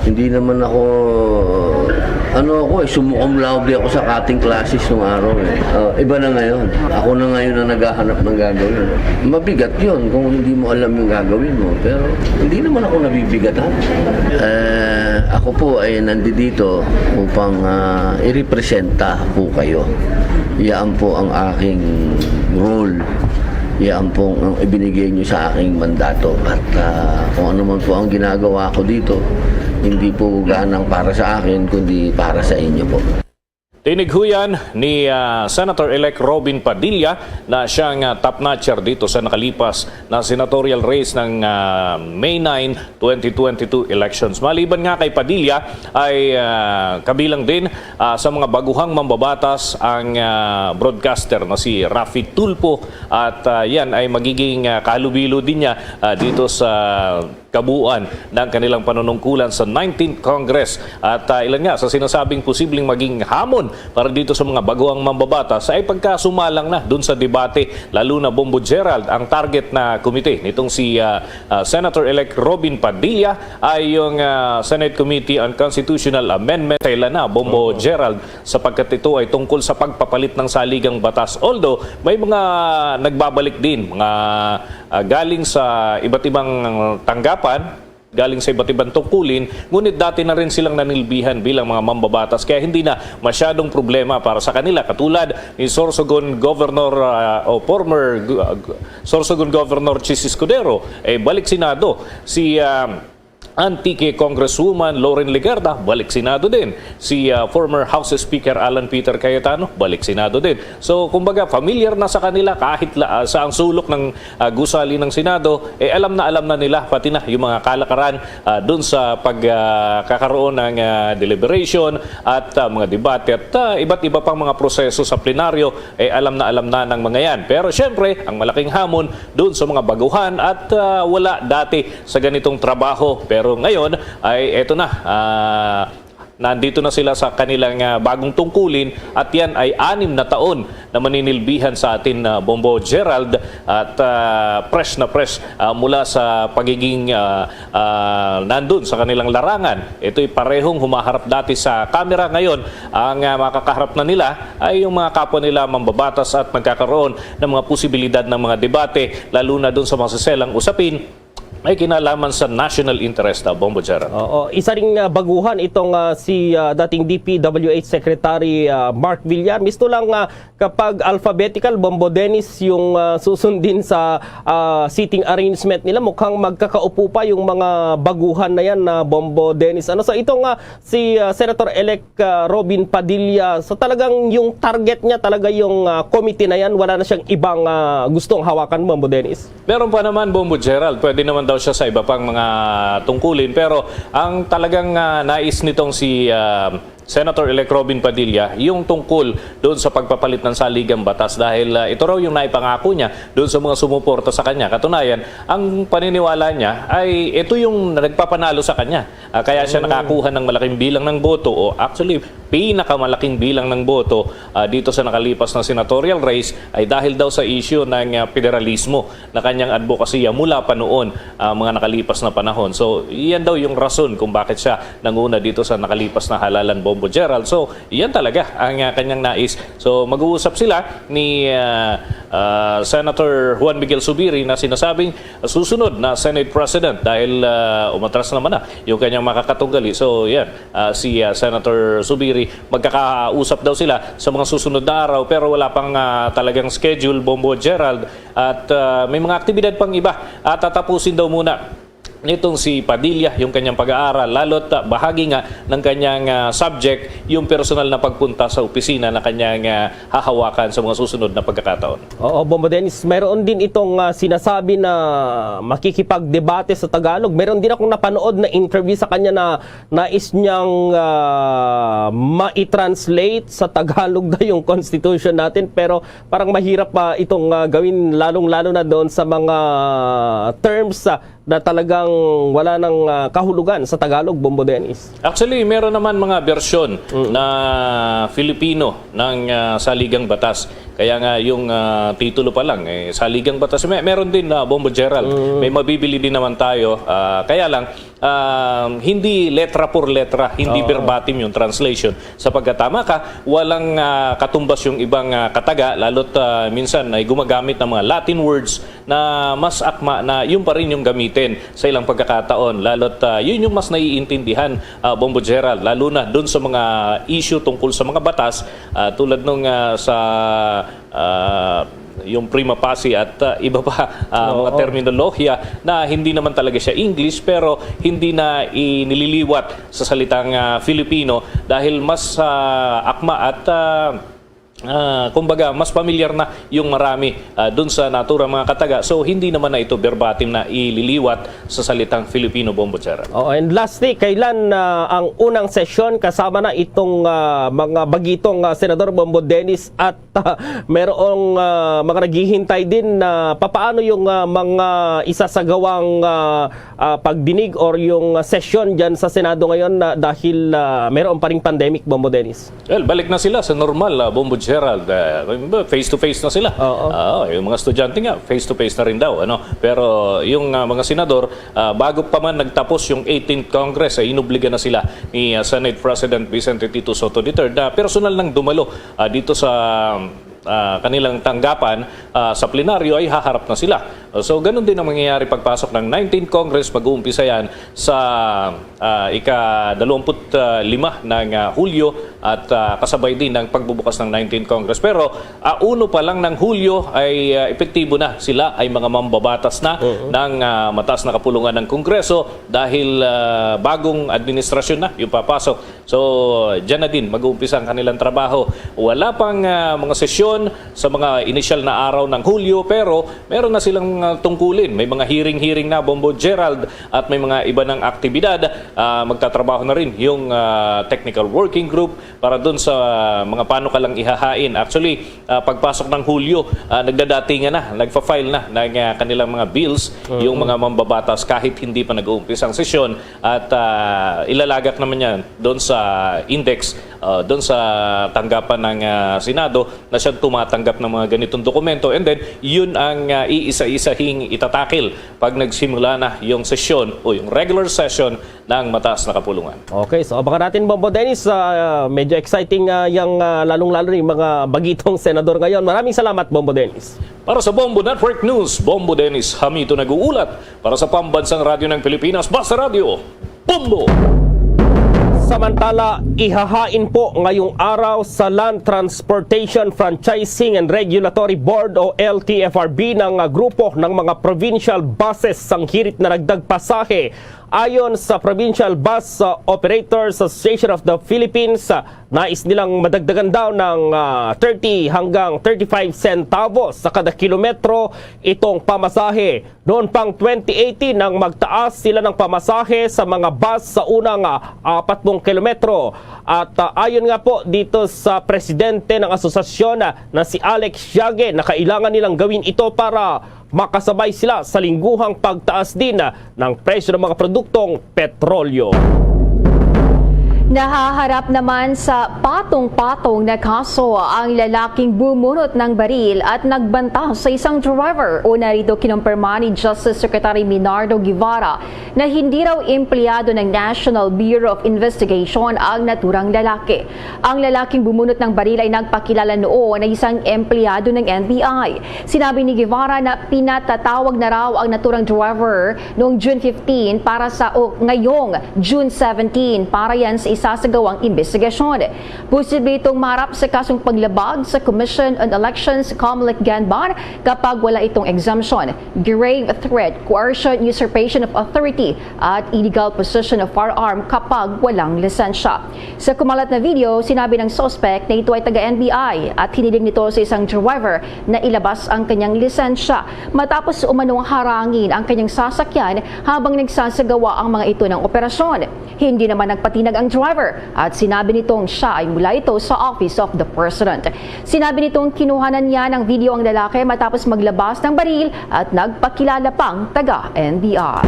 hindi naman ako, ano ako eh, summa cum laude ako sa cutting classes nung araw eh. Ah, iba na ngayon. Ako na ngayon ang naghahanap ng gagawin. Mabigat yon kung hindi mo alam yung gagawin mo. Pero hindi naman ako nabibigatan. Eh, ako po ay nandito upang ah, irepresenta po kayo. Yan po ang aking role. Yan po ang ibinigay niyo sa aking mandato. At ah, kung ano man po ang ginagawa ko dito, hindi po ganang para sa akin, kundi para sa inyo po. Tinighuyan ni ah, Senator-elect Robin Padilla na siyang ah, top notcher dito sa nakalipas na senatorial race ng ah, May nine, twenty twenty-two elections. Maliban nga kay Padilla ay ah, kabilang din ah, sa mga baguhang mambabatas ang ah, broadcaster na si Raffy Tulfo at ah, yan ay magiging ah, kahalubilo din niya ah, dito sa kabuuan ng kanilang panunungkulan sa nineteenth Congress. At ah, ilan nga sa sinasabing posibleng maging hamon para dito sa mga baguhang mambabatas ay pagkasumalang na dun sa debate, lalo na Bombo Gerald, ang target na komite nitong si ah, ah, Senator-elect Robin Padilla ay yung ah, Senate Committee on Constitutional Amendment. Kailan na, Bombo Gerald, sapagkat ito ay tungkol sa pagpapalit ng saligang batas. Although may mga nagbabalik din, mga ah, galing sa iba't ibang tanggapan, galing sa iba't ibang tungkulin, ngunit dati na rin silang nanilbihan bilang mga mambabatas, kaya hindi na masyadong problema para sa kanila. Katulad ni Sorsogon Governor ah, o former gu- ah, gu- Sorsogon Governor Chiz Escudero, eh, balik Senado si ah, Antique Congresswoman Loren Legarda, balik Senado din. Si ah, former House Speaker Alan Peter Cayetano, balik Senado din. So, kumbaga, familiar na sa kanila kahit la, ah, sa ang sulok ng ah, gusali ng Senado, eh, alam na alam na nila, pati na yung mga kalakaran ah, dun sa pagkakaroon ng ah, deliberation at ah, mga debate at ah, iba't iba pang mga proseso sa plenaryo, eh, alam na alam na ng mga yan. Pero syempre, ang malaking hamon dun sa mga baguhan at ah, wala dati sa ganitong trabaho. Pero ngayon ay eto na, ah, nandito na sila sa kanilang ah, bagong tungkulin at yan ay anim na taon na maninilbihan sa atin na Bombo Gerald at ah, fresh na fresh ah, mula sa pagiging ah, ah, nandun sa kanilang larangan. Ito'y parehong humaharap dati sa kamera. Ngayon, ang ah, makakaharap na nila ay yung mga kapwa nila mambabatas at magkakaroon ng mga posibilidad ng mga debate, lalo na dun sa maseselang usapin may kinalaman sa national interest, ah, Bombo Gerald. Oo, isa ring ah, baguhan itong ah, si ah, dating D P W H Secretary ah, Mark Villar. Misto lang ah, kapag alphabetical, Bombo Dennis yung ah, susundin sa ah, seating arrangement nila. Mukhang magkakaupo pa yung mga baguhan na yan na Bombo Dennis. Ano, so itong ah, si ah, Senator-elect ah, Robin Padilla, so talagang yung target niya talaga yung ah, committee na yan, wala na siyang ibang ah, gustong hawakan, Bombo Dennis? Meron pa naman, Bombo Gerald, pwede naman daw siya sa iba pang mga tungkulin, pero ang talagang ah, nais nitong si ah, Senator-elect Robin Padilla, yung tungkol doon sa pagpapalit ng saligang batas, dahil ah, ito raw yung naipangako niya doon sa mga sumuporta sa kanya. Katunayan, ang paniniwala niya ay ito yung nagpapanalo sa kanya. Ah, kaya siya nakakuha ng malaking bilang ng boto, o actually, pinakamalaking bilang ng boto ah, dito sa nakalipas na senatorial race ay dahil daw sa issue ng ah, federalismo na kanyang advokasya mula pa noon, ah, mga nakalipas na panahon. So, yan daw yung rason kung bakit siya nanguna dito sa nakalipas na halalan, Bombo Gerald. So, yan talaga ang ah, kanyang nais. So, mag-uusap sila ni ah, ah, Senator Juan Miguel Zubiri na sinasabing susunod na Senate President dahil ah, umatras naman na yung kanyang makakatunggali. So, yan, ah, si ah, Senator Zubiri, magkakausap daw sila sa mga susunod na araw, pero wala pang ah, talagang schedule, Bombo Gerald, at ah, may mga aktibidad pang iba at tatapusin daw muna nitong si Padilla yung kanyang pag-aaral, lalo't ah, bahagi nga ng kanyang ah, subject yung personal na pagpunta sa opisina na kanyang ah, hahawakan sa mga susunod na pagkakataon. Oo, Bombo Dennis, mayroon din itong ah, sinasabi na makikipagdebate sa Tagalog. Meron din akong napanood na interview sa kanya na nais niyang ah, ma-translate sa Tagalog daw yung constitution natin, pero parang mahirap pa itong ah, gawin, lalong-lalo na doon sa mga terms ah, na talagang wala nang, ah, kahulugan sa Tagalog, Bombo Dennis? Actually, meron naman mga bersyon Mm. na Filipino ng, ah, saligang batas. Kaya nga yung, ah, titulo pa lang, eh, saligang batas. May, meron din, ah, Bombo Gerald. Mm. May mabibili din naman tayo. Ah, kaya lang, um, hindi letra por letra, hindi Oo. verbatim yung translation. Sapagkat tama ka, walang, ah, katumbas yung ibang, ah, kataga, lalo't, ah, minsan ay gumagamit ng mga Latin words na mas akma na yun pa rin yung gamitin sa ilang pagkakataon. Lalo't, ah, yun yung mas naiintindihan, ah, Bombo Gerald, lalo na dun sa mga issue tungkol sa mga batas, ah, tulad nung, ah, sa, ah, yung prima facie at, ah, iba pa, ah, mga Oo. terminolohiya na hindi naman talaga siya English, pero hindi na inililiwat sa salitang, ah, Filipino dahil mas, ah, akma at, ah, ah, kumbaga, mas pamilyar na yung marami, ah, dun sa naturang mga kataga. So, hindi naman na ito verbatim na ililiwat sa salitang Filipino, Bombo Gerald. Oo, and lastly, kailan, ah, ang unang sesyon kasama na itong, ah, mga bagitong, ah, Senador Bombo Dennis at, ah, merong, ah, mga naghihintay din na papaano yung, ah, mga isasagawang, ah, ah, pagdinig or yung, ah, sesyon dyan sa Senado ngayon na dahil, ah, meron pa ring pandemic, Bombo Dennis? Well, balik na sila sa normal, ah, Bombo Gerald. Ah, face to face na sila. Oo. Ah, yung mga estudyante nga, face to face na rin daw, ano. Pero yung, ah, mga senador, ah, bago pa man nagtapos yung eighteenth Congress, ay inubliga na sila ni, ah, Senate President Vicente Tito Sotto the third na personal nang dumalo, ah, dito sa, ah, kanilang tanggapan, ah, sa plenaryo ay haharap na sila. So, ganun din ang mangyayari pagpasok ng nineteenth Congress. Mag-uumpisa yan sa, ah, ika-dalawampu't lima ng, ah, Hulyo at, ah, kasabay din ng pagbubukas ng nineteenth Congress. Pero, ah, uno pa lang ng Hulyo ay, ah, epektibo na. Sila ay mga mambabatas na Oo. ng, ah, mataas na kapulungan ng Kongreso dahil, ah, bagong administrasyon na yung papasok. So, diyan na din mag-uumpisa ang kanilang trabaho. Wala pang, ah, mga sesyon sa mga inisyal na araw ng Hulyo, pero meron na silang, ah, tungkulin. May mga hearing-hearing na, Bombo Gerald, at may mga iba ng aktibidad. Ah, magtatrabaho na rin yung, ah, technical working group para dun sa mga panukalang ihahain. Actually, ah, pagpasok ng Hulyo, ah, nagdadatingan na, nagfa-file na ng, ah, kanilang mga bills, yung Mm. mga mambabatas kahit hindi pa nag-uumpisa ang sesyon. At, ah, ilalagak naman yan doon sa index, ah, doon sa tanggapan ng, ah, Senado na siyang tumatanggap ng mga ganitong dokumento. And then, yun ang, ah, iisa-isahing itatakil pag nagsimula na yung sesyon o yung regular session ng mataas na kapulungan. Okay, so abangan natin, Bombo Dennis. Ah, medyo exciting, ah, yung, ah, lalong-lalo yung mga bagitong senador ngayon. Maraming salamat, Bombo Dennis. Para sa Bombo Network News, Bombo Dennis Hamito nag-uulat. Para sa Pambansang Radyo ng Pilipinas, Basta Radyo, Bombo! Samantala, ihahain po ngayong araw sa Land Transportation Franchising and Regulatory Board o L T F R B ng, ah, grupo ng mga provincial buses sang hirit na nagdag pasahe. Ayon sa Provincial Bus, ah, Operators Association of the Philippines, ah, nais nilang madagdagan daw ng, ah, thirty hanggang thirty-five centavos sa kada kilometro itong pamasahe. Noon pang twenty eighteen nang magtaas sila ng pamasahe sa mga bus sa unang, ah, apat pung kilometro. At, ah, ayon nga po dito sa presidente ng asosasyon, ah, na si Alex Siague, na kailangan nilang gawin ito para makasabay sila sa lingguhang pagtaas din, ah, ng presyo ng mga produktong petrolyo. Nahaharap naman sa patong-patong na kaso ang lalaking bumunot ng baril at nagbanta sa isang driver. Una rito, kinumpirma ni Justice Secretary Minardo Guevara na hindi raw empleyado ng National Bureau of Investigation ang naturang lalaki. Ang lalaking bumunot ng baril ay nagpakilala noon na isang empleyado ng N B I. Sinabi ni Guevara na pinatatawag na raw ang naturang driver noong June fifteen para sa, o ngayong June seventeen para yan sa isasagawang imbestigasyon. Posible itong maharap sa kasong paglabag sa Commission on Elections, Comelec Ganban, kapag wala itong exemption, grave threat, coercion, usurpation of authority, at illegal possession of firearm kapag walang lisensya. Sa kumalat na video, sinabi ng suspect na ito ay taga N B I at hiniling nito sa isang driver na ilabas ang kanyang lisensya matapos umanong harangin ang kanyang sasakyan habang nagsasagawa ang mga ito ng operasyon. Hindi naman nagpatinag ang driver. driver at sinabi nitong siya ay mula ito sa Office of the President. Sinabi nitong kinuhanan niya ng video ang lalaki matapos maglabas ng baril at nagpakilala pang taga N B I.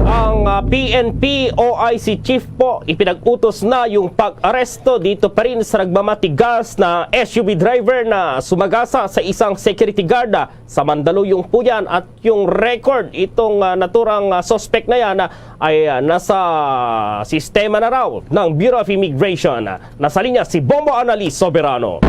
Ang ah, P N P O I C chief po, ipinag-utos na yung pag-aresto dito pa rin sa nagmamatigas na S U V driver na sumagasa sa isang security guard ah, sa Mandaluyong po yan. At yung record, itong ah, naturang ah, suspect na yan ah, ay ah, nasa sistema na raw ng Bureau of Immigration. Nasa linya si Bombo Annalise Soberano.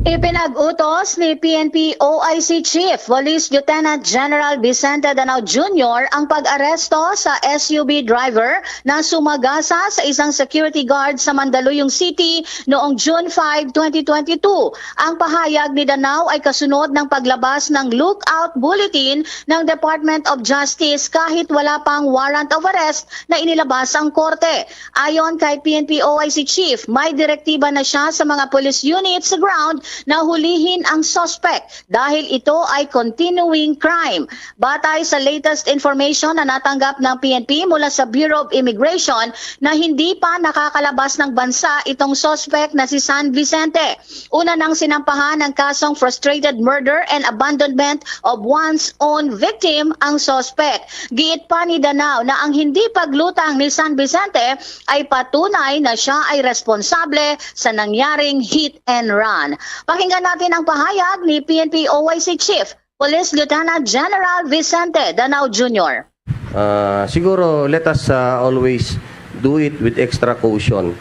Ipinag-utos ni P N P O I C Chief Police Lieutenant General Vicente Danao Junior ang pag-aresto sa S U V driver na sumagasa sa isang security guard sa Mandaluyong City noong June five, twenty twenty-two. Ang pahayag ni Danao ay kasunod ng paglabas ng lookout bulletin ng Department of Justice kahit wala pang warrant of arrest na inilabas ang korte. Ayon kay P N P O I C Chief, may direktiba na siya sa mga police unit sa ground na hulihin ang suspect dahil ito ay continuing crime. Batay sa latest information na natanggap ng P N P mula sa Bureau of Immigration na hindi pa nakakalabas ng bansa itong suspect na si San Vicente. Una nang sinampahan ng kasong frustrated murder and abandonment of one's own victim ang suspect. Giit pa ni Danao na ang hindi paglutang ni San Vicente ay patunay na siya ay responsable sa nangyaring hit and run. Pakinggan natin ang pahayag ni P N P O I C Chief Police Lieutenant General Vicente Danao Junior. Ah, siguro let us ah, always do it with extra caution,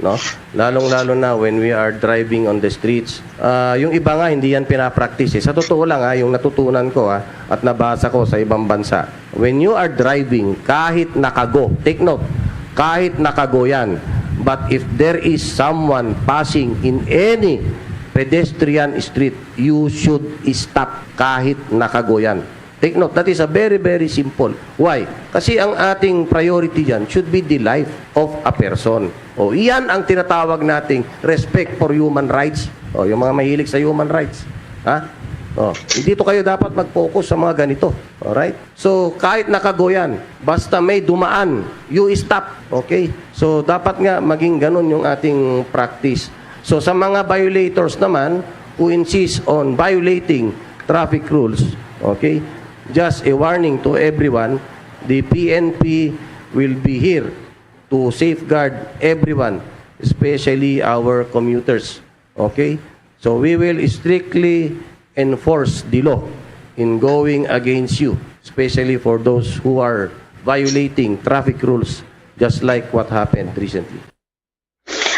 no? Lalong-lalo na when we are driving on the streets. Ah, yung iba nga hindi yan pinapractice eh. Sa totoo lang ha, yung natutunan ko ha, at nabasa ko sa ibang bansa. When you are driving, kahit nakago, take note, kahit nakago yan. But if there is someone passing in any pedestrian street, you should stop kahit nakago yan. Take note, that is a very, very simple. Why? Kasi ang ating priority dyan should be the life of a person. O iyan ang tinatawag nating respect for human rights. O yung mga mahilig sa human rights. Ha? O, dito kayo dapat mag-focus sa mga ganito. Alright? So, kahit nakago yan, basta may dumaan, you stop. Okay? So, dapat nga maging ganun yung ating practice. So, sa mga violators naman who insist on violating traffic rules, okay? Just a warning to everyone, the P N P will be here to safeguard everyone, especially our commuters. Okay? So we will strictly enforce the law in going against you, especially for those who are violating traffic rules just like what happened recently.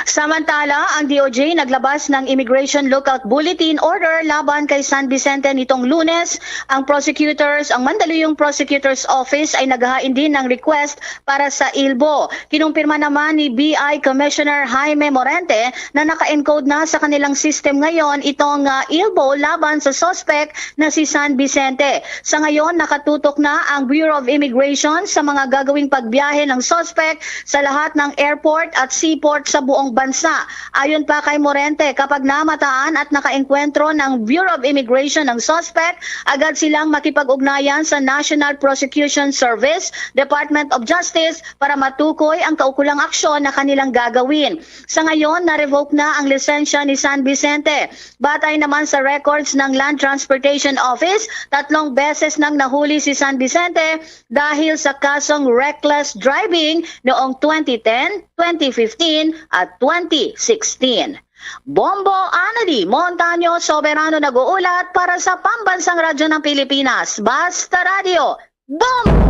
Samantala, ang D O J naglabas ng Immigration Lookout Bulletin Order laban kay San Vicente nitong Lunes. Ang prosecutors, ang Mandaluyong Prosecutor's Office ay naghahain din ng request para sa ILBO. Kinumpirma naman ni B I Commissioner Jaime Morente na naka-encode na sa kanilang system ngayon itong ah, ILBO laban sa suspect na si San Vicente. Sa ngayon, nakatutok na ang Bureau of Immigration sa mga gagawing pagbiyahe ng suspect sa lahat ng airport at seaport sa buong bansa. Ayon pa kay Morente, kapag namataan at nakaengkwentro ng Bureau of Immigration ang suspect, agad silang makipag-ugnayan sa National Prosecution Service, Department of Justice para matukoy ang kaukulang aksyon na kanilang gagawin. Sa ngayon, na-revoke na ang lisensya ni San Vicente. Batay naman sa records ng Land Transportation Office, tatlong beses nang nahuli si San Vicente dahil sa kasong reckless driving noong twenty ten, twenty fifteen at twenty sixteen. Bombo Anadi Montaño Soberano nag-uulat para sa Pambansang Radyo ng Pilipinas, Basta Radio, Bombo!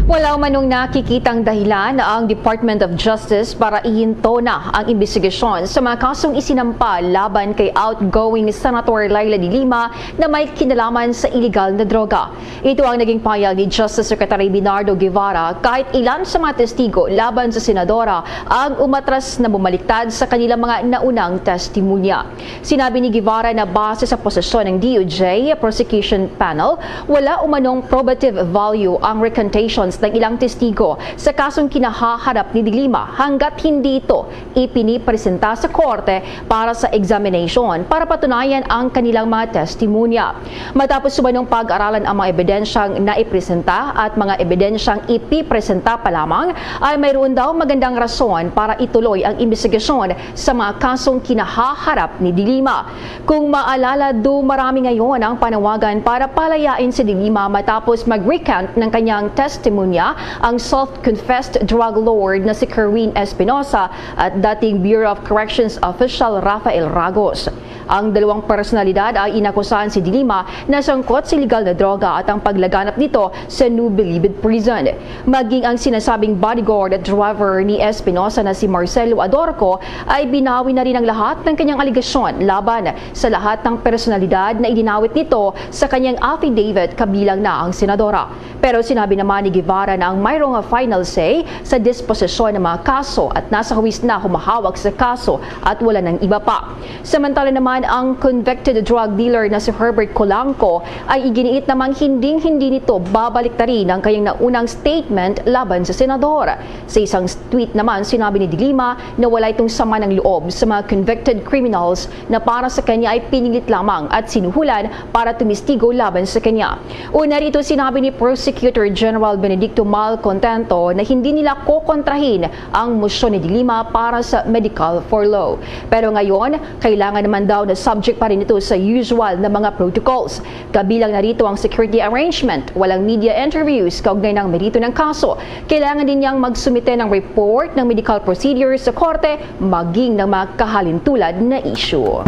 Wala umanong nakikitang dahilan ang Department of Justice para ihinto na ang imbestigasyon sa mga kasong isinampa laban kay outgoing Senator Leila de Lima na may kinalaman sa iligal na droga. Ito ang naging pahayag ni Justice Secretary Bernardo Guevara kahit ilan sa mga testigo laban sa senadora ang umatras na bumaliktad sa kanilang mga naunang testimonya. Sinabi ni Guevara na base sa posisyon ng D O J Prosecution Panel, wala umanong probative value ang recantations ng ilang testigo sa kasong kinahaharap ni De Lima hanggat hindi ito ipinipresenta sa korte para sa examination para patunayan ang kanilang mga testimonya. Matapos umanong pag-aralan ang mga ebidensyang naipresenta at mga ebidensyang ipipresenta pa lamang, ay mayroon daw magandang rason para ituloy ang imbestigasyon sa mga kasong kinahaharap ni De Lima. Kung maalala, dumarami ngayon ang panawagan para palayain si De Lima matapos mag-recant ng kanyang testimonya ang self-confessed drug lord na si Kerwin Espinosa at dating Bureau of Corrections official Rafael Ragos. Ang dalawang personalidad ay inakusahan si De Lima na sangkot sa iligal na droga at ang paglaganap nito sa New Bilibid Prison. Maging ang sinasabing bodyguard at driver ni Espinosa na si Marcelo Adorco ay binawi na rin ang lahat ng kanyang alegasyon laban sa lahat ng personalidad na idinawit nito sa kanyang affidavit, kabilang na ang senadora. Pero sinabi naman ni Guevara na ang mayroong final say sa disposisyon ng mga kaso at nasa huwis na humahawak sa kaso at wala ng iba pa. Samantala naman, ang convicted drug dealer na si Herbert Colanco ay iginiit namang hinding-hindi nito babaliktarin ang kanyang naunang statement laban sa senador. Sa isang tweet naman, sinabi ni De Lima na wala itong sama ng loob sa mga convicted criminals na para sa kanya ay pinilit lamang at sinuhulan para tumistigo laban sa kanya. Una rito, sinabi ni Prosecutor General Benedicto Malcontento na hindi nila kokontrahin ang motion ni De Lima para sa medical furlough. Pero ngayon, kailangan naman daw na subject pa rin ito sa usual na mga protocols. Kabilang na rito ang security arrangement, walang media interviews kaugnay ng merito ng kaso. Kailangan din niyang magsumite ng report ng medical procedures sa korte, maging ng mga kahalintulad na isyu.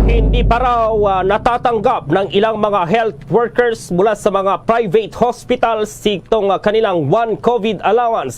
Hindi pa raw, ah, natatanggap ng ilang mga health workers mula sa mga private hospitals itong, ah, kanilang one COVID allowance.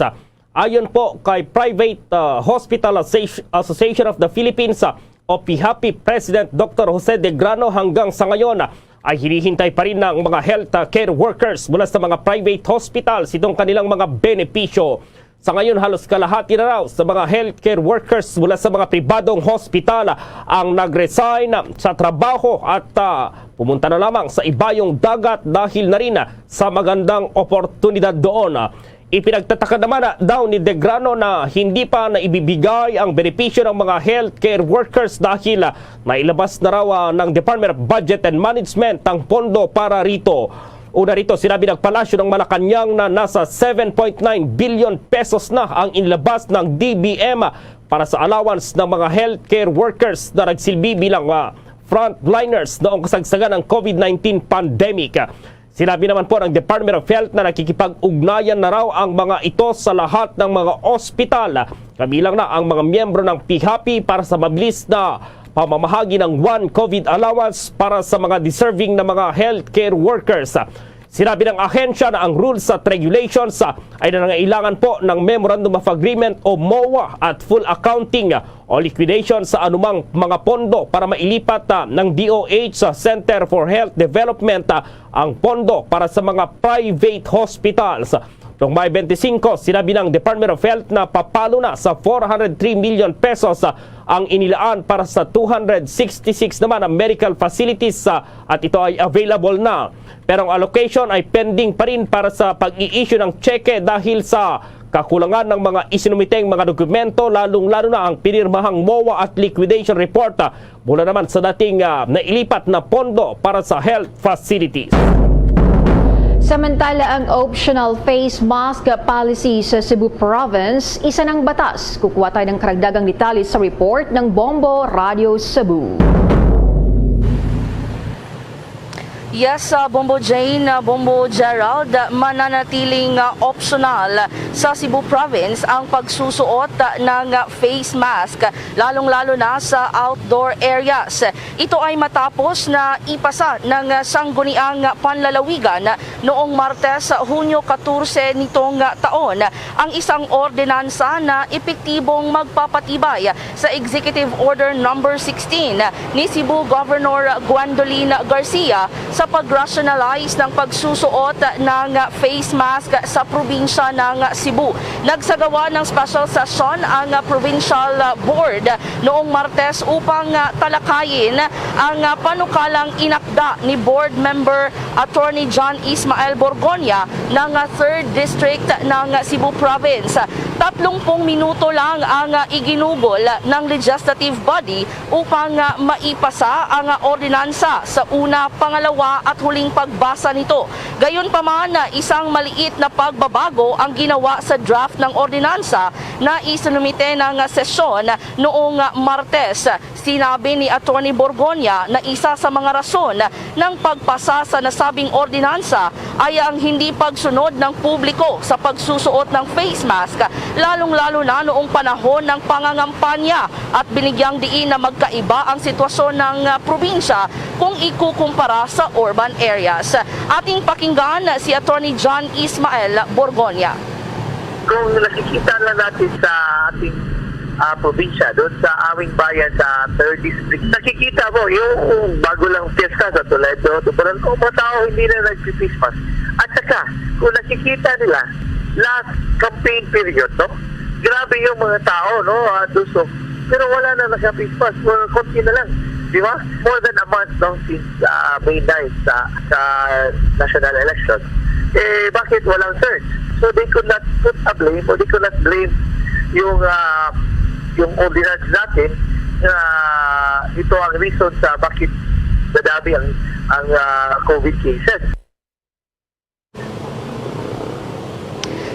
Ayon po kay Private, ah, Hospital Associ-, Association of the Philippines, ah, o PHAPHI President Doctor Jose De Grano, hanggang sa ngayon, ah, ay hinihintay pa rin ng mga health, ah, care workers mula sa mga private hospitals itong kanilang mga benepisyo. Sa ngayon, halos kalahati na raw sa mga healthcare workers mula sa mga pribadong hospital ang nag-resign sa trabaho at, ah, pumunta na lamang sa ibayong dagat dahil na rin sa magandang oportunidad doon. Ipinagtataka naman, ah, daw ni De Grano na hindi pa naibibigay ang benepisyo ng mga healthcare workers dahil, ah, nailabas na raw, ah, ng Department of Budget and Management ang pondo para rito. Una rito, sinabi ng Palasyo ng Malacañang na nasa seven point nine billion pesos na ang inilabas ng D B M para sa allowance ng mga healthcare workers na nagsilbi bilang, ah, frontliners noong kasagsagan ng COVID nineteen pandemic. Sinabi naman po ng Department of Health na nakikipag-ugnayan na raw ang mga ito sa lahat ng mga ospital, kabilang na ang mga miyembro ng PHAPHI, para sa mabilis na pamamahagi ng one COVID allowance para sa mga deserving na mga healthcare workers. Sinabi ng ahensya na ang rules at regulations, ah, ay nangangailangan po ng Memorandum of Agreement o MOA at full accounting, ah, o liquidation sa anumang mga pondo para mailipat, ah, ng D O H sa Center for Health Development, ah, ang pondo para sa mga private hospitals. Noong May twenty-five, sinabi ng Department of Health na papalo na sa four hundred three million pesos, ah, ang inilaan para sa two hundred sixty-six naman na medical facilities, ah, at ito ay available na. Pero ang allocation ay pending pa rin para sa pag-i-issue ng tseke dahil sa kakulangan ng mga isinumiteng mga dokumento, lalong-lalo na ang pinirmahang MOA at liquidation report, ah, mula naman sa dating, ah, nailipat na pondo para sa health facilities. Samantala, ang optional face mask policy sa Cebu Province, isa ng batas. Kukuha tayo ng karagdagang detalye sa report ng Bombo Radio Cebu. Yes, ah, Bombo Jane, ah, Bombo Gerald, ah, mananatiling, ah, optional sa Cebu Province ang pagsusuot, ah, ng, ah, face mask, lalong-lalo na sa outdoor areas. Ito ay matapos na ipasa ng, ah, Sangguniang Panlalawigan noong Martes, Hunyo katorse nitong, ah, taon, ang isang ordinansa na epektibong magpapatibay sa Executive Order Number sixteen ni Cebu Governor Gwendolyn Garcia sa pag-rationalize ng pagsusuot ng face mask sa probinsya ng Cebu. Nagsagawa ng special session ang, ah, Provincial, ah, Board noong Martes upang, ah, talakayin ang, ah, panukalang inakda ni Board Member Attorney John Ismael Borgoña ng, ah, Third District ng Cebu Province. Tatlong pung minuto lang ang, ah, iginugol ng legislative body upang, ah, maipasa ang, ah, ordinansa sa una, pangalawa at huling pagbasa nito. Gayunpaman, ah, isang maliit na pagbabago ang ginawa sa draft ng ordinansa na isinumite ng, ah, sesyon noong, ah, Martes. Sinabi ni Attorney Borgoña na isa sa mga rason ng pagpasa sa nasabing ordinansa ay ang hindi pagsunod ng publiko sa pagsusuot ng face mask, lalong-lalo na noong panahon ng pangangampanya, at binigyang diin na magkaiba ang sitwasyon ng, ah, probinsya kung ikukumpara sa urban areas. Ating pakinggan si Attorney John Ismael Borgoña. Kung nakikita lang natin sa ating, ah, probinsya, doon sa aming bayan sa Third District, nakikita mo yung bago lang fiesta sa Toledo, Tuburan, ang mga tao hindi na nagpi-face mask. At saka, kung nakikita nila, last campaign period, no? Grabe yung mga tao, no? Ah, doon sa, pero wala na naka-face mask. Well, konti na lang. Di ba? More than a month, no? Since, ah, May nine sa, sa national election. Eh, bakit walang search? So, they could not put a blame or they could not blame yung, ah, yung ordinance natin na ito ang reason sa bakit nadami ang, ang, ah, COVID cases.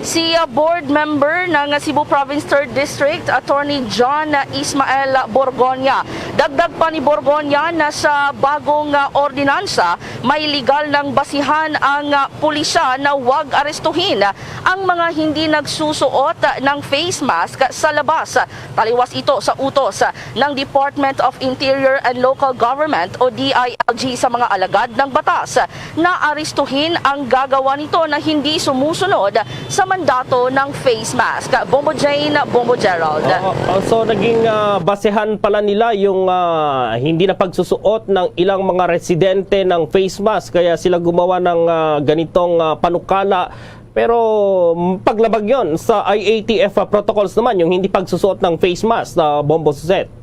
Si, ah, board member ng Cebu Province Third District, Attorney John Ismael Borgoña. Dagdag pa ni Borgoña na sa bagong, ah, ordinansa, may legal ng basihan ang, ah, pulisya na wag arestuhin ang mga hindi nagsusuot ng face mask sa labas. Taliwas ito sa utos ng Department of Interior and Local Government o D I L G sa mga alagad ng batas na arestuhin ang gagawa nito na hindi sumusunod sa mandato ng face mask. Bombo Jane, Bombo Gerald. Oo, oh, so naging, ah, basehan pala nila yung, ah, hindi na pagsusuot ng ilang mga residente ng face mask, kaya sila gumawa ng, ah, ganitong, ah, panukala. Pero, mm, paglabag yon sa I A T F, ah, protocols naman, yung hindi pagsusuot ng face mask, ah, Bombo Suzette.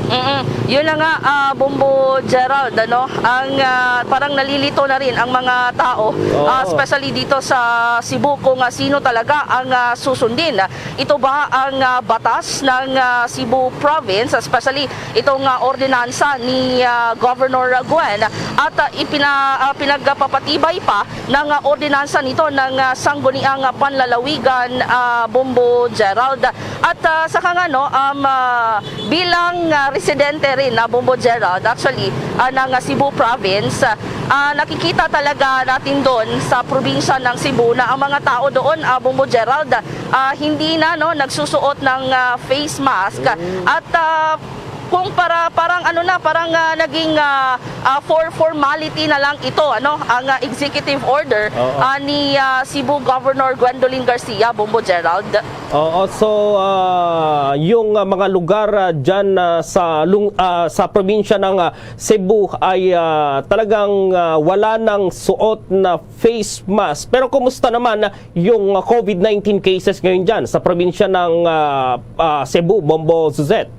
Mm-mm. Yun na nga, ah, Bombo Gerald, ano, ang, ah, parang nalilito na rin ang mga tao, Oo. ah, especially dito sa Cebu, kung, ah, sino talaga ang, ah, susundin. Ito ba ang, ah, batas ng, ah, Cebu Province, especially itong, ah, ordinansa ni, ah, Governor Gwen, at, ah, ipina-, ah, pinagpapatibay pa ng, ah, ordinansa nito ng, ah, Sangguniang, ah, Panlalawigan, ah, Bombo Gerald. At, ah, sa kangano, um, ah, bilang, ah, residente rin na Bombo Gerald, actually, ah, ng, ah, Cebu Province, ah, nakikita talaga natin doon sa probinsya ng Cebu na ang mga tao doon, ah, Bombo Gerald, ah, hindi na, no, nagsusuot ng, ah, face mask. Mm. At, ah, kung para, parang ano na, parang, ah, naging, ah, ah, for formality na lang ito, ano, ang, ah, executive order, Oo. ah, ni, ah, Cebu Governor Gwendolyn Garcia, Bombo Gerald. Oo, so, ah, yung, ah, mga lugar, ah, dyan, ah, sa lung-, ah, sa probinsya ng, ah, Cebu ay, ah, talagang, ah, wala nang suot na face mask. Pero kumusta naman yung, ah, COVID nineteen cases ngayon dyan sa probinsya ng, ah, ah, Cebu, Bombo Suzette?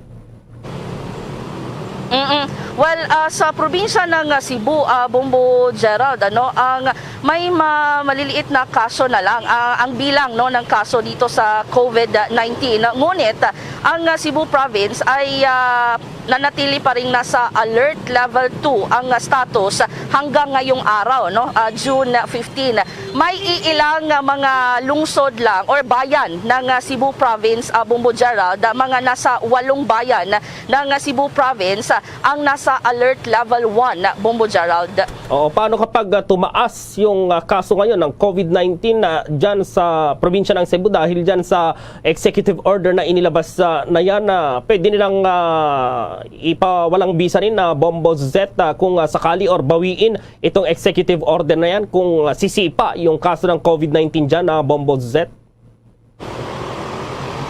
Mm-mm. Well, ah, sa probinsya ng, ah, Cebu, ah, Bombo Gerald, ano, ang may ma-, maliliit na kaso na lang, ah, ang bilang, no, ng kaso dito sa COVID nineteen. Ngunit, ang, ah, Cebu Province ay, ah, nanatili pa rin nasa alert level two ang, ah, status hanggang ngayong araw, no, ah, June fifteen. May iilang, ah, mga lungsod lang or bayan ng, ah, Cebu Province, ah, Bombo Gerald, ah, mga nasa walong bayan ng, ah, Cebu Province, ah, ang nasa alert level one, Bombo Gerald. Oo, paano kapag, ah, tumaas yung, ah, kaso ngayon ng COVID nineteen na dyan sa probinsya ng Cebu dahil dyan sa executive order na inilabas, ah, na yan, ah, pwede nilang, ah, ipawalang bisa rin na Bombo Suzette, ah, kung, ah, sakali or bawiin itong executive order na yan kung, ah, sisipa yung kaso ng COVID nineteen dyan, ah, Bombo Suzette?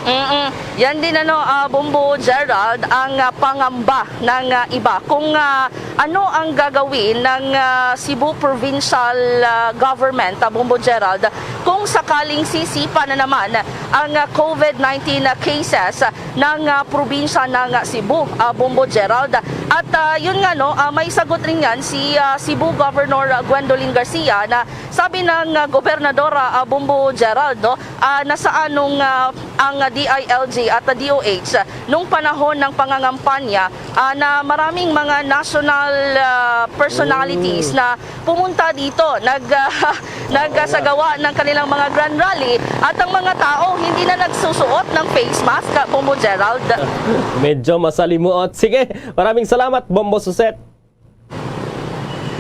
Mm-mm. Yan din, ano, ah, Bombo Gerald, ang, ah, pangamba ng, ah, iba. Kung, ah, ano ang gagawin ng, ah, Cebu Provincial, ah, Government, ah, Bombo Gerald, kung sakaling sisipa na naman ang, ah, COVID nineteen cases ng, ah, probinsya ng, ah, Cebu, ah, Bombo Gerald. At, ah, yun nga, no, ah, may sagot rin yan si, ah, Cebu Governor Gwendolyn Garcia, na sabi ng, ah, gobernadora, ah, Bombo Gerald, no, ah, na sa anong, ah, ang D I L G at D O H nung panahon ng pangangampanya, ah, na maraming mga national, ah, personalities na pumunta dito, nag, ah, nagsagawa ng kanilang mga grand rally, at ang mga tao hindi na nagsusuot ng face mask, ah, Bombo Gerald. Medyo masalimuot. Sige, maraming salamat, Bombo Suset.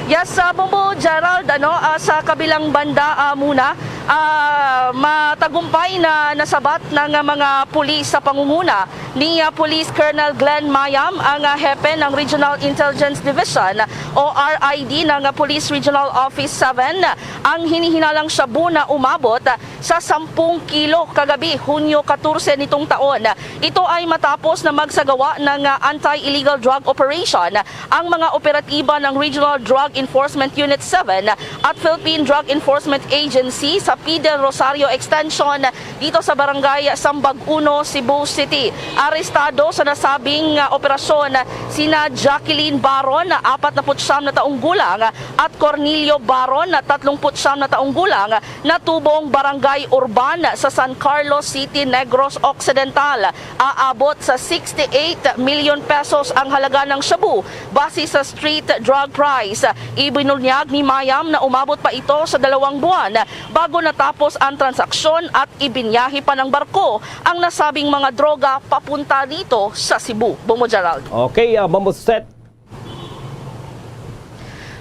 Yes, ah, Bombo Gerald, ano, ah, sa kabilang banda, ah, muna, ah, matagumpay na nasabat ng, ah, mga pulis sa pangunguna ni, ah, Police Colonel Glenn Mayam, ang, ah, hepe ng Regional Intelligence Division o R I D ng, ah, Police Regional Office seven, ang hinihinalang shabu na umabot, ah, sa sampung kilo kagabi, Hunyo katorse nitong taon. Ito ay matapos na magsagawa ng, ah, anti-illegal drug operation ang mga operatiba ng Regional Drug Enforcement Unit seven at Philippine Drug Enforcement Agency sa P del Rosario Extension dito sa Barangay Sambag Uno, Cebu City. Arestado sa nasabing, ah, operasyon sina Jacqueline Baron, apat na put siyam na taong gulang, at Cornelio Baron, tatlong put siyam na taong gulang, natubong Barangay Urban sa San Carlos City, Negros Occidental. Aabot sa sixty-eight million pesos ang halaga ng shabu base sa street drug price. Ibinunyag ni Mayam na umabot pa ito sa dalawang buwan bago natapos ang transaksyon at ibinyahe pa ng barko ang nasabing mga droga papunta dito sa Cebu. Bombo Gerald. Okay, ah, Bombo Suset.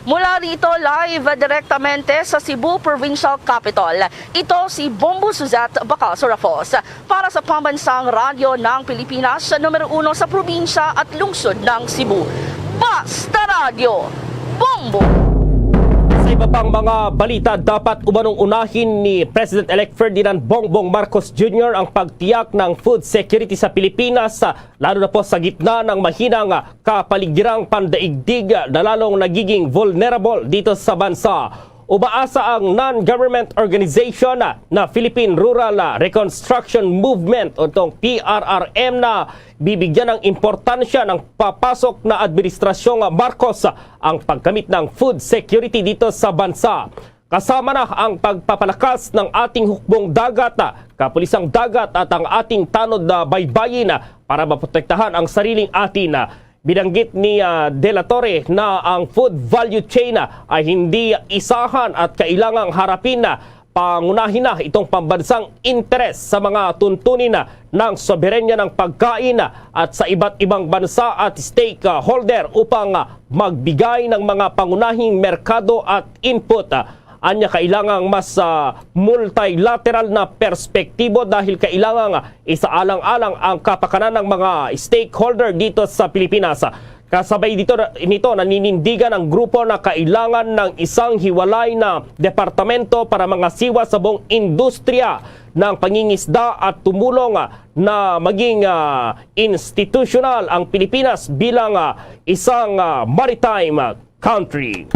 Mula rito, live direktamente sa Cebu Provincial Capitol, ito si Bombo Suzette Bacalso Rafos para sa Pambansang Radyo ng Pilipinas, numero uno sa probinsya at lungsod ng Cebu. Basta Radyo, Bombo! Sa iba pang mga balita, dapat umanong unahin ni President-elect Ferdinand Bongbong Marcos Junior ang pagtiyak ng food security sa Pilipinas, lalo na po sa gitna ng mahinang kapaligirang pandaigdig na lalong nagiging vulnerable dito sa bansa. Umaasa ang non-government organization na Philippine Rural Reconstruction Movement o itong P R R M na bibigyan ng importansya ng papasok na administrasyong Marcos ang pagkamit ng food security dito sa bansa. Kasama na ang pagpapalakas ng ating hukbong dagat, kapulisang dagat at ang ating tanod na baybayin para maprotektahan ang sariling atin. Binanggit ni, ah, De La Torre na ang food value chain, ah, ay hindi isahan at kailangang harapin na pangunahin na itong pambansang interes sa mga tuntunin, ah, ng soberanya ng pagkain, ah, at sa iba't ibang bansa at stakeholder upang, ah, magbigay ng mga pangunahing merkado at input, ah, Anya, kailangang mas, ah, multilateral na perspektibo dahil kailangang isaalang-alang ang kapakanan ng mga stakeholder dito sa Pilipinas. Kasabay dito na, nito, naninindigan ang grupo na kailangan ng isang hiwalay na departamento para mangasiwa sa buong industriya ng pangingisda at tumulong, ah, na maging, ah, institusyonal ang Pilipinas bilang, ah, isang, ah, maritime country.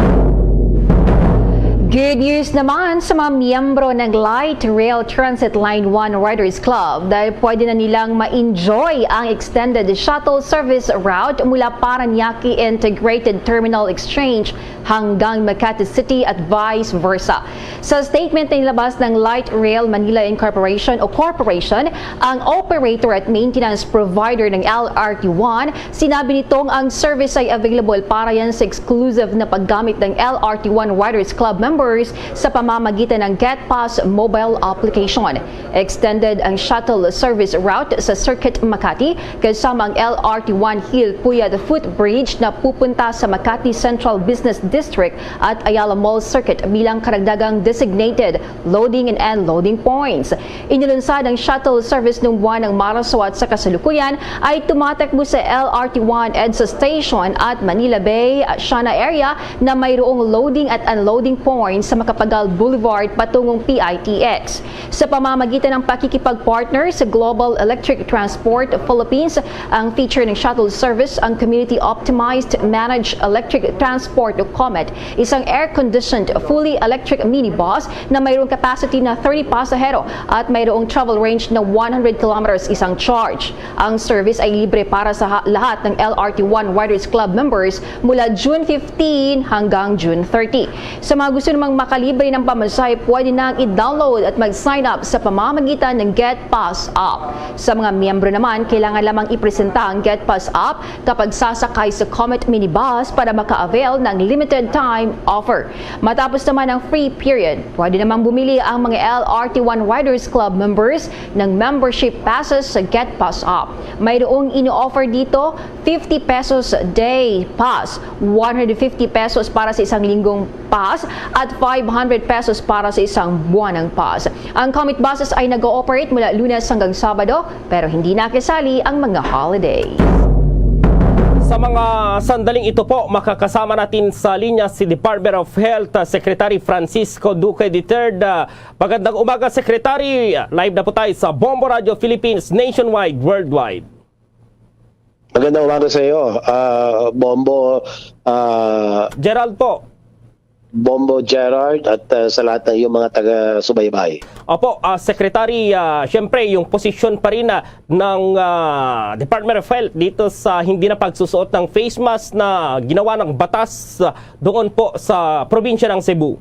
Good news naman sa mga miyembro ng Light Rail Transit Line one Riders Club dahil pwede na nilang ma-enjoy ang extended shuttle service route mula Parañaque Integrated Terminal Exchange hanggang Makati City at vice versa. Sa statement na inilabas ng Light Rail Manila Incorporation o Corporation, ang operator at maintenance provider ng L R T one, sinabi nitong ang service ay available para yan sa exclusive na paggamit ng L R T one Riders Club members sa pamamagitan ng GetPass mobile application. Extended ang shuttle service route sa Circuit Makati, kasama ang L R T one Hill Puyat Footbridge na pupunta sa Makati Central Business District at Ayala Mall Circuit bilang karagdagang designated loading and unloading points. Inilunsad ang shuttle service noong buwan ng Marso at sa kasalukuyan ay tumatakbo sa L R T one EDSA Station at Manila Bay, Siana area na mayroong loading at unloading point sa Macapagal Boulevard patungong P I T X. Sa pamamagitan ng pakikipag-partner sa Global Electric Transport Philippines, ang feature ng shuttle service, ang community-optimized managed electric transport o COMET, isang air-conditioned, fully electric minibus na mayroong capacity na thirty pasahero at mayroong travel range na one hundred kilometers isang charge. Ang service ay libre para sa ha-, lahat ng L R T one Riders Club members mula June fifteen hanggang June thirty. Sa mga gusto namang makalibre ng pamasahe, pwede nang i-download at mag-sign up sa pamamagitan ng Get Pass app. Sa mga miyembro naman, kailangan lamang ipresenta ang Get Pass app kapag sasakay sa COMET minibus para maka-avail ng limited time offer. Matapos naman ang free period, pwede namang bumili ang mga L R T one Riders Club members ng membership passes sa Get Pass app. Mayroong ino-offer dito, fifty pesos day pass, one hundred fifty pesos para sa isang linggong pass, at five hundred pesos para sa isang buwanang pass. Ang COMET buses ay nag-ooperate mula Lunes hanggang Sabado, pero hindi nakisali ang mga holiday. Sa mga sandaling ito po, makakasama natin sa linya si Department of Health, uh, Secretary Francisco Duque the third. Uh, magandang umaga, Secretary. Live na po tayo sa Bombo Radio Philippines, nationwide, worldwide. Magandang umaga sa iyo, ah, Bombo, ah, Gerald po. Bombo Gerald, at, ah, sa lahat ng iyong mga taga-subaybay. Opo, ah, Secretary, ah, siyempre, yung posisyon pa rin, ah, ng, ah, Department of Health dito sa hindi na pagsusuot ng face mask na ginawa ng batas, ah, doon po sa probinsya ng Cebu.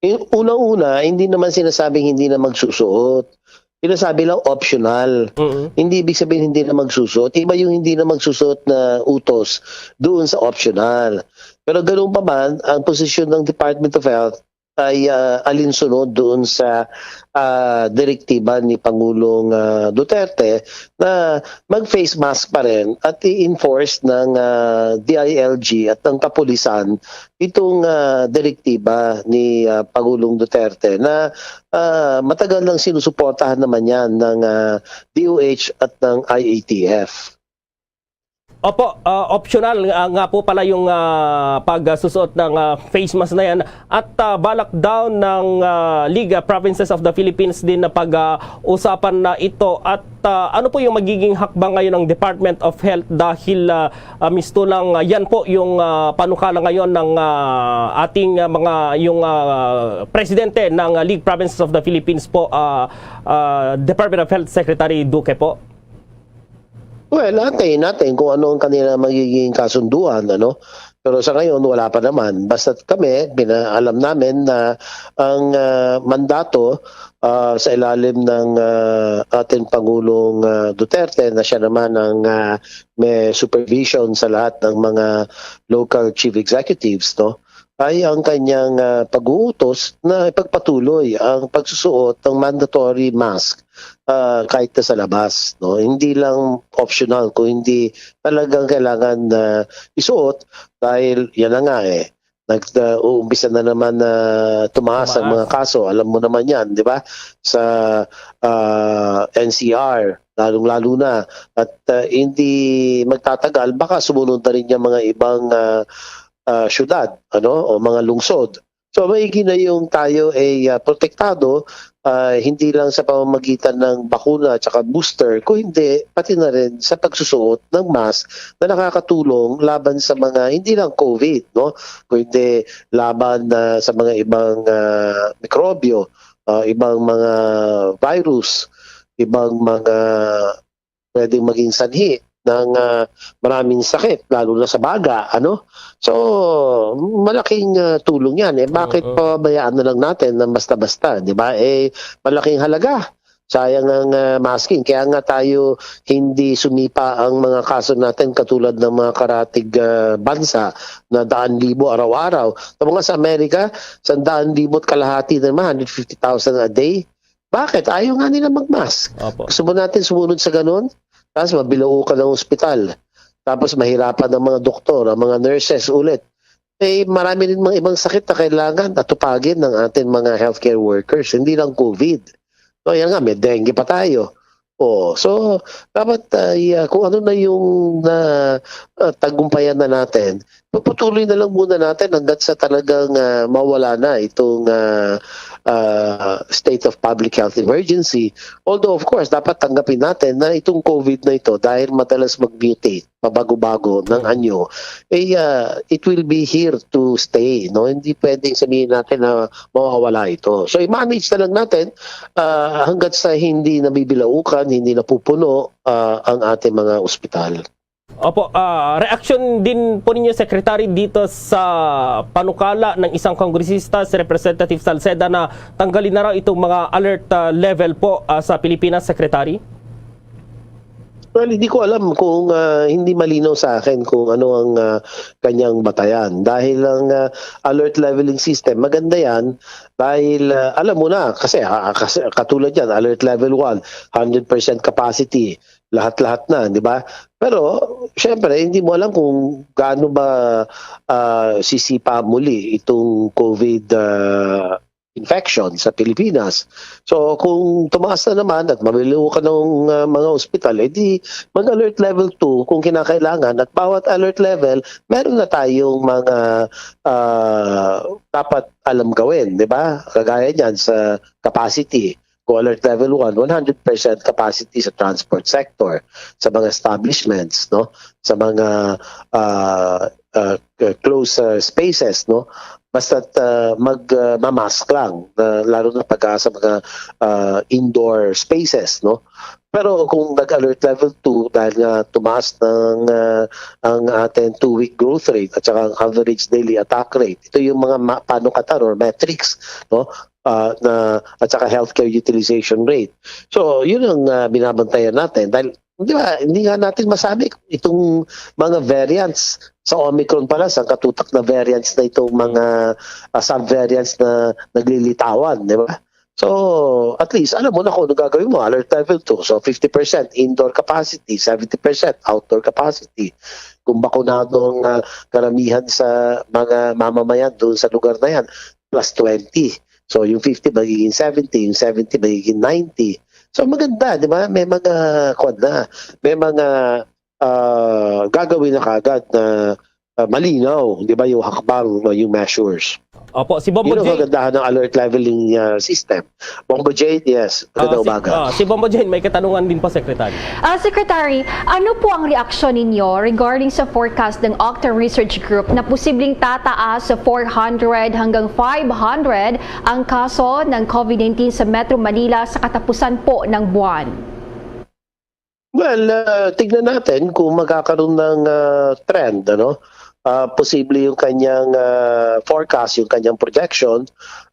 Yung unang-una, hindi naman sinasabing hindi na magsusuot. Sinasabi lang optional. Mm. Hindi ibig sabihin hindi na magsusuot. Iba yung hindi na magsusuot na utos doon sa optional. Pero ganun pa man, ang posisyon ng Department of Health ay, ah, alinsunod doon sa, ah, direktiba ni Pangulong, ah, Duterte na mag-face mask pa rin at i-enforce ng, ah, D I L G at ng kapulisan itong, ah, direktiba ni, ah, Pangulong Duterte na, ah, matagal nang sinusuportahan naman yan ng, ah, D O H at ng I A T F. Opo, ah, optional nga, nga po pala yung, ah, pagsusuot ng, ah, face mask na yan. At, ah, balak daw ng, ah, League, ah, Provinces of the Philippines din na pag, ah, usapan na ito. At, ah, ano po yung magiging hakbang ngayon ng Department of Health dahil, ah, ah, misto lang, ah, yan po yung, ah, panukala ngayon ng, ah, ating, ah, mga, yung, ah, presidente ng, ah, League Provinces of the Philippines po, ah, ah, Department of Health Secretary Duque po? Well, antayin natin kung ano ang kanila magiging kasunduan, ano? Pero sa ngayon, wala pa naman. Basta't kami, pina-, alam namin na ang, ah, mandato, ah, sa ilalim ng, ah, ating Pangulong, ah, Duterte, na siya naman ang, ah, may supervision sa lahat ng mga local chief executives, no? Ay ang kanyang, ah, pag-uutos na ipagpatuloy ang pagsusuot ng mandatory mask, ah, kahit na sa labas, no? Hindi lang optional, kung hindi talagang kailangan na isuot dahil yan na nga, eh, nag-, ah, uumpisa na naman na tumaas ang mga Tumaas. kaso. Alam mo naman yan, di ba? Sa, ah, N C R, lalong-lalo na. At, ah, hindi magtatagal, baka sumunod na rin yung mga ibang, ah, ah, syudad, ano, o mga lungsod. So, maigi na yung tayo ay, ah, protektado, ah, hindi lang sa pamamagitan ng bakuna at saka booster, kung hindi, pati na rin sa pagsusuot ng mask na nakakatulong laban sa mga, hindi lang COVID, no? Kung hindi, laban, ah, sa mga ibang, ah, mikrobyo, ah, ibang mga virus, ibang mga pwedeng maging sanhi ng, ah, maraming sakit, lalo na sa baga, ano? So, malaking, ah, tulong yan. Eh, bakit Oo. pababayaan na lang natin na basta-basta, di ba? Eh, malaking halaga. Sayang ang, ah, masking. Kaya nga tayo hindi sumipa ang mga kaso natin katulad ng mga karatig, ah, bansa na daan libo araw-araw. Tama nga sa Amerika, sandaan libo at kalahati na naman, hundred fifty thousand a day. Bakit? Ayaw nga nila mag-mask. Opo. Gusto ba natin sumunod sa ganun? Tapos mabilao ka ng ospital. Tapos mahirapan ang mga doktor, ang mga nurses ulit. Eh, marami rin mga ibang sakit na kailangan atupagin ng ating mga healthcare workers. Hindi lang COVID. So, yan nga, may dengue pa tayo. Oo. So, dapat, ah, i-, ah, kung ano na yung na, ah, tagumpayan na natin, pagpatuloy na lang muna natin hanggat sa talagang, ah, mawala na itong, ah, ah, state of public health emergency. Although, of course, dapat tanggapin natin na itong COVID na ito, dahil madalas mag-mutate, pabago-bago ng anyo, eh, ah, it will be here to stay, no? Hindi pwedeng sabihin natin na mawawala ito. So, i-manage na lang natin, ah, hanggat sa hindi nabibilaukan, hindi napupuno, ah, ang ating mga ospital. Opo, ah, reaksyon din po ninyo, Secretary, dito sa panukala ng isang kongresista, si Representative Salceda, na tanggalin na raw itong mga alert, ah, level po, ah, sa Pilipinas, Secretary? Well, hindi ko alam kung, ah, hindi malinaw sa akin kung ano ang, ah, kanyang batayan. Dahil ang, ah, alert leveling system, maganda yan dahil, ah, alam mo na, kasi, ah, kasi katulad yan, alert level one, hundred percent capacity, lahat-lahat na, di ba? Pero, syempre, hindi mo alam kung gaano ba, ah, sisipa muli itong COVID, ah, infection sa Pilipinas. So, kung tumaas na naman at mabilukan ng, ah, mga ospital, eh di mag-alert level two kung kinakailangan, at bawat alert level, meron na tayong mga, ah, dapat alam gawin, di ba? Kagaya niyan sa capacity. Kung alert level one, one hundred percent capacity sa transport sector, sa mga establishments, no? Sa mga, ah, ah, closed, ah, spaces, no? Basta't, ah, mag, ah, mamask lang, na, lalo na pag, ah, sa mga, ah, indoor spaces, no? Pero kung nag-alert level two, dahil nga tumaas ng, ah, ang ating two-week growth rate at saka ang average daily attack rate, ito yung mga ma-, panukatan or metrics, no? Ah, na, at saka healthcare utilization rate. So, yun ang, ah, binabantayan natin. Dahil, di ba, hindi nga natin masabi itong mga variants sa Omicron pala, sa katutak na variants na itong mga, ah, subvariants na naglilitawan, di ba? So, at least, alam mo na kung ano gagawin mo, alert level two. So, fifty percent indoor capacity, seventy percent outdoor capacity. Kung bakunado ang, ah, karamihan sa mga mamamayan doon sa lugar na yan, plus twenty. So, yung fifty magiging seventy, yung seventy magiging ninety. So, maganda, di ba? May mga, kwan na, may mga, ah, gagawin na kagad na, ah, malinaw, di ba, yung hakbang, no, yung measures. Opo, si Bombo Yun ang J. kagandahan ng alert leveling, ah, system. Bombo J, yes. Magandang Ah, si, umaga. ah, si Bombo J, may katanungan din po, Secretary. Ah, Secretary, ano po ang reaksyon ninyo regarding sa forecast ng Octa Research Group na posibleng tataas sa four hundred hanggang five hundred ang kaso ng COVID nineteen sa Metro Manila sa katapusan po ng buwan? Well, ah, tignan natin kung magkakaroon ng, ah, trend, ano? Ah, posible yung kanyang, ah, forecast, yung kanyang projection,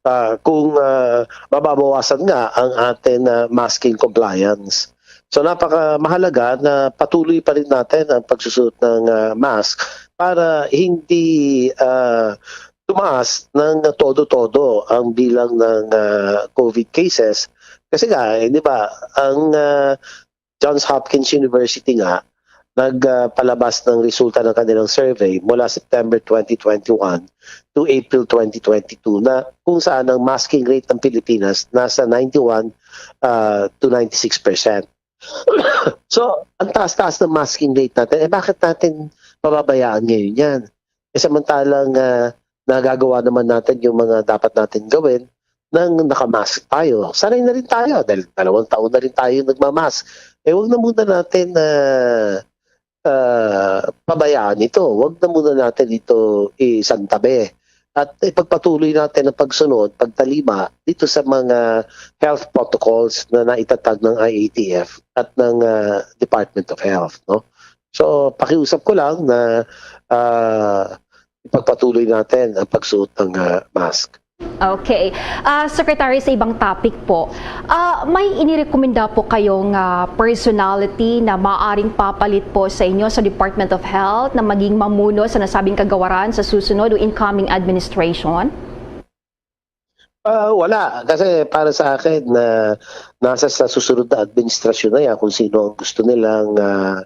ah, kung, ah, mababawasan nga ang atin na masking compliance. So, napaka mahalaga na patuloy pa rin natin ang pagsusuot ng, ah, mask para hindi, ah, tumaas ng todo-todo ang bilang ng, ah, COVID cases. Kasi nga, eh, di ba, ang, ah, Johns Hopkins University nga nagpalabas ng resulta ng kanilang survey mula September twenty twenty-one to April twenty twenty-two, na kung saan ang masking rate ng Pilipinas nasa ninety-one, ah, to ninety-six percent. So, ang taas-taas ng masking rate natin, eh, bakit natin pababayaan ngayon yan? Eh, samantalang, ah, nagagawa naman natin yung mga dapat natin gawin nang nakamask tayo. Sanay na rin tayo dahil dalawang taon na rin tayo nagmamask. Eh, wag na muna natin, ah, ah, pabayaan ito. Wag na muna natin ito isantabi. At ipagpatuloy natin ang pagsunod, pagtalima dito sa mga health protocols na naitatag ng I A T F at ng, ah, Department of Health, no? So, pakiusap ko lang na, ah, ipagpatuloy natin ang pagsuot ng, ah, mask. Okay. Ah, Secretary, sa ibang topic po, ah, may inirekomenda po kayong, ah, personality na maaring papalit po sa inyo sa Department of Health na maging mamuno sa nasabing kagawaran sa susunod o incoming administration? Ah, wala. Kasi para sa akin, na nasa sa susunod na administrasyon na yan kung sino ang gusto nilang, ah,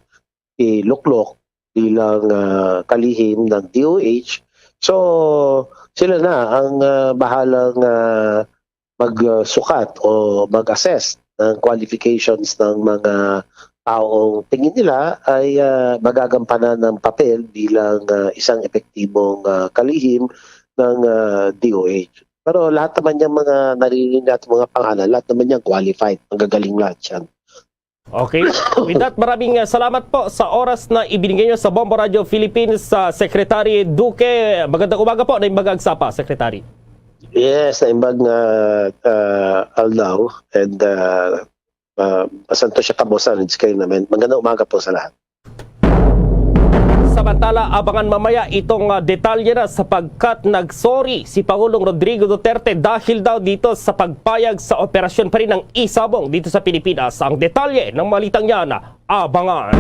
iluklok bilang, ah, kalihim ng D O H. So, sila na ang, ah, bahalang, ah, magsukat o mag-assess ng qualifications ng mga taong tingin nila ay, ah, magagampanan ng papel bilang, ah, isang epektibong, ah, kalihim ng, ah, D O H. Pero lahat naman niyang mga naririnig natin, mga pangalan, lahat naman niyan qualified. Magagaling lahat yan. Okay. With that, maraming, uh, salamat po sa oras na ibinigay niyo sa Bombo Radio Philippines, sa Secretary Duque. Magandang umaga po, Naimbag Agsapa, Secretary. Yes, Naimbag nga, uh, Aldaw, and, uh, uh, Santo siya Kabusan, it's kayo naman. Magandang umaga po sa lahat. Samantala, abangan mamaya itong, uh, detalye na, sapagkat nagsorry si Pangulong Rodrigo Duterte dahil daw dito sa pagpayag sa operasyon pa rin ng isabong dito sa Pilipinas. Ang detalye ng malitang yan, abangan.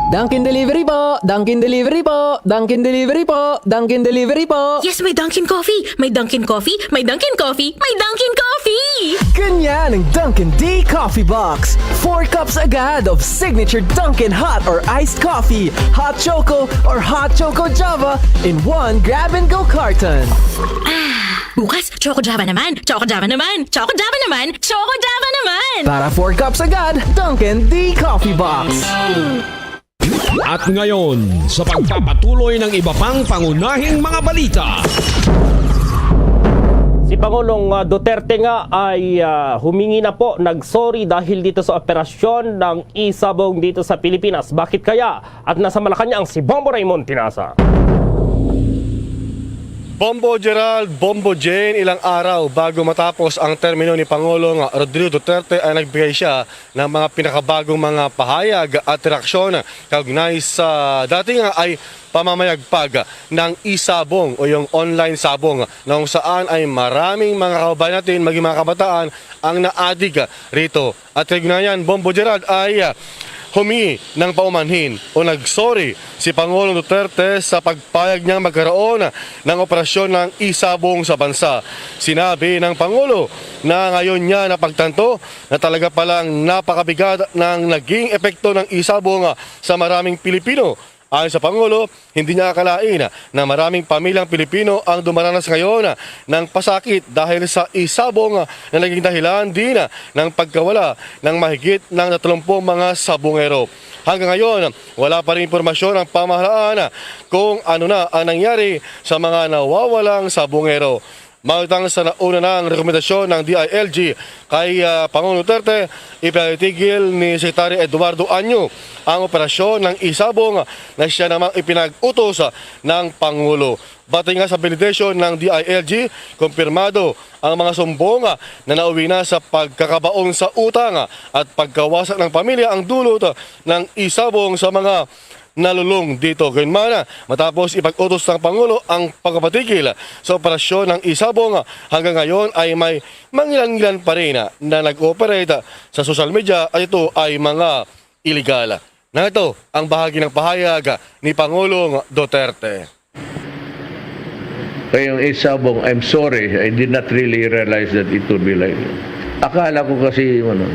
Dunkin Delivery po! Dunkin Delivery po! Dunkin Delivery po! Dunkin Delivery po! Yes, may Dunkin Coffee! May Dunkin Coffee! May Dunkin Coffee! May Dunkin Coffee! Ganyan ang Dunkin D Coffee Box. Four cups agad of signature Dunkin hot or iced coffee, hot choco or hot choco Java in one grab and go carton. Bukas, Choco Java naman! Choco Java naman! Choco Java naman! Choco Java naman! Para four cups agad, Dunkin D Coffee Box. At ngayon, sa pagpapatuloy ng iba pang pangunahing mga balita. Si Pangulong, uh, Duterte nga ay, uh, humingi na po, nag-sorry dahil dito sa operasyon ng isabong dito sa Pilipinas. Bakit kaya? At nasa Malacañang si Bombo Raymond Tinasa. Bombo Gerald, Bombo Jane, ilang araw bago matapos ang termino ni Pangulong Rodrigo Duterte ay nagbigay siya ng mga pinakabagong mga pahayag at reaksyon kaugnay sa dati nga ay pamamayagpag ng isabong o yung online sabong na kung saan ay maraming mga kababayan natin, maging mga kabataan, ang naadig rito. At kaugnay niyan, Bombo Gerald, ay, ah, humingi ng paumanhin o nag-sorry si Pangulong Duterte sa pagpayag niyang magkaroon ng operasyon ng isabong sa bansa. Sinabi ng Pangulo na ngayon niya napagtanto na talaga palang napakabigat ng naging epekto ng isabong sa maraming Pilipino. Ayon sa Pangulo, hindi niya akalain na maraming pamilyang Pilipino ang dumaranas ngayon ng pasakit dahil sa isabong na naging dahilan din ng pagkawala ng mahigit ng tatlumpu mga sabungero. Hanggang ngayon, wala pa rin impormasyon ang pamahalaan kung ano na ang nangyari sa mga nawawalang sabungero. Mautang sa nauna ng rekomendasyon ng D I L G kay, ah, Pangulong Duterte, ipinatigil ni Secretary Eduardo Año ang operasyon ng isabong na siya namang ipinag-utos ng Pangulo. Batay nga sa validation ng D I L G, kumpirmado ang mga sumbong na nauwi na sa pagkakabaon sa utang at pagkawasak ng pamilya ang dulot ng isabong sa mga nalulong dito. Gayunman, matapos ipag-utos ng Pangulo ang pagpapatigil sa operasyon ng isabong, hanggang ngayon ay may mangilan-ngilan pa rin na nag-ooperate sa social media at ito ay mga iligal. Narito ang bahagi ng pahayag ni Pangulong Duterte. Kaya yung isabong, I'm sorry, I did not really realize that it would be like. Akala ko kasi, ano,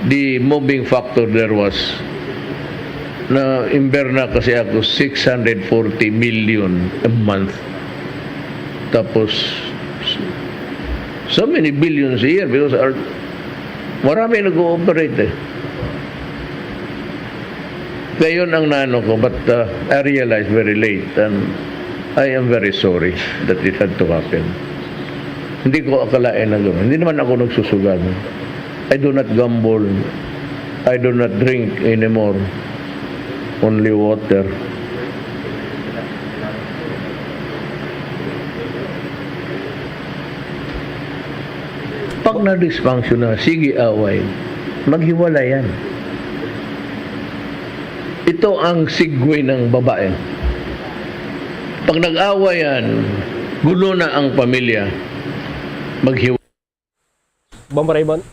the moving factor there was na imberna kasi ako six hundred forty million a month. Tapos, so many billions a year because our, marami nag-ooperate eh. Kaya yun ang nano ko, but uh, I realized very late and I am very sorry that it had to happen. Hindi ko akalain na gano'n. Hindi naman ako nagsusugal. I do not gamble. I do not drink anymore. Only water. Pag na-dysfunction na, sige away. Maghiwalay yan. Ito ang segue ng babae. Pag nag-away yan, gulo na ang pamilya, maghiwalay. Bombo Raymond?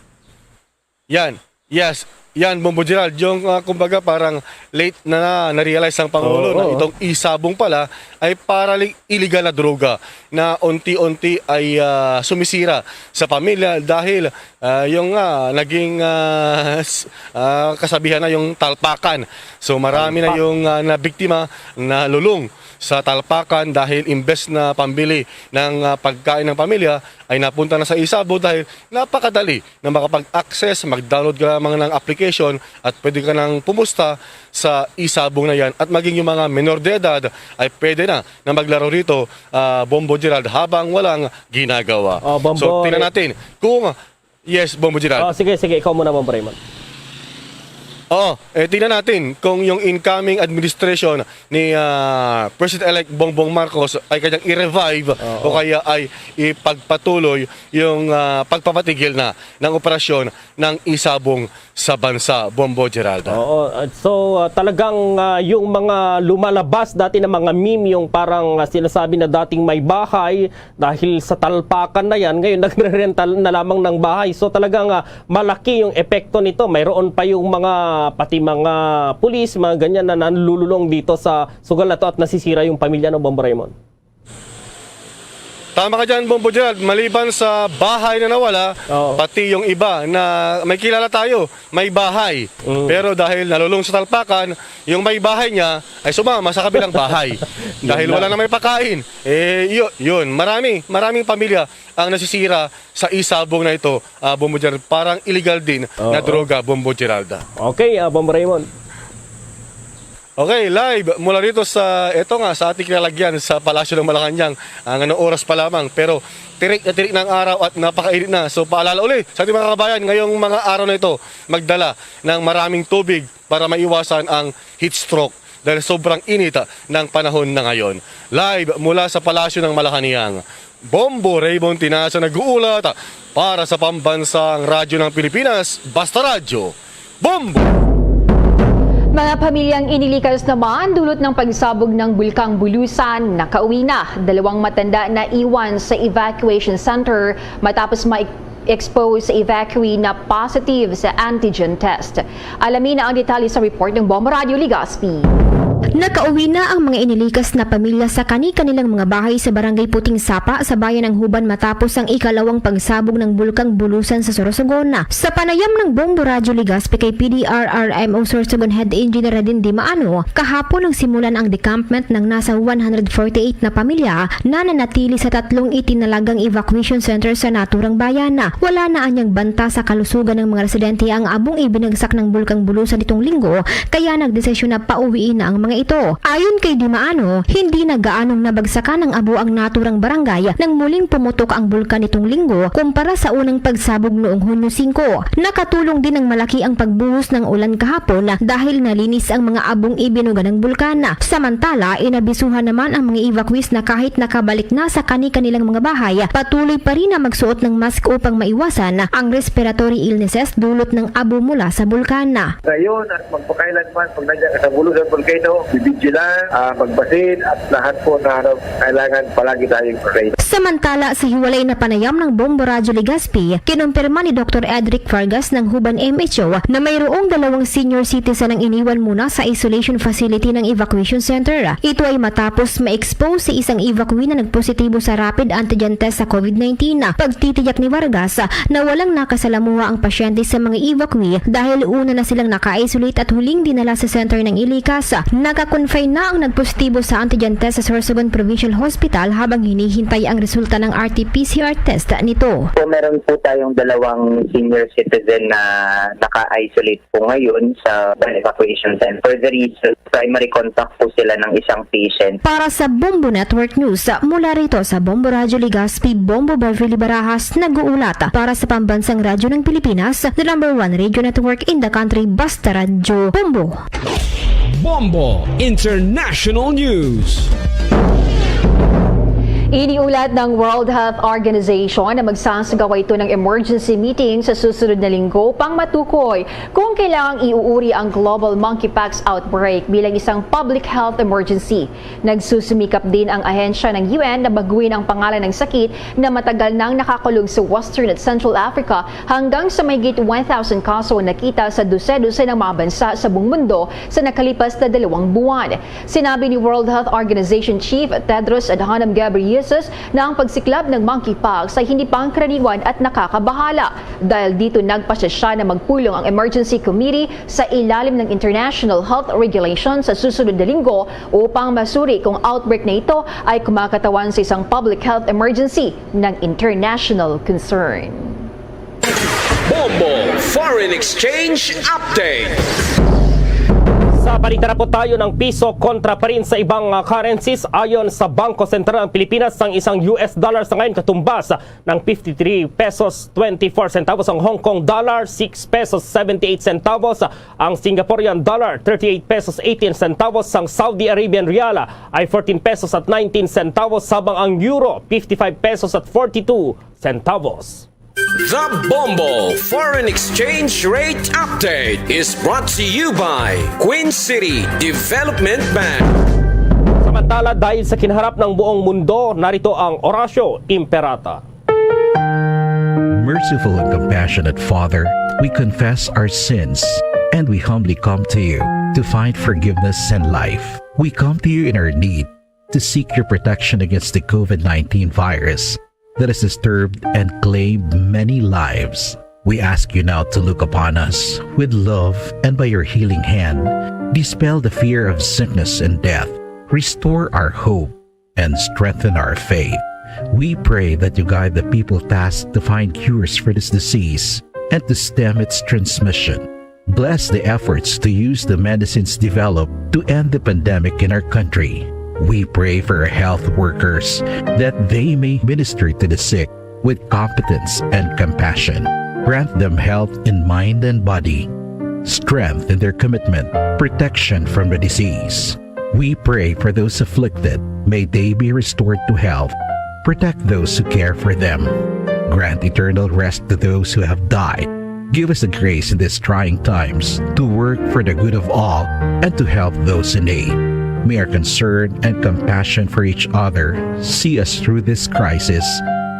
Yan. Yes. Yan, Bombo Gerald, yung, ah, kumbaga, parang late na, na na-realize ng Pangulo Oo. na itong isabong pala ay para li-, illegal na droga na unti-unti ay, ah, sumisira sa pamilya dahil, ah, yung, ah, naging, ah, s-, ah, kasabihan na yung talpakan. So, marami na Talpak. yung, ah, nabiktima, nalulong sa talpakan dahil imbes na pambili ng, ah, pagkain ng pamilya, ay napunta na sa isabong dahil napakadali na makapag-access, mag-download ka lamang ng application at pwede ka nang pumusta sa isabong na yan. At maging yung mga menor de edad ay pwede na na maglaro rito, ah, Bombo Gerald, habang walang ginagawa. Oh, Bombo So, tingnan Re- natin kung, yes, Bombo Gerald. Oh, sige, sige, ikaw muna, Bombo Raymond. Oo, eh, tingnan natin kung yung incoming administration ni, ah, President-elect Bongbong Marcos ay kanyang i-revive Oo. o kaya ay ipagpatuloy yung, ah, pagpapatigil na ng operasyon ng isabong sa bansa, Bombo Geralda. Oo, uh, so, uh, talagang, uh, yung mga lumalabas dati na mga meme, yung parang, uh, sinasabi na dating may bahay, dahil sa talpakan na yan, ngayon nagre-rental na lamang ng bahay. So, talagang, ah, malaki yung epekto nito. Mayroon pa yung mga, pati mga pulis, mga ganyan na nanlululong dito sa sugal na to at nasisira yung pamilya, no, Bombo Raymond? Tama ka dyan, Bombo Gerald. Maliban sa bahay na nawala, Oo. pati yung iba na may kilala tayo, may bahay. Mm. Pero dahil nalulong sa talpakan, yung may bahay niya ay sumama sa kabilang bahay. Yun Dahil lang. wala na may pakain. Eh, yu-, yun. Marami, maraming pamilya ang nasisira sa isabong na ito, ah, Bombo Gerald. Parang illegal din na Oo. droga, Bombo Geralda. Okay, ah, Bombo Raymond. Okay, live mula rito sa, eto nga, sa ating kinalagyan sa Palasyo ng Malacañang. Ang ano, oras pa lamang, pero tirik na tirik na ang araw at napakainit na. So, paalala uli sa ating mga kabayan, ngayong mga araw na ito, magdala ng maraming tubig para maiwasan ang heat stroke dahil sobrang init, ah, ng panahon na ngayon. Live mula sa Palasyo ng Malacañang, Bombo Raymond Tinasa nag-uulat para sa Pambansang Radyo ng Pilipinas, Basta Radyo, Bombo! Mga pamilyang inilikas naman dulot ng pagsabog ng Bulkang Bulusan, nakauwi na. Dalawang matanda na iwan sa evacuation center matapos ma-expose sa evacuee na positive sa antigen test. Alamin na ang detalye sa report ng Bombo Radyo Legazpi. Nakauwi na ang mga inilikas na pamilya sa kani-kanilang mga bahay sa Barangay Puting Sapa sa bayan ng Huban matapos ang ikalawang pagsabog ng Bulkang Bulusan sa Sorsogon. Sa panayam ng Bombo Radyo Legazpi kay P D R R M O Sorsogon Head Engineer Radin Dimaano, kahapon nagsimulan ang decampment ng nasa one hundred forty-eight na pamilya na nanatili sa tatlong itinalagang evacuation center sa naturang bayan. Wala na anyang banta sa kalusugan ng mga residente ang abong ibinagsak ng Bulkang Bulusan nitong Linggo, kaya nagdesisyon na pauwiin na ang mga ito. Ayon kay Dimaano, hindi na gaanong nabagsakan ng abo ang naturang barangay nang muling pumutok ang bulkan nitong Linggo kumpara sa unang pagsabog noong Hunyo singko. Nakatulong din ng malaki ang pagbuhos ng ulan kahapon dahil nalinis ang mga abong ibinuga ng bulkan. Samantala, inabisuhan naman ang mga evacuees na kahit nakabalik na sa kani-kanilang mga bahay, patuloy pa rin na magsuot ng mask upang maiwasan ang respiratory illnesses dulot ng abo mula sa bulkan. Ngayon at magpakailanman, pag nandiyan ka sa Bulusan Volcano, be vigilant, ah, magbasin, at lahat po na ano, kailangan palagi tayong pray. Samantala, sa hiwalay na panayam ng Bombo Radyo Legazpi, kinumpirma ni Doktor Edric Vargas ng Huban M H O na mayroong dalawang senior citizen ang iniwan muna sa isolation facility ng evacuation center. Ito ay matapos ma-expose si isang evacuee na nagpositibo sa rapid antigen test sa COVID nineteen. Pagtitiyak ni Vargas na walang nakasalamuha ang pasyente sa mga evacuee dahil una na silang naka-isolate at huling dinala sa center ng Ilikas. Naka-confine na ang nagpositibo sa antigen test sa Sorsogon Provincial Hospital habang hinihintay ang resulta ng R T P C R test nito. So, meron po tayong dalawang senior citizen na naka-isolate po ngayon sa evacuation center. For the reason, primary contact po sila ng isang patient. Para sa Bombo Network News, mula rito sa Bombo Radyo Legazpi, Bombo Beverly Barajas, nag-uulat para sa Pambansang Radyo ng Pilipinas, the number one radio network in the country, Basta Radyo. Bombo! Bombo International News. Iniulat ng World Health Organization na magsasagawa ito ng emergency meeting sa susunod na linggo pang matukoy kung kailangang iuuri ang global monkeypox outbreak bilang isang public health emergency. Nagsusumikap din ang ahensya ng U N na baguhin ang pangalan ng sakit na matagal nang nakakulong sa Western at Central Africa hanggang sa mahigit one thousand kaso ang nakita sa dose-dose ng mga bansa sa buong mundo sa nakalipas na dalawang buwan. Sinabi ni World Health Organization Chief Tedros Adhanom Ghebreyesus na ang pagsiklab ng monkeypox ay hindi pangkaraniwan at nakakabahala. Dahil dito, nagpasya siya na magpulong ang Emergency Committee sa ilalim ng international health regulation sa susunod na linggo upang masuri kung outbreak na ito ay kumakatawan sa isang public health emergency ng international concern. Bombo Foreign Exchange Update. Sa balita na po tayo ng piso kontra pa rin sa ibang uh, currencies. Ayon sa Bangko Sentral ng Pilipinas, ang isang U S dollar sa ngayon katumbas ng fifty-three pesos twenty-four centavos, ang Hong Kong dollar six pesos seventy-eight centavos, ang Singaporean dollar thirty-eight pesos eighteen centavos, ang Saudi Arabian rial ay fourteen pesos at nineteen centavos, sabang ang euro fifty-five pesos at forty-two centavos. The Bombo Foreign Exchange Rate Update is brought to you by Queen City Development Bank. Samantala, dahil sa kinaharap ng buong mundo, narito ang Oratio Imperata. Merciful and compassionate Father, we confess our sins and we humbly come to you to find forgiveness and life. We come to you in our need to seek your protection against the COVID nineteen virus that has disturbed and claimed many lives. We ask you now to look upon us with love and by your healing hand, dispel the fear of sickness and death, restore our hope, and strengthen our faith. We pray that you guide the people tasked to find cures for this disease and to stem its transmission. Bless the efforts to use the medicines developed to end the pandemic in our country. We pray for our health workers that they may minister to the sick with competence and compassion. Grant them health in mind and body, strength in their commitment, protection from the disease. We pray for those afflicted. May they be restored to health. Protect those who care for them. Grant eternal rest to those who have died. Give us the grace in these trying times to work for the good of all and to help those in need. May our concern and compassion for each other see us through this crisis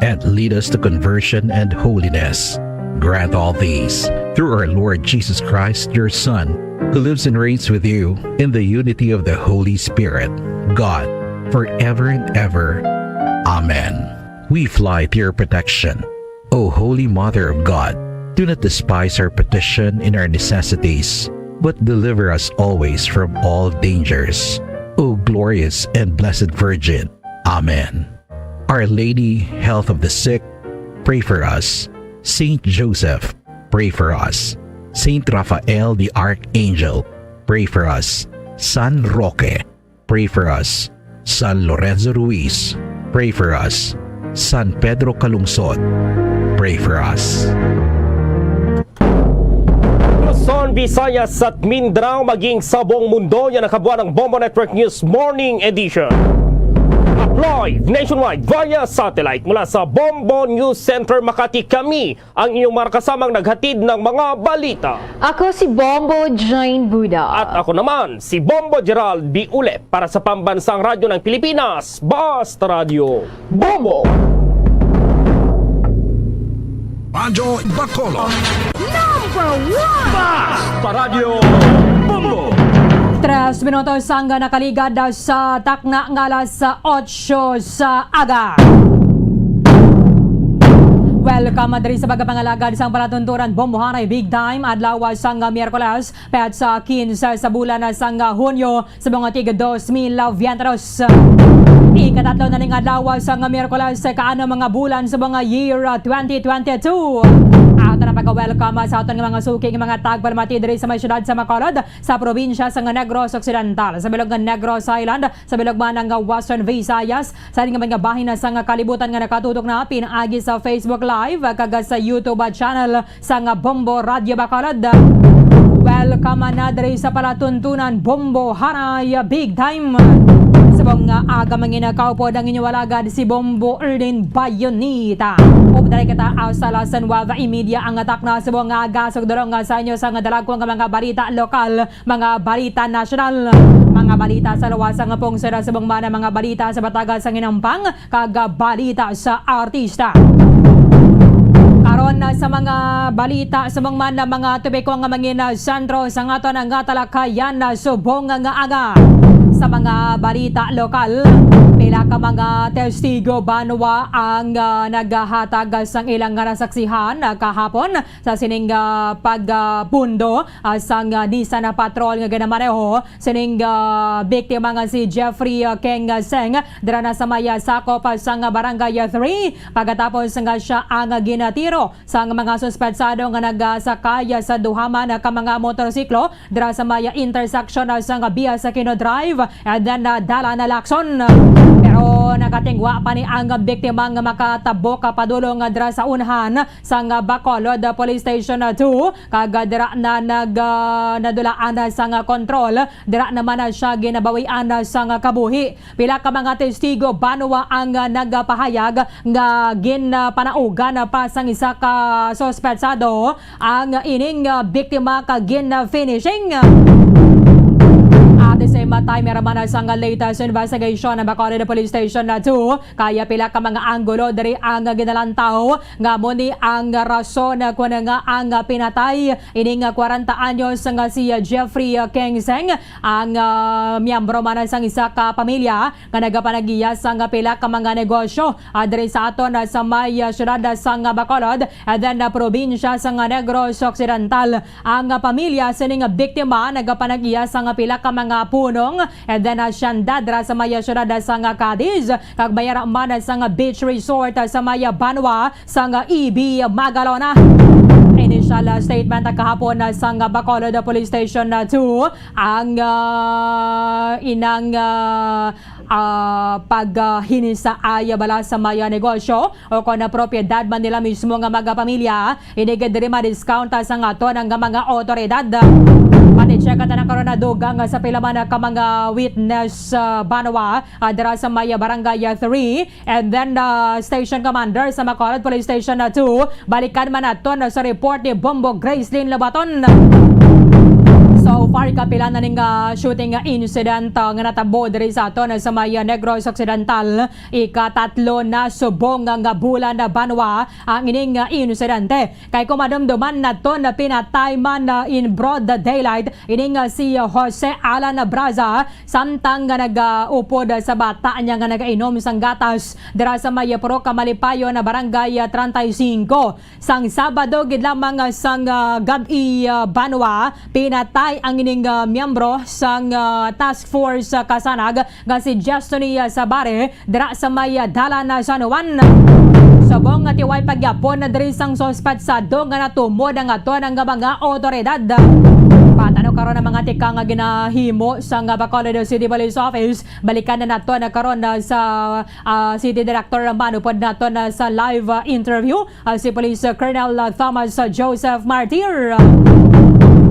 and lead us to conversion and holiness. Grant all these through our Lord Jesus Christ, your Son, who lives and reigns with you in the unity of the Holy Spirit, God, forever and ever. Amen. We fly to your protection, O Holy Mother of God. Do not despise our petition in our necessities, but deliver us always from all dangers, O glorious and blessed Virgin. Amen. Our Lady, Health of the Sick, pray for us. Saint Joseph, pray for us. Saint Raphael the Archangel, pray for us. San Roque, pray for us. San Lorenzo Ruiz, pray for us. San Pedro Calungsod, pray for us. Luzon, Visayas at Mindanao, maging sa buong mundo, yan ang kabuuan ng Bombo Network News Morning Edition. At live nationwide via satellite mula sa Bombo News Center Makati, kami ang inyong mga kasamang naghatid ng mga balita. Ako si Bombo Jane Buda. At ako naman, si Bombo Gerald Biule para sa Pambansang Radyo ng Pilipinas, Basta Radyo Bombo! Radyo Bacolod. Number one! Basta Radyo Bombo! Tres minutos ang nakaligad sa takna nga alas otso sa aga. Welcome diri sa pagpangalagad sang palatuntunan Bombohanay Big Time, adlaw sang Miyerkules, petsa kinse sa bulan sang Hunyo, sa mga tig dos mil veintitrés. Ikatatlo na ning adlaw sang Miyerkules, kaano mga bulan sa mga year twenty twenty-two. Ato na pagka-welcome sa aton nga mga suki nga mga tagpalamati diri sa may siyudad sa Bacolod, sa probinsya sang Negros Occidental, sa bilog nga Negros Island, sa bilog man nga Western Visayas, sa nga mga bahin na sang kalibutan nga nakatutok na pinaagi sa Facebook Live kag sa YouTube channel sang Bombo Radyo Bacolod. Welcome na diri sa palatuntunan Bombohanay Big Time. Sa Nga aga, mga inakaupod, ang inyo alagad si Bombo Erlin Bayonita. Ug dali kita sa Lasan Wava Media, ang atak na subong nga aga, sugdurong nga sa inyo sa nga dalagko nga mga balita lokal, mga balita nasyonal, mga balita sa luwas nga pungsod, subong man ang mga balita sa bataga sa Hinampang, kag balita sa artista. Karon na sa mga balita, subong man ang mga topiko nga mangin sentro sa aton nga talakayan na subong nga aga. Sa mga balita lokal, pila ka mga testigo banwa ang, ah, naghatag sang ilang nga nasaksihan, ah, kahapon sa sining, ah, pagbundo, ah, sang, ah, Nissan Patrol nga ginamaneho sining, ah, biktima nga si Jeffrey, ah, Keng, ah, Seng, dira na sa may, ah, sakop, ah, sang, ah, Barangay, ah, three, pagkatapos nga siya ang, ah, ginatiro sang mga suspetsado nga nagasakay, ah, sa duha man, ah, ka mga motorsiklo dira sa may, ah, intersection, ah, sang, ah, Bias Aquino Drive and then, ah, Dalan Lacson. Pero nakatingwa pa ni ang biktima nga makatabok, ah, padulong, ah, dira sa unhan sang, ah, Bacolod, ah, Police Station, ah, two, kag, ah, dira na nag, ah, nadulaan na sang, ah, kontrol. Dira naman na siya ginabawian na sang, ah, kabuhi. Pila ka mga testigo banwa ang, ah, nagapahayag nga ginpanaugan pa sang isa ka suspetsado ang ining, ah, biktima kag gin-finishing. At the same time, meron man sang latest investigation ang Bacolod Police Station na two. Kaya pila ka mga anggulo diri ang ginalantaw nga amo ni ang rason kun nga ang pinatay ining kwarenta anyos nga si Jeffrey Keng Seng, ang, ah, miyembro man sang isa ka pamilya nga nagapanag-iya sang pila ka mga negosyo, ah, diri sa aton, ah, sa may, ah, siyudad, ah, sang Bacolod, and then, ah, probinsya sang Negros Occidental. Ang, ah, pamilya sining biktima nagapanag-iya sang pila ka mga punong and then, ah, siyanda dira sa may, ah, siyudad, ah, sang Cadiz, kag may ara man, ah, sang beach resort, ah, sa may, ah, banwa sang, ah, E B Magalona. Initial, ah, statement, ah, kahapon, ah, sang, ah, Bacolod Police Station, ah, two ang, ah, inang, ah, ah, paghinisa ay bala sa may, ah, negosyo o kon, ah, propiedad man nila mismo nga magapamilya. Ini gid diri ma-discount, ah, sang aton nga mga awtoridad. Pati check ata na karon na dugang, ah, sa pila man, ah, ka mga witness, ah, banwa, ah, dira sa may, ah, Barangay, ah, three and then, ah, Station Commander sa Bacolod Police Station, ah, two. Balikan man naton, ah, sa report ni Bombo Gracelyn Lobaton. So far, kapila na ning, ah, shooting, ah, incident, ah, nga natabo diri sa aton, ah, sa may, ah, Negros Occidental. Ikatatlo na subong nga bulan na banwa ang ining, ah, insidente. Kay kung madumduman naton na pinatay man, ah, in broad daylight ining, ah, si Jose Alan Braza, samtang nga nagaupod sa bata niya nga nagainom sang gatas dira sa may Purok Malipayon na Barangay, ah, treinta y cinco. Sang Sabado gid lamang, ah, sang, ah, gab-i, ah, banwa, pinatay ang ining, ah, miyembro sang, ah, Task Force, ah, Kasanag nga si Justoni, ah, Sabare dira sa may, ah, Dalan, ah, San Juan. Subong nga tiway pagyapon na diri sang suspetsado nga natumod ang aton nga mga awtoridad. Patano karon ang mga tikang nga ginahimo sang, ah, Bacolod City Police Office? Balikan na naton, ah, karon, ah, sa, ah, City Director man upod naton, ah, sa live, ah, interview, ah, si Police, ah, Colonel, ah, Thomas, ah, Joseph Martir.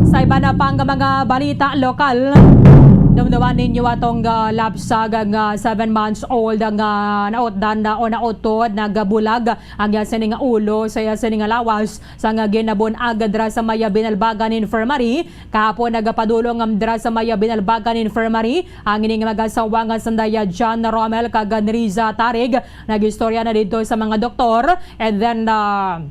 Sa iban na pang mga balita lokal, dumduman ninyo atong, ah, lapsag nga seven months old nga nautdan na o nautod, nagabulag ang iya sining ulo sa iya sining lawas sang ginabun-ag dira sa may Binalbagan Infirmary. Kahapon nagapadulong, um, dira sa may Binalbagan Infirmary ang ining mag-asawa nga sanday, ah, John Romel kag Neriza Tarig. Nag-istorya na didto sa mga doktor, and then, ah,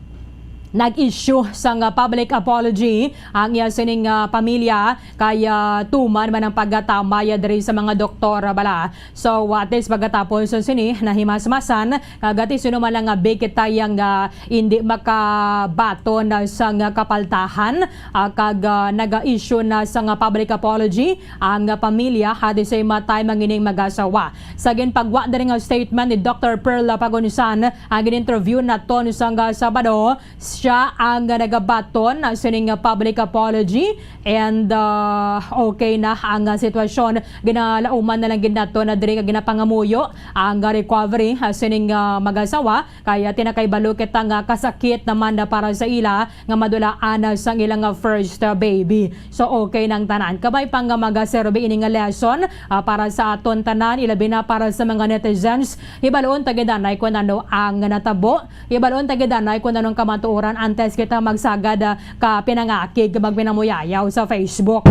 nag-issue sang, ah, public apology ang iya sining, ah, pamilya kay, ah, tuman man ang pagkatamay, ah, diri sa mga doktor, ah, bala. So, at least pagkatapos sini nahimasmasan, kag at least sino man lang nga biktima nga hindi makabaton, ah, sang kapaltahan, ah, kag, ah, naga-issue na sang public apology ang pamilya, at the same time ang ining mag-asawa. Sa ginpagwa diri nga statement ni Doctor Pearl Pagunsan, ang gin-interview naton sang Sabado, Siya ang nagabaton sining public apology and, ah, okay na ang, ah, sitwasyon. Ginalauman na lang gid nato na diri nga ginapangamuyo ang, ah, recovery, ah, sining, ah, mag-asawa, kay, ah, tinakay balo kita nga kasakit naman na para sa ila nga madulaan, ah, sang ilang, ah, first, ah, baby. So, okay nang tanan. Kabay pa nga magaserbi ini nga lesson, ah, para sa aton tanan, ilabi na para sa mga netizens. Hibaluon ta gid anay kung ano ang natabo. Hibaluon ta gid anay kung anong kamatuoran antes kita magsagad, ah, ka pinangakig magpinamuyayaw sa Facebook.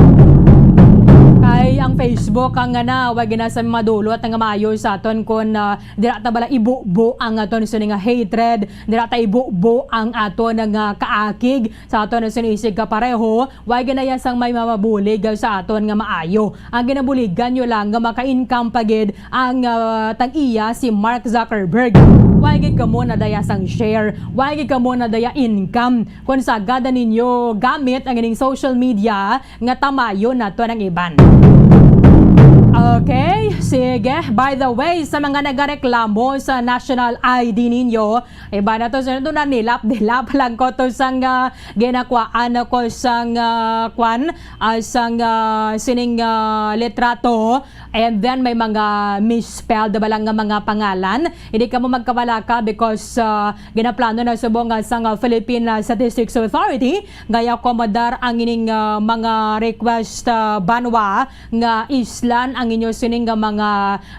Kay ang Facebook ang nga na, wa gid na sa madulot nga maayo sa aton kung, ah, dira ta bala ibubo ang aton sini nga hatred, dira ta ibubo ang aton nga kaakig sa aton sini isig kapareho. Wa gid na iya sang may mamabulig sa aton nga maayo. Ang ginabuligan nyo lang nga maka-income pa gid ang, ah, tag-iya si Mark Zuckerberg. Wa gid kamo na daya sang share, wa gid kamo na daya income. Kung sagada ninyo gamit ang ining social media nga tamayon nato ng iban. Okay, sige. By the way, sa mga nagareklamo sa national I D ninyo, iba na to, sino to na nilap-dilap lang ko to sang, ah, ginakwaan ko sang, ah, kwan, ah, sang, ah, sining, ah, litrato, and then may mga misspelled ba lang nga mga pangalan. Hindi ka mo magkabalaka because, ah, ginaplano na subong nga sang, ah, Philippine, ah, Statistics Authority nga i-accommodar ang ining, ah, mga request, ah, banwa nga islan ang inyo sining nga mga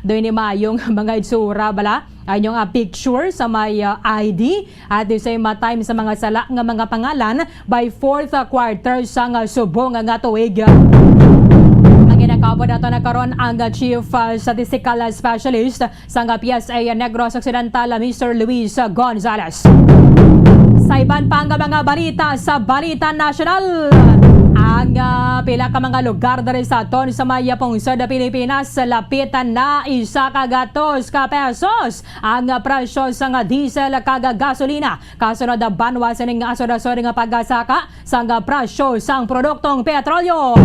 doy ni mayong mga itsura bala. Ang inyong, ah, picture sa may, ah, I D at the same, ah, time sa mga sala nga mga pangalan by fourth, ah, quarter sang, ah, subong nga tuig. Ang ginakabot nato na karon ang, ah, Chief, ah, Statistical, ah, Specialist sang, ah, P S A Negros Occidental, ah, Mister Luis, ah, Gonzales. Sa iban pa nga mga balita sa Balita Nasyonal, ang, ah, pila ka mga lugar diri sa aton sa may pungsod Pilipinas, lapit na isa ka gatos ka pesos ang presyo sang diesel kag gasolina. Kasunod ang banwa sining asod-asod nga pagsaka sang presyo sang produktong petrolyo.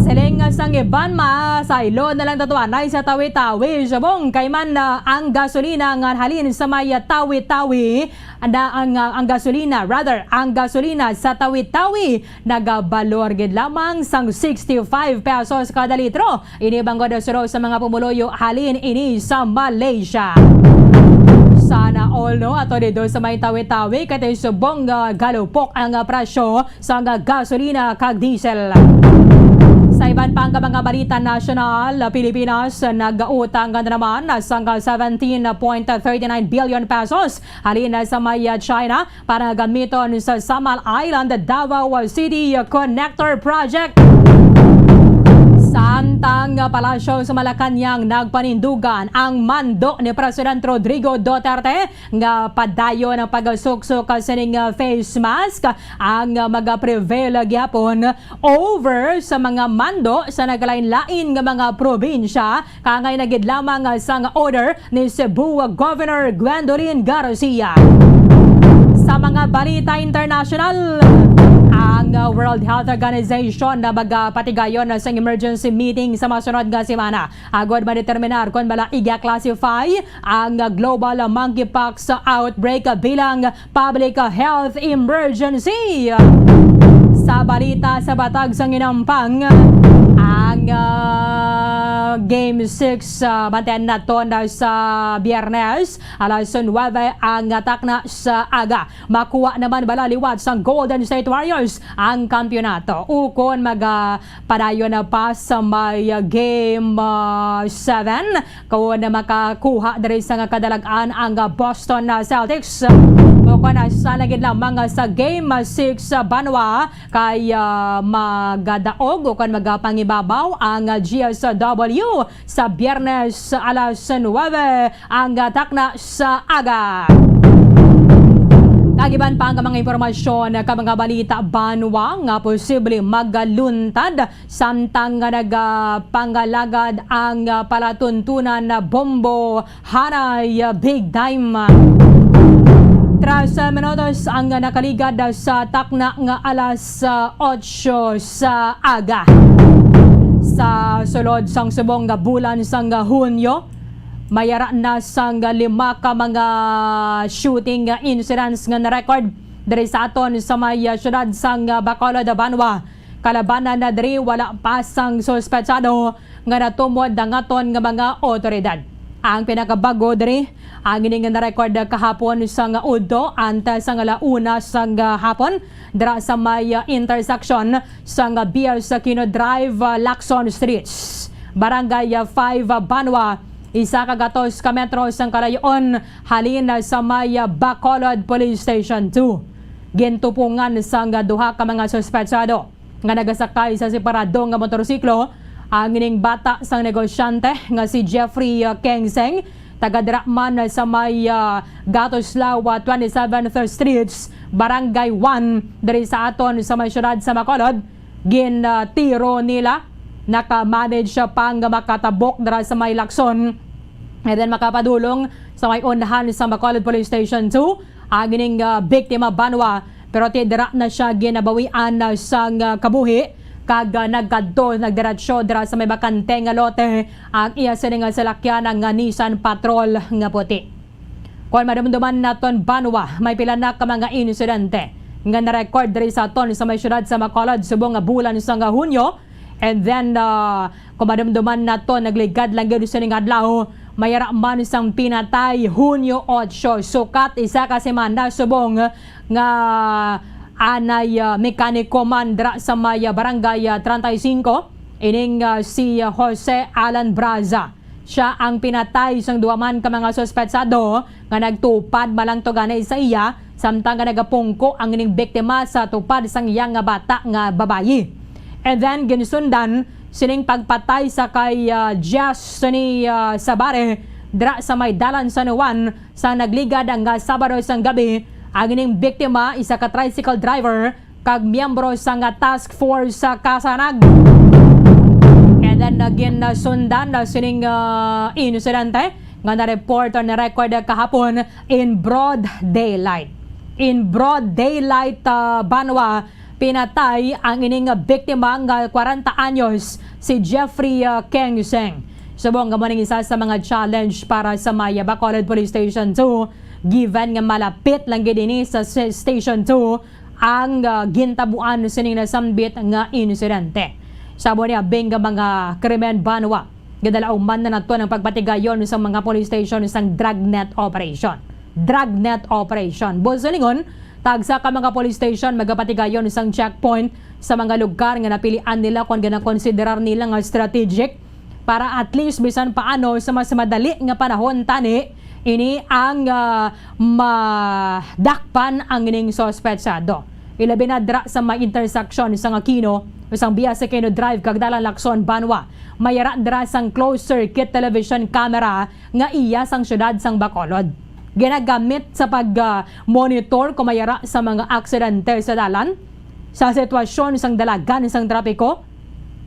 Siling sang iban, masaylo na lang tatuanay sa Tawi-Tawi. Subong kay man, ah, ang gasolina nga halin sa may Tawi-Tawi, na ang, ah, ang gasolina, rather, ang gasolina sa Tawi-Tawi nagabalor gid lamang sang sixty-five pesos kada litro. Ini bangod suno sa mga pumuluyo halin ini sa Malaysia. Sana all, no? Ato dito sa may Tawi-Tawi, kay subong nga galupok ang, ah, presyo sang gasolina kag diesel. Sa iban pa nga mga balita nasyonal, Pilipinas nagautang na naman sang seventeen point thirty nine billion pesos halin sa may China para gamiton sa Samal Island, Davao City Connector Project. Samtang Palasyo sa Malacañang, nagpanindugan ang mando ni President Rodrigo Duterte nga padayon ang pagsuksok sining, ah, face mask, ang, ah, mag-prevail gyapon over sa mga mando sa nagalain-lain nga mga probinsya, kangay na gid lamang, ah, sang order ni Cebu Governor Gwendolyn Garcia. Sa mga balita international, ang, ah, World Health Organization na magapatigayon sa emergency meeting sa masunod nga semana agod madeterminar kon bala iga-classify ang global monkeypox outbreak bilang public health emergency. Sa balita sa Batag sang Inampang, ang, ah, Game six, ah, bantayan naton sa Biyernes, alas nuwebe ang takna sa aga. Makuha naman bala liwat sang Golden State Warriors ang kampiyonato. Ukon maga padayon na pa sa may, ah, game, ah, seven. Kung makakuha diri sa nga kadalag-an ang, ah, Boston, ah, Celtics, o kon, ah, sa lagid lamang, ah, sa game, ah, six, ah, banwa kay, ah, magadaog o kon magapangibabaw ang, ah, G S W sa Biyernes alas nuwebe ang, ah, takna sa aga. Kagiban pa ang mga impormasyon ka mga balita banwa nga posible magaluntad samtang nga nagapangalagad ang, ah, palatuntunan na bombo hanay, ah, big time. Tres minutos ang nakaligad sa takna nga alas, ah, otso sa aga. Sa sulod sang subong nga bulan sang Hunyo, may ara na sang lima ka mga shooting incidents nga na-record Diri sa aton sa may, ah, siyudad sang, ah, Bacolod, Banwa, kalabanan na diri wala pa sang suspetsado nga natumod dangaton nga mga otoridad. Ang pinakabag-o diri, ang ini nga na-record kahapon sang udto antes sang ala una sang, ah, hapon dira sa may, ah, intersection sang, ah, Bias Aquino Drive, ah, Lacson Streets, Barangay, ah, five, ah, Banwa, isa ka gatos ka metro sang kalayo-on halin sa may, ah, Bacolod Police Station two. Gintupongan sang duha ka mga suspetsado nga nagasakay sa separado nga motorsiklo ang ining bata sang negosyante nga si Jeffrey, ah, Kengseng, taga dira man sa may, ah, Gatoslaw, ah, twenty-seventh Streets, Barangay one, diri sa aton sa may siyudad sa Bacolod. Gintiro nila, naka-manage siya pang makatabok dira sa may Lacson, and then makapadulong sa may unahan sa Bacolod Police Station two ang ining, ah, biktima, Banwa, pero ti dira na siya ginabawian, ah, sang, ah, kabuhi, kag, ah, nagkadto, nagdiretso dira sa may bakante nga lote ang iya sini nga salakyan nga Nissan Patrol nga puti. Kon madumduman naton, Banwa, may pila na ka mga insidente nga na-record diri sa aton sa may siyudad sa Bacolod subong nga bulan sang Hunyo. And then, ah, kon madumduman naton, nagligad lang gyud sining adlaw, may ara man sang pinatay, Hunyo otso, sukat isa ka semana subong nga anay, ah, mekaniko man dira sa may, ah, Barangay, ah, treinta y cinco, ining, ah, si, ah, Jose Alan Braza. Siya ang pinatay sang duha man ka mga suspetsado nga nagtupad malang tugani sa iya, samtang nga nagapungko ang ining biktima sa tupad sang iya nga bata nga babayi. And then, ginsundan sining pagpatay sa kay, ah, Jess ni, ah, Sabare dira sa may Dalan San Juan sa nagligad nga Sabado sang gabi. Ang ining biktima, isa ka tricycle driver kag miyembro sang task force sa Kasanag. And then, uh, ginsundan na sining, uh, insidente nga na-report or na-record kahapon in broad daylight. In broad daylight, uh, Banwa, pinatay ang ining biktima nga kwarenta anyos, si Jeffrey, uh, Kengseng. Subong nga mo ning isa sa mga challenge para sa may Bacolod Police Station two, given nga malapit lang gid ini sa s-, Station two ang, ah, gintabuan sining nasambit nga insidente. Sa amo ni abing nga mga krimen, Banwa, gidalauman na naton ang pagpatigayon sa mga police station sang dragnet operation. Dragnet operation. Buot silingon, tagsa ka mga police station magapatigayon sang checkpoint sa mga lugar nga napilian nila kon ginakonsiderar nila nga strategic para at least bisan paano sa mas madali nga panahon tani ini ang, ah, madakpan ang ining suspetsado. Ilabi na dira sa may intersection sang Aquino, sang Bias Aquino Drive kag Dalan Lacson, Banwa. May ara dira sang closed circuit television camera nga iya sang siyudad sang Bacolod. Ginagamit sa pag, ah, monitor kon may ara sa mga aksidente sa dalan, sa sitwasyon sang dalagan sang trapiko.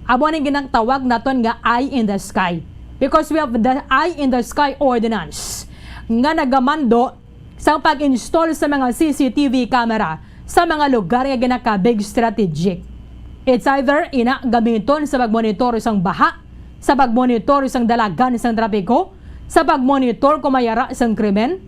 Amo ning ginatawag naton nga eye in the sky. Because we have the eye in the sky ordinance nga nagamando sa pag-install sa mga C C T V camera sa mga lugar nga ginakabig strategic. It's either ina gamiton sa pagmonitor sang baha, sa pagmonitor sang dalagan sang trapiko, sa pagmonitor kon may ara sang krimen.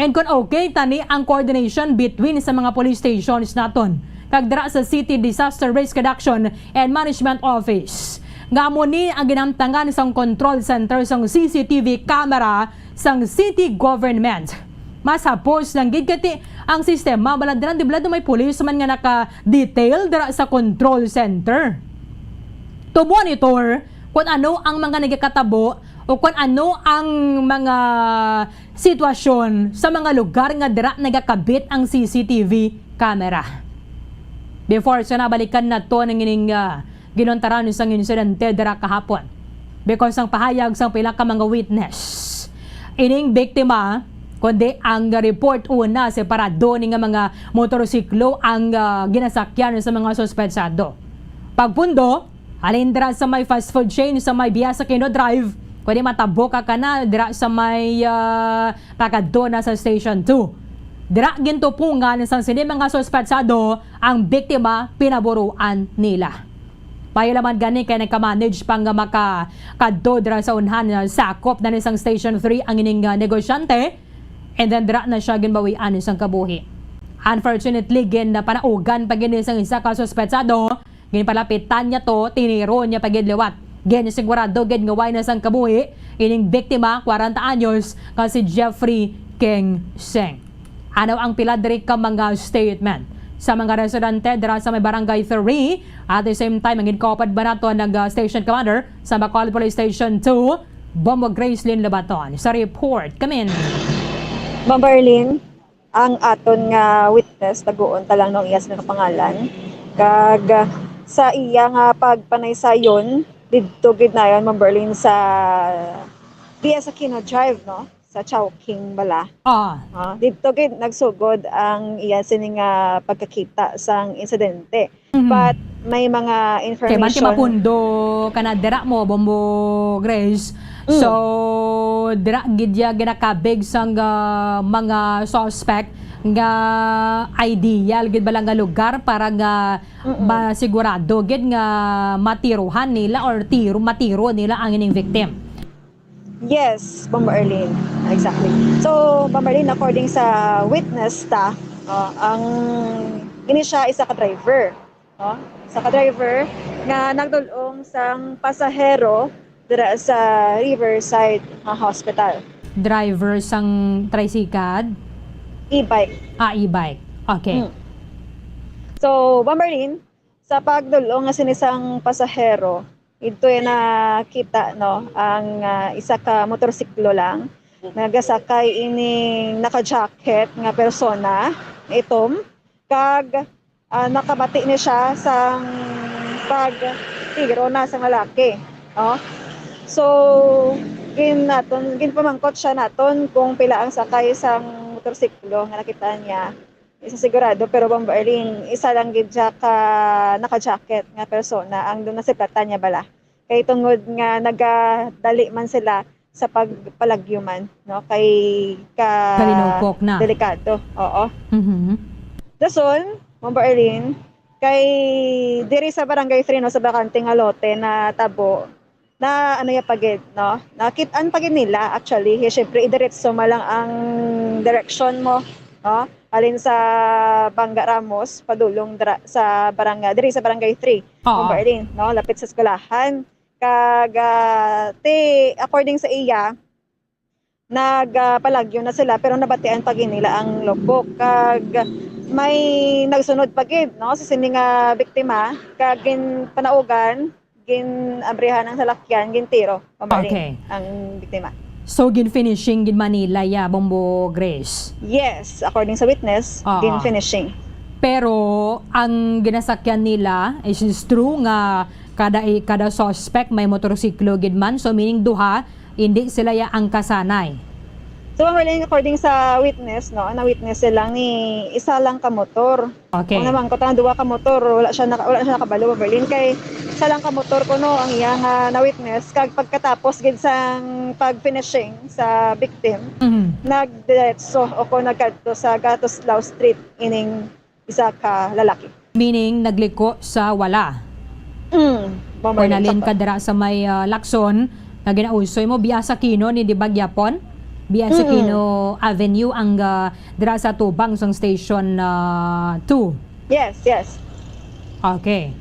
And kon okay tani ang coordination between sa mga police stations naton kag dira sa City Disaster Risk Reduction and Management Office, nga amo ni ang ginamtangan sang control center sang C C T V camera sang city government. Mas hapos lang gid kay ti ang sistema, balandran di bala may police man nga naka-detail dira sa control center to monitor kung ano ang mga nagakatabo o kung ano ang mga sitwasyon sa mga lugar nga dira nagakabit ang C C T V camera. Before, so nabalikan naton ang ining, ah, ginuntaran sang insidente dira kahapon. Because ang pahayag sang pila ka mga witness, ining biktima, kundi ang report una, separado ni nga mga motorsiklo ang, ah, ginasakyan sa mga suspetsado. Pagpundo, halin dira sa may fast food chain sa may Bias Aquino Drive, kundi matabok ka na dira sa may, ah, pakadto na sa Station two. Dira gintupongan sang sini mga suspetsado ang biktima, pinaburuan nila. Payo lamang gani kay nagka-manage pa nga makakadto dira sa unhan, ah, sakop na ni sang Station three ang ining, ah, negosyante. And then dira na siya ginbawian sang kabuhi. Unfortunately, gin panaugan pa gid ni sang isa ka suspetsado. Ginpalapitan niya to, tiniro niya pa gid liwat. Gin sigurado gid nga way na sang kabuhi ining biktima, kwarenta anyos, nga si Jeffrey King Singh. Ano ang pila diri ka mga statement sa mga residente dira sa may Barangay three? At the same time, ang gin-coopad ba nato nag, ah, station commander sa Bacolod Police Station two, Bombo Gracelyn Lobaton. Sa report, come in. Ma'am Arlene, ang aton nga witness, taguon ta lang no iya sa pangalan. Kag sa iya nga pagpanaysayon, didto gid nayon, Ma'am Berlin, sa Diaz Aquino Drive, no? Sa Chowking bala. Ah, Ah, didto gid nagsugod ang iya sini nga pagkakita sang insidente. Mhm. But may mga kay man ti information. Mapundo kana dira mo, Bombo Grace. Mm. So, dira gid ya ginakabig sang, ah, mga suspect nga ideal gid bala nga lugar para nga Mm-mm. masigurado gid nga matiruhan nila or tiro matiro nila ang ining victim. Yes, Bombo Arlene. Exactly. So, Bombo Arlene, according sa witness ta, no, ang ini siya isa ka driver, no? Isa ka driver nga nagdulong sang pasahero dira sa Riverside nga hospital. Driver sang tricycad, E-bike. ah, e-bike. Okay. Mm. So, Bombo Arlene, sa pagdulong nga sini sang pasahero, didto ya nakita, no, ang, ah, isa ka motorsiklo lang. Nagasakay ining naka-jacket nga persona nga itom, kag, ah, nakabati ni siya sang pagtiro na sang lalaki, no? So, gin-, naton, ginpamangkot siya naton kung pila ang sakay sang motorsiklo nga nakita niya. Isa sigurado, pero Bombo Arlene, isa lang gid siya ka naka-jacket nga persona ang doon nasiplatan niya bala. Kay tungod nga nagadali man sila sa pagpalagyo man, no, kay ka Kalinupok na. Delikado. Oo. Mhm. Dason, Bombo Arlene, kay diri sa Barangay three, no, sa bakante nga lote na tabo, na ano ya pa gid, no? Nakit-an pa gid nila, actually. Kay syempre, idiretso man lang ang direksyon mo, no? Halin sa Bangga Ramos, padulong dra-, sa barangay, diri sa Barangay three, Oo. Bombo Arlene, no? Lapit sa eskwelahan. Kag, ah, ti, according sa iya, nagpalagyo na sila, pero nabatian pa gid nila ang lupok. Kag may nagsunod pa gid, no, sa sini nga biktima, kag ginpanaugan, gin-abrihan ang salakyan, gintiro, Bombo Arlene, Okay. ang biktima. So, gin-finishing gid man nila ya, Bombo Grace. Yes, according sa witness, Ah. Gin-finishing. Pero ang ginasakyan nila, is it true nga kada kada suspect may motorsiklo gid man, so meaning duha, hindi sila ya ang kasanay. So, Bombo Arlene, according sa witness, no, na-witness sila ni isa lang ka motor. Okay. Kung naman, kung duha ka motor, wala siya naka-, wala siya nakabalo, Bombo Arlene, kay isa lang ka motor kuno ang iya nga na-witness. Kag pagkatapos gid sang pag-finishing sa victim, Mhm. nagdiretso o kung nagkadto sa Gatoslao Street ining isa ka lalaki. Meaning, nagliko sa wala. Mm, Bombo Or Arlene, nalin sakto. Ka dira sa may, ah, Lacson, nga ginausoy mo, Bias Aquino ni, di ba, gyapon? Bias Mm-mm. Aquino Avenue ang, ah, dira sa tubang sang Station, ah, two. Yes, yes. Okay.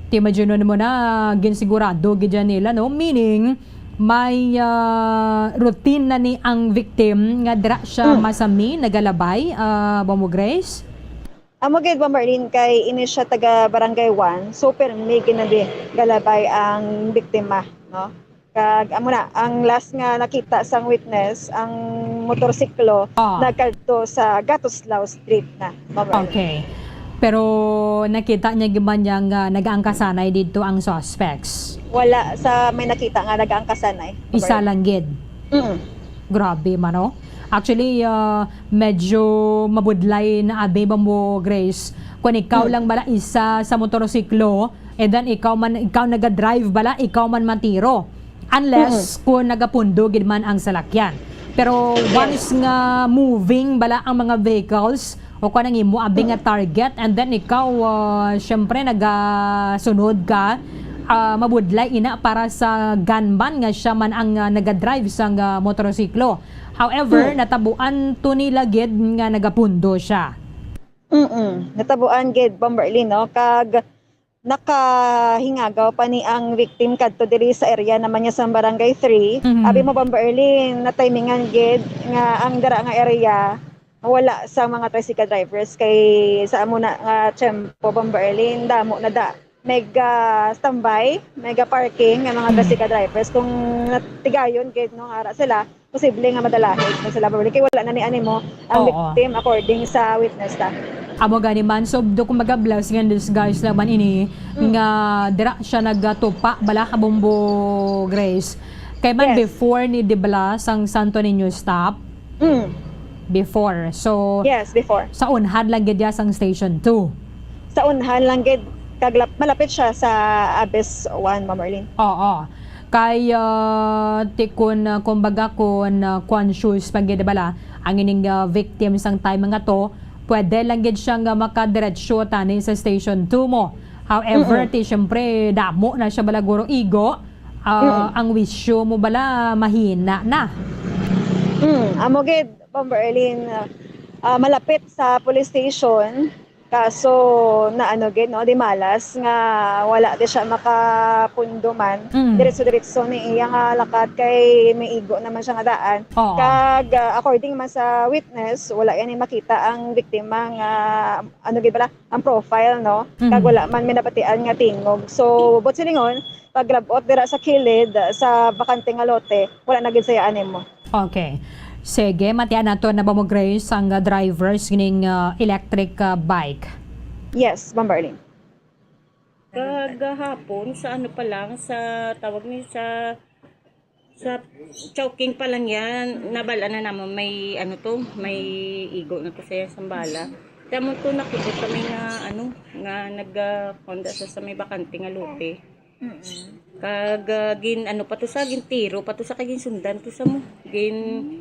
Ti imagine mo na, ginsigurado gid yan nila, no? Meaning, may, ah, routine na ni ang victim nga dira siya Mm. masami, nagalabay, ah, Bombo Grace? Amo gid, Bombo Arlene, kay ini siya taga Barangay one, so permi gid na di galabay ang biktima, no? Kag amo na, ang last nga nakita sang witness, ang motorsiklo Ah. nagkadto sa Gatoslao Street na, Bombo Arlene. Okay. Pero nakita niya gid man niya nga nagaangkasanay didto ang suspects. Wala sa may nakita nga nagaangkasanay, Bombo Isa Arlene. Lang gid. Mm. Grabe man, no? Actually, ah, medyo mabudlay na abi, Bombo Grace. Kung ikaw Mm. lang bala isa sa motorsiklo, and then ikaw man, ikaw naga-drive bala, ikaw man matiro. Unless kung nagapundo gid man ang salakyan. Pero Yes. Once nga moving bala ang mga vehicles, o kung ang imo abi nga target, and then ikaw, ah, syempre, nagasunod ka, ah, mabudlay ina para sa gunman nga siya man ang, ah, nagadrive sang, ah, motorsiklo. However, Hmm. natabuan to nila gid nga nagapundo siya. Mm, natabuan gid, Bomber Erlin, no? Kag nakahingagaw pa ni ang victim kadto diri sa area naman niya sa Barangay three. Mhm. Abi mo, Bomber Erlin, natimingan gid nga ang dira nga area wala sa mga tricycle drivers kay sa amo na nga tiyempo, Bomber Erlin, damo na da mega standby, mega parking nga mga Mm. tricycle drivers. Kung natigayon gid, no, ara sila, posible nga madalahig na sila, Bomber Erlin, kay wala na ni animo ang Oo. victim, according sa witness ta. Amo gani man, so do, kumbaga, blessing in disguise lang man ini Mm. nga dira siya nagatupa bala, Bombo Grace. Kay man Yes. before ni di bala sang Santo Niño stop? Mm. Before. So, Yes, before. sa unhan lang gid ya sang Station two. Sa unhan lang gid, kag lap-, malapit siya sa Abis one, Ma'am Arlene. Oo. Kay, ah, ti kun, ah, kumbaga kun, ah, conscious pa gid bala ang ining, ah, victim sang time nga to, pwede lang gid siya nga makadiretso tani sa Station two mo. However, Mm-mm. ti siyempre, damo na siya bala guro igo, ah, Mm-mm. ang wisyo mo bala mahina na. Mm, amo gid, Bomber Erlin, ah, malapit sa police station, kaso na ano gid, no, di malas nga wala di siya makapundo man. Mm. Diretso-diretso ni iya nga lakat kay may igo naman siya nga daan. Oo. Kag, ah, according man sa witness, wala yan makita ang biktima nga, ano gid bala, ang profile, no? Mhm. Kag wala man minabatian nga tingog. So, buot silingon, paglabot dira sa kilid, ah, sa bakante nga lote, wala na gid saya animo. Okay. Sige, matian nato na ba mo, Grace, ang, ah, drivers ning, ah, electric, ah, bike? Yes, Ma'am Berlin. Kagahapon, sa ano pa lang, sa tawag ni, sa, sa Chowking pa lang yan, nabal-an na namon may ano to, may igo na to sa sambala. Tamo to, nakita kami nga, ano, nga nag, ah, honda sa, sa may bakante nga lote. Mm-mm. Kag, ah, gin, ano pa to sa, gintiro pa to sa, kag ginsundan to sa mo. Gin,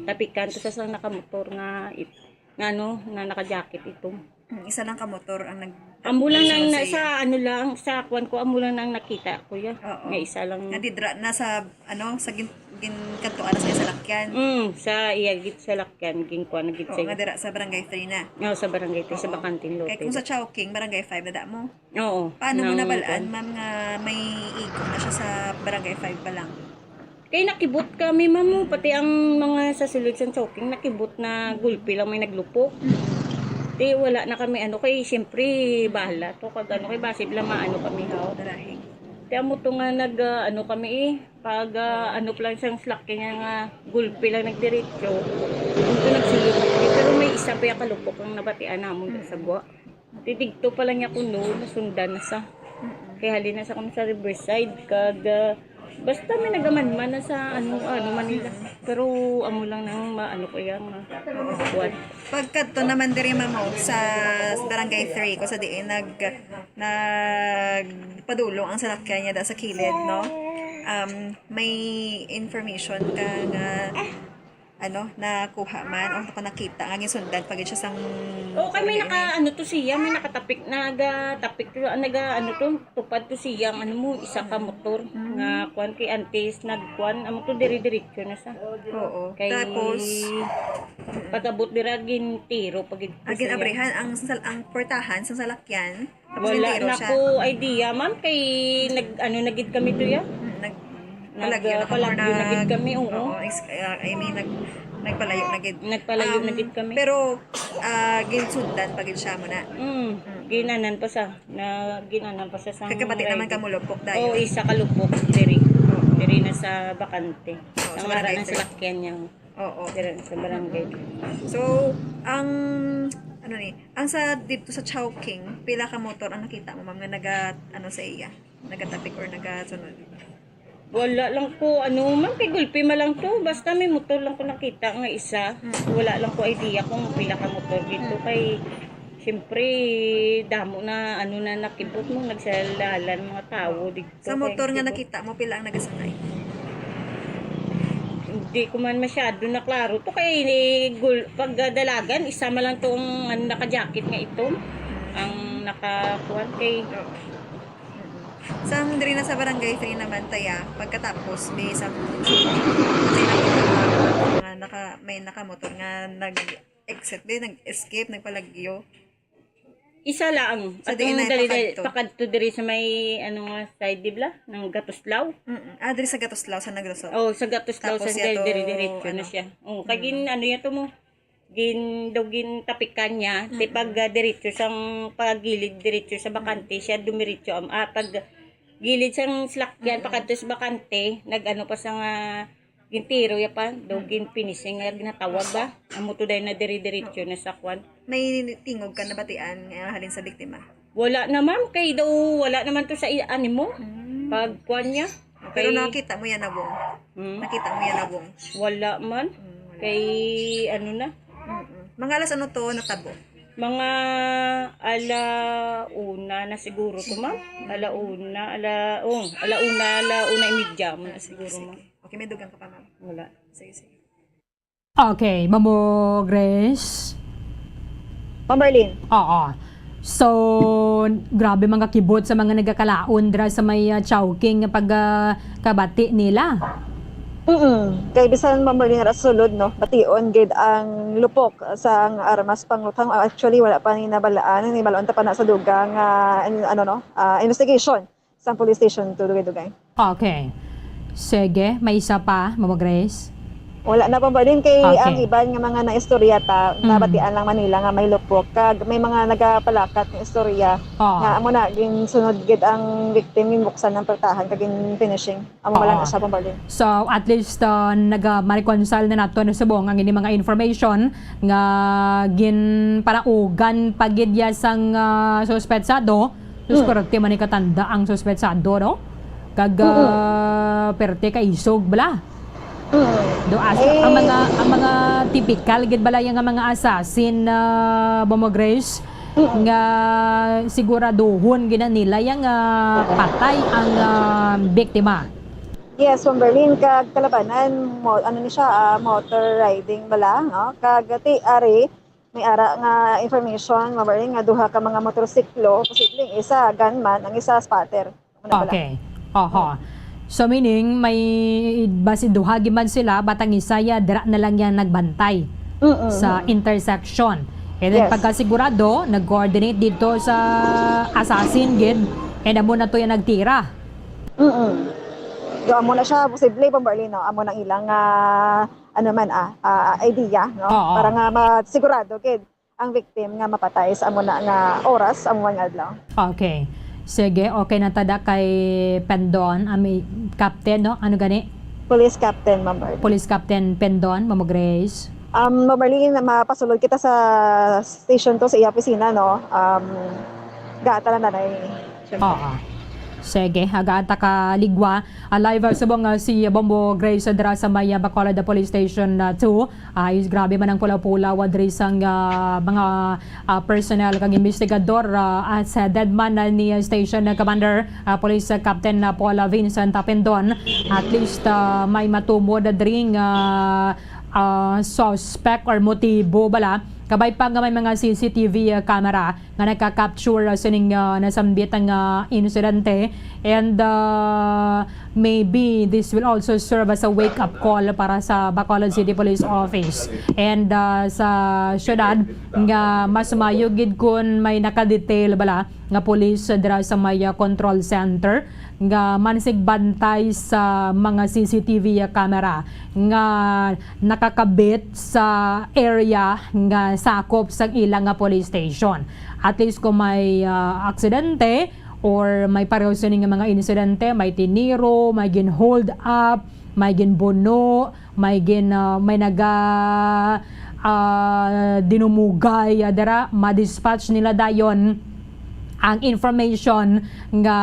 tapikan to sa, sa nakamotor nga, it-, nga, ano, nga naka-jacket itom. Mm, isa lang ka motor ang nag-, Amo lang nang na, sa iya. Sa ano lang, sa kwan ko, amo lang nang nakita ko ya. Oo. Nga isa lang. Nga didra na sa, ano, sa gin-, ginkantuan na sa salakyan. Mm, sa iya gid salakyan, ginkwan na gid Oo, sa nga dira sa Barangay three na. No, sa Barangay three, sa Oo. Bakanteng Lote. Kay kung sa Chowking, Barangay five na da mo. Oo, Paano mo nang nabalaan, kwan. Ma'am, nga may igo na siya sa Barangay five pa lang? Kay nakibot kami, ma'am, oh, pati ang mga sa sulod sang Chowking, nakibot na gulpi lang may naglupok. Di, wala na kami, ano, kay siyempre, bahala to, kag ano, kay basi lang maano kami, haw. Darahig. Di, amo to nga nag, ah, ano kami, eh, pag, ah, ano pa lang sang slak niya nga gulpi lang nagdiretso, amo to nagsulod na kami. Pero may isa pa yung kalupok ang nabatian namon sa gwa. Titigto pa lang niya kuno, nasundan na sa. Mm-mm. Kay halin na sa kuno sa Riverside, kag, ah, basta may nagamanman na sa ano, ano, Manila. Pero amo lang nang ma-, ano ko yan, ma-, kuwan. Pagkadto naman diri, ma'am, oh, sa Barangay three, kung sa diin nag-, nagpadulong ang salakyan niya da sa kilid, no? Um, may information ka nga ano, nakuha man, o kung nakita nga ginsundan pa gid siya sang Oo, kay may sarili naka, ni- ano to siya, may nakatapik, nagatapik to, naga, ano to, tupad to siya, ang ano mo, isa ka motor, Mm. nga kwan kay antes, nagkwan, amo to dire-diretso na sa. Oo. Kay Tapos, pag-abot dira, gintiro pa gid to Ah, siya. Ginabrihan ang sal-, ang portahan sa salakyan. Tapos Wala nagtiro na siya. Ko idea, ma'am, kay nag-, ano na gid kami to, ya? Mm, nag-, Nag-, palagyo na ah, kamo palagyo na na gid kami, oo. Oo, ex-, ah, I mean, nag-, nagpalayo na gid. Nagpalayo na Um, gid kami. Pero, ah, ginsundan pa gid siya mo na. Mm, Mm. Ginanan pa sa, na, ginanan pa sa sang Kagkapati naman rider. Ka mo lupok dayon. Oo, isa ka lupok, diri. Oo. Diri na sa bakante. Oo, sa Ang ara barangay na three. Salakyan niya. Oo. Dira sa barangay. So, ang, ano ni, ang sa, dito sa Chowking, pila ka motor ang nakita mo, ma'am, nga naga, ano, sa iya? Nagatapik or nagasunod? Wala lang ko, ano, ma'am, kay gulpi man lang to. Basta may motor lang ko nakita nga isa. Mm. Wala lang ko idea kung pila ka motor dito. Mm. Kay, siyempre, damo na, ano, na nakibot mo, nagsalalan mga tao dito. Sa motor nga nakita mo, pila ang nagasakay? Hindi ko man masyado na klaro to kay ni gul-, pag, ah, dalagan, isa man lang to ang, ang naka-jacket nga itom. Ang nakakuan kay Oo. Mm-mm. Sang diri na sa Barangay three naman, taya, pagkatapos, may isang, may nakita nga naka-, may nakamotor nga nag-exit, di, nag-escape, nagpalagyo. Isa lang. Sa Atong diin na dali-dali, pakadto? Pakadto diri sa may, ano nga, side, di ba? Ng Gatuslaw. Mm-mm. Ah, diri sa Gatuslaw, sa Negros Sur. Oh, sa Gatuslaw, Tapos sa siya diri, to, diri-diretso na ano? Siya. Oh, kagin, Mm. ano yan to mo? Gin, daw gintapikan niya. Ti Mm-mm. pag, ah, diretso sang pagilid, diretso sa bakante, Mm. siya dumiretso. Am-, ah, pag gilid sang slakyan, Mm-mm. pakadto sa bakante, nag-ano pa sa nga, gintiro ya pa, daw Mm. gin-finishing nga ginatawag ba? Amo to dahil na diri-diretso na sa kwan. May tingog ka nabatian nga halin sa biktima? Wala na, ma'am. Kay daw, wala naman to sa i-, animo. Mm. Pag kwan niya. Pero Kay nakita mo yan na, Wong? Hmm? Nakita mo yan na, Wong? Wala man. Mm, wala. Kay, ano na? Mm-mm. Mga alas ano to natabo? Mga ala una na siguro to, ma'am. Ala una, ala, oh, ala una, ala una imidya mo na Ah, sige, siguro, sige. Ma'am. Okay, may dugang ka pa, ma'am. Wala. Sige, sige. Okay, Mamo Grace? Ma'am Marlene. Oo. So, grabe mga kibot sa mga nagakalaon dira sa may, ah, Chowking nga pag, ah, kabati nila. Mm-mm. Kay bisan, Ma'am Marlene, ra sulod, no, bation gid ang lupok sang armas pangluthang. Actually, wala pa ni nabalaan, ni balaon ta pa na sa dugang, ah, in-, ano, no, ah, investigation sa police station to Dugay-Dugay. Okay. Sige, may isa pa, Mama Grace? Wala na, Ma'am Marlene, kay Okay. ang iban nga mga naistorya ta, Mm. nabatian lang man nila nga may lupok, kag may mga nagapalakat nga istorya Oo. nga amo na, ginsunod gid ang victim, ginbuksan ang pultahan, kag gin-finishing. Amo man lang Oo. siya, Ma'am Marlene. So, at least, uh, naga-, ma-reconcile na nato na subong ang ini mga information nga ginparaugan pa gid ya sang, uh, suspetsado. Sus, Mm. korte man ni katanda ang suspetsado, no? Kag, Mm-mm. uh, perte ka isog, bala. Mm. Do, as-, ang Eh. mga, ang mga typical gid bala yang mga assassin, uh, Mama Grace, Mm. nga siguraduhon gid na nila yang, uh, patay ang, uh, biktima. Yes, Ma'am Berlin, kag kalabanan, mo, ano ni siya, ah, motor riding bala, no? Kag ti ari, may ara nga information, Ma'am Berlin, nga duha ka mga motorsiklo, posibleng isa gunman, ang isa spotter. Ano bala? Okay. Oho. So, meaning, may basi duha gid man sila, but ang isa ya, dira na lang yan nagbantay Mm-mm. sa intersection. And then, Yes. pagkasigurado, nag-coordinate dito sa assassin gid, and amo na to yung nagtira. Mm-mm. So, amo na siya, posible, Bomberlino. Amo nang ilang, ah, ano man, ah, ah, idea, no? Oo. Para nga masigurado gid ang victim nga mapatay sa amo na nga oras, amo man nga adlaw. Okay. Sige, okay na tada kay Pendon, ah, may captain, no? Ano gani? Police Captain, Ma'am Barbie. Police Captain Pendon, Ma'am Grace. Um, Ma'am Marlene, mapasulod kita sa station to, sa iya opisina, no? Um, gaata lang, nanay. Siyempre. Oo. Sige, agaanta ka ligwa. Ah, live, ah, subong, ah, si Bombo Grace, ah, dira sa may, ah, Bacolod Police Station, ah, two. Ah, is grabe man ang pulaw-pulaw, ah, diri sang, ah, mga, ah, personnel kag investigador, ah, as, ah, dead man na ni, ah, Station, ah, Commander, ah, Police, ah, Captain, ah, Paul, ah, Vincent, ah, Pendon. At least, ah, may matumod, ah, diri nga, ah, suspect or motibo bala. Kabay pa nga may mga C C T V, ah, camera nga naka-capture, ah, sining, ah, nasambit nga insidente. And, ah, maybe this will also serve as a wake-up call para sa Bacolod City Police Office and, ah, sa syudad nga mas maayo gid kun may naka-detail bala nga police dira sa may, ah, control center nga mansigbantay sa mga C C T V camera nga nakakabit sa area nga sakop sang ila nga police station. At least kung may, ah, aksidente or may pareho sini nga mga insidente, may tiniro, may gin-hold up, may ginbuno, may gin-, ah, may naga, ah, dinumugay, ah, dira, ma-dispatch nila dayon ang information nga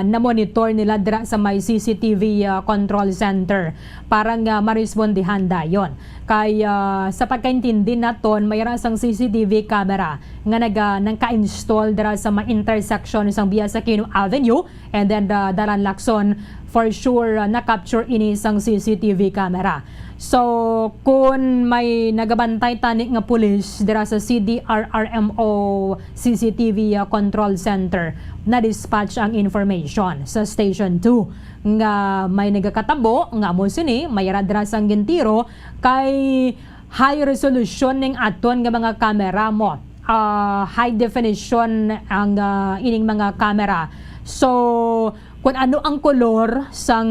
na-monitor nila dira sa may C C T V, ah, control center para nga marespondihan dayon. Kay, ah, sa pagkaintindi naton, may ra sang C C T V camera nga naga-, nagka-install dira sa may intersection sang Bias Aquino Avenue and then, ah, Dalan Lacson. For sure, ah, na-capture ini sang C C T V camera. So, kun may nagabantay tani nga pulis dira sa C D R R M O C C T V, ah, control center, na-dispatch ang information sa Station two nga may nagakatabo nga amo sini may ra dira sang gintiro kay high resolution ning aton nga mga kamera mo. ah, high definition ang, ah, ining mga camera. So, kung ano ang kolor sang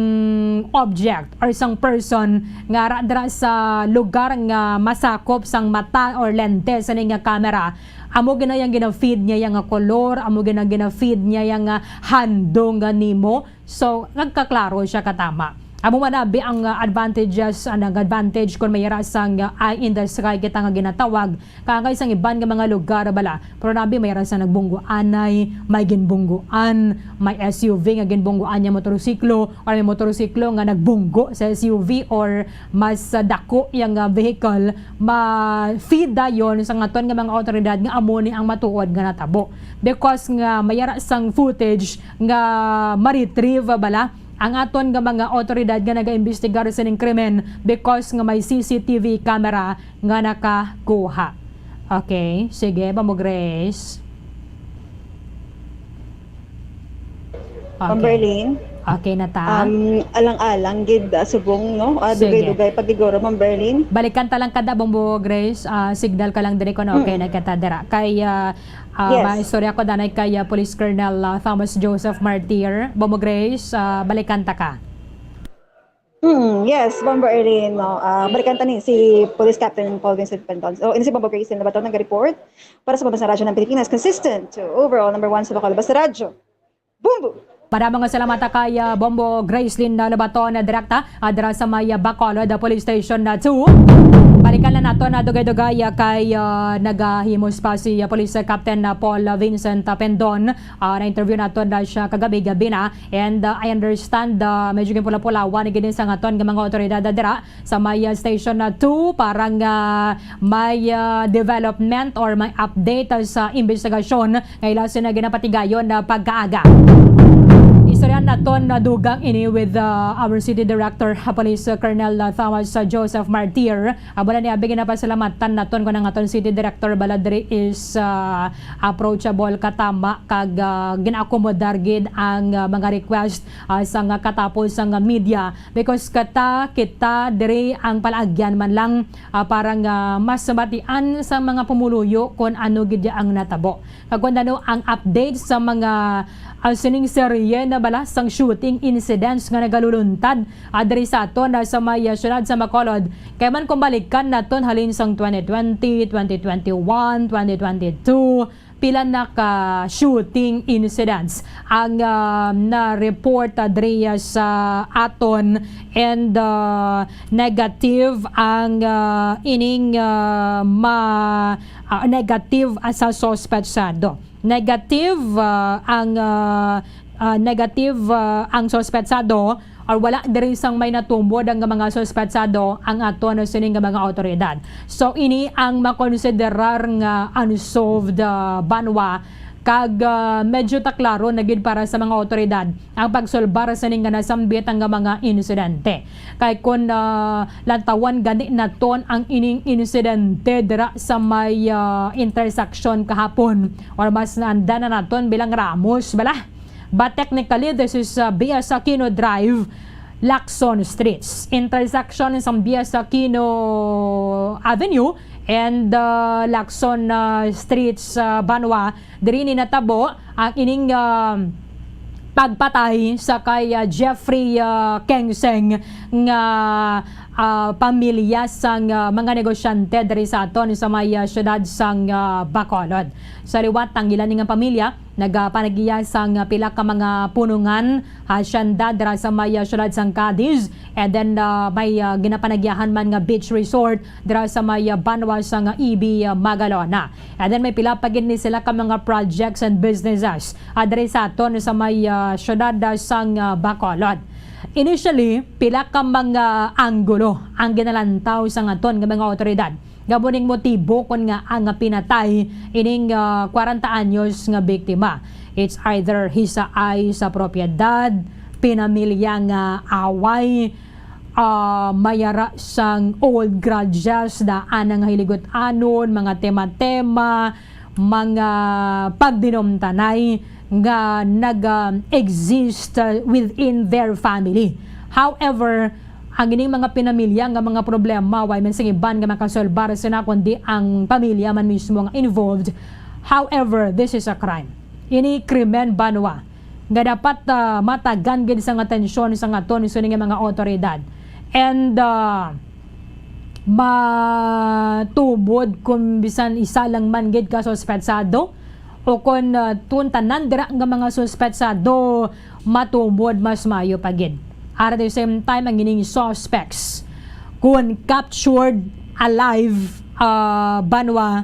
object or sang person nga ara dira sa lugar nga masakop sang mata or lente sa ning nga camera, amo gina yang gina-feed niya yang nga kolor, amo gina gina-feed niya yang, ah, handong nga nimo. So, nagkaklaro siya katama. Amo man abi ang, ah, advantages, ah, nag-advantage kung may ara sang, ah, eye in the sky kita nga ginatawag. Kangay sang iban nga mga lugar bala. Pero nabi may ra sa nagbungguanay, may ginbungguan, may S U V nga ginbungguan niya motorsiklo, or may motorsiklo nga nagbunggo sa S U V, or mas, ah, dako yang, ah, vehicle, ma-feed dayon sa aton nga mga awtoridad nga amo ni ang matuod nga natabo. Because nga may ara sang footage nga ma-retrieve bala ang aton nga mga awtoridad nga nagaimbestigar sining krimen because nga may C C T V camera nga nakakuha. Okay, sige, Bombo Grace. Ma'am Okay. Berlin, Okay na ta? um, alang-alang gid, ah, subong, no? Ah, Sige. Dugay-dugay pagiguro, Ma'am Berlin. Balikan ta lang kada, Bombo Grace. Ah, signal ka lang diri kung okay Mm. na kita dira. Kay, ah, ah, Yes. maistorya ko danay kay, ah, Police Colonel, ah, Thomas Joseph Martir. Bombo Grace, ah, balikan ta ka. Mm, yes, Bombo Erlin, no? Ah, balikan ta ni si Police Captain Paul Vincent Pendon. So, ini si Bombo Grace Lynn Labaton nag-report para sa Pambansang Radyo ng Pilipinas, consistent to overall number one sa Bacolod Basta Radyo. Bombo! Madamo nga salamat kay, ah, Bombo Grace Lynn Labaton, ah, direkta, ah, dira sa may, ah, Bacolod, ah, Police Station na two. Balikan lang nato na dugay-dugay, ah, kay, ah, nagahimos pa si, ah, Police Captain, ah, Paul Vincent, ah, Pendon. Ah, na-interview nato na siya kagabi-gabi na. And, uh, I understand, uh, medyo ginpula-pulawan gid sa aton nga mga awtoridad dira sa may, uh, station na two para nga may, uh, development or may update, uh, sa imbestigasyon nga ila sina ginapatigayon na pagkaaga. Istoryahan naton na dugang ini with, uh, our City Director, uh, Police, uh, Colonel, uh, Thomas, uh, Joseph Martir. Amo na ni abi ginapasalamatan naton kung ang aton City Director bala diri is, uh, approachable, katama, kag, ah, gina-accommodar gid ang, ah, mga request, ah, sa nga katapos sa nga media, because kata kita diri ang palaagyan man lang, ah, para nga mas mabatian sa mga pumuluyo kung ano gid ang natabo. Kag kung ano ang update sa mga, ah, sining serye na bala sang shooting incidents nga nagaluluntad, ah, diri sa aton, ah, sa may, ah, siyudad sa Bacolod. Kay man kung balikan naton halin sang twenty twenty, twenty twenty-one, twenty twenty-two, pila na ka shooting incidents ang, ah, na-report, ah, diri, ah, sa aton, and, ah, negative ang, ah, ining, ah, ma-, ah, negative, ah, sa suspetsado. Negative, ah, ang, ah, ah, negative, ah, ang suspetsado or wala diri sang may natumod ang mga suspetsado ang aton sining nga mga awtoridad. So, ini ang makonsiderar nga unsolved, ah, banwa, kag, ah, medyo ta klaro na gid para sa mga awtoridad ang pagsolbar sining nga nasambit nga mga insidente. Kay kun, ah, lantawan gani naton ang ining insidente dira sa may, ah, intersection kahapon, or mas naanda na naton bilang Ramos bala. But technically, this is, uh, B S Aquino Drive, Lacson Streets. Intersection sang B S Aquino Avenue and, uh, Lacson, uh, Streets, uh, banwa. Diri ni natabo ang ining, um, pagpatay sa kay, uh, Jeffrey, uh, Kengseng nga, uh, pamilya sang, uh, mga negosyante diri sa aton sa may, uh, siyudad sang, uh, Bacolod. Sa liwat, ang ila ni nga pamilya, nagapanagiya sang pila ka mga punungan, hacienda dira sa may, ah, siyudad sang Cadiz. And then, ah, may, ah, ginapanagyahan man nga beach resort dira sa may, ah, banwa sang, ah, E B, ah, Magalona. And then may pila pa gid ni sila ka mga projects and businesses, ah, diri sa aton sa may, ah, siyudad, ah, sang, ah, Bacolod. Initially, pila ka mga anggulo ang ginalantaw sang aton nga mga awtoridad. Nga amo ning motibo kon ngaa nga pinatay ining, ah, kwarenta anyos nga biktima. It's either hisaay sa propiedad, pinamilya nga away, ah, may ara sang old grudges, daan nga hiligot-anon, mga tema-tema, mga pagdinumtanay nga nag-exist, ah, within their family. However, Ang ining mga pinamilya nga mga problema, way man sing iban nga makasolbar sina, kundi ang pamilya man mismo nga involved. However, this is a crime. Ini krimen, banwa, nga dapat, ah, matagan gid sang atensyon sang aton sini nga mga awtoridad. And, ah, matubod kung bisan isa lang man gid ka suspetsado, o kon, ah, kung tanan dira nga mga suspetsado matubod, mas maayo pa gid. At at the same time, ang ining suspects, kung captured alive, ah, banwa,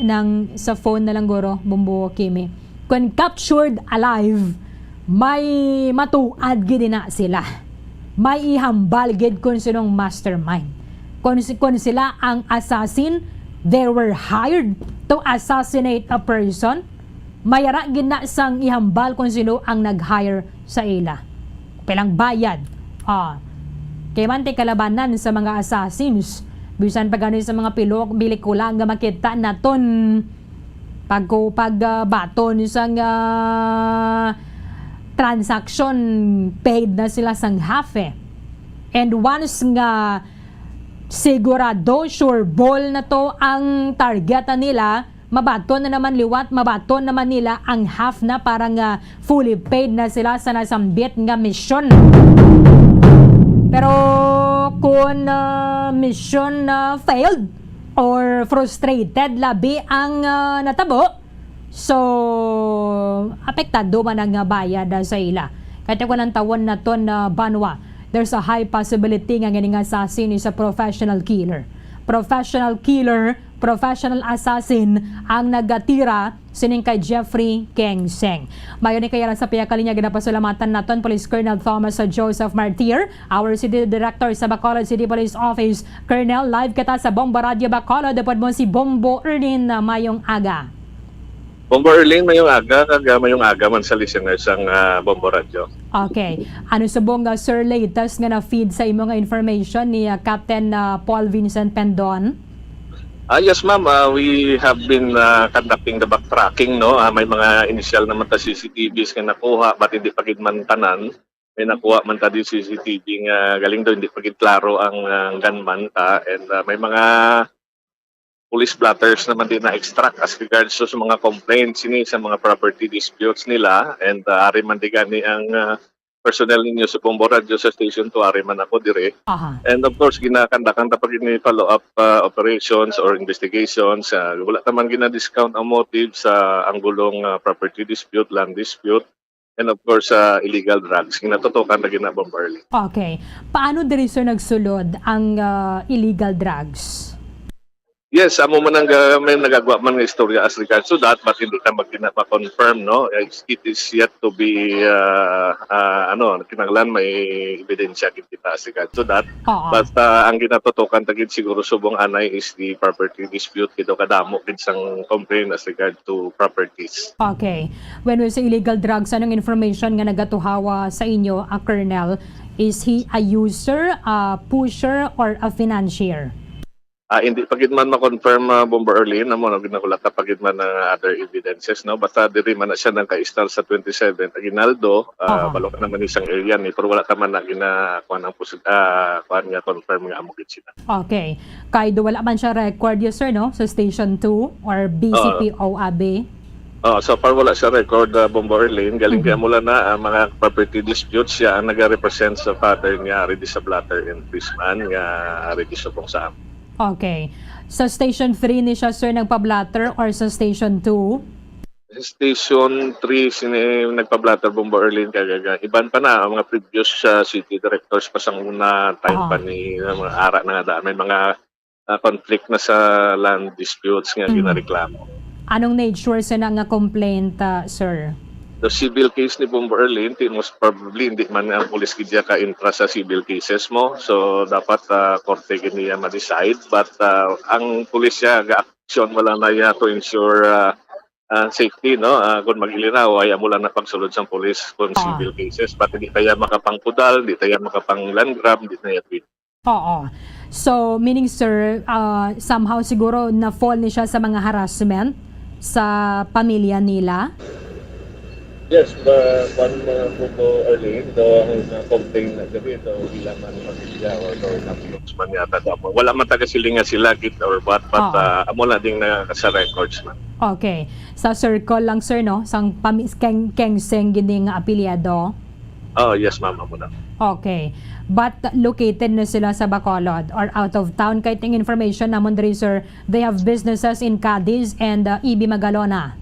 nang sa phone na lang guro, Bombo Kimi. Kung captured alive, may matuad gid na sila. May ihambal gid kung sinong mastermind. Kung, si- kung sila ang assassin, they were hired to assassinate a person. May ara gid na sang ihambal kung sino ang nag-hire sa ila. Pilang bayad. Ah. Kay man ti kalabanan sa mga assassins. Bisan pa gani sa mga pilok, pelikula nga makita naton pagko-, pag, ah, baton sang, ah, transaction, paid na sila sang half eh. And once nga sigurado, sure ball na to ang target na nila, mabaton na naman liwat, mabaton naman nila ang half na para nga fully paid na sila sa nasambit nga misyon. Pero kung, ah, mission, ah, failed or frustrated labi ang, ah, natabo, so apektado man ang, ah, bayad, ah, sa ila. Kaya kung ang tawon naton na banwa, there's a high possibility nga nga assassin is a professional killer. Professional killer, professional assassin ang nagatira sining kay Jeffrey Keng Seng. Mayo ni kaya sa piyakalinya, ginapasalamatan naton Police Colonel Thomas Joseph Martir, our City Director sa Bacolod City Police Office. Colonel, live kita sa Bombo Radio Bacolod. Upod mo si Bombo Erlin. Mayong aga. Bombo Erlin, mayong aga, kag, ah, mayong aga man sa listeners sang, ah, Bombo Radio. Okay. Ano subong nga, sir, latest nga na-feed sa imo nga information ni, ah, Captain, ah, Paul Vincent Pendon? Ah, yes, ma'am. Ah, we have been, ah, conducting the backtracking, no? Ah, may mga initial naman ta C C T Vs nga nakuha, but hindi pa gid man tanan. May nakuha man ta di C C T V nga galing daw, hindi pa gid klaro ang, ah, gunman ta. And, ah, may mga police blotters naman din na-extract as regards to sa mga complaints ini sa mga property disputes nila. And, ah, ari man di gani ang, ah, personnel ninyo sa Bombo Radio sa Station two, ari man ako dire. Aha. And of course, ginakandakan ta pa gid ni follow-up, ah, operations or investigations. Ah, wala ta man gina-discount ang motive sa anggulong, ah, property dispute, land dispute, and of course, sa illegal drugs. Ginatutukan na gina, Bombo Erlin. Okay. Paano diri, sir, nagsulod ang, ah, illegal drugs? Yes, amo man ang, ah, may nagagwa man nga istorya as regards to that, but hindi ta magkina-, ma-confirm, no? It's, it is yet to be, ah, ah, ano, kinahanglan may ebidensya gid kita as regards to that. Oo. But, ah, ang ginatutukan ta gid siguro subong anay is the property dispute, kay daw kadamo gid sang complaint as regard to properties. Okay. When we say illegal drugs, anong information nga nagatuhawa sa inyo, ah, Colonel? Is he a user, a pusher, or a financier? Ah, hindi pa gid man ma-confirm, ah, Bombo Erlin, amo, no, ginagulata pa gid man ang other evidences, no? Basta diri man na siya nang ka-stall sa twenty-seven Aguinaldo, ah, Aha. balo ka naman isang area ni, pero wala ka man na gina-, kuwan ang pusi-, ah, kuwan nga confirm nga amo gid sila. Okay. Kay do wala man siya record, yes, sir, no? Sa Station two or Oo. B C P O A B? Oh, so far wala siya record, ah, Bombo Erlin. Galing Mhm. kay amo lang na, ah, mga property disputes siya ang nag-represent sa father niya, ready sa blotter and Chrisman, nga ready subong sa amo. Okay. Sa Station three ni siya, sir, nagpa-blotter or sa Station two? Station three sini nagpa-blotter, Bombo Erlin, kay, kay, kay iban pa na ang mga previous, ah, city directors pa sang una, time Ah. pa ni, ah, mga ara na nga daan. May mga, ah, conflict na sa land disputes nga Mhm. ginareklamo. Anong nature sa na nga complaint, ah, sir? The civil case ni Bombo Erlin, ti-, most probably, hindi man ang pulis gid siya ka-intra sa civil cases mo. So, dapat, ah, korte gid niya ma-decide. But, ah, ang pulis siya, ga-action mo lang na iya to ensure, ah, ah, safety, no? Ah, kung mag-ilinaw, ay amo lang na pagsulod sang pulis kung Ah. civil cases. But hindi tayo makapangpudal, hindi tayo makapang-land grab, hindi tayo pwede. Oo. So, meaning, sir, ah, somehow siguro na-fall ni siya sa mga harassment sa pamilya nila? Yes, ba, kwan, uh, po po, Arlene, do ang, uh, complaint na gabi, do ilang man pamilya or do ilang groups man yata do ako. Wala man taga siling nga sila, gid or what, but, Oo. uh, amo na ding na sa records man. Okay. Sa circle lang, sir, no? Sang pami-, keng-, Kengseng gini nga apelyido? Oh, yes, ma'am, amo na. Okay. But located na sila sa Bacolod or out of town? Kay ting information namon diri, sir, they have businesses in Cadiz and, uh, E B Magalona.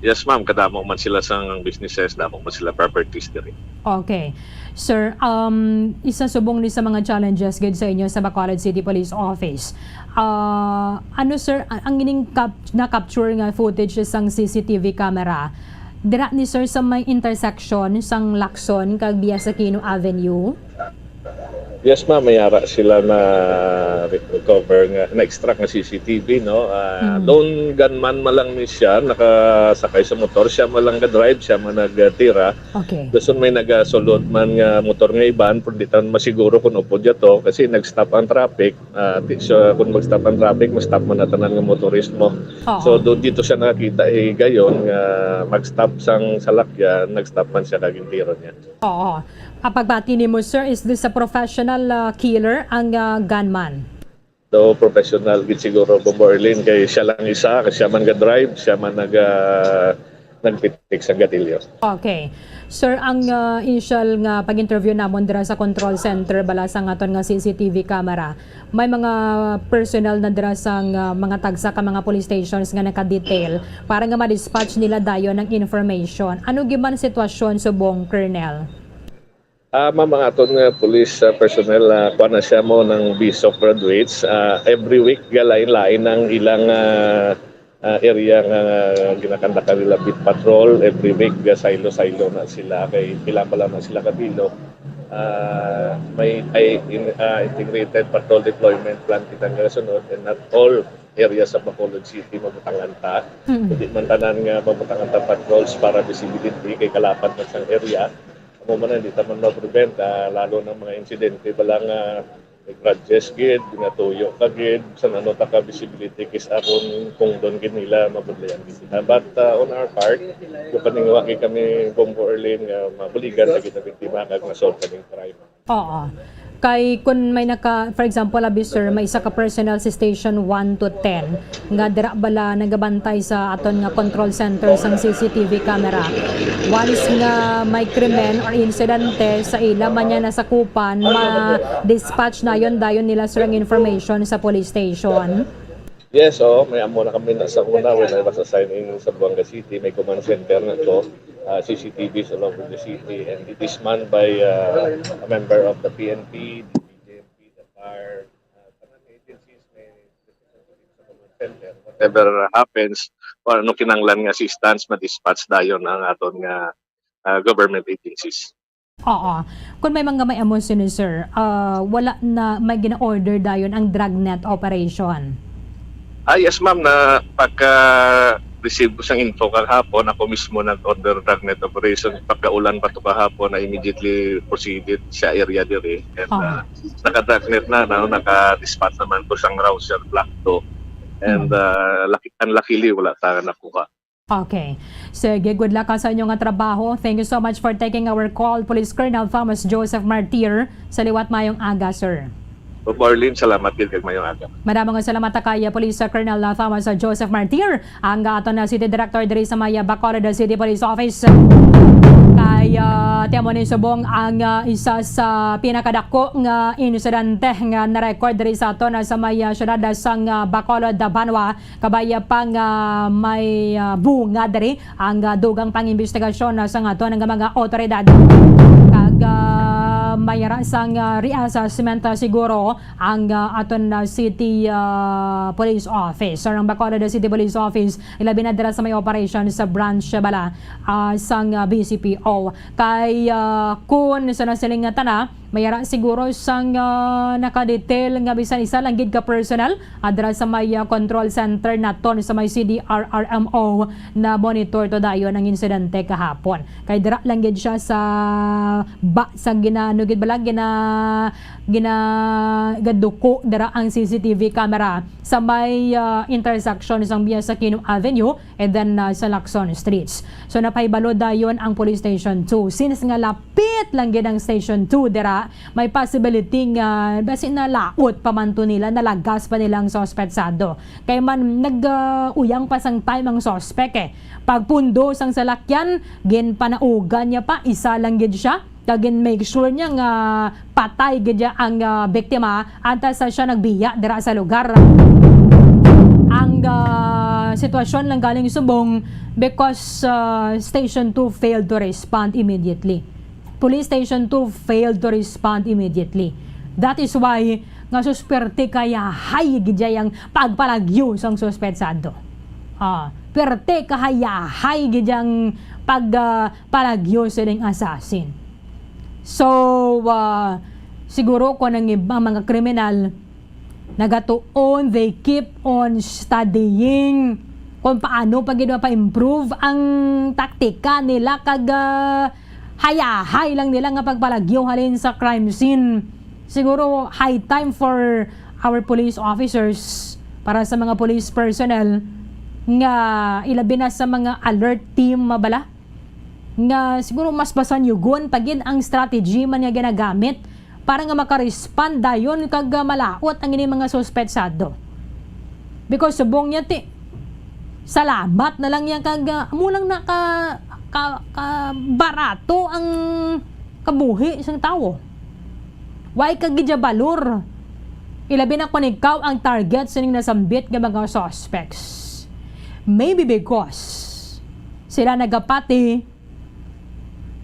Yes, ma'am. Kadamo man sila sang businesses, damo man sila properties diri. Okay. Sir, um, isa subong ni sa mga challenges gid sa inyo sa Bacolod City Police Office. Ah, ano, sir, a-, ang ining cap-, na-capture nga footage sang C C T V camera, dira ni, sir, sa may intersection sang Lacson kag Bias Aquino Avenue? Yes, ma'am, may ara sila na recover nga, na-extract nga C C T V, no? Ah, Mm. Lone gunman man lang ni siya, nakasakay sa motor, siya man lang ga-drive, siya man nagtira. Okay. Dason may nagasulod man nga motor nga iban, pero di ta masiguro kung upod niya to, kasi nag-stop ang traffic. Ah, di siya, kung mag-stop ang traffic, ma-stop man na tanan nga motorismo. Oo. So, do-, dito siya nakakita, eh, gayon nga mag-stop sang salakyan, nag-stop man siya kag gintiro niya. Oo. Ang pagbati nimo, sir, is this a professional, ah, killer, ang, ah, gunman? So, professional gid siguro, Bombo Arlene, kay siya lang isa, kay siya man ga-drive, siya man nag, ah, nagpitik sa gatilyo. Okay. Sir, ang, ah, initial nga pag-interview namon dira sa control center bala sang aton nga C C T V camera, may mga personnel na dira sang, ah, mga tagsa ka mga police stations nga naka-detail para nga ma-dispatch nila dayon ang information. Ano gid man sitwasyon subong, Colonel? Ah, ma'am, ang aton nga police, ah, personnel, ah, kuwan na siya mo ng BSOC graduates. Ah, every week, galain-lain ang ilang, ah, ah, area nga ginakandakan nila beat patrol. Every week, ga-silo-silo na sila. Kay pila pa lang na sila kabilog. Ah, may, ay, in, ah, integrated patrol deployment plan kita nga sunod, and not all areas sa Bacolod City mabutangan ta. Mm. Hindi man tanan nga mabutangan ta patrols para visibility kay kalapat na sang area. Amo man, hindi ta man ma-prevent, ah, lalo ng mga insidente bala nga may grudges gid, nga tuyo ka gid, sa ano ta ka visibility kis akon kung doon gid nila mabudlayan gid sila. But, ah, on our part, yung paningawa kay kami, Bombo Arlene, nga mabuligan na gid ang biktima kag ma-solve kaning crime. Oo. Kay kun may naka, for example, abi, sir, may isa ka personnel sa station one to ten nga dira bala nagabantay sa aton nga control center sang C C T V camera. Once nga may krimen or insidente sa ila man niya nasakupan, ma-dispatch dayon dayon nila, sir, ang information sa police station. Yes, oo, may amo na kami na sa una when I was assigned in Zamboanga City, may command center na to, ah, C C T Vs all over the city, and it is manned by, ah, a member of the P N P, the P J M P, the fire, ah, tanan nga agencies may representative sa command center. Whatever happens, or ano kinanglan nga assistance, ma-dispatch dayon ang aton nga, ah, government agencies. Oo. Kung may mga may amo sini, sir, ah, wala na may gina-order dayon ang dragnet operation? Ah, yes, ma'am, na pagka-receive ko sang info kahapon, ako mismo nag-order dragnet operation. Pagkaulan pa to kahapon, na immediately proceeded sa area diri. And, Oo. ah, naka-dragnet na, no? Naka-dispatch naman to sang Rouser Block two. And, Mm. ah, lucky, unluckily, wala ta nakuha. Okay. Sige, good luck ka sa inyo nga trabaho. Thank you so much for taking our call, Police Colonel Thomas Joseph Martir. Sa liwat, mayong aga, sir. Bombo Arlene, salamat gid kag mayong aga. Madamo nga salamat ta kay Police Colonel Thomas Joseph Martir, ang aton na City Director diri sa may Bacolod City Police Office. Kay, ah, ti amo ni subong ang, ah, isa sa pinakadako nga insidente nga na-record diri sa aton, ah, sa may, ah, siyudad sang, ah, Bacolod, Banwa. Kabay pa nga may, ah, bunga diri ang, ah, dugang pangimbestigasyon, ah, sang aton nga mga awtoridad. Kag, ah, may ara sang, ah, reassessment, ah, siguro ang, ah, aton, ah, city, ah, police office or ang Bacolod City Police Office, ilabi na dira sa may operation sa branch bala, ah, sang, ah, B C P O. Kay, ah, kun sa nasiling nga tana, may ara siguro sang, ah, nakadetail nga bisan isa lang gid ka personnel, ah, dira sa may, ah, control center naton sa may C D R R M O na monitor to dayon ang insidente kahapon. Kay dira lang gid siya sa ba, sa gina-, ano gid bala, gina-, gina-, gaduko dira ang C C T V camera sa may, ah, intersection sang Bias Aquino Avenue and then, ah, sa Lacson Streets. So, napahibalo dayon ang Police Station two. Since nga lapit lang gid ang Station two dira, may possibility nga basi nalaot pa man to nila, nalagas pa nila ang suspetsado. Kay man, nag, ah, uyang pa sang time ang suspect, eh. Pagpundo sang salakyan, ginpanaugan niya pa, isa lang gid siya. Kag gin-make sure niya nga patay gid niya ang, ah, biktima, antes sa siya nagbiya dira sa lugar. Ang, ah, sitwasyon lang galing subong because, ah, Station two failed to respond immediately. Police Station two failed to respond immediately. That is why nga susperte kayahay gid ang pagpalagyo sang suspetsado. Ah, perte kahayahay gid ang pag, ah, palagyo sining assassin. So, ah, siguro kung ang ibang mga kriminal, nagatuon, they keep on studying kung paano pa gid mapa-improve ang taktika nila kag, ah, hayahay lang nila nga pagpalagyo halin sa crime scene. Siguro high time for our police officers, para sa mga police personnel nga ilabi na sa mga alert team mabala, nga siguro mas basanyugon pa gid ang strategy man nga ginagamit para nga maka-respond dayon kag, ah, malaot ang ining mga suspetsado. Because subong niya ti, salamat na lang yan kag, ah, amo lang na ka, ka, ka barato ang kabuhi sang tawo. Why ka gid balor? Ilabi na kung ikaw ang target sining nasambit nga mga suspects. Maybe because sila nagapati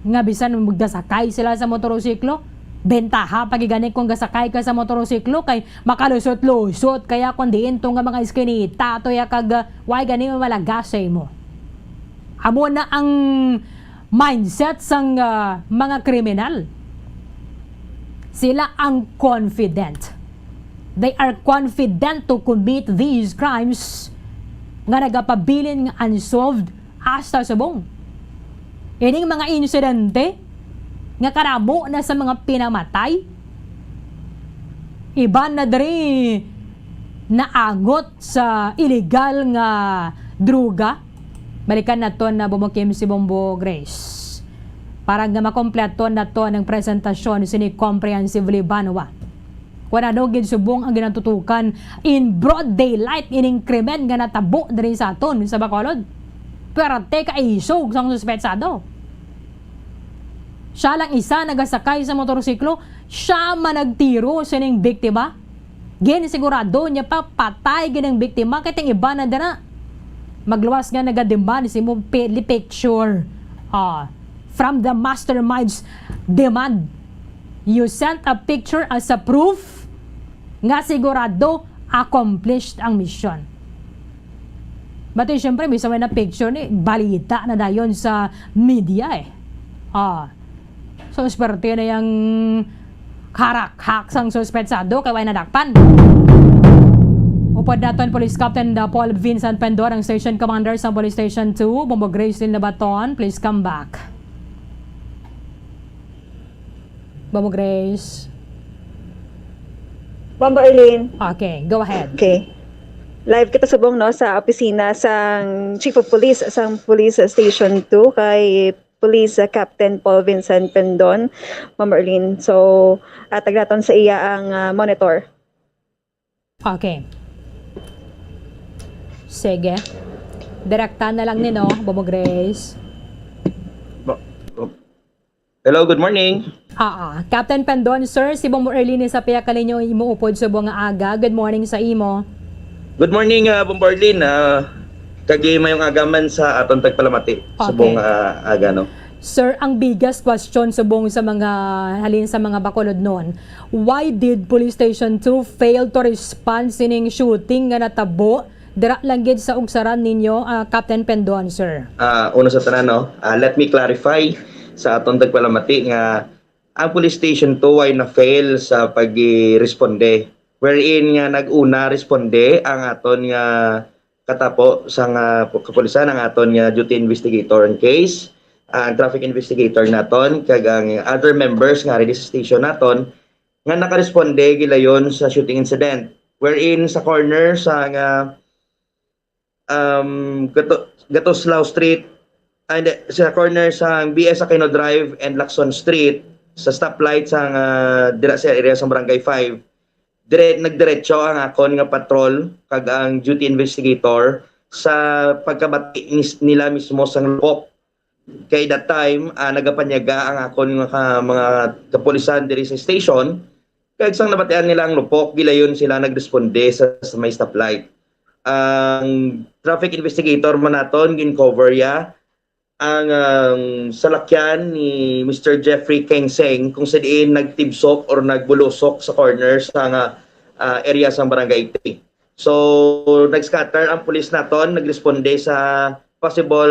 nga bisan gasakay sila sa motorsiklo, bentaha pa gid gani kung gasakay ka sa motorsiklo kay makalusot-lusot, kaya kung diin to nga mga iskinita to ya kag, ah, why gani malagas sa imo. Amo na ang mindset sang, ah, mga kriminal. Sila ang confident. They are confident to commit these crimes nga nagapabilin nga unsolved hasta subong. Ining mga insidente nga kadamo na sa mga pinamatay, iban na diri naangot sa iligal nga droga. Balikan naton na bumukim si Bombo Grace para nga makompleto naton ang presentasyon sini Comprehensive Libanwa. Kon ano gid subong ang ginatutukan in broad daylight ining krimen nga natabo diri sa aton sa Bacolod. Perte ka isog sang suspetsado. Siya lang isa nagasakay sa motorsiklo, siya man nagtiro sining biktima. Ginsigurado niya pa patay gid ang biktima kay ting iba na dira. Magluwas nga nagademand sa imong pi-, picture. Ah, from the mastermind's demand. You sent a picture as a proof nga sigurado accomplished ang mission. But eh, syempre, bisan may na picture ni, balita na dayon sa media eh. Ah. So, swerte na yang harakhak sang suspetsado kay way nadakpan. Upod naton Police Captain, uh, Paul Vincent Pendon, ang Station Commander sa Police Station two, Bombo Grace Lil Nabaton. Please come back. Bombo Grace. Bombo Arlene. Okay, go ahead. Okay. Live kita subong, no, sa opisina sang Chief of Police sang Police Station two kay Police, uh, Captain Paul Vincent Pendon, Bombo Arlene. So, atag naton sa iya ang, uh, monitor. Okay. Sige. Direkta na lang ni, no, Bombo Grace. Bo-, bo-, hello, good morning. Ah, ah. Captain Pendon, sir, si Bombo Erlini sa Pia Kalinyo, imo upod subong nga aga. Good morning sa imo. Good morning, ah, Bombo Erlin. Ah, kag mayong aga man sa aton tagpalamati. Okay. Subong, ah, aga, no? Sir, ang biggest question subong sa mga, halin sa mga Bacolodnon, why did Police Station two fail to respond sining shooting nga natabo dira lang gid sa ugsaran ninyo, ah, Captain Pendon, sir? Ah, una sa tanan, no, ah, let me clarify sa aton tagpalamati nga ang Police Station two ay na-fail sa pag-responde, wherein nga nag-una responde ang aton nga katapo sang kapulisan, ang aton nga duty investigator on case, ang traffic investigator naton, kag ang other members nga ready sa station naton nga nakaresponde gilayon sa shooting incident. wherein sa corner sa nga, um, Gato-, Gatoslao Street, and sa corner sa B S Aquino Drive and Lacson Street, sa stoplight sa nga dira sa area sa Barangay five, dire nagdiretso ang akon nga patrol kag ang duty investigator sa pagkabati nis-, nila mismo sang lupok. Kay that time, ah, nagapanyaga ang akon nga ka-, mga kapulisan diri sa station, kag sang nabatian nila ang lupok, gilayon sila nagresponde sa, sa may stoplight. Ang traffic investigator man naton, gin-cover ya ang, ang salakyan ni Mister Jeffrey Kengseng kung sa diin nagtibsok or nagbulusok sa corner sa nga, ah, area sa Barangay three. So, nag-scatter ang pulis naton, nagresponde sa possible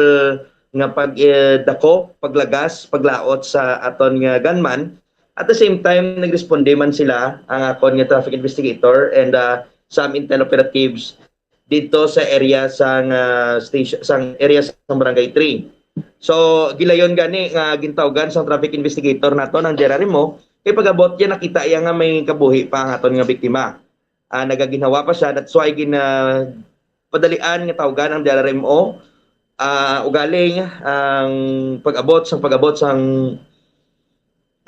nga pag, eh, dako, paglagas, paglaot sa aton nga gunman. At the same time, nagresponde man sila, ang akon nga traffic investigator and, ah, some intel operatives dito sa area sang, ah, station, sang area sang Barangay three. So, gilayon gani nga gintawgan sang traffic investigator naton ang D R R M O, kay pag-abot niya, nakita iya nga may kabuhi pa ang aton nga biktima. Ah, nagaginhawa pa siya, that's why gin-, ah, padalian nga tawgan ang D R R M O. Ah, ugaling ang pag-abot sang, pag-abot sang,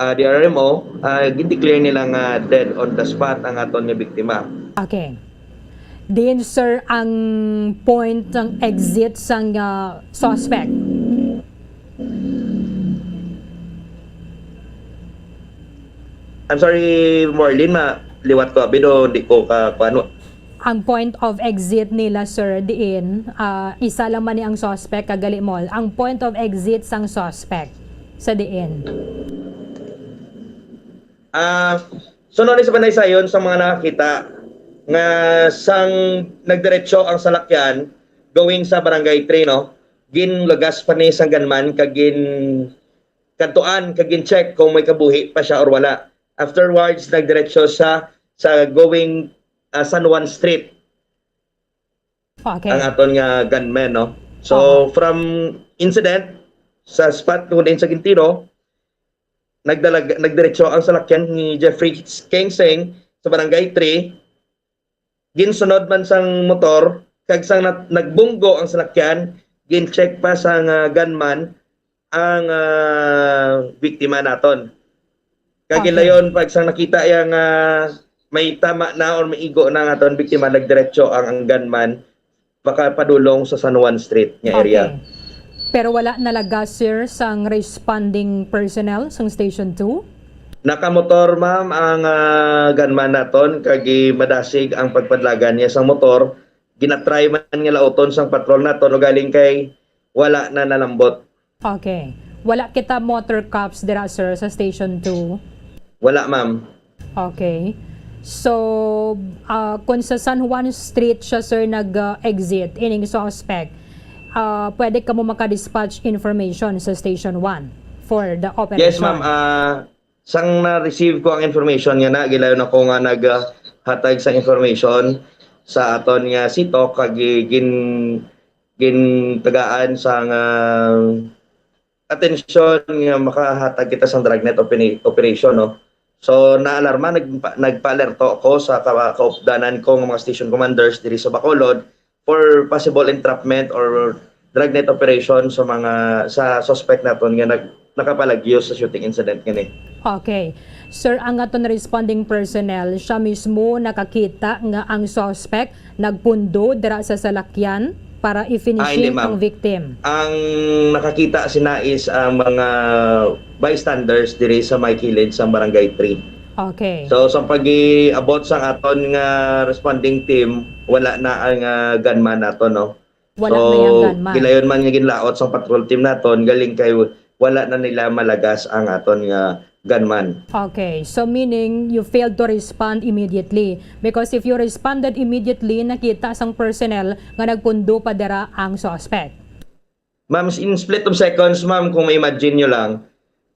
ah, D R R M O, ah, gin-declare nila nga dead on the spot ang aton nga biktima. Okay. Diin, sir, ang point ng exit sang, ah, suspect? I'm sorry, Marlene, ma liwat ko abi do, di ko ka kuano. Ang point of exit nila, sir, diin, ah, isa lang man ni ang suspect kag gali mall. Ang point of exit sang suspect sa diin? Ah, so, no, ni sa panaysayon sa mga nakakita nga sang nagdiretso ang salakyan going sa Barangay three, no, ginlagas pa ni sang gunman kag gin-, kadtuan kag gin-check kung may kabuhi pa siya or wala. Afterwards, nagdiretso siya sa going, ah, San Juan Street Okay. ang aton nga gunman, no? So, from incident, sa spot kung diin sa gintiro, nagdalag-, nagdiretso ang salakyan ni Jeffrey Kengseng sa Barangay three. Ginsunod man sang motor, kag sang nat-, nagbunggo ang salakyan, gin-check pa sang, ah, gunman ang, ah, biktima naton. Kag Okay. Gilayon, pag sang nakita iya nga may tama na or may igo na ang aton biktima, nagdiretso ang, ang gunman makapadulong sa San Juan Street nga area. Okay. Pero wala nalagas, sir, sang responding personnel sang Station two? Nakamotor, ma'am, ang, ah, gunman naton, kag madasig ang pagpadlagan niya sang motor. Ginatry man nga lauton sang patrol naton, ugaling kay wala na nalambot. Okay. Wala kita motor cops dira, sir, sa Station two? Wala, ma'am. Okay. So, ah, kung sa San Juan Street siya, sir, nag-exit, ining suspect, ah, pwede kamo makadispatch information sa Station one for the operation? Yes, ma'am. Ah, sang na-receive ko ang information nga na, gilayon ako nga naghatag sa information sa aton nga sitok, kag gi-, gin-, gintagaan sang atensyon nga makahatag kita sang dragnet opera-, operation, no? So, naalarma, nagpa-, nagpa-alerto ako sa ka-, kaupdanan ko nga mga station commanders diri sa Bacolod for possible entrapment or dragnet operation sa mga, sa suspect naton nga nag-, nakapalagyo sa shooting incident nga ni. Okay. Sir, ang aton responding personnel, siya mismo nakakita nga ang suspect nagpundo dira sa salakyan para i-finishing Ah, hindi, ma'am. Ang victim. Ang nakakita sina is ang mga bystanders diri sa may kilid sa Barangay three. Okay. So, sa pag-iabot sa aton nga responding team, wala na ang, ah, gunman nato, no? Wala So, na yang gunman. Gilayon man nga ginlaot sa patrol team naton, galing kay wala na nila malagas ang aton nga gunman. Okay. So, meaning you failed to respond immediately. Because if you responded immediately, nakita sang personnel nga nagpundo pa dira ang suspect. Ma'am, in split of seconds, ma'am, kung ma-imagine nyo lang,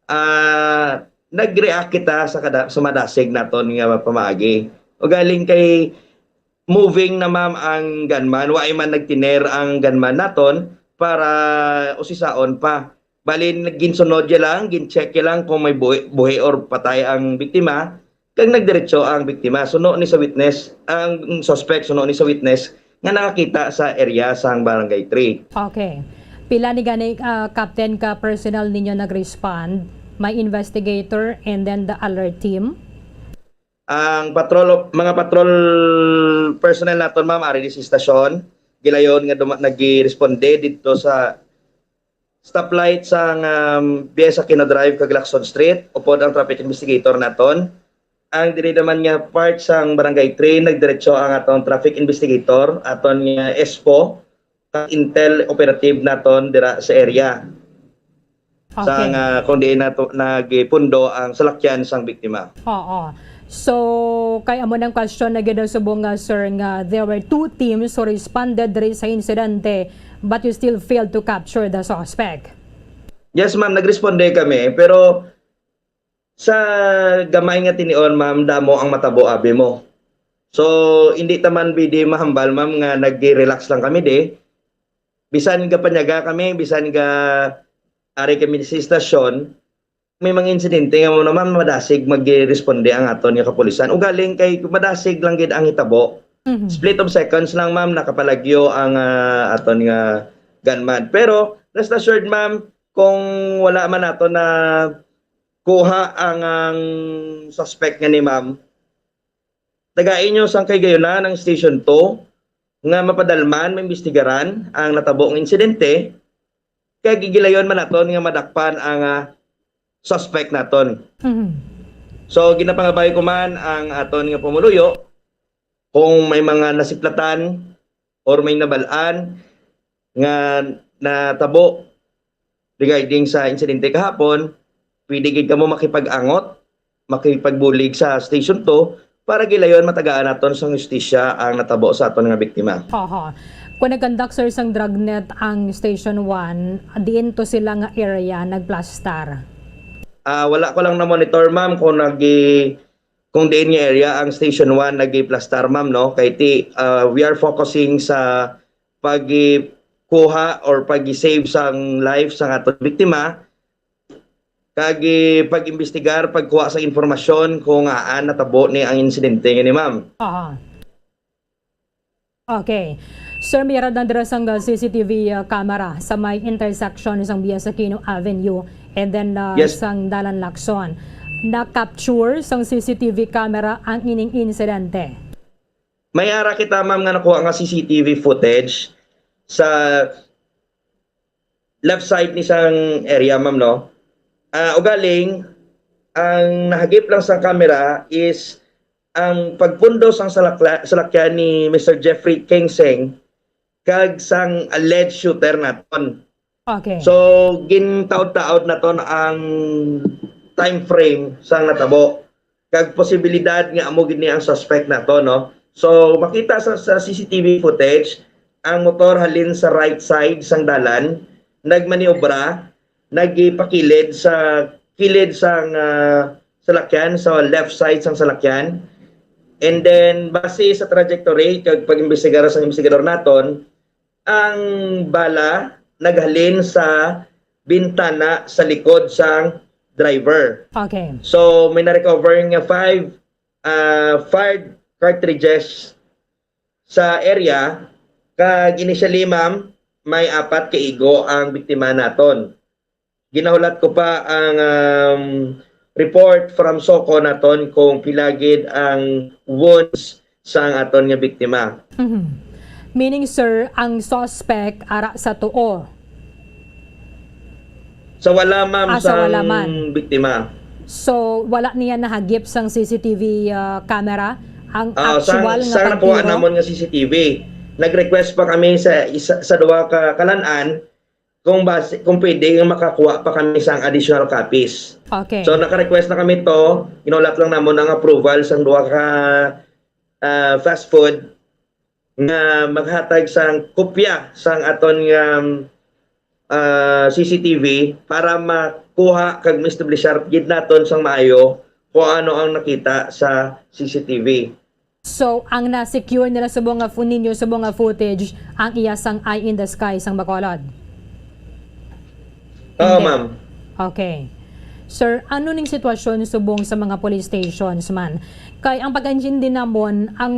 ah, nag-react kita sa kada, sa madasig naton nga pamaagi. Ugaling kay moving na, ma'am, ang gunman, wa man nagtiner ang gunman naton para usisaon pa. Bali, ginsunod ya lang, gin-check ya lang kung may buhi, buhi or patay ang biktima. kag nagdiretso ang biktima suno ni sa witness, ang suspect suno ni sa witness nga nakakita sa area sang Barangay three. Okay. Pila ni gani, ah, Captain, ka personnel ninyo nag-respond? May investigator and then the alert team? Ang patrol, mga patrol personnel naton, ma'am, ari di sa istasyon, gilayon nga duma-, nagresponde didto sa stoplight sang, um, Vieques Aquino Drive kag Lacson Street, upod ang traffic investigator naton. Ang diri naman nga part sang Barangay three, nagdiretso ang aton traffic investigator, aton nga S P O, kag intel operative naton dira sa area. Sa Okay. nga kung diin nato nagipundo ang salakyan sang biktima. Oo. So, kay amo nang question na gid subong nga, sir, nga there were two teams who responded diri sa insidente, but you still failed to capture the suspect. Yes, ma'am, nagresponde kami, pero sa gamay nga tinion, ma'am, damo ang matabo, abi mo. So, hindi ta man bidi mahambal, ma'am, nga nag-relax lang kami di. Bisan gapanyaga kami, bisan ga ari kami sa istasyon, may mga insidente nga mo naman madasig magresponde ang aton nga kapulisan. Ugaling kay madasig lang gid ang hitabo. Mhm. Split of seconds lang, ma'am, nakapalagyo ang, ah, aton nga gunman. Pero rest assured, ma'am, kung wala man nato na kuha ang, ang suspect nga ni ma'am, tagai nyo sang kahigayunan ang Station two nga mapadalman, maimbestigaran ang natabo nga insidente, kay gigilayon man naton nga madakpan ang, ah, suspect naton. Mhm. So, ginapangabay ko man ang aton nga pumuluyo, kung may mga nasiplatan or may nabal-an nga natabo regarding sa insidente kahapon, pwede gid kamo makipag-angot, makipagbulig sa Station two para gilayon matagaan naton sang hustisya ang natabo sa aton nga biktima. Oho. Kung nag-conduct, sir, sang dragnet ang Station one, diin to sila nga area nagplastar? Ah, wala ko lang na-monitor, ma'am, kung nagi-, kung diin nga area ang Station one nagiplastar, ma'am, no? Kay ti, ah, we are focusing sa pagkuha or pag-save sang life sang aton biktima, kag, eh, pag-imbestigar, pagkuha sa impormasyon kung ngaa natabo ni ang insidente nga ni ma'am. Aha. Okay. Sir, may aradang dira sang C C T V, uh, camera sa may intersection sang Vieques Aquino Avenue and then, uh, Yes. sang Dalan Lacson. Na-capture sang C C T V camera ang ining insidente? May ara kita, ma'am, nga nakuha nga C C T V footage sa left side ni sang area, ma'am, no? Ah, ugaling, ang nahagip lang sa camera is ang pagpundo sang salakla-, salakyan ni Mister Jeffrey Kingseng kag sang alleged shooter naton. Okay. So, gintaod-taod naton ang time frame sang natabo. Kag posibilidad nga amo gid ni ang suspect nato, no? So, makita sa, sa C C T V footage, ang motor halin sa right side sang dalan, nagmaniobra, nagipakilid sa kilid sang, ah, salakyan, sa left side sang salakyan. And then, base sa trajectory kag pag-imbestigar sang investigador naton, ang bala naghalin sa bintana sa likod sang driver. Okay. So, may na-recover nga five, ah, fired cartridges sa area, kag initially, ma'am, may apat ka igo ang biktima naton. Ginahulat ko pa ang, um, report from SOCO naton kung pila gid ang wounds sang aton nga biktima. Mhm. Meaning, sir, ang suspect ara sa tuo? Sa wala, ma'am, Ah, sa wala sang man. biktima. So, wala niya nahagip sang C C T V, ah, camera? Ang Ah, sang, actual nga sang nakuha pagtiro? namon nga C C T V. Nag-request pa kami sa isa, sa duha ka kalan-an kung basi-, kung pwede nga makakuha pa kami sang additional copies. Okay. So, naka-request na kami to. Ginulat lang namon ang approval sang duha ka, ah, fast food nga maghatag sang kopya sang aton nga, ah, C C T V para makuha kag ma-establishar gid naton sang maayo kung ano ang nakita sa C C T V. So, ang na-secure nila subong nga fo-, ninyo subong nga footage, ang iya sang Eye in the Sky sang Bacolod? Oo, Hindi. ma'am. Okay. Sir, ano ning sitwasyon subong sa mga police stations man? Kay ang pag-intindi namon, ang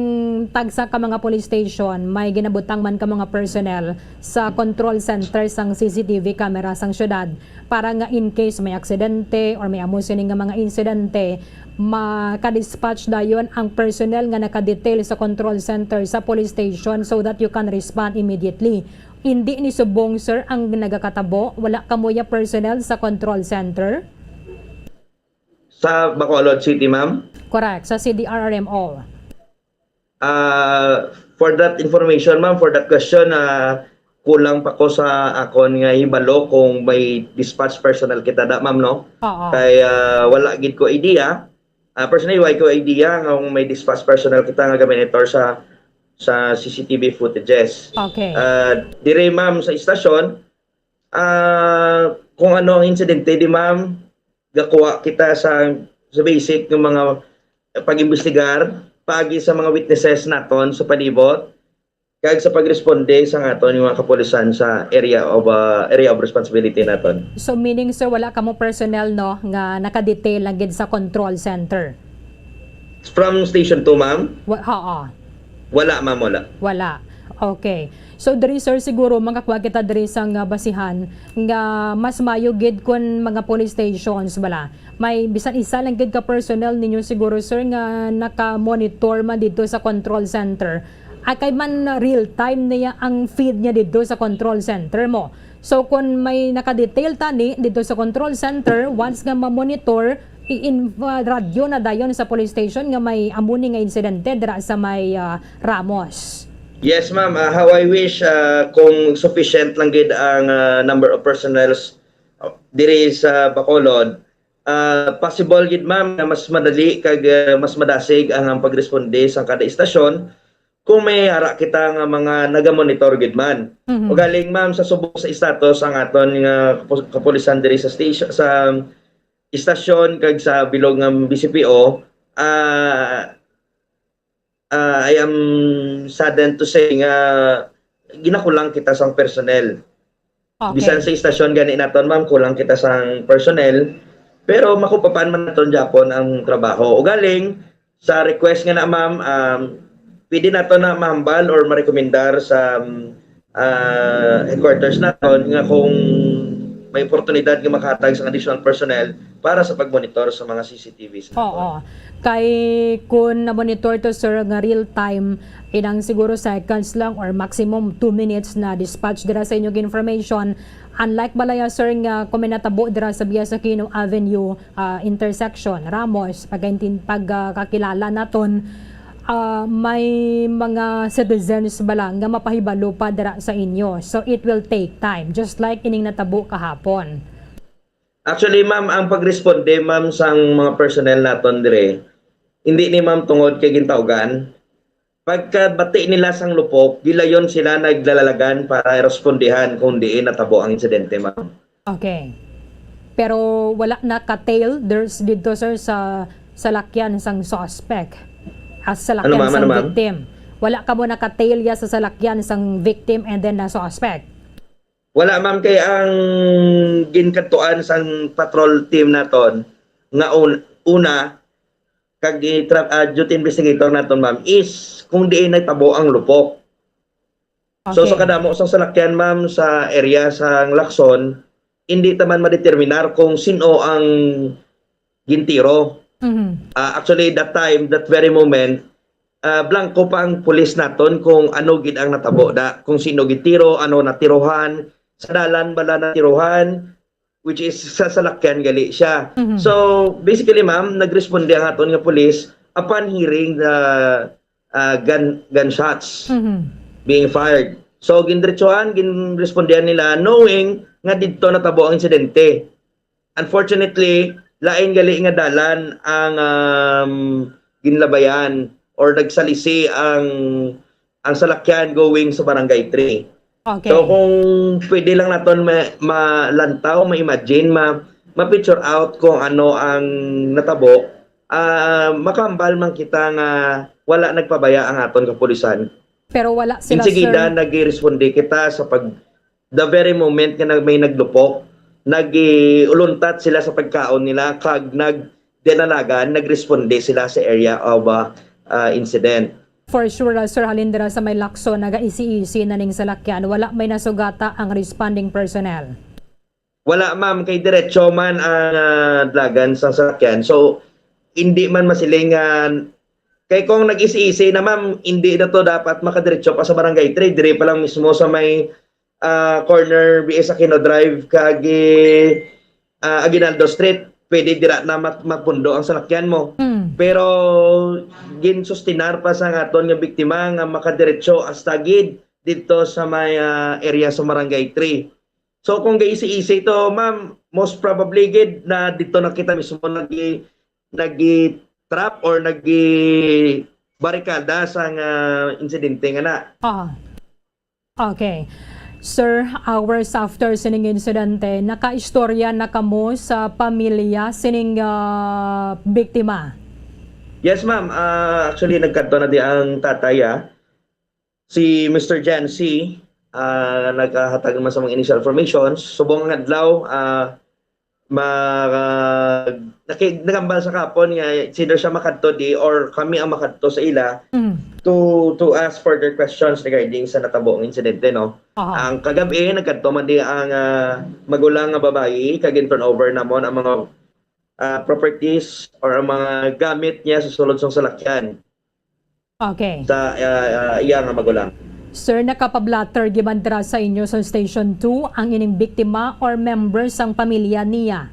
tagsa ka mga police station may ginabutang man ka mga personnel sa control center sang C C T V camera sang syudad para nga in case may aksidente or may amo sini nga mga insidente, maka-dispatch dayon ang personnel nga naka-detail sa control center sa police station so that you can respond immediately. Hindi ni subong, sir, ang nagakatabo? Wala kamo ya personnel sa control center? Sa Bacolod City, ma'am? Correct, sa C D R R M O. Ah, for that information, ma'am, for that question, ah, kulang pa ko sa akon nga hibalo kung may dispatch personnel kita da, ma'am, no? Oo. Kay ah, wala gid ko idea. Ah, personally, wala ko idea nga kung may dispatch personnel kita nga gamonitor sa sa C C T V footages. Okay. Ah, dire, ma'am, sa istasyon, ah, kung ano ang insidente, di, ma'am, gakuha kita sa sa basic ng mga pag-imbestigar, paagi sa mga witnesses naton sa palibot, kag sa pagresponde sa aton nga mga kapulisan sa area of ah, area of responsibility naton. So meaning, sir, wala kamo personnel, no, nga naka-detail lang gid sa control center? From Station two, ma'am? Wa- oo. Wala, ma'am, wala. Wala. Okay. So diri, sir, siguro makakuha kita diri sang ah, basihan nga mas mayo gid kun mga police stations bala may bisan isa lang gid ka personnel ninyo siguro, sir, nga naka-monitor man didto sa control center. Ay kay man real time niya ang feed niya didto sa control center mo. So kung may naka-detail tani didto sa control center, once nga ma-monitor, i-in uh, radyo na dayon sa police station nga may amo ni nga insidente dira sa may ah, Ramos. Yes, ma'am. Ah, how I wish ah, kung sufficient lang gid ang ah, number of personnels ah, diri sa Bacolod. Ah, possible gid, ma'am, nga mas madali kag ah, mas madasig ang, ang pagresponde sa kada istasyon kung may ara kita nga mga nagamonitor gid man. Mhm. Ugaling, ma'am, sa subong sa status ang aton nga kapu- kapulisan diri sa station, sa istasyon kag sa bilog nga B C P O, ah ah, I am saddened to say nga ginakulang kita sang personnel. Okay. Bisan sa istasyon gani naton, ma'am, kulang kita sang personnel, pero makupapan man naton gyapon ang trabaho. Ugaling sa request nga na, ma'am, um, pwede nato na mahambal or marekomendar sa um, ah, headquarters naton nga kung may oportunidad nga makahatag sa additional personnel para sa pagmonitor sa mga C C T V sa Oo. Kay kun na-monitor to, sir, nga real time, inang siguro seconds lang or maximum two minutes na dispatch dira sa inyong information. Unlike balaya, sir, nga kung may natabo dira sa Bias Aquino Avenue ah, intersection, Ramos, pagkaintin- pagkakilala naton, ah, may mga citizens bala nga mapahibalo pa dira sa inyo. So it will take time, just like ining natabo kahapon. Actually, ma'am, ang pagresponde, ma'am, sang mga personnel naton dire, hindi ni, ma'am, tungod kay gintawgan. Pagkabati nila sang lupok, gilayon sila naglalalagan para respondihan kung diin natabo ang insidente, ma'am. Okay. Pero wala na ka-tail there's dito, sir, sa salakyan sang suspect. As salakyan Ano, ma'am? sang Ano, ma'am? Victim. Wala ka mo naka-tail ya sa salakyan sang victim and then na suspect. Wala, ma'am, kay ang ginkadtuan sang patrol team naton nga un- una kag i-tra- ah, duty investigator naton, ma'am, is kung diin nagtabo ang lupok. Okay. So sa kadamo sang salakyan, ma'am, sa area sang Lacson, hindi ta man madeterminar kung sino ang gintiro. Mhm. Ah, actually, that time, that very moment, ah, blanco pa ang pulis naton kung ano gid ang natabo da, kung sino gintiro, ano natirohan, sa dalan bala natirohan, which is sa salakyan gali siya. Mhm. So, basically, ma'am, nagresponde ang aton nga pulis upon hearing the ah, gun, gunshots Mhm. being fired. So, gindiretsuhan, ginrespondihan nila knowing nga didto natabo ang insidente. Unfortunately, lain gali nga dalan ang um, ginlabayan or nagsalisi ang ang salakyan going sa Barangay three. Okay. So kung pwede lang naton ma- malantaw, ma-imagine, ma ma-picture out kung ano ang natabo, ah, makahambal man kita nga wala nagpabaya ang aton kapulisan. Pero wala sila, Insigida sir. Nagresponde kita sa pag the very moment nga nag- may naglupok. nag-uluntat sila sa pagkaon nila, kag nag-, dinalagan, nagresponde sila sa area of, ah, ah, incident. For sure, uh, Sir, halin dira sa may Lacson, nagaisi-isi na ning salakyan, wala may nasugata ang responding personnel. Wala, ma'am, kay diretso man ang, ah, dalagan sa salakyan. So, hindi man masiling nga, kay kung nag-isi-isi na, ma'am, hindi na to dapat makadiretso pa sa Barangay three. Diri pa lang mismo sa may, ah, corner B S Aquino Drive kag, ah, Aguinaldo Street, pwede dira na mat-, mapundo ang salakyan mo. Mm. Pero ginsustinar pa sa aton nga biktima nga makadiretso hasta gid dito sa may, ah, area sa Barangay three. So kung gaisi-isi to, ma'am, most probably gid na dito na kita mismo nagi-, nagi-trap or nagi-barikada sa nga insidente nga na. Ah. Okay. Sir, hours after sining insidente, nakaistorya na kamo sa pamilya sining, ah, biktima? Yes, ma'am. Ah, actually, nagkadto na di ang tatay, ah. Si Mister Jancy, ah, nagkahatag naman sa mga initial formations. Subong nga adlaw, ah, ma-, naki-, nagambal sa kapon nga either siya makadto di or kami ang makadto sa ila Mm. to, to ask further questions regarding sa natabo nga insidente, no? Aha. Ang kagabi, nagkadto man di ang, ah, magulang nga babayi, kag in-turn over namon ang mga, ah, properties or ang mga gamit niya sa sulod sang salakyan Okay. sa, ah, ah, iya nga magulang. Sir, nakapablatter giman dira sa inyo sa Station two ang ining biktima or members sang pamilya niya?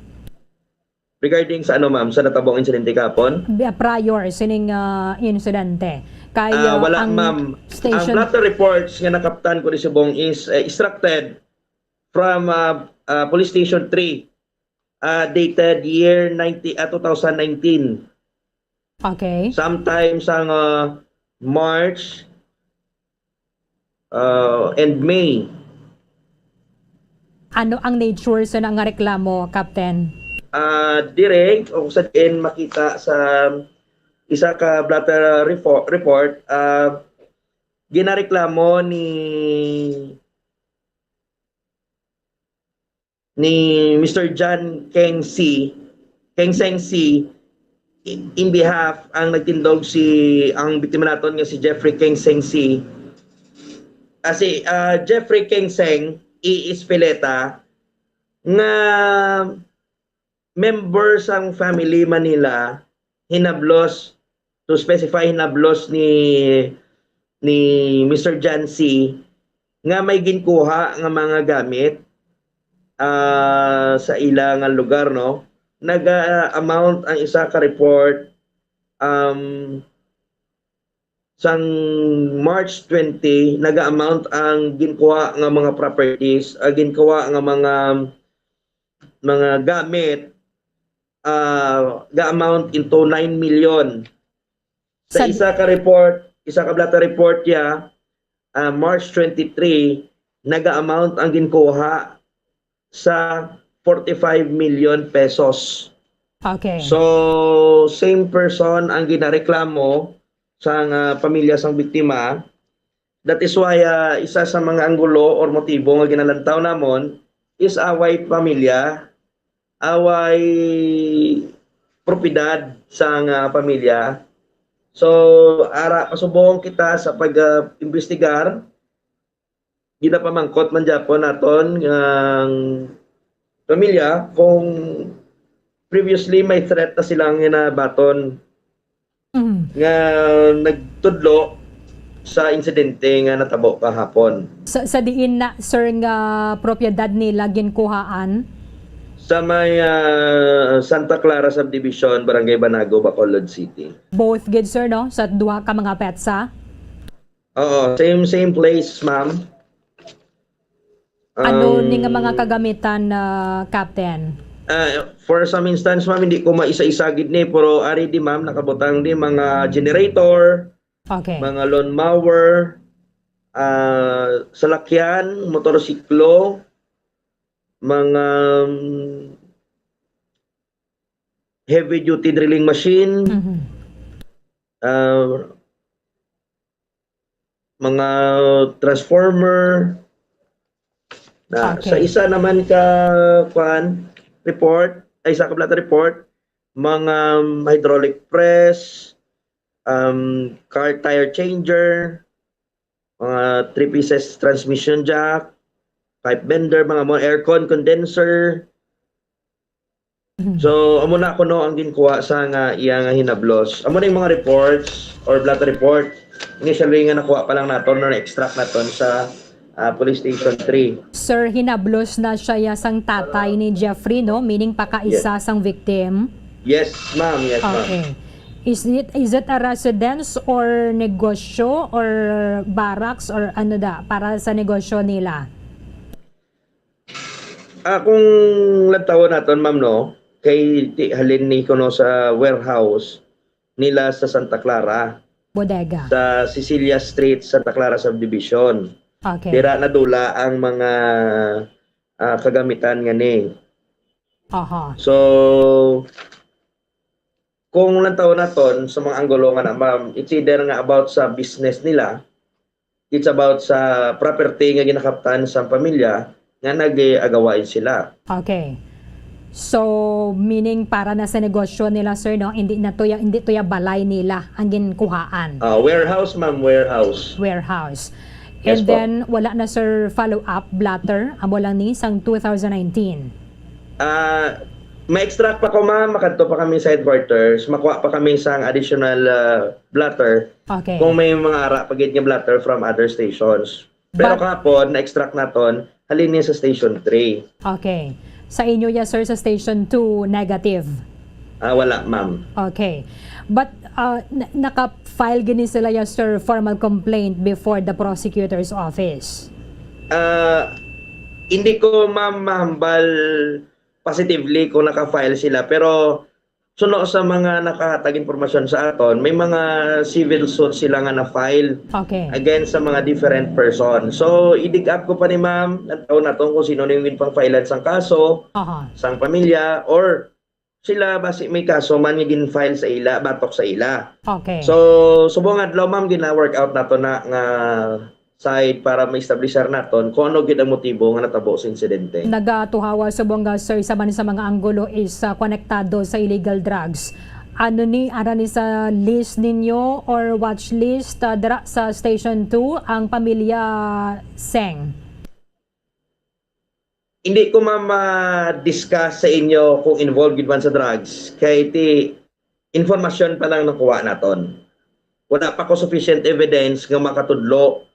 Regarding sa ano, ma'am, sa natabong insidente kahapon? Bi-, prior sining, ah, insidente. Kay, Ah, ah, wala, ang ma'am. Ang station blotter reports nga nakaptan ko ni subong is, eh, extracted from, ah, ah, Police Station three, ah, dated year ninety, ah, two thousand nineteen. Okay. Sometime sang, ah, March, ah, and May. Ano ang nature sa na nga reklamo, Captain? Ah, dire, o sa diin makita sa isa ka blotter report, report, ah, ginareklamo ni, ni Mister John Keng C, Keng Seng C, i-, in behalf ang nagtindog si, ang biktima naton nga si Jeffrey Keng Seng C. Ah, si, ah, Jeffrey Keng Seng, E. Espeleta, nga member sang family man nila, hinablos, to specify, hinablos ni, ni Mister John C nga may ginkuha nga mga gamit, ah, sa ila nga lugar, no? Naga-amount ang isa ka report, um, sang March twenty, naga-amount ang ginkuha nga mga properties, ah, ginkuha nga mga, mga gamit, ah, ga-amount into nine million. Sa Sa- isa ka report, isa ka blotter report ya, ah, March twenty-three, naga-amount ang ginkuha sa forty-five million pesos. Okay. So, same person ang ginareklamo sang, ah, pamilya sang biktima. That is why, ah, isa sa mga anggulo or motibo nga ginalantaw namon is away pamilya, away propiedad sang, ah, pamilya. So, ara, pasubong kita sa pag, ah, imbestigar. Ginapamangkot man gyapon naton ang pamilya kung previously may threat na sila nga nabaton Mhm. nga nagtudlo sa insidente nga natabo kahapon. Sa, sa diin na, sir, nga propiedad nila ginkuhaan? Sa may, ah, Santa Clara Subdivision, Barangay Banago, Bacolod City. Both gid, sir, no? Sa duha ka mga petsa? Oo, same, same place, ma'am. Ano Um, ni nga mga kagamitan, ah, Captain? Ah, for some instance, ma'am, hindi ko maisa-isa gid ni, pero ari di, ma'am, nakabutang di mga generator, Okay. mga lawnmower, ah, salakyan, motorsiklo, mga, um, heavy duty drilling machine, Mhm. ah, mga transformer, Na, Okay. Sa isa naman ka, kwan, report, ay, isa ka blotter report, mga, um, hydraulic press, um, car tire changer, mga three pieces transmission jack, pipe bender, mga mo, aircon condenser. Mhm. So, amo na kuno ang ginkuha sa nga iya nga hinablos. Amo na yung mga reports or blotter report. Initially nga nakuha pa lang naton, no, na-extract naton sa, ah, Police Station three. Sir, hinablos na siya ya sang tatay ni Jeffrey, no? Meaning pakaisa sang victim. Yes, ma'am. Yes, ma'am. Okay. Is it is it a residence or negosyo or barracks or ano da para sa negosyo nila? Ah, kung lantawon naton, ma'am, no, kay ti-, halin ni kuno sa warehouse nila sa Santa Clara, Bodega. Sa Cecilia Street, Santa Clara Subdivision. Okay. Dira nadula ang mga, ah, kagamitan nga ni. Aha. So, kung lantawon naton sa mga anggulo nga na, ma'am, it's either nga about sa business nila, it's about sa property nga ginakaptan sa pamilya nga nag-agawain sila. Okay. So, meaning para na sa negosyo nila, sir, no? Hindi na to ya, hindi to ya balay nila ang ginkuhaan. Ah, warehouse, ma'am, warehouse. Warehouse. Yes And po. Then, wala na, sir, follow-up blotter? Amo lang ni sang two thousand nineteen. Ah, ma-extract pa ko, ma'am, makadto pa kami sa headquarters, makuha pa kami sang additional, ah, blotter Okay. kung may mga ara pa gid nga blotter from other stations. Pero But- kahapon, na-extract naton, halin niya sa Station three. Okay. Sa inyo, yes, sir, sa Station two, negative. Ah, wala, ma'am. Okay. But uh, na- naka-file gini sila, yes, sir, formal complaint before the prosecutor's office. Ah, hindi ko, ma'am, mahambal positively kung naka-file sila, pero suno sa mga nakahatag impormasyon sa aton, may mga civil suit sila nga na-file Okay. against sa mga different person. So, i-dig up ko pa ni ma'am, ang taon na to kung sino na yung ginpang-filean sang kaso, Aha. sang pamilya, or sila basi may kaso man nga gin-file sa ila, batok sa ila. Okay. So, subong adlaw, ma'am, gina-work out nato na nga side para ma-establisher naton kung ano gid ang motibo nga natabo sa insidente. Nagatuhawa subong nga, sir, isa man sa mga anggulo is uh, konektado sa illegal drugs. Ano ni, ara ni sa list ninyo or watch list uh, dira sa Station two ang pamilya Seng? Hindi ko ma-, ma-discuss sa inyo kung involved gid man sa drugs, kay ti informasyon pa lang nakuha naton. Wala pa ko sufficient evidence nga makatudlo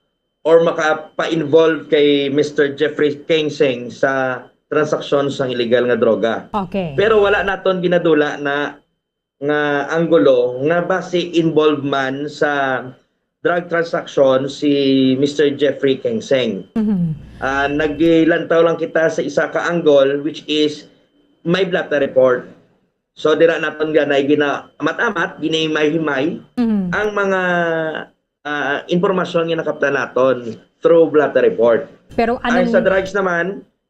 or makapa-involve kay Mister Jeffrey Kengseng sa transaksyon sang illegal nga droga. Okay. Pero wala naton ginadula na nga anggulo nga basi involved man sa drug transaction si Mister Jeffrey Kengseng. Mhm. Ah, naglantaw lang kita sa isa ka angle, which is may blotter report. So, dira naton ganay gina-amat-amat, ginahimay-himay Mhm. ang mga, ah, impormasyon nga nakapta naton through blotter report. Pero Ang sa anong drugs naman,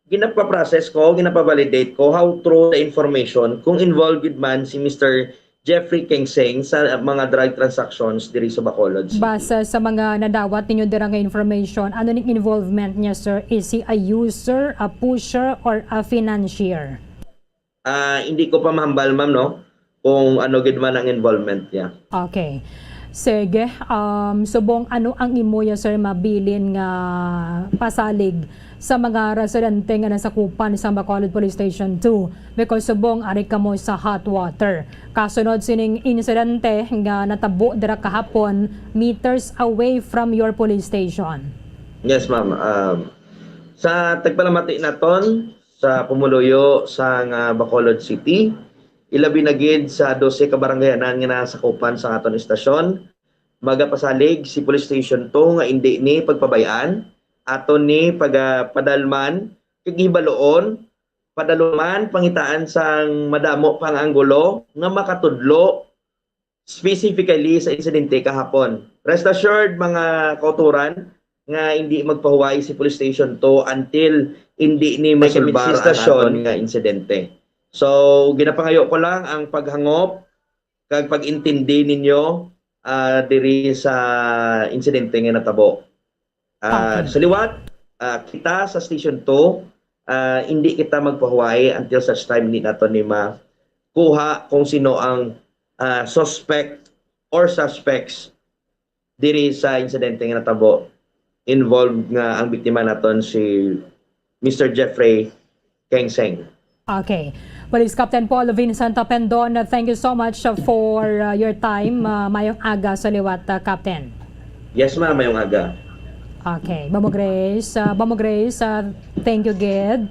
ginapa-process ko, ginapa-validate ko how true the information kung involved gid man si Mister Jeffrey Kengseng sa mga drug transactions diri sa Bacolod City. Base sa mga nadawat ninyo dira nga information, ano ning involvement niya, sir? Is he a user, a pusher, or a financier? Ah, hindi ko pa mahambal, ma'am, no, kung ano gid man ang involvement niya. Okay. Sige, um, subong ano ang imo ya, sir, mabilin nga pasalig sa mga residente nga nasakupan sa Bacolod Police Station two? Because subong ari kamo sa hot water. Kasunod sining insidente nga natabo dira kahapon, meters away from your police station. Yes, ma'am. Um, sa tagpalamati naton sa pumuluyo sa nga Bacolod City, ilabi na gid sa dose ka barangayanan nga nasakupan sa aton istasyon, magapasalig si Police Station two nga indi ni pagpabay-an, aton ni pagapadalman kag hibaluon, padalman, pangitaan sang madamo pang anggulo nga makatudlo specifically sa insidente kahapon. Rest assured, mga kauturan, nga hindi magpahuway si Police Station two until hindi ni masulbar ang aton nga insidente. So, ginapangayo ko lang ang paghangop kag pag-intindi ninyo, ah, diri sa insidente nga natabo. Ah, Okay. sa liwat, Ah, kita sa Station two, ah, hindi kita magpahuway until such time hindi naton ni makuha kung sino ang, ah, suspect or suspects diri sa insidente nga natabo, involved nga ang biktima naton si Mister Jeffrey Kengseng. Okay. Police Captain Paul Vincent Pendon, thank you so much, uh, for, uh, your time. Uh, mayong aga sa liwat, uh, Captain. Yes, ma'am. Mayong aga. Okay. Bombo Grace, uh, Bombo Grace, uh, thank you, gid.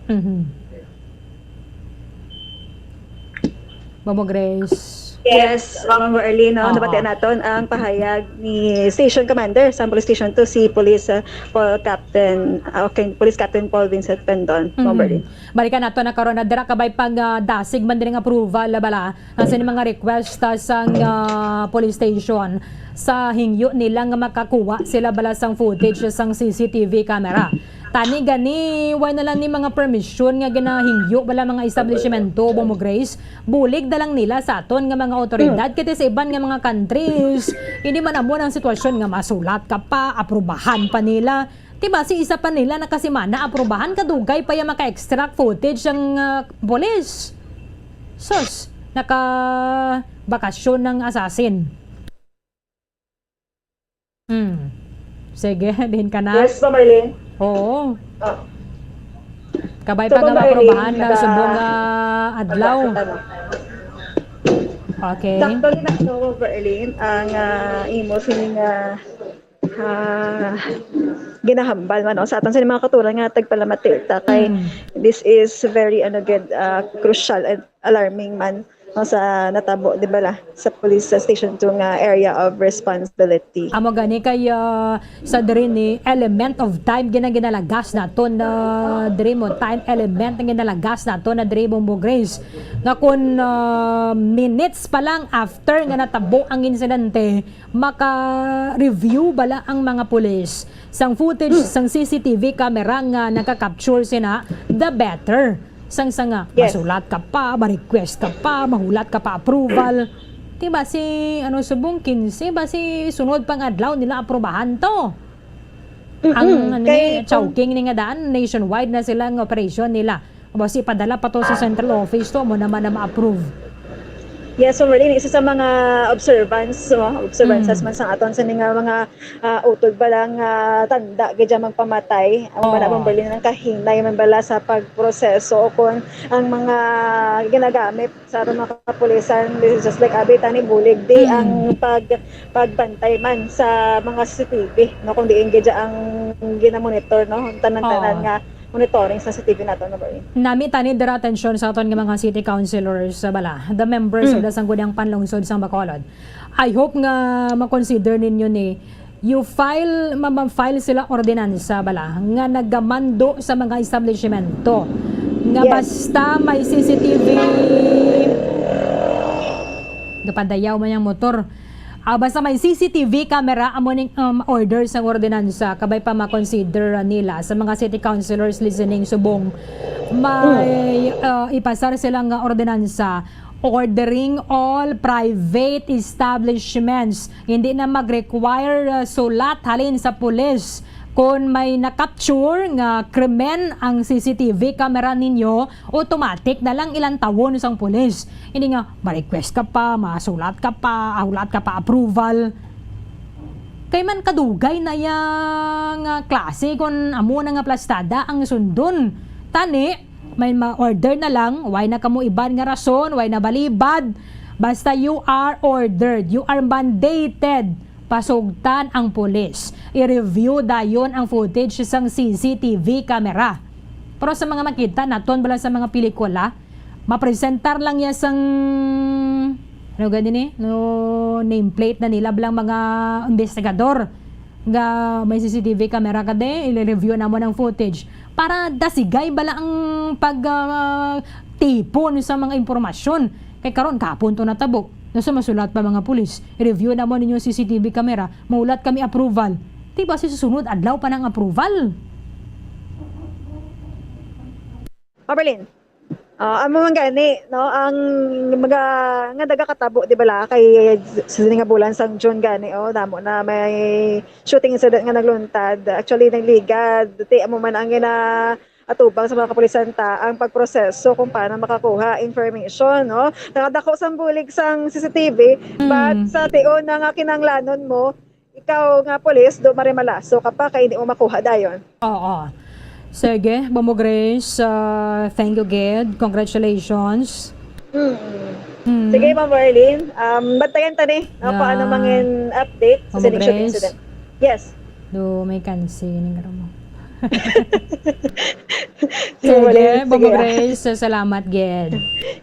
Mhm. Bombo Grace. Yes, Ma'am Arlene, no? Aha. Nabatian naton ang pahayag ni Station Commander sa Police Station two, si Police, uh, Paul Captain, uh, okay, Police Captain Paul Vincent Pendon, Ma'am Mhm. Arlene. Balikan nato na karon na dira kabay pag, ah, dasig man diri nga approval, bala, ang sa mga request, ah, sang, ah, police station sa hingyo nila nga makakuha sila bala sang footage sang C C T V camera. Tani gani, wala na lang ni mga permisyon nga ginahingyo bala mga establishmento, Bombo Grace, bulig na lang nila sa aton nga mga otoridad, kay sa iban nga mga countries, hindi man amo ang sitwasyon nga masulat ka pa, aprubahan pa nila. Ti basi isa pa nila nakasimana aprubahan, kadugay pa ya maka-extract footage ang, ah, pulis. Sus, naka-bakasyon ng assassin. Hmm. Sige, diin ka na? Yes, Ma'am Arlene. Oo. Ah. Kabay So, pa nga Ma'am Arlene, maprobahan na naka- subong nga adlaw. Ano? Okay. Sakto ni na to, Ma'am Arlene, ang, ah, imo sini nga, ah, ginahambal man, no? Sa aton sa mga katuran nga tagpalamati ta kay Mm. this is very, ano, gid, ah, crucial and alarming man, no, sa natabo, di ba, la, sa police sa Station two nga area of responsibility. Amo gani kay, ah, sa diri ni element of time gina-, ginalagas naton na diri mo, time element ang ginalagas naton na diri mo, Bombo Grace, nga kun, ah, minutes pa lang after nga natabo ang insidente, maka-review bala ang mga pulis sang footage sang C C T V camera nga naka-capture sina, the better. Sang sa nga, Yes. masulat ka pa, ma-request ka pa, mahulat ka pa approval. Di ba si, ano, subong quince, ba si sunod pang adlaw nila aprubahan to? Mm-mm. Ang, ano Kay ni, kung Chowking ni nga daan, nationwide na sila ang operation nila. Aba, si padala pa to sa central office to, mo naman na ma-approve. Yes, so Marlene, isa sa mga observance, no? Observances Mm. man sa aton sa nga mga, ah, utod pa lang, ah, tanda, gadya magpamatay. Ang Oo. Marlene, ang kahinay man bala sa pagproseso o kung ang mga ginagamit sa aton mga kapulisan, just like abi tani bulig, di Mm. ang pag-, pagbantay man sa mga C C T V, no? Kung diin gadya ang ginamonitor, no? Tanan-tanan Oo. nga monitoring sa C C T V nato, no, Marie? Nami tani dira atensyon sa aton nga mga city councilors, sa bala, the members Mm. of the Sangguniang Panlungsod sang Bacolod. I hope nga ma-consider ninyo ni, you file, ma-, ma-file sila ordinansa bala nga nagamando sa mga establishmento nga Yes. basta may C C T V, gapadayaw man yung motor. Ah, basta may C C T V camera, amo ning, um, order sang ordinansa, kabay pa ma-consider nila sa mga city councilors listening subong may, Mm. ah, ipasar sila nga ordinansa ordering all private establishments, hindi na mag-require, ah, sulat halin sa pulis. Kon may na-capture nga krimen ang C C T V camera ninyo, automatic na lang ilantawon sang pulis. Hindi nga, ma-request ka pa, masulat ka pa, ah, hulat ka pa approval. Kay man kadugay na ya nga klase kon amo na nga plastada ang sundon. Tani, may ma-order na lang, way na kamo iban nga rason, way na balibad. Basta you are ordered, you are mandated. Pasugtan ang pulis. I-review dayon ang footage sang C C T V camera. Pero sa mga makita naton bala sa mga pelikula, mapresentar lang ya sang, ano gani ni? No, nameplate na nila bilang mga investigador nga may C C T V camera ka de, i-review namo ng footage para dasigay bala ang pag, ah, tipon sa mga impormasyon. Kay karon, kahapon to natabo. Nasa masulat pa mga pulis, i-review namo ninyo C C T V camera, maulat kami approval. Di ba si susunod adlaw pa ng approval? Oberlin. Ah, amo man gani, no, ang mga, nga nagakatabo, di bala, kay sa sini nga bulan sang June gani, oh, damo na may shooting incident nga nagluntad. Actually, nagligad. Ti amo man ang gina-, atubang sa mga kapulisan ta ang pagproseso kung paano makakuha information, no? Nakadako sang bulig sang C C T V, but Mm. sa tion na nga kinahanglanon mo, ikaw nga pulis, do marimalaso ka pa kay hindi mo makuha dayon. Oo. Sige, Bombo Grace, ah, thank you, gid. Congratulations. Mm. Mm. Sige, Ma'am Marlene, um, bantayan ta ni, no, Yeah. paano mangin update sa Bombo sining shooting Grace. incident. Yes. Do may kansi ning mo. Sige, Sige, Bombo sige. Grace, salamat, gid.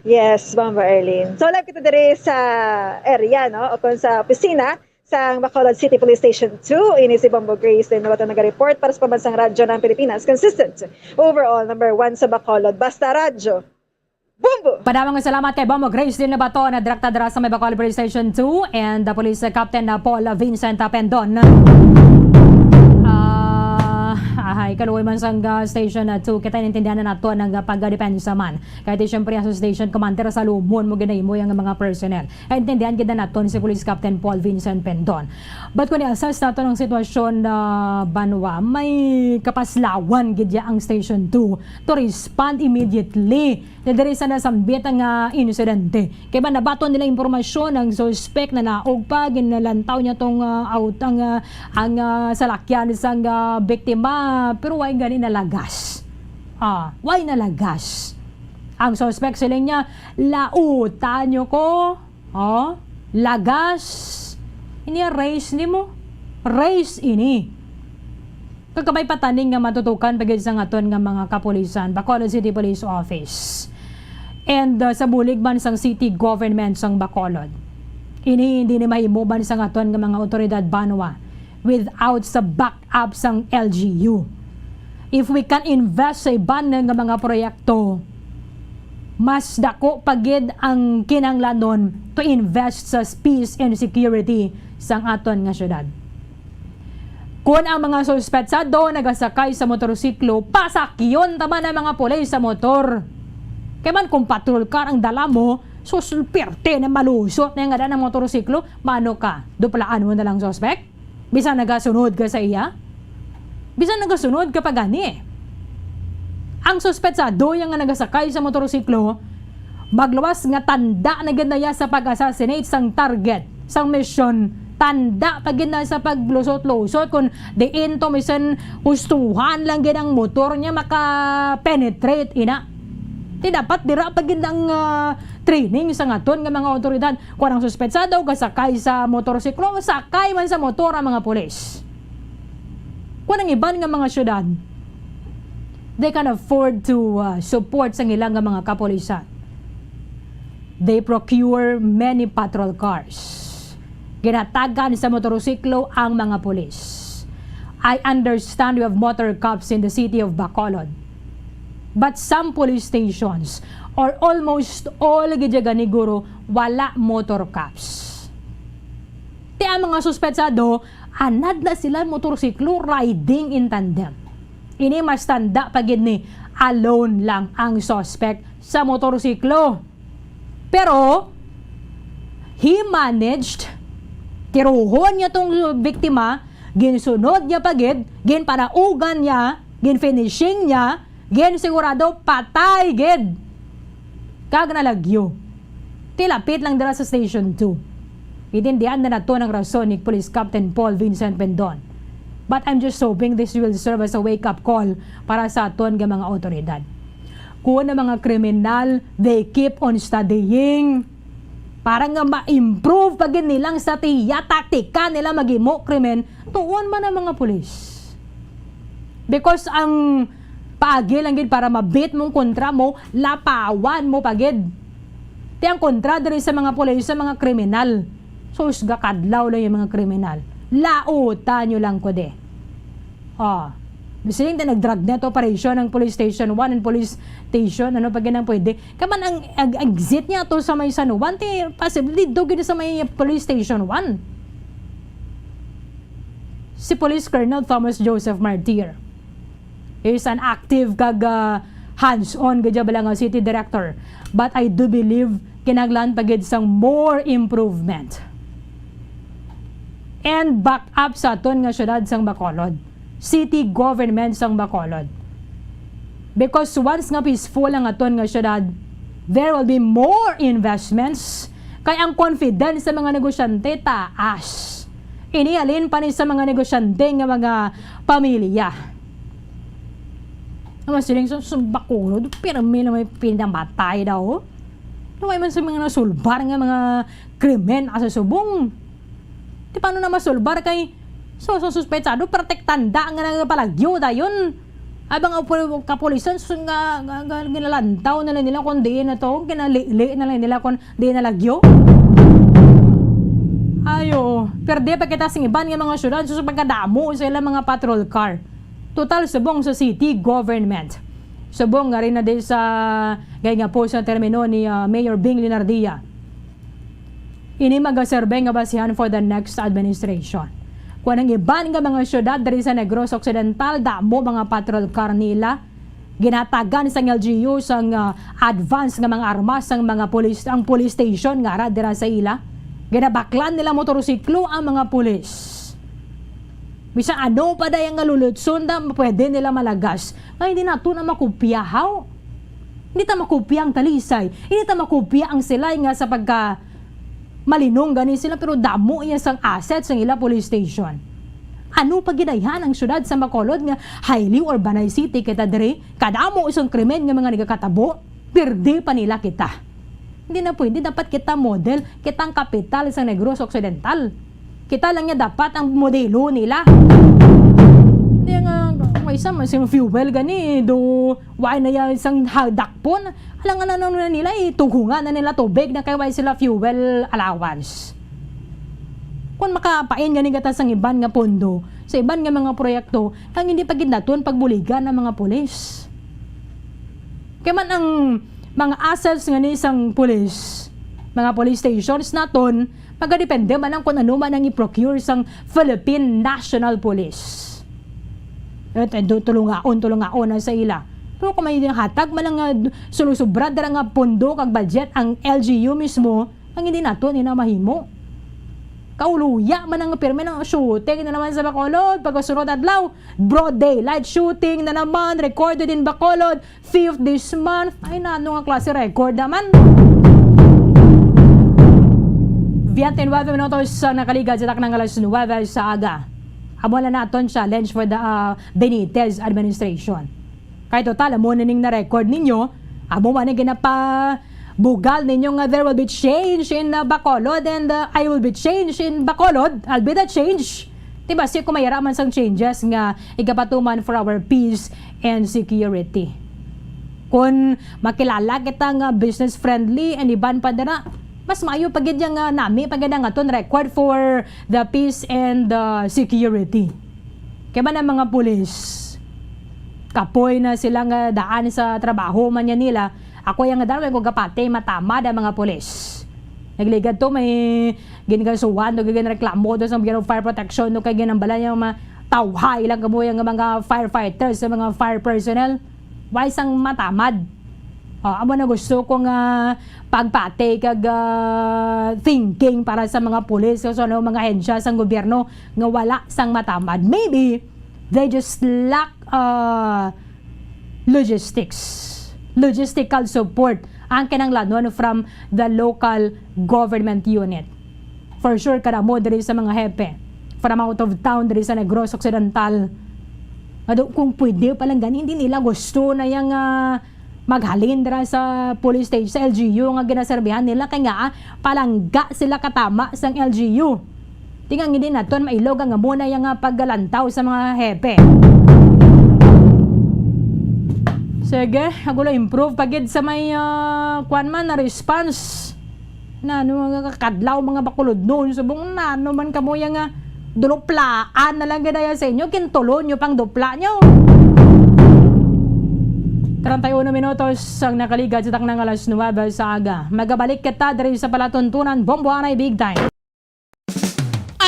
Yes, Bombo Arlene. So, live kita diri sa area, no? O kung sa opisina sang Bacolod City Police Station two, ini si Bombo Grace din nato nag-report para sa Pambansang Radyo ng Pilipinas. Consistent, overall, number one sa Bacolod. Basta Radyo. Bombo! Padamang salamat kay Bombo Grace din na bato na direkta dira sa may Bacolod Police Station two and the Police Captain na Paul Vincent Pendon. Ah, ahay, kaluoy man sang, ah, Station, ah, two, kita naintindihan na nato ang, ah, pagdepensa man. Kaya di, siyempre, ang station commander sa Lumon mo ginahimo yung mga personnel. Kaya intindihan gid na naton si Police Captain Paul Vincent Pendon. But kung i-assess nato ang sitwasyon na banwa, may kapaslawan gid ya ang Station two to respond immediately na diri sa nasambit nga insidente. Kay ba nabaton nila impormasyon ang suspek na naog pa, ginalantaw niya tong, ah, out ang, ah, ang, ah, salakyan sang, ah, biktima, pero way gani nalagas. Ah, way nalagas. Ang suspek siling niya, "Lautan niyo ko." Oh, lagas. Ini race nimo. Race ini. Kagkabay pa tani nga matutukan pa gid sang aton nga mga kapulisan, Bacolod City Police Office. And, uh, sa bulig man sang city government sang Bacolod. Ini hindi ni mahimo man sang aton nga mga otoridad banwa without sa backup sang L G U. If we can invest sa iban nga mga proyekto, mas dako pa gid ang kinahanglanon to invest sa peace and security sang aton nga syudad. Kon ang mga suspetsado nagasakay sa motorsiklo, pasakyon ta man ang mga pulis sa motor. Kay man kung patrol car ang dala mo, sus, pirti na malusot na nga daan ang motorsiklo, mano ka, duplaan mo na lang suspek? Bisan nagasunod ka sa iya? Bisan nagasunod ka pa gani. Ang suspetsado yang nga nagasakay sa motorsiklo, magluwas nga tanda na gid na iya sa pag-assassinate sang target, sang mission. Tanda pa gid na sa paglusot-lusot kung diin to, misan hustuhan lang gid ang motor niya maka-penetrate ina. Ti dapat dira pa gid ang, ah, training sa aton nga mga otoridad. Kung ang suspetsado gasakay sa motorsiklo, sakay man sa motor ang mga pulis. Kung ang iban nga mga syudad, they can afford to, uh, support sang ilang nga mga kapulisan. They procure many patrol cars. Ginatagan sa motorsiklo ang mga pulis. I understand we have motor cops in the city of Bacolod. But some police stations, or almost all gid ya gani, guro, wala motor cops. Ti ang mga suspetsado, anad na sila motorsiklo riding in tandem. Ini mas tanda pa gid ni alone lang ang suspect sa motorsiklo. Pero, he managed, tiruhon niya tong biktima, ginsunod niya pa gid, ginpanaugan niya, ginfinishing niya, ginsigurado patay gid. Kag nalagyo. Ti lapit lang dira sa Station two. Itindihan na nato ang rason ni Police Captain Paul Vincent Pendon. But I'm just hoping this will serve as a wake-up call para sa aton nga mga awtoridad. Kung ang mga kriminal, they keep on studying. Para nga ma-improve pa gid nilang strategiya, taktika nila maghimo krimen, tuon man ang mga pulis. Because ang paagi lang gid para mabit mong kontra mo, lapawan mo pa gid. Ti ang kontra diri sa mga pulis, sa mga kriminal. Sus, gakadlaw lang yung mga kriminal. Lautan nyo lang ko de. Oh. Bisiling na nag-dragnet operation ang police station one and police station, ano pa gid ang pwede? Kaman ang, ang exit niya to sa may San Juan, ti possibly do gid sa may police station one. Si Police Colonel Thomas Joseph Martir is an active kag, ah, Hands-on gid bala nga city director, but I do believe kinahanglan pa gid sang more improvement and back up sa aton nga syudad sang Bacolod, city government sang Bacolod. Because once nga peaceful ang aton nga syudad, there will be more investments, kay ang confidence sa mga negosyante taas. Ini halin pa ni sa mga negosyante nga mga pamilya. Ang masiling sa, sa Bacolod, pirmi na may pinamatay daw. Lumay man sa mga nasulbar nga mga krimen sa subong. Di paano na masulbar kay so, so suspetsado, protektanda nga nagpalagyo dayon. Abang ang pul-, kapulisan, sus, nga, nga, nga, ginalantaw na lang nila kung diin na to, ginalili na lang nila kung diin na lagyo. Ayo, perde pa kita sa iban nga mga syudad, sus, pagkadamo sa ilang mga patrol car. Total, subong sa city government. Subong nga rin na din sa, gaya nga po sa termino ni, ah, Mayor Bing Linardia. Ini magaserbe nga basihan for the next administration. Kung ang iban nga mga syudad diri sa Negros Occidental, damo mga patrol car nila. Ginatagan sang L G U sang, ah, advance nga mga armas sang mga police, ang police station nga ara dira sa ila. Ginabaklan nila motorsiklo ang mga pulis. Bisan ano pa daya nga lulutson da, pwede nila malagas. Ay, hindi nato na makopya, haw? Hindi ta makopya ang Talisay. Hindi ta makopya ang Silay nga sa pagka malinong gani sila, pero damo iya sang assets ang ila police station. Ano pa gidayhan ang syudad sa Bacolod nga highly urbanized city kita diri? Kadamo sang krimen nga mga nagakatabo, pirdi pa nila kita. Hindi na pwede. Dapat kita model, kita ang kapital sa Negros Occidental. Kita lang niya dapat ang modelo nila. Hindi nga, may isa, may isang fuel gani, do, why na yan isang hadak po? Alangan na, na nila, eh, tugungan na nila tubig na kay why sila fuel allowance. Kung makapain gani gata sang iban nga pondo, sa iban nga mga proyekto, ang hindi pa gid naton pagbuligan ang mga pulis. Kaya man ang mga assets nga ni sang pulis, mga police stations naton, magadepende man ang kung ano man ang i-procure sang Philippine National Police. At, eh, do-, tulungaon, tulungaon na sa ila. Pero kung may hatag man lang nga sulusubra dira nga pondo kag budget ang L G U mismo, ang hindi nato ni na mahimo. Kauluya man ang pirmi ng shooting na naman sa Bacolod. Pagkasunod adlaw, broad daylight shooting na naman recorded in Bacolod, fifth this month. Ay, nano nga klase record naman? Veinte y nueve minutos sa nakaligad sa taknang alas nuwebe sa aga. Amo na naton challenge for the, uh, Benitez administration. Kay total, amo na ning na-record ninyo, amo man ang ginapabugal ninyo nga there will be change in, uh, Bacolod and, uh, I will be change in Bacolod. I'll be the change. Diba, si kung mayara man sang changes nga igapatuman for our peace and security. Kung makilala kita nga business friendly and iban pa dira, mas maayo pa gid yang, ah, nami pa gid ang aton record for the peace and, ah, security. Kay man ang mga pulis, kapoy na sila nga daan sa trabaho man niya nila. Ako yang daan, ko gapati, matamad ang mga pulis. Nagligad to, may ginkasuhan, no, ginreklamo to sa Bureau of Fire Protection, no, kay ginambala niya mga tawhay lang kamo yung mga firefighters, sa mga fire personnel. Why sang matamad? Oh, amo na gusto ko nga pagpati kag, ah, thinking para sa mga pulis o sa ano, mga ahensya sang gobyerno nga wala sang matamad. Maybe they just lack, ah, logistics, logistical support ang kinahanglanon from the local government unit. For sure, kadamo diri sa mga hepe from out of town diri sa Negros Occidental. Ado, kung pwede pa lang gani, hindi nila gusto na yang, ah, maghalin dira sa police station, sa L G U nga ginaserbihan nila, kay nga, ah, palangga sila katama sang L G U. Tingang hindi naton mailog ang amo na yang, ah, paggalantaw sa mga hepe. Sige, ako lang improve pa gid sa may, ah, kwan man na response. Nano nga kadlaw, mga bakulod noon, subong nano man kamo yang, ah, duluplaan na lang gid sa inyo, kintulo nyo pang dupla nyo. Treinta y uno minutos ang nakaligad sa taknang alas nuwebe sa aga. Magabalik kita diri sa palatuntunan, Bomboanay Big Time.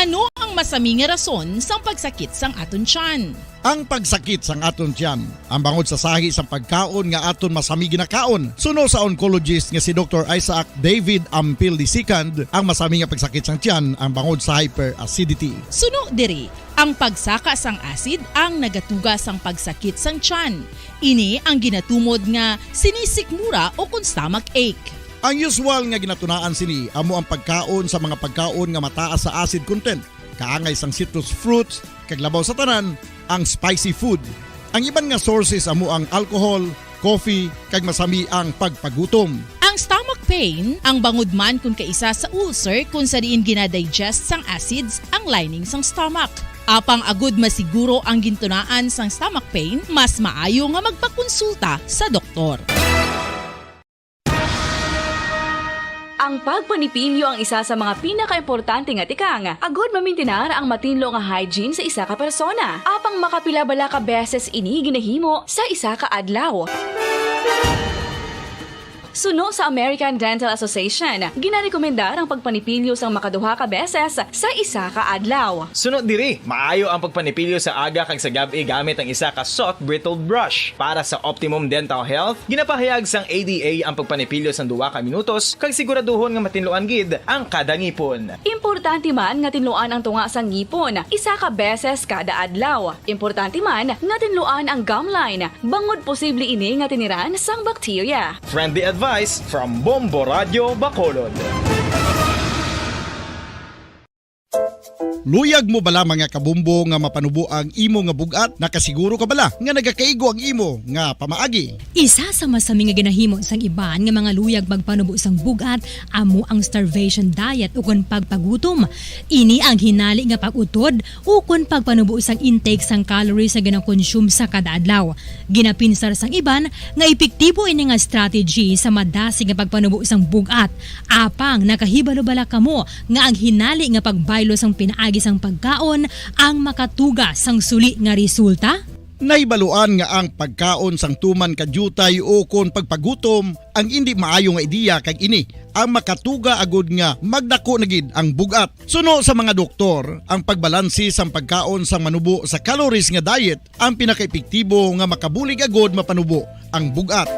Ano ang masami nga rason sang pagsakit sang aton tiyan? Ang pagsakit sang aton tiyan, ang bangod sa sahi sang pagkaon nga aton masami ginakaon. Suno sa oncologist nga si Doktor Isaac David Ampil the second, ang masami nga pagsakit sang tiyan ang bangod sa hyperacidity. Suno diri, ang pagsaka sang acid ang nagatuga sang pagsakit sang tiyan. Ini ang ginatumod nga sinisikmura o kon stomach ache. Ang usual nga ginatunaan sini amo ang pagkaon sa mga pagkaon nga mataas sa acid content, kaangay sang citrus fruits, kag labaw sa tanan, ang spicy food. Ang iban nga sources amo ang alcohol, coffee, kag masami ang pagpagutom. Ang stomach pain, ang bangod man kon kaisa sa ulcer kon sa diin ginadigest sang acids ang lining sang stomach. Apang agud masiguro ang gintunaan sang stomach pain, mas maayo nga magpakonsulta sa doktor. Ang pagpanipilyo ang isa sa mga pinakaimportante nga tikang, agud mamintinar ang matinlo nga hygiene sa isa ka persona. Apang makapila bala ka beses ini ginahimo sa isa ka adlaw? Suno sa American Dental Association, ginarekomendar ang pagpanipilyo sang makaduha ka beses sa isa ka adlaw. Suno diri, maayo ang pagpanipilyo sa aga kag sa gab-i gamit ang isa ka soft bristled brush. Para sa optimum dental health, ginapahayag sang A D A ang pagpanipilyo sang duha ka minutos kag siguraduhon nga matinluan gid ang kada ngipon. Importante man nga tinluan ang tunga sang ngipon isa ka beses kada adlaw. Importante man nga tinluan ang gum line, bangod posible ini nga tiniran sang bakterya. Friendly advice from Bombo Radio Bacolod. Luyag mo bala, mga kabombo, nga mapanubo ang imo nga bug-at? Nakasiguro ka bala nga nagakaigo ang imo nga pamaagi? Isa sa masami nga ginahimo sang iban nga mga luyag magpanubo sang bug-at amo ang starvation diet ukon pagpagutom. Ini ang hinali nga pag-utod ukon pagpanubo sang intake sang calories nga ginakonsume sa kada adlaw. Ginapinsar sang iban nga epektibo ini nga strategy sa madasig nga pagpanubo sang bug-at. Apang nakahibalo bala kamo nga ang hinali nga pagbaylo sang pinaagi sang pagkaon ang makatuga sang suli nga resulta? Nahibaluan nga ang pagkaon sang tuman ka diutay ukon pagpagutom ang indi maayo nga ideya, kag ini ang makatuga agud nga magdako na gid ang bug-at. Suno sa mga doktor, ang pagbalanse sang pagkaon sang manubo sa calories nga diet ang pinakaepektibo nga makabulig agud mapanubo ang bug-at.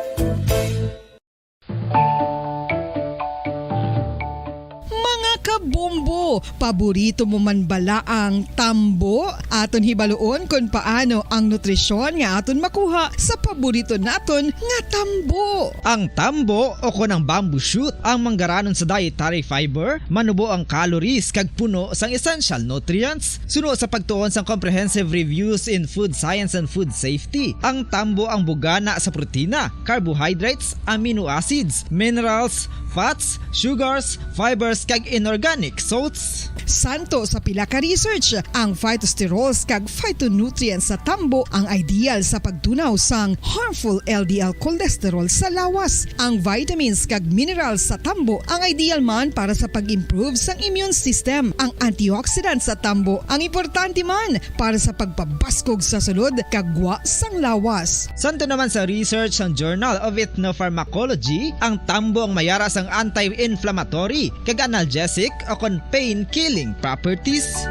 Mga kabombo, paborito mo man bala ang tambo? Aton hibaluon kon paano ang nutrisyon nga aton makuha sa paborito naton nga tambo. Ang tambo, o kon ang bamboo shoot, ang manggaranon sa dietary fiber, manubo ang calories kag puno sang essential nutrients. Suno sa pagtuon sang Comprehensive Reviews in Food Science and Food Safety, ang tambo ang bugana sa protina, carbohydrates, amino acids, minerals, fats, sugars, fibers, kag inorganic salts. Santo sa pila ka research, ang phytosterols kag phytonutrients sa tambo ang ideal sa pagtunaw sang harmful L D L cholesterol sa lawas. Ang vitamins kag minerals sa tambo ang ideal man para sa pag-improve sang immune system. Ang antioxidants sa tambo ang importante man para sa pagpabaskog sa sulod kag gwa sang lawas. Santo naman sa research sang Journal of Ethnopharmacology, ang tambo ang may ara sang anti-inflammatory kag analgesic o kon pain-killing properties.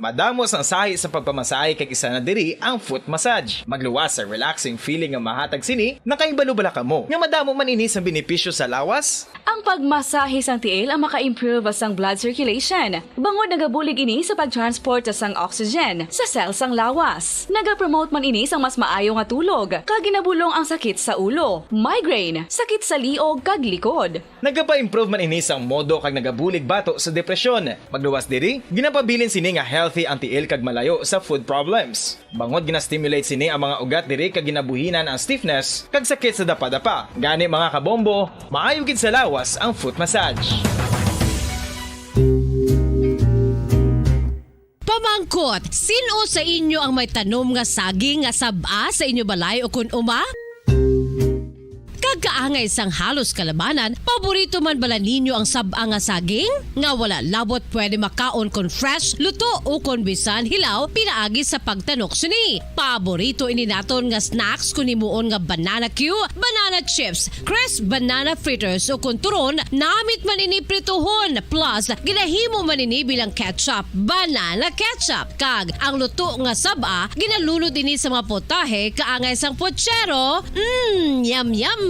Madamo sang sahi sa pagpamasahe, kag isa na diri ang foot massage. Magluwas sa relaxing feeling nga mahatag sini. Nakahibalo bala kamo nga madamo man ini sang benepisyo sa lawas? Ang pagmasahe sang tiil ang maka-improve sang blood circulation, bangod nagabulig ini sa pag-transport sang oxygen sa cell sang lawas. Nagapromote man ini sang mas maayo nga tulog, kag ginabulong ang sakit sa ulo, migraine, sakit sa liog kag likod. Nagapa-improve man ini sang modo kag nagabulig bato sa depresyon. Magluwas diri, ginapabilin sini nga healthy ang tiil kag malayo sa foot problems. Bangod gina-stimulate sini ang mga ugat diri kag ginabuhinan ang stiffness kag sakit sa dapadapa. Gani, mga kabombo, maayo gid sa lawas ang foot massage. Pamangkot, sin-o sa inyo ang may tanom nga saging nga sab-a sa inyo balay o kon uma? Pagkaangay sang halos kalabanan, paborito man bala ninyo ang sab-a nga saging? Nga wala labot pwede makaon kon fresh, luto, o kon bisan hilaw pinaagi sa pagtanok sini. Paborito ini naton nga snacks kon himuon nga banana cue, banana chips, crisp banana fritters, o kon turon, namit man ini prituhon, plus ginahimo man ini bilang ketchup, banana ketchup. Kag ang luto nga sab-a, ginalunod ini sa mga potahe kaangay sang puchero. Mm, yum, yum!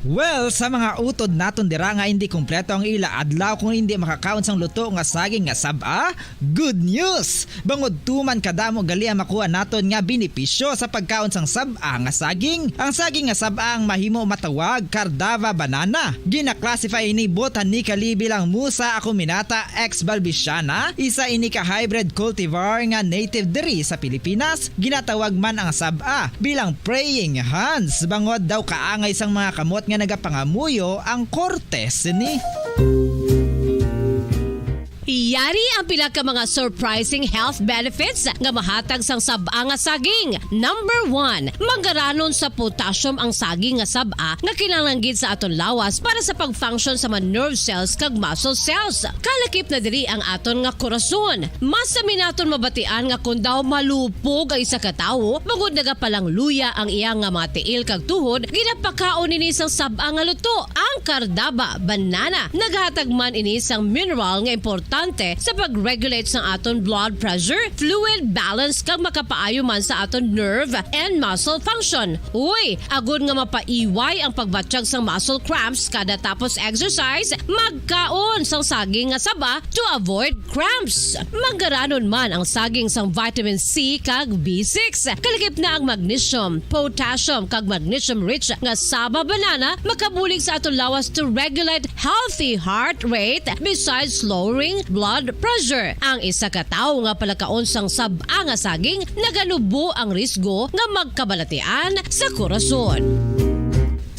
Well, sa mga utod naton dira nga hindi kompleto ang ila adlaw kung hindi makakaon sang luto nga saging nga sab-a, good news! Bangod tuman kadamo gali ang makuha naton nga benepisyo sa pagkaon sang sab-a nga saging. Ang saging nga sab-a ang mahimo matawag Cardava banana. Gina-classify ini botanically bilang Musa acuminata ex balbisiana, isa ini ka hybrid cultivar nga native diri sa Pilipinas. Ginatawag man ang sab-a bilang praying hands, bangod daw kaangay sang mga kamot nga nagapangamuyo ang korte sini. Yari ang pila ka mga surprising health benefits nga mahatag sang sab-a nga saging. Number one, manggaranon sa potassium ang saging nga sab-a nga kinahanglan gid sa aton lawas para sa pag-function sa mga nerve cells kag muscle cells. Kalakip na diri ang aton nga korason. Mas sami naton mabatian nga kon daw malupog ang isa ka tawo, bangod nagapalangluya ang iya nga mga tiil kag tuhod, ginapakaon ini sang sab-a nga luto, ang kardaba, banana. Naghatag man ini sang mineral nga importante sa pag-regulate sang aton blood pressure, fluid balance, kag makapaayo man sa aton nerve and muscle function. Uy, agod nga mapaiway ang pagbatyag sang muscle cramps kada tapos exercise, magkaon sang saging nga saba to avoid cramps. Manggaranon man ang saging sang vitamin C kag B six. Kalakip na ang magnesium, potassium, kag magnesium-rich nga saba banana makabulig sa aton lawas to regulate healthy heart rate besides lowering blood pressure. Ang isa ka tawo nga palakaon sang sab-a nga saging naganubo ang risgo nga magkabalatian sa korason.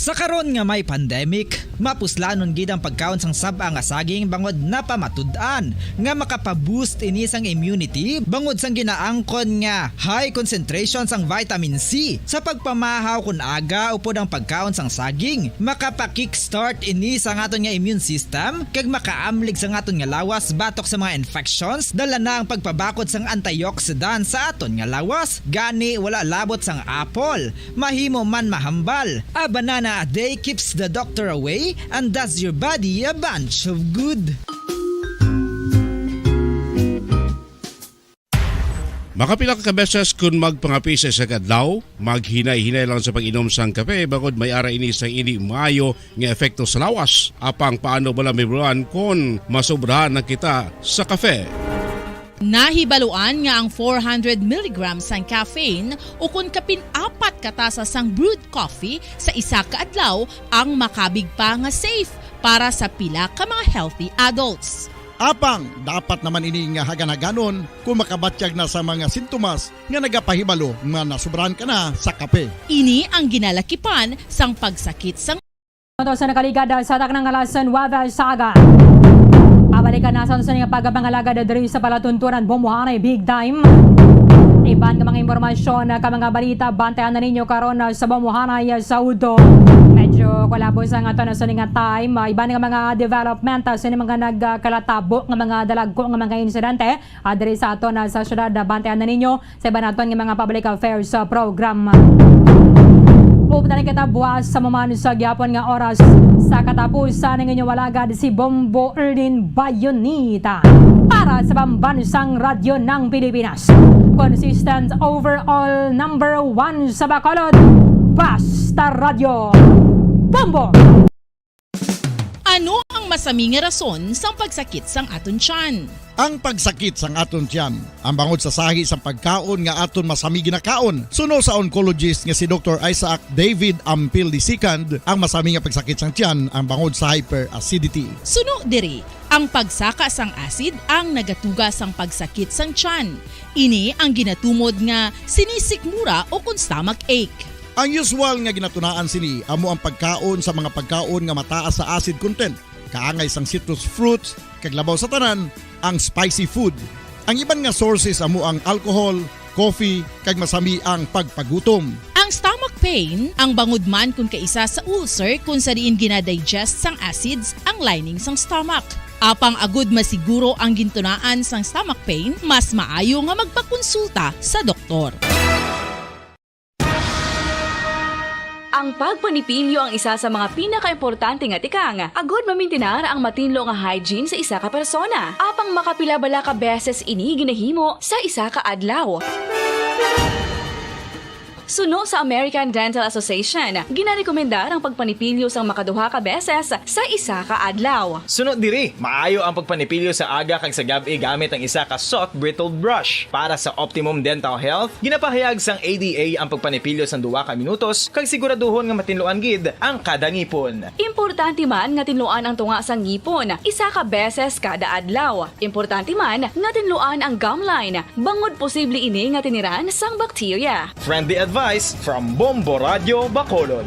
Sa karon nga may pandemic, mapuslanon gid ang pagkaon sang sab-a nga saging bangod napamatud-an nga makapaboost ini sang immunity bangod sang ginaangkon nga high concentration sang vitamin C sa pagpamahaw kon aga upod ang pagkaon sang saging. Makapa-kickstart ini sa aton nga immune system kag makaamlig sa aton nga lawas batok sa mga infections. Dala na ang pagpabakod sang antioxidant sa aton nga lawas, gani wala labot sang apple. Mahimo man mahambal. A banana a day keeps the doctor away and does your body a bunch of good. Makapila ka beses kun magpangape sa isa ka adlaw, maghinay-hinay lang sa pag-inom sang kape, bangod may ara ini sang indi maayo nga epekto sa lawas. Apang paano bala mahibaluan kon masobrahan na kita sa kape? Nahibaluan nga ang four hundred milligrams sang caffeine, ukon kapin apat ka tasa sang brewed coffee sa isa ka adlaw, ang makabig pa nga safe para sa pila ka mga healthy adults. Apang dapat naman ini nga hagan-haganon kung makabatyag na sa mga sintomas nga nagapahibalo nga nasobrahan ka na sa kape. Ini ang ginalakipan sang pagsakit sang Ito sa nakaligad sa taknang alas nuwebe sa aga. Abalikan na sa sunod nga pagpangalagad diri sa palatuntunan, bumuhanay big time. Iban nga mga impormasyon ka mga balita, bantayan na ninyo karon sa bumuhanay sa udto. Medyo kulabos ang ato na sunod nga time. Iban nga mga development sa mga nagkalatabo nga mga dalagko nga mga insidente, ah, diri sa ato na sa syudad, ah, bantayan na ninyo sa iban naton nga mga public affairs, ah, program. Pupunta na kita buwas sa maman sa gyapon nga oras. Sa katapusan ng inyong alagad, si Bombo Erlin Bayonita para sa Pambansang Radyo ng Pilipinas. Consistent overall number one sa Bacolod. Basta Radyo. Bombo! Ano ang masami nga rason sang pagsakit sang aton tiyan? Ang pagsakit sang aton tiyan, ang bangod sa sahi sang pagkaon nga aton masami ginakaon. Suno sa oncologist nga si Doktor Isaac David Ampil the second, ang masami nga pagsakit sang tiyan, ang bangod sa hyperacidity. Suno diri, ang pagsaka sang acid ang nagatuga sang pagsakit sang tiyan. Ini ang ginatumod nga sinisikmura o kon stomach ache. Ang usual nga ginatunaan sini amo ang pagkaon sa mga pagkaon nga mataas sa acid content, kaangay sang citrus fruits, kag labaw sa tanan, ang spicy food. Ang iban nga sources amo ang alcohol, coffee, kag masami ang pagpagutom. Ang stomach pain ang bangod man kon kaisa sa ulcer, kon sa diin ginadigest sang acids ang lining sang stomach. Apang agud masiguro ang gintunaan sang stomach pain, mas maayo nga magpakonsulta sa doktor. Ang pagpanipilyo ang isa sa mga pinakaimportante nga tikang agud mamintinar ang matinlo nga hygiene sa isa ka persona. Apang makapila bala ka beses ini ginahimo sa isa ka adlaw? Suno sa American Dental Association, ginarekomendar ang pagpanipilyo sang makaduha ka beses sa isa ka adlaw. Suno diri, maayo ang pagpanipilyo sa aga kag sa gab-i gamit ang isa ka soft bristled brush. Para sa optimum dental health, ginapahayag sang A D A ang pagpanipilyo sang duha ka minutos kag siguraduhon nga matinluan gid ang kada ngipon. Importante man nga tinluan ang tunga sang ngipon isa ka beses kada adlaw. Importante man nga tinluan ang gum line, bangod posible ini nga tiniran sang bakterya. Friendly advice from Bombo Radyo Bacolod.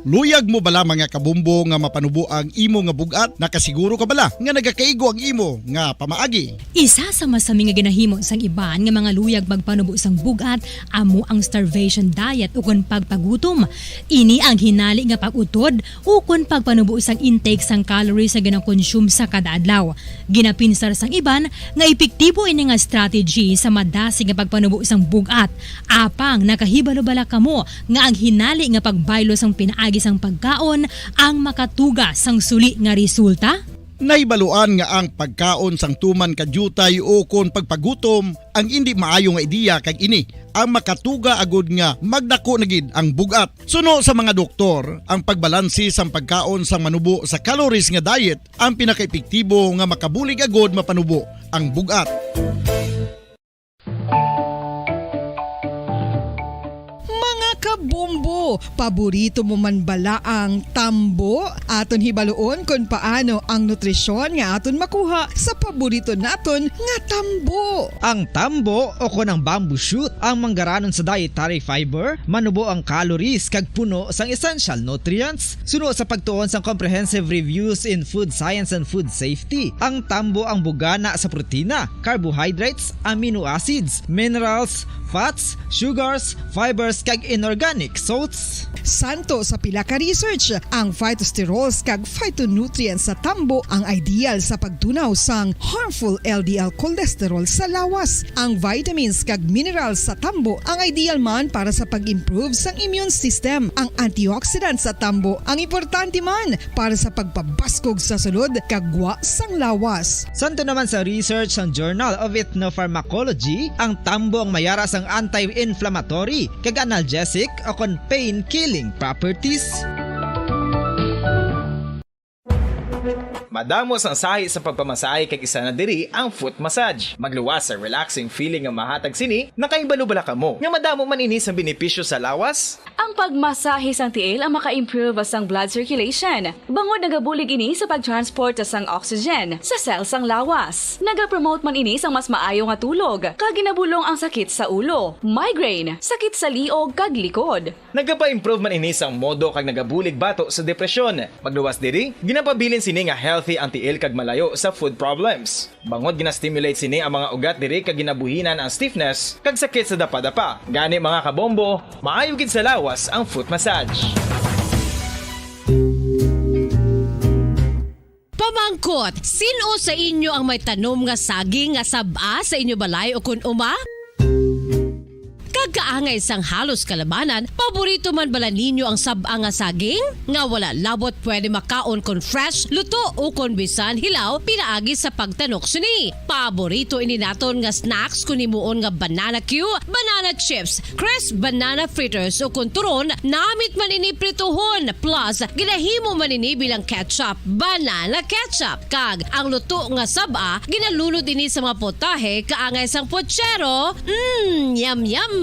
Luyag mo bala, mga kabombo, nga mapanubo ang imo nga bug-at? Nakasiguro ka bala nga nagakaigo ang imo nga pamaagi? Isa sa masami nga ginahimo sang iban nga mga luyag magpanubo sang bug-at amo ang starvation diet ukon pagpagutom. Ini ang hinali nga pag-utod ukon pagpanubo sang intake sang calories nga ginakonsume sa kada adlaw. Ginapinsar sang iban nga epektibo ini nga strategy sa madasig nga pagpanubo sang bug-at. Apang nakahibalo bala kamo nga ang hinali nga pagbaylo sang pinaagi sang pagkaon ang makatuga sang suli nga resulta? Nahibaluan nga ang pagkaon sang tuman ka diutay ukon pagpagutom ang indi maayo nga ideya, kag ini ang makatuga agud nga magdako na gid ang bug-at. Suno sa mga doktor, ang pagbalanse sang pagkaon sang manubo sa calories nga diet ang pinakaepektibo nga makabulig agud mapanubo ang bug-at. Mga kabombo, paborito mo man bala ang tambo? Aton hibaluon kon paano ang nutrisyon nga aton makuha sa paborito naton nga tambo. Ang tambo, o kon ang bamboo shoot, ang manggaranon sa dietary fiber, manubo ang calories kag puno sang essential nutrients. Suno sa pagtuon sang Comprehensive Reviews in Food Science and Food Safety, ang tambo ang bugana sa protina, carbohydrates, amino acids, minerals, fats, sugars, fibers, kag inorganic salts. Santo sa pila ka research, ang phytosterols kag phytonutrients sa tambo ang ideal sa pagtunaw sang harmful L D L cholesterol sa lawas. Ang vitamins kag minerals sa tambo ang ideal man para sa pag-improve sang immune system. Ang antioxidants sa tambo ang importante man para sa pagpabaskog sa sulod kag gwa sang lawas. Santo naman sa research sang Journal of Ethnopharmacology, ang tambo ang mayara sang anti-inflammatory kag analgesic o kon pain-killing properties. Madamo sang sahi sa pagpamasahe, kag isa na diri ang foot massage. Magluwas sa relaxing feeling nga mahatag sini. Nakahibalo bala kamo nga madamo man ini sang benepisyo sa lawas? Ang pagmasahe sang tiil ang maka-improve sang blood circulation, bangod nagabulig ini sa pag-transport sang oxygen sa cell sang lawas. Nagapromote man ini sang mas maayo nga tulog, kag ginabulong ang sakit sa ulo, migraine, sakit sa liog, kag likod. Nagapa-improve man ini sang modo kag nagabulig bato sa depresyon. Magluwas diri, ginapabilin sini nga healthy ang tiil kag malayo sa foot problems. Bangod gina-stimulate sini ang mga ugat diri kag ginabuhinan ang stiffness kag sakit sa dapadapa. Gani, mga kabombo, maayo gid sa lawas ang foot massage. Pamangkot, sin-o sa inyo ang may tanom nga saging nga sab-a sa inyo balay o kon uma? Kag kaangay sang halos kalabanan, paborito man bala ninyo ang sab-a nga saging? Nga wala labot pwede makaon kon fresh, luto, o kon bisan hilaw, pinaagi sa pagtanok sini. Paborito ini naton nga snacks kon himuon nga banana cue, banana chips, crisp banana fritters, o kon turon, namit man ini prituhon, plus ginahimo man ini bilang ketchup, banana ketchup. Kag ang luto nga sab-a, ginalunod ini sa mga potahe kaangay sang puchero. Mm, yum, yum!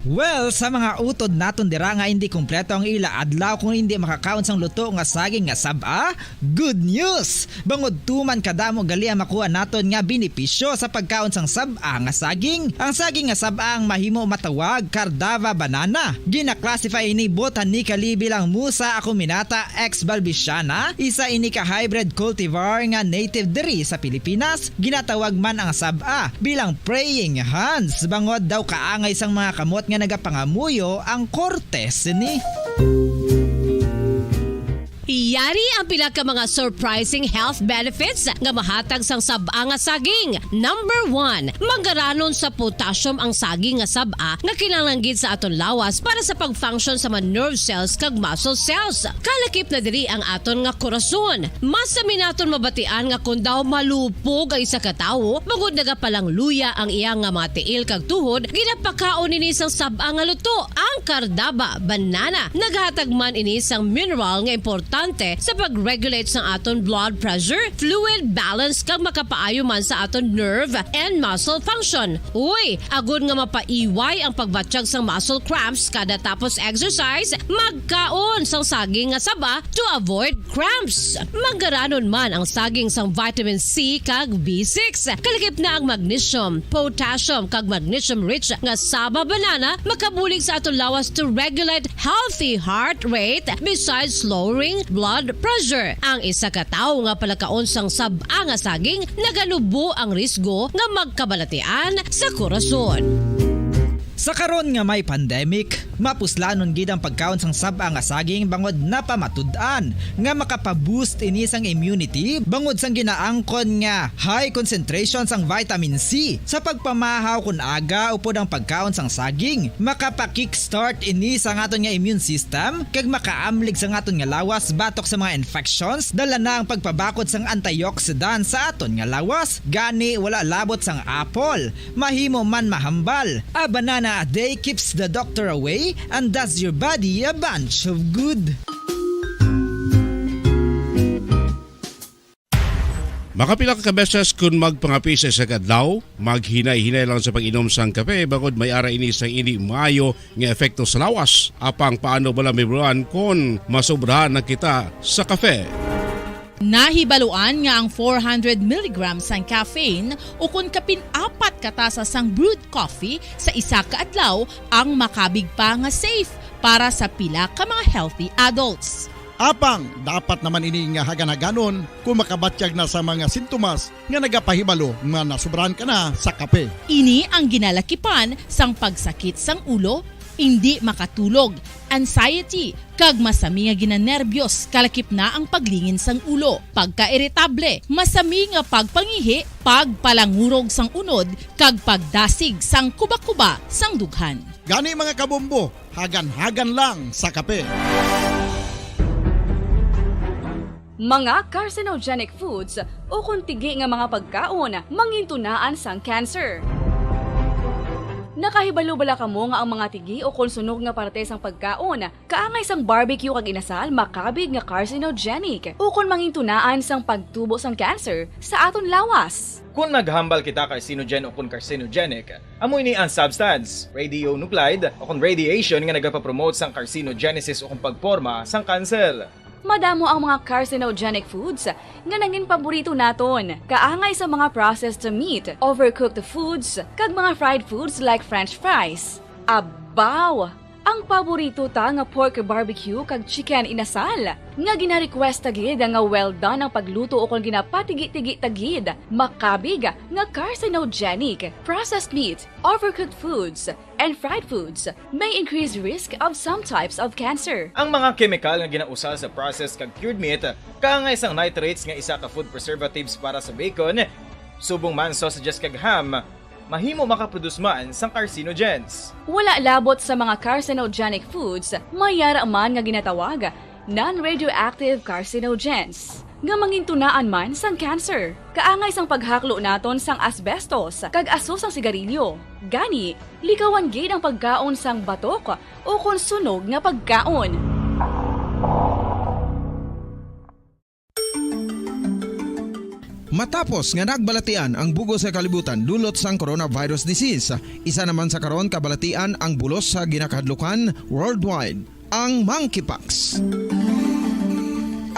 Well, sa mga utod naton dira nga hindi kompleto ang ila adlaw kung hindi makakaon sang luto nga saging nga sab-a, good news! Bangod tuman kadamo gali ang makuha naton nga benepisyo sa pagkaon sang sab-a nga saging. Ang saging nga sab-a ang mahimo matawag Cardava banana. Gina-classify ini botanically bilang Musa acuminata ex balbisiana, isa ini ka hybrid cultivar nga native diri sa Pilipinas. Ginatawag man ang sab-a bilang praying hands, bangod daw kaangay sang mga kamot nga nagapangamuyo ang korte sini. Yari ang pila ka mga surprising health benefits nga mahatag sang sab-a nga saging. Number one, manggaranon sa potassium ang saging nga sab-a nga kinahanglan gid sa aton lawas para sa pag-function sa mga nerve cells kag muscle cells. Kalakip na diri ang aton nga korason. Masami naton mabatian nga kon daw malupog ang isa ka tawo, bangod nagapalangluya ang iya nga mga tiil kag tuhod, ginapakaon ini sang sab-a nga luto, ang Cardava banana. Naghatag man ini sang mineral nga importante sa pag-regulate sang aton blood pressure, fluid balance, kag makapaayo man sa aton nerve and muscle function. Uy, agod nga mapaiway ang pagbatyag sang muscle cramps kada tapos exercise, magkaon sang saging nga saba to avoid cramps. Manggaranon man ang saging sang vitamin C kag B six. Kalakip na ang magnesium, potassium, kag magnesium-rich nga saba banana makabulig sa aton lawas to regulate healthy heart rate besides lowering blood pressure. Ang isa ka tawo nga palakaon sang sab-a nga saging naganubo ang risgo nga magkabalatian sa korason. Sa karon nga may pandemic, mapuslanon gid ang pagkaon sang sab-a nga saging bangod napamatud-an nga makapa-boost ini sang immunity bangod sang ginaangkon nga high concentration sang vitamin C. Sa pagpamahaw kon aga upod ang pagkaon sang saging, makapa-kickstart ini sang aton nga immune system kag makaamlig sang aton nga lawas batok sa mga infections, dala na ang pagpabakod sang antioxidant sa aton nga lawas. Gani, wala labot sang apple, mahimo man mahambal. A banana a day keeps the doctor away and does your body a bunch of good. Makapila ka beses kon magpangape sa isa ka adlaw, maghinay-hinay lang sa pag-inom sang kape, bangod may ara ini sang indi maayo nga epekto sa lawas. Apang paano bala, Mibruan, kon masobrahan na kita sa kape? Nahibaluan nga ang four hundred milligrams sang caffeine ukon kapin apat ka tasa sang brewed coffee sa isa ka adlaw ang makabig pa nga safe para sa pila ka mga healthy adults. Apang dapat naman ini nga hagan-haganon kung makabatyag na sa mga sintomas nga nagapahibalo nga nasobrahan ka na sa kape. Ini ang ginalakipan sang pagsakit sang ulo, indi makatulog, anxiety, kag masami nga ginanerbyos, kalakip na ang paglingin sang ulo, pagkairitable, masami nga pagpangihi, pagpalangurog sang unod, kag pagdasig sang kubakuba sang dughan. Gani, mga kabombo, hagan-hagan lang sa kape. Mga carcinogenic foods ukon tigi nga mga pagkaon mangintunaan sang cancer. Nakahibalo bala kamo nga ang mga tigi ukon sunog nga parte sang pagkaon, kaangay sang barbecue kag inasal, makabig nga carcinogenic ukon mangintunaan sang pagtubo sang cancer sa aton lawas? Kon naghambal kita carcinogen ukon carcinogenic, amo ini ang substance, radionuclide, ukon radiation nga nagapapromote sang carcinogenesis ukon pagporma sang kanser. Madamo ang mga carcinogenic foods nga nangin paborito naton, kaangay sa mga processed meat, overcooked foods, kag mga fried foods like French fries. Abaw! Ang paborito ta nga pork barbecue kag chicken inasal, nga gina-request ta gid nga well done ang pagluto ukon ginapatigi-tigi ta gid, makabig nga carcinogenic. Processed meat, overcooked foods, and fried foods may increase risk of some types of cancer. Ang mga kemikal nga ginausal sa processed kag cured meat, kaangay sang nitrates nga isa ka food preservatives para sa bacon, subong man sausages kag ham, mahimo makaproduce man sang carcinogens. Wala labot sa mga carcinogenic foods, may ara man nga ginatawag non-radioactive carcinogens, nga mangintunaan man sang cancer. Kaangay sang paghaklo naton sang asbestos kag aso sang sigarilyo. Gani, likawan gid ang pagkaon sang batok ukon sunog nga pagkaon. Matapos nga nagbalatian ang bug-os nga kalibutan dulot sang coronavirus disease, isa naman sa karon kabalatian ang bulos sa ginakahadlukan worldwide, ang monkeypox.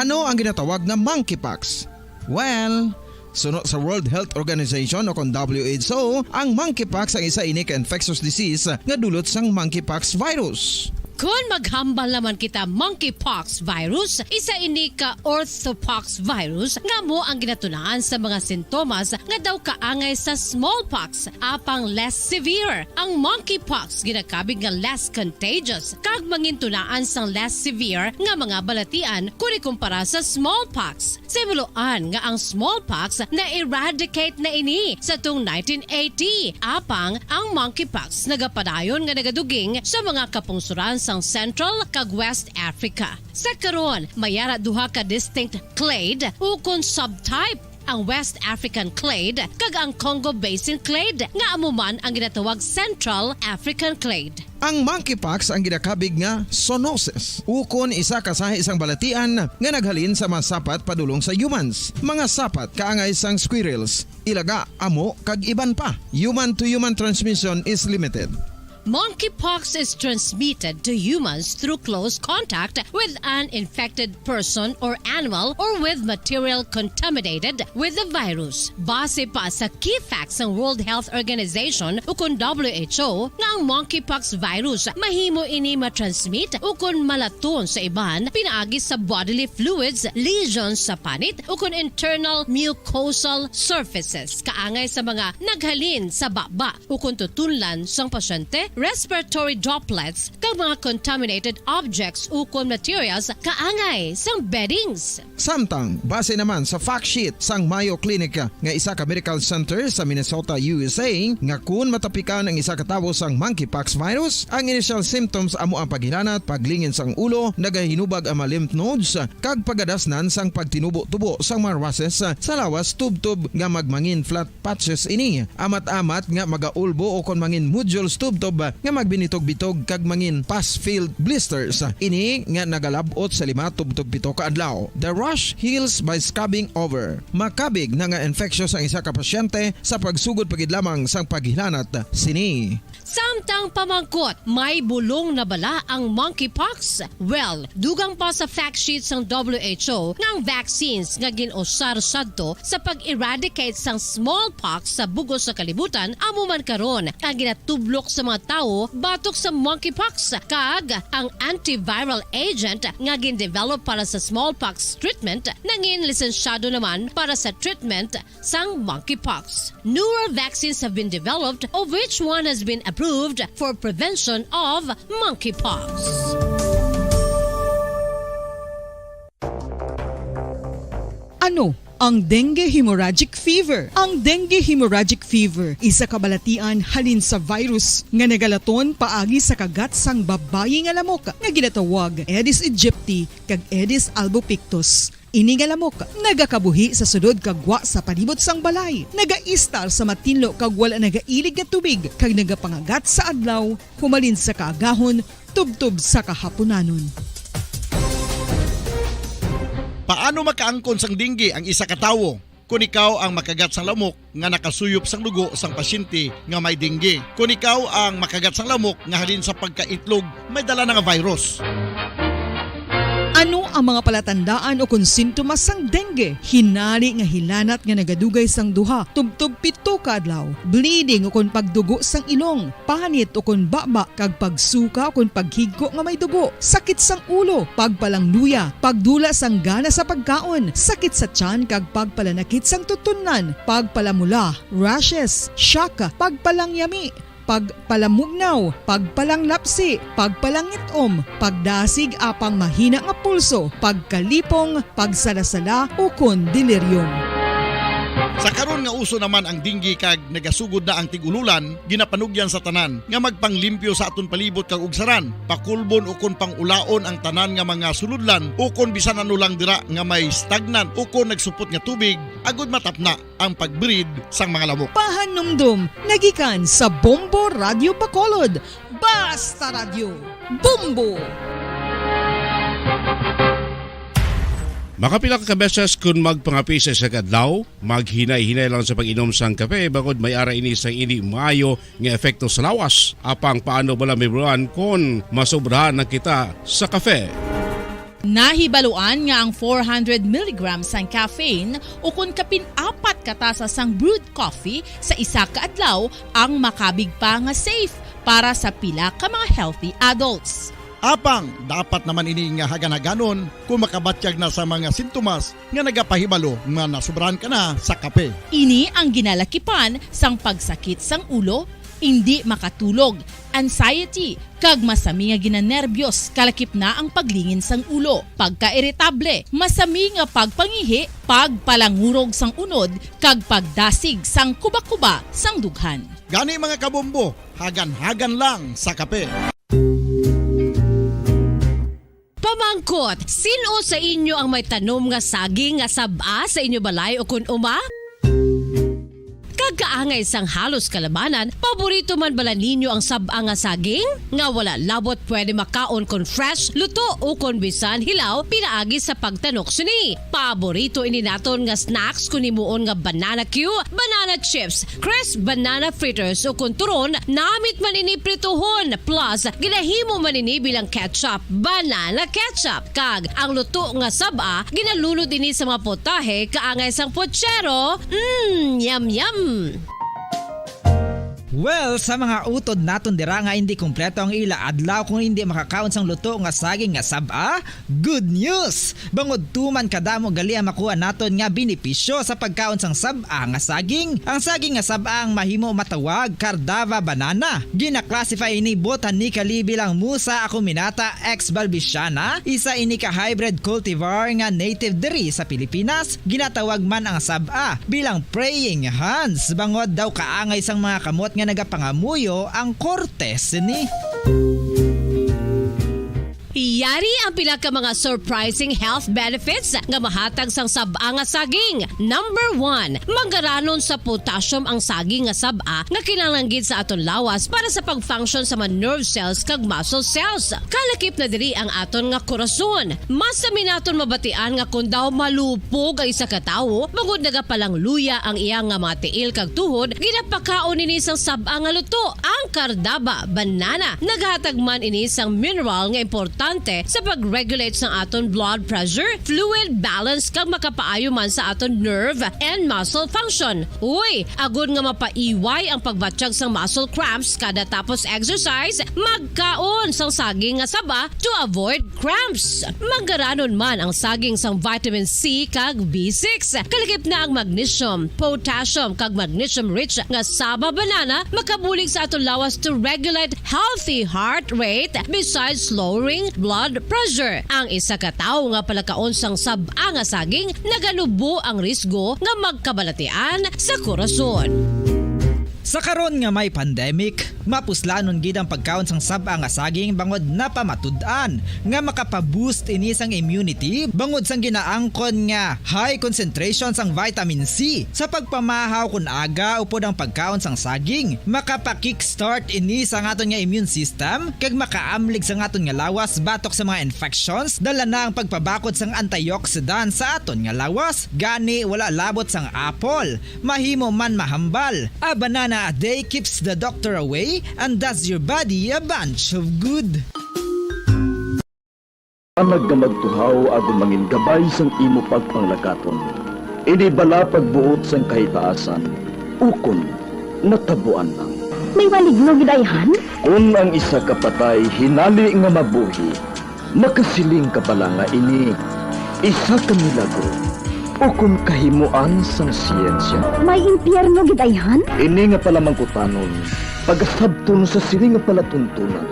Ano ang ginatawag nga monkeypox? Well, suno sa World Health Organization o kon W H O, ang monkeypox ang isa ini ka infectious disease nga dulot sang monkeypox virus. Kon maghambal naman kita, monkeypox virus, isa ini ka orthopox virus nga amo ang ginatunaan sa mga sintomas nga daw kaangay sa smallpox, apang less severe. Ang monkeypox ginakabig nga less contagious kag mangintunaan sang less severe nga mga balatian kon ikumpara sa smallpox. Sa himuloan nga ang smallpox na-eradicate na ini sa tung nineteen eighty, apang ang monkeypox nagapadayon nga nagaduging sa mga kapungsoran sang Central kag West Africa. Sa karon, may ara duha ka distinct clade ukon subtype, ang West African clade kag ang Congo Basin clade, nga amo man ang ginatawag Central African clade. Ang monkeypox ang ginakabig nga zoonosis, ukon isa ka sahi sang balatian nga naghalin sa mga sapat padulong sa humans, mga sapat kaangay sang squirrels, ilaga, amo, kag iban pa. Human to human transmission is limited. Monkeypox is transmitted to humans through close contact with an infected person or animal or with material contaminated with the virus. Base pa sa key facts sang World Health Organization ukon W H O, nga ang monkeypox virus mahimo ini matransmit ukon malaton sa iban pinaagi sa bodily fluids, lesions sa panit, ukon internal mucosal surfaces, kaangay sa mga naghalin sa baba ukon tutunlan sang pasyente, respiratory droplets, kag mga contaminated objects ukon materials kaangay sang beddings. Samtang, base naman sa fact sheet sang Mayo Clinic nga isa ka medical center sa Minnesota, U S A, nga kun matapikan ang isa ka tawo sang monkeypox virus, ang initial symptoms amo ang paghilanat, paglingin sang ulo, nagahinubag ang mga lymph nodes, kag pagadasnan sang pagtinubo-tubo sang mga rashes sa lawas tubtob nga magmangin flat patches ini. Amat-amat nga magaulbo o kon mangin nodules tubtob nga magbinitog-bitog kag mangin pus-filled blisters. Ini nga nagalab-ot sa lima tubtob pito ka adlaw. The rash heals by scabbing over. Makabig na nga infectious ang isa ka pasyente sa pagsugod pa gid lamang sang paghilanat sini. Samtang pamangkot, may bulong na bala ang monkeypox? Well, dugang pa sa fact sheet sang W H O nga ang vaccines nga gin-usar sadto sa pag-eradicate sang smallpox sa bug-os nga kalibutan amo man karon ang ginatublok sa mga tawo batok sa monkeypox, kag ang antiviral agent nga gin-develop para sa smallpox treatment nangin lisensyado naman para sa treatment sang monkeypox. Newer vaccines have been developed, of which one has been approved for prevention of monkeypox. Ano ang dengue hemorrhagic fever? Ang dengue hemorrhagic fever, isa ka balatian halin sa virus nga nagalaton paagi sa kagat sang babayi nga lamok nga ginatawag Aedes aegypti kag Aedes albopictus. Ini nga lamok nagakabuhi sa sulod kag gwa sa palibot sang balay, nagaistar sa matinlo kag wala nagailig nga tubig, kag nagapangagat sa adlaw humalin sa kaagahon tubtob sa kahapunanon. Paano makaangkon sang dengue ang isa ka tawo? Kon ikaw ang makagat sang lamok nga nakasuyop sang dugo sang pasyente nga may dengue. Kon ikaw ang makagat sang lamok nga halin sa pagkaitlog may dala na nga virus. Ano ang mga palatandaan o kon sintomas sang dengue? Hinari nga hilanat nga nagadugay sang duha tubtob pito ka adlaw, bleeding o kon pagdugo sang ilong, panit o kon baba, kag pagsuka o kon paghigko nga may dugo, sakit sang ulo, pagpalangluya, pagdula sang gana sa pagkaon, sakit sa tiyan kag pagpalanakit sang tutunlan, pagpalamula, rashes, shock, pagpalangyami, pagpalamugnaw, pagpalanglapsi, pagpalangit-om, pagdasig apang mahina nga pulso, pagkalipong, pagsalasala, ukon delirium. Sa karon nga uso naman ang dengue kag nagasugod na ang tig-ululan, ginapanugyan sa tanan nga magpanglimpyo sa aton palibot kag ugsaran, pakulbon ukon pang-ulaon ang tanan nga mga sulodlan ukon bisan ano lang dira nga may stagnant ukon nagsupot nga tubig, agud matapna ang pag-breed sang mga lamok. Pahanumdom nagikan sa Bombo Radyo Bacolod. Basta Radyo, Bombo! Makapila ka beses kun magpangape sa isa ka adlaw, maghinay-hinay lang sa pag-inom sang kape, bangod may ara ini sang indi maayo nga epekto sa lawas. Apang paano bala mahibaluan kon masobrahan na kita sa kape? Nahibaluan nga ang four hundred milligrams sang caffeine ukon kapin apat ka tasa sang brewed coffee sa isa ka adlaw ang makabig pa nga safe para sa pila ka mga healthy adults. Apang dapat naman ini nga hagan-haganon kung makabatyag na sa mga sintomas nga nagapahibalo nga nasobrahan ka na sa kape. Ini ang ginalakipan sang pagsakit sang ulo, indi makatulog, anxiety, kag masami nga ginanerbiyos, kalakip na ang paglingin sang ulo, pagkairitable, masami nga pagpangihi, pagpalangurog sang unod, kag pagdasig sang kubakuba sang dughan. Gani, mga kabombo, hagan-hagan lang sa kape. Pamangkot, sin-o sa inyo ang may tanom nga saging nga sab-a sa inyo balay ukon uma? Kag kaangay sang halos kalabanan, paborito man bala ninyo ang sab-a nga saging? Nga wala labot pwede makaon kon fresh, luto, ukon bisan hilaw pinaagi sa pagtanok sini. Paborito ini naton nga snacks kon himuon nga banana cue, banana chips, crisp banana fritters, ukon turon, namit man ini prituhon, plus ginahimo man ini bilang ketchup, banana ketchup, kag ang luto nga sab-a ginalunod ini sa mga potahe kaangay sang puchero. Mm, yum, yum. Well, sa mga utod naton dira nga indi kompleto ang ila adlaw kung indi makakaon sang luto nga saging nga sab-a, good news! Bangod tuman kadamo gali ang makuha naton nga benepisyo sa pagkaon sang sab-a nga saging. Ang saging nga sab-a ang mahimo matawag Cardava banana. Gina-classify ini botanically bilang Musa acuminata ex balbisiana, isa ini ka hybrid cultivar nga native diri sa Pilipinas. Ginatawag man ang sab-a bilang praying hands, bangod daw kaangay sang mga kamot nga nagapangamuyo ang korte sini. Yari ang pila ka mga surprising health benefits nga mahatag sang sab-a nga saging. Number one, manggaranon sa potassium ang saging nga sab-a nga kinahanglan gid sa aton lawas para sa pag-function sa mga nerve cells kag muscle cells. Kalakip na diri ang aton nga korason. Masami naton mabatian nga kon daw malupog ang isa ka tawo, bangod nagapalangluya ang iya nga mga tiil kag tuhod, ginapakaon ini sang sab-a nga luto, ang Cardava banana. Naghatag man ini sang mineral nga importante sa pag-regulate sang aton blood pressure, fluid balance, kag makapaayo man sa aton nerve and muscle function. Uy, agod nga mapaiway ang pagbatyag sang muscle cramps kada tapos exercise, magkaon sang saging nga saba to avoid cramps. Manggaranon man ang saging sang vitamin C kag B six. Kalakip na ang magnesium, potassium, kag magnesium-rich nga saba banana makabulig sa aton lawas to regulate healthy heart rate besides lowering blood pressure. Ang isa ka tawo nga palakaon sang sab-a nga saging naganubo ang risgo nga magkabalatian sa korason. Sa karon nga may pandemic, mapuslanon gid ang pagkaon sang sab-a nga saging bangod napamatud-an nga makapa-boost ini sang immunity bangod sang ginaangkon nga high concentration sang vitamin C. Sa pagpamahaw kon aga upod ang pagkaon sang saging, makapa-kickstart ini sang aton nga immune system kag makaamlig sang aton nga lawas batok sa mga infections, dala na ang pagpabakod sang antioxidant sa aton nga lawas. Gani, wala labot sang apple, mahimo man mahambal. A banana a day keeps the doctor away and does your body a bunch of good. Ang nagkamagtuhaw agud mangin gabay sang imo pagpanglakaton. Ini bala pagbuot sang kahitaasan, ukon natabuan lang. May maligno gid ayhan? Kon ang isa ka patay hinali nga mabuhi, makasiling ka bala nga ini isa ka milagro ukon kahimoan sang siyensya? May impyerno gid ayhan? Ini nga palamangkutanon, pagasabton sa sini nga palatuntunan,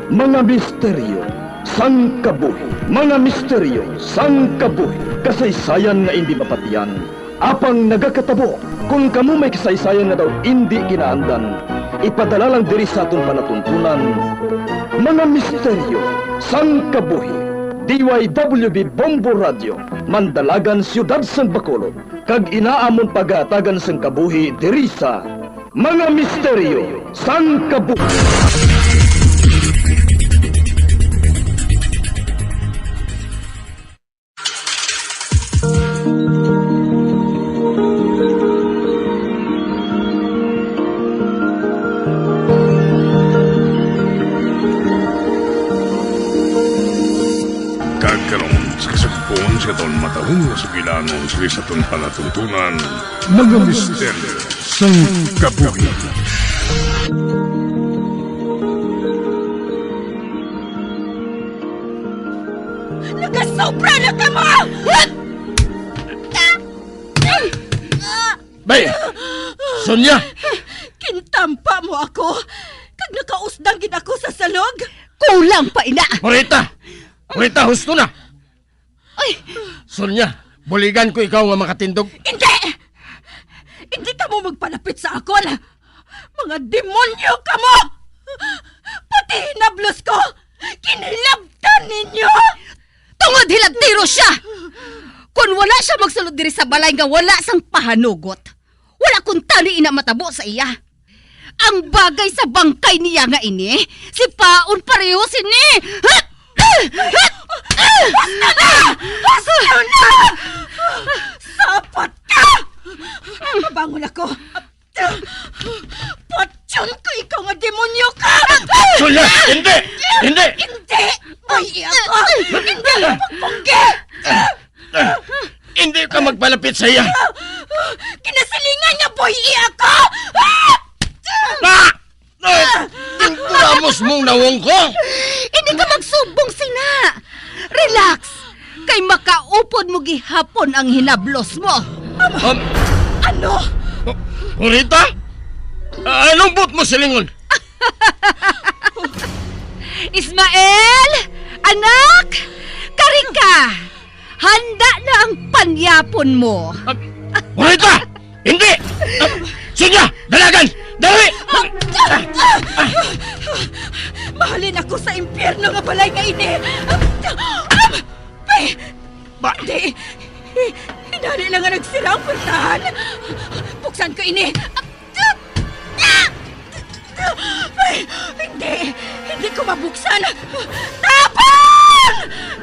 mga misteryo sang kabuhi. Mga misteryo sang kabuhi. Kasaysayan nga indi mapatian, apang nagakatabo. Kon kamo may kasaysayan nga daw indi kinaandan, ipadala lang diri sa aton palatuntunan, Mga Misteryo sang Kabuhi. D Y W B Bombo Radio, Mandalagan, Siyudad sang Bacolod, kag ina amon pagahatagan sang kabuhi diri sa Mga Misteryo sang Kabuhi. Sa kasugpon sa aton matahom nga sugilanon sa aton palatuntunan, mga misteryo sang kabuhi. Nagasobra na kamo! Bay! Sonia! Gintampa mo ako, kag nakausdang gid ako sa salog. Kulang pa ina! Morita! Morita, husto na! Ay! Sonia, buligan ko ikaw nga makatindog. Hindi! Hindi kamo magpalapit sa akon! Mga demonyo kamo! Pati hinablos ko, ginhilabtan ninyo! Tungod hilabtiro sia! Kon wala sia magsulod diri sa balay nga wala sang pahanugot, wala kuntani ina matabo sa iya. Ang bagay sa bangkay niya nga ini, sipaon pareho sini! Basta na! Basta na! Sapat ka! Mabangon ako! Patyon ko ikaw nga demonyo ka! Sonia! Hindi! Hindi! Hindi! Buhi ako! Hindi ako pagpunggi! Hindi ka magpalapit sa iya! Kinasilingan nga buhi ako! Ah! Ah! Ay! Ginkuramos mong nawong ko! Hindi ka magsubong sina! Relax! Kay makaupod mo gihapon ang hinablos mo. Um, Ano? Morita? Anong buot mo silingon? Ismael! Anak! Kari ka! Handa na ang panyapon mo. Ah, Morita! Hindi! Ah, Sonia! Dalagan! Dali! Mahalin ako sa impyerno nga balay nga ini! Ay! Ba- Hindi! Hinali lang nga nagsira ang pultahan! Buksan ko ini! Ay! Hindi! Hindi ko mabuksan! Tabang!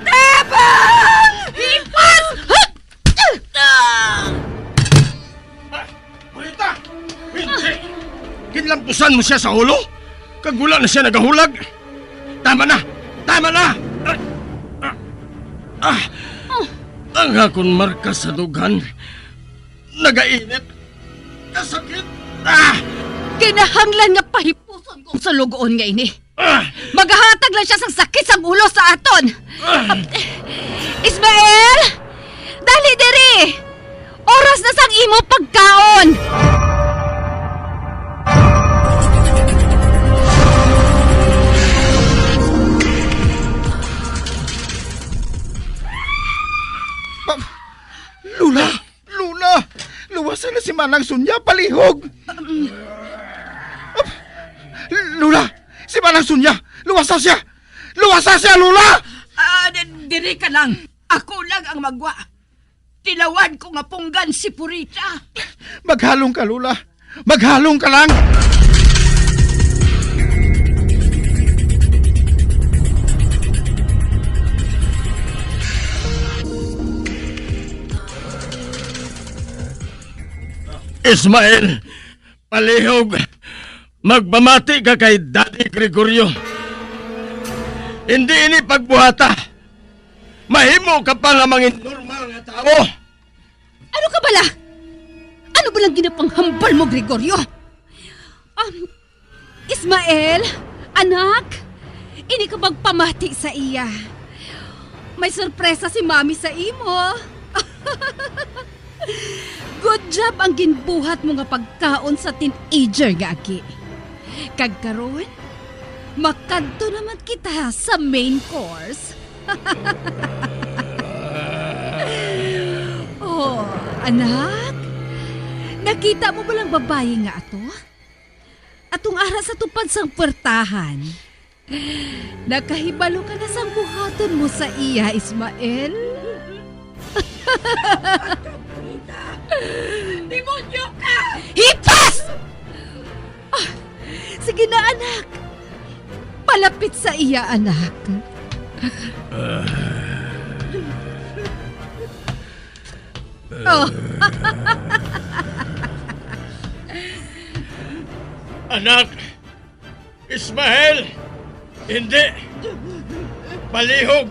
Tabang! Hipas! Marita! Hindi! Ginlampusan mo siya sa ulo, kag wala na siya nagahulag. Tama na! Tama na! Ah! Ah! Ah! Ang akon marka sa dughan nagainit. Kasakit! Ah! Kinahanglan nga pahipuson ko ang sulugoon nga ini. Ah! Magahatag lang siya sang sakit sang ulo sa aton. Ah! Ismael! Dali diri! Oras na sang imo pagkaon! Pa-, Lola! Lola! Luwasa na si Manang Sonia! Palihog! Lola! Si Manang Sonia! Luwasa siya! Luwasa siya, Lola! Ah, di-, diri ka lang. Ako lang ang magwa. Tilawan ko nga punggan si Purita. Maghalong ka, Lola. Maghalong ka lang. Ismael, palihog, magpamati ka kay Daddy Gregorio. Hindi ini pagbuhata. Mahimo ka pa nga mangin normal nga tawo. Ano ka bala? Ano ba lang ginapanghambal mo, Gregorio? Um, Ismael, anak, ini ka magpamati sa iya. May sorpresa si Mami sa imo. Good job ang ginbuhat mo nga pagkaon sa teenager nga aki. Kag karon, makadto naman kita sa main course. Oh, anak, nakita mo ba lang babayi nga ato? Atong ara sa tupad sang puwertahan. Nakahibalo ka na sang buhaton mo sa iya, Ismael? Demonyo ka! Hipas! Ah, sige na, anak. Palapit sa iya, anak. Oh. Anak, Ismael! Hindi! Palihog!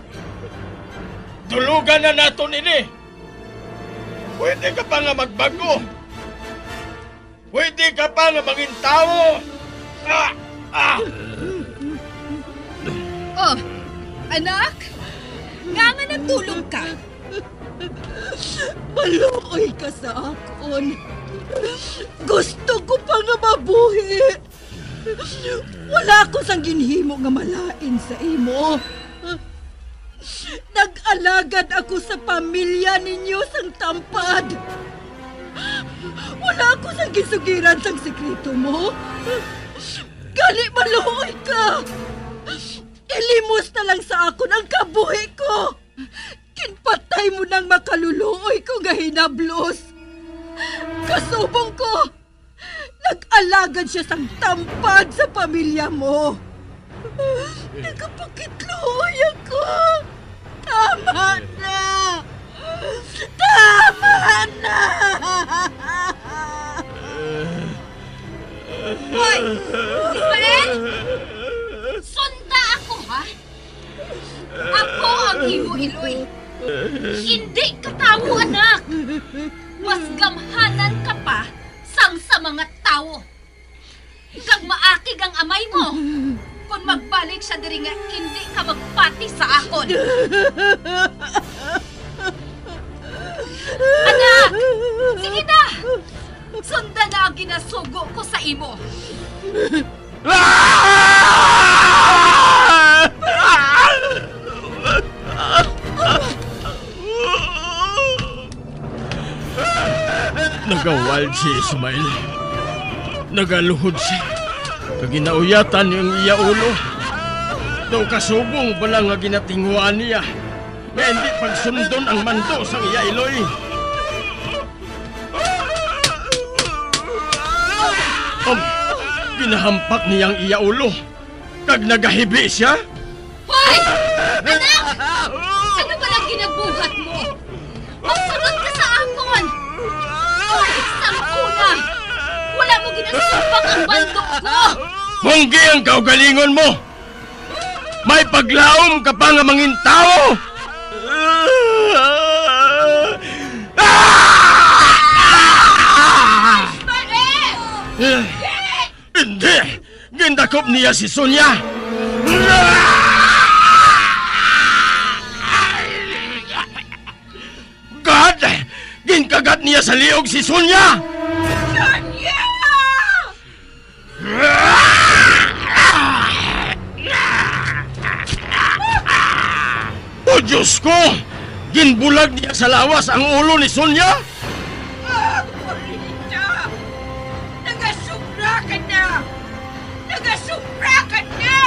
Tulogan na naton ini. Pwede ka pa nga magbag-o. Pwede ka pa nga mangintawo. Ah! Ah! Oh, anak, ngaa nga nagtulog ka? Maluoy ka sa akon. Gusto ko pa nga mabuhi. Wala ako sang ginhimo nga malain sa imo. Nag-alagad ako sa pamilya ninyo sang tampad. Wala ako sang gisugiran sang sekreto mo. Gani maluoy ka. Ilimos na lang sa akon ang kabuhi ko. Ginpatay mo nang makaluluoy ko nga hinablos. Kasubong ko, nag-alagad sia sang tampad sa pamilya mo. Nagapakitluoy ako. Tama na! Tama na! Hoy! Ismael! Sunda ako, ha? Ako ang imo iloy. Indi ka tawo, anak. Mas gamhanan ka pa sang sa mga tawo. Kag maakig ang amay mo kon magbalik sia diri nga indi ka magpati sa akon. Anak! Sige na! Sunda na ang ginasugo ko sa imo. Nagawal si Ismael. Nagaluhod siya. Kag ginauyatan niya ang iya ulo. Daw kasubong bala nga ginatinguhaan niya nga hindi pagsundon ang mando sang iya iloy. Um, ginahampak niya ang iya ulo, kag nagahibi siya. Hoy! Anak! Ano ba lang ginabuhat mo? Magsunod ka sa akon! Hoy, sangkuna! Wala mo ginasumpak ang bando ko! Punggi ang kaugalingon mo! May paglaom ka pa nga mangintawo! Ismael! Hindi! Gindakop niya si Sonia! God! Ginkagat niya sa liog si Sonia! Sonia! O Diyos ko! Ginbulag niya sa lawas ang ulo ni Sonia! Ah, Corita! Nagasubra ka na! Nagasubra ka na!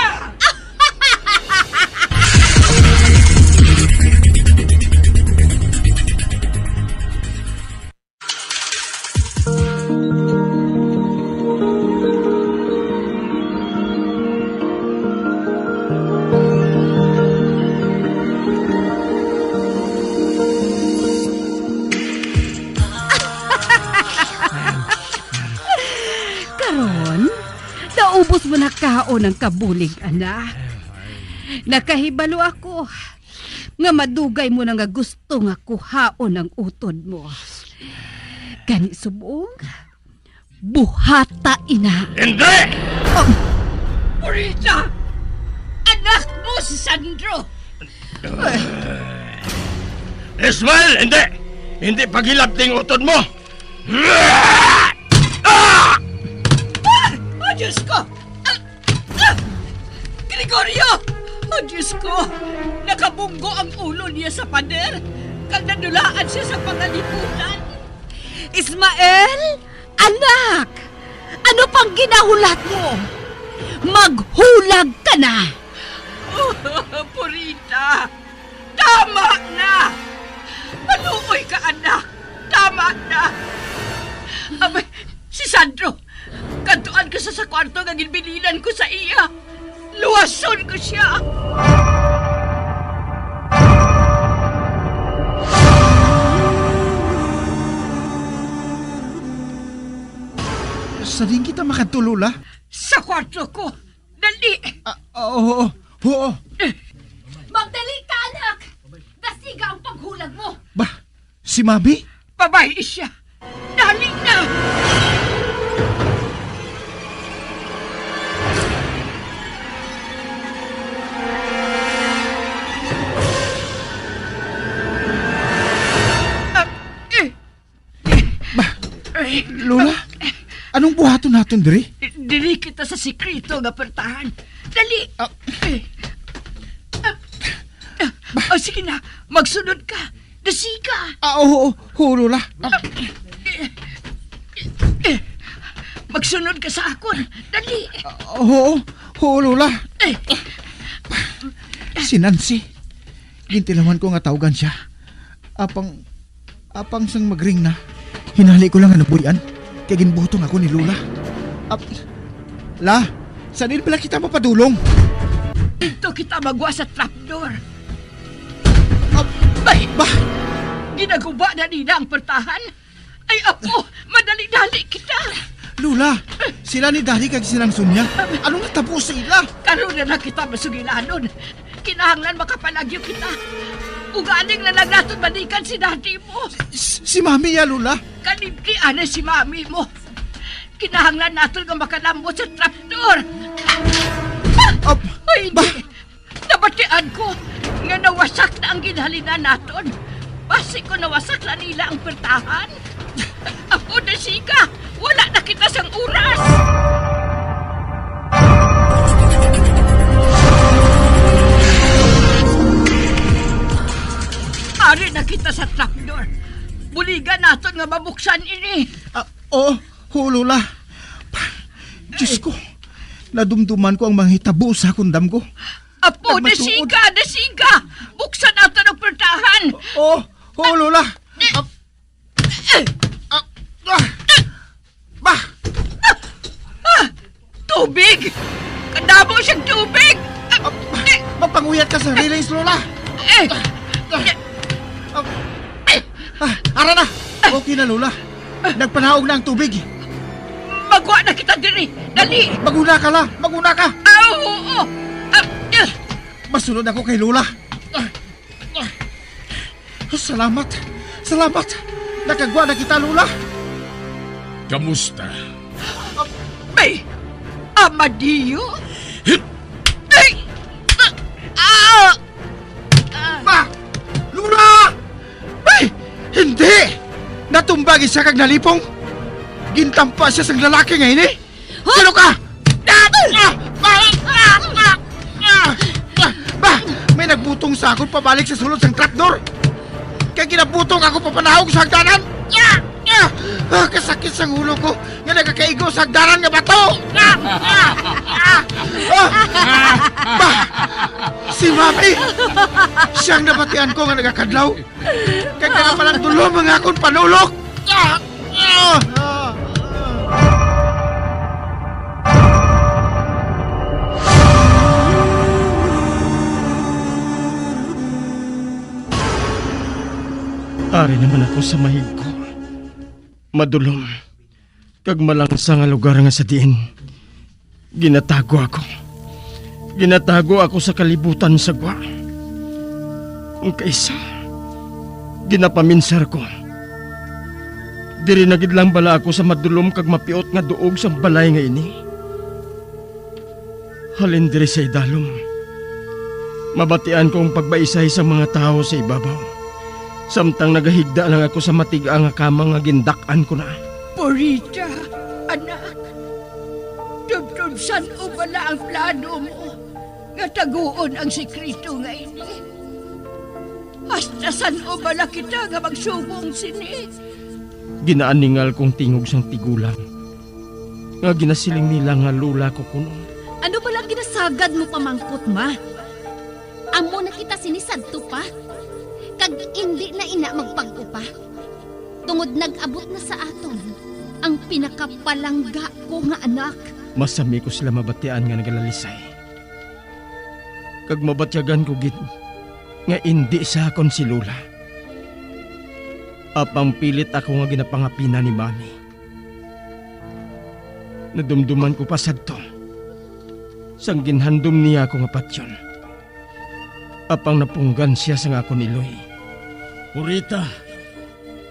Karon, naubos mo na kaon ang kabulig, anak. Nakahibalo ako nga madugay mo na nga gusto nga kuhaon ang utod mo. Gani subong, buhata ina. Hindi! Oh. Purita! Anak mo si Sandro! Ismael, hindi! Hindi paghilabti ang utod mo! Ah! Ah! Oh, Diyos ko! Ah! Ah! Gregorio! Oh, Diyos ko! Nakabunggo ang ulo niya sa pader, kag nadulaan siya sa pangaliputan. Ismael, anak! Ano pang ginahulat mo? Maghulag ka na! Oh, Purita! Tama na! Maluoy ka, anak! Tama na! Abay, si Sandro, kadtuan ko sa, sa kwarto nga ginbilinan ko sa iya. Luwason ko siya! Sa diin kita makadto, Lola? Sa kwarto ko! Dali! Ah, oo, oo. Magdali ka, anak! Dasiga ang Anak mo! Ba, si Mami? Babayi siya! Dali na! Ah, eh, Ba, eh, Lola, anong buhaton naton diri? Diri kita sa sikreto nga pwertahan. Dali. Ah. Eh. Ah. Ah, oh, sige na, magsunod ka. Dasiga. Ah, oo, oo, Lola. Ah. Eh, eh, magsunod ka sa akon. Dali. Ah, oo, oo, Lola. Eh. Si Nancy, gintilawan ko nga tawgan siya. Apang, apang sang magring na, hinali ko lang nga nabuy-an, kay ginbutong ako ni Lola. Ap-, La, saan bala kita mapadulong? Dito kita magwa sa trapdoor. Ap-, Bay! Ba? Ginaguba na nila ang pwertahan? Ay, apo, madali-dali kita. Lola, sila ni Daddy kag silang Sonia. Anong natabo sa ila? Karon na lang kita masugilanon. Kinahanglan makapalagyo kita. Ugaling na lang naton balikan si Daddy mo. Si, si Mami ya, Lola. Kalimti anay si Mami mo. Kinahanglan naton nga makalambot sa trapdoor. Ap-, Ay, hindi. Ba? Nabatian ko nga nawasak na ang ginhalinan naton. Basi ko nawasak na nila ang pwertahan. Apo, dasiga! Wala na kita sang oras! Ari na kita sa trapdoor. Buligan naton nga mabuksan ini. Ah, oo, oo, Lola. Diyos ko, nadumduman ko ang mga hitabo sa akong damgo. Apo, nagmatuod. Dasiga, dasiga! Buksan naton ang pwertahan! Oo, oo, Lola. Ah, ah, ah, ba? Ah, ah, tubig! Kadamo siyang tubig! Ah, ah, magpanguyat ka sa railings, Lola. Eh, ah, ah, ah, ah, ara na! Okay na, Lola. Nagpanaog na ang tubig. Magwa na kita diri. Dali. Maguna ka, La. Maguna ka. Ah, oo, oo. Ah, ah. Masunod ako kay Lola. Ah, ah. Salamat. Salamat. Nakagwa na kita, Lola. Kamusta? May Amadeo? Hit! Ay! Ah! Ah! Ba! Lola! Ay! Hindi! Natumba gid siya kag nalipong. Gintampa siya sang lalaki nga ini. Huh? Sino ka? Ah! Ah! Ah! Ah! Ah! Ah! Ba! May nagbutong sa akon pabalik sa sulod sang trapdoor. Kay ginabutong ako papanahog sa hagdanan. Ah! Ah! Ah! Kasakit sang ulo ko nga nagakaigo sa hagdanan nga bato. Ah! Ah! Ah! Ah! Ah! Ba! Si Mami! Siyang nabatian ko nga nagakadlaw. Kay kana pa lang dulom ang akon panulok. Ah! Ah! Ari naman ako sa mahigko, madulom, kag malangsa nga lugar nga sa diin ginatago ako. Ginatago ako sa kalibutan sa gwa. Ang kaisa, ginapaminsar ko, diri na gid lang bala ako sa madulom kag mapiot nga duog sang balay nga ini? Halin diri sa idalom, mabatian ko ang pagbaisay sang mga tawo sa ibabaw, samtang nagahigda lang ako sa matig-a nga kama nga gindak-an ko na. Purita, anak, tubtob san-o bala ang plano mo nga taguon ang sikreto nga ini? Hasta san-o bala kita nga magsugong sini? Ginaaningal kong tingog sang tigulang nga ginasiling nila nga lola ko kuno. Ano bala ang ginasagad mo pamangkot, ma? Amo na kita sini sadto pa, kag indi na ina magpag-upa, tungod nag-abot na sa aton ang pinakapalangga ko nga anak. Masami ko sila mabatian nga nagalalisay, kag mabatyagan ko gid nga indi sa akon si Lola. Apang pilit ako nga ginapangapina ni Mami. Nadumduman ko pa sadto sang ginhandom niya ako nga patyon. Apang napunggan sia sang akon iloy. Purita,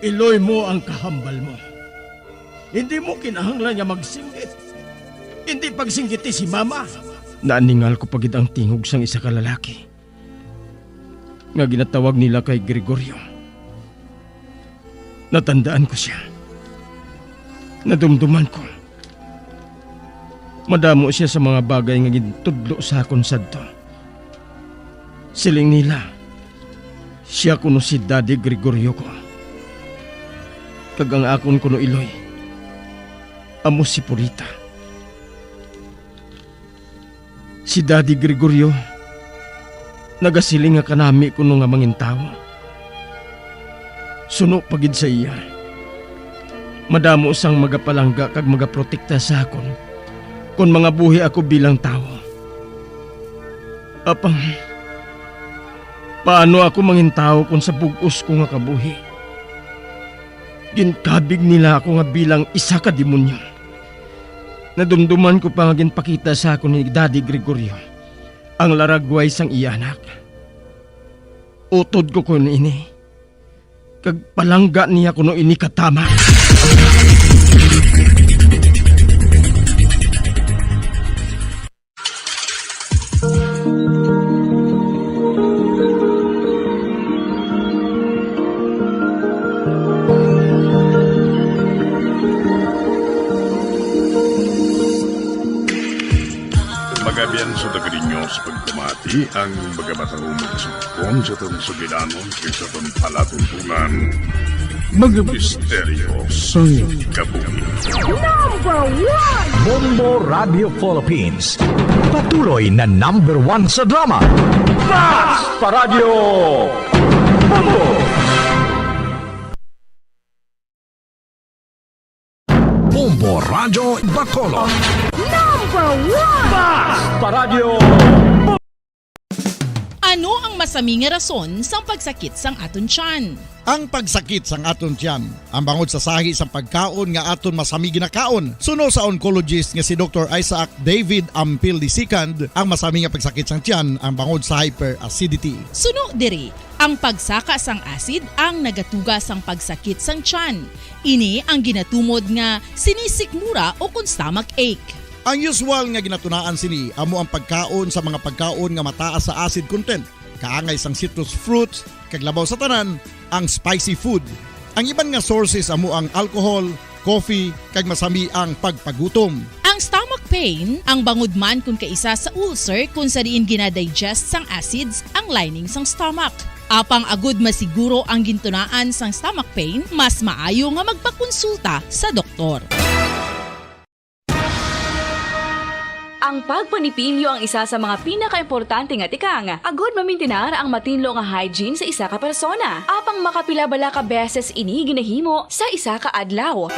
iloy mo ang kahambal mo. Hindi mo kinahanglan nga magsinggit. Hindi pagsinggiti si Mama. Naningal ko pa gid ang tingog sang isa ka lalaki nga ginatawag nila kay Gregorio. Natandaan ko sia. Nadumduman ko. Madamo sia sa mga bagay nga gintudlo sa akon sadto. Siling nila, sia kuno si Daddy Gregorio ko. Kag ang akon kuno iloy, amo si Purita. Si Daddy Gregorio nagasiling nga kanami kuno nga mangintawo. Suno pa gid sa iya, madamo sang magapalangga kag magaprotekta sa akon kon mangabuhi ako bilang tawo. Apang, paano ako mangintawo kon sa bug-os ko nga kabuhi ginkabig nila ako nga bilang isa ka demonyo? Nadumduman ko pa nga ginpakita sa akon ni Daddy Gregorio ang laragway sang iya anak. Utod ko kuno ini, kag palangga niya kuno ini katama. Magabiyan sa tagarinyo sa pagpamati ang mga matahumong sumpon sa atong sugilanon kag sa atong palatuntunan. Mga misteryo sang kabuhi. Number one! Bombo Radio Philippines. Patuloy na number one sa drama. Basta Radyo Bombo! Bombo Radyo Bacolod. Number one! Basta Radyo Bombo! Ano ang masami nga rason sang pagsakit sang aton tiyan? Ang pagsakit sang aton tiyan, ang bangod sa sahi sang pagkaon nga aton masami ginakaon. Suno sa oncologist nga si Doktor Isaac David Ampil the second, ang masami nga pagsakit sang tiyan ang bangod sa hyperacidity. Suno diri, ang pagsaka sang acid ang nagatuga sang pagsakit sang tiyan. Ini ang ginatumod nga sinisikmura o kon stomach ache. Ang usual nga ginatunaan sini amo ang pagkaon sa mga pagkaon nga mataas sa acid content, kaangay sang citrus fruits, kag labaw sa tanan, ang spicy food. Ang iban nga sources amo ang alcohol, coffee, kag masami ang pagpagutom. Ang stomach pain, ang bangod man kon kaisa sa ulcer kon sa diin ginadigest sang acids ang lining sang stomach. Apang agud masiguro ang gintunaan sang stomach pain, mas maayo nga magpakonsulta sa doktor. Ang pagpanipilyo ang isa sa mga pinakaimportante nga tikang agud mamintinar ang matinlo nga hygiene sa isa ka persona. Apang makapila bala ka beses ini ginahimo sa isa ka adlaw?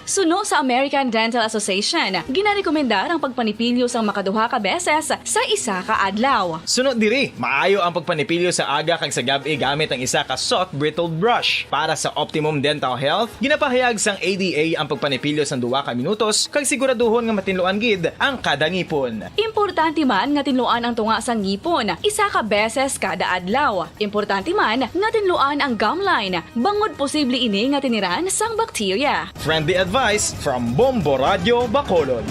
Suno sa American Dental Association, ginarekomendar ang pagpanipilyo sang makaduha ka beses sa isa ka adlaw. Suno diri, maayo ang pagpanipilyo sa aga kag sa gab-i gamit ang isa ka soft bristled brush. Para sa optimum dental health, ginapahayag sang A D A ang pagpanipilyo sang duha ka minutos kag siguraduhon nga matinluan gid ang kada ngipon. Importante man nga tinluan ang tunga sang ngipon isa ka beses kada adlaw. Importante man nga tinluan ang gum line, bangod posible ini nga tiniran sang bakterya. Friendly advice from Bombo Radio Bacolod.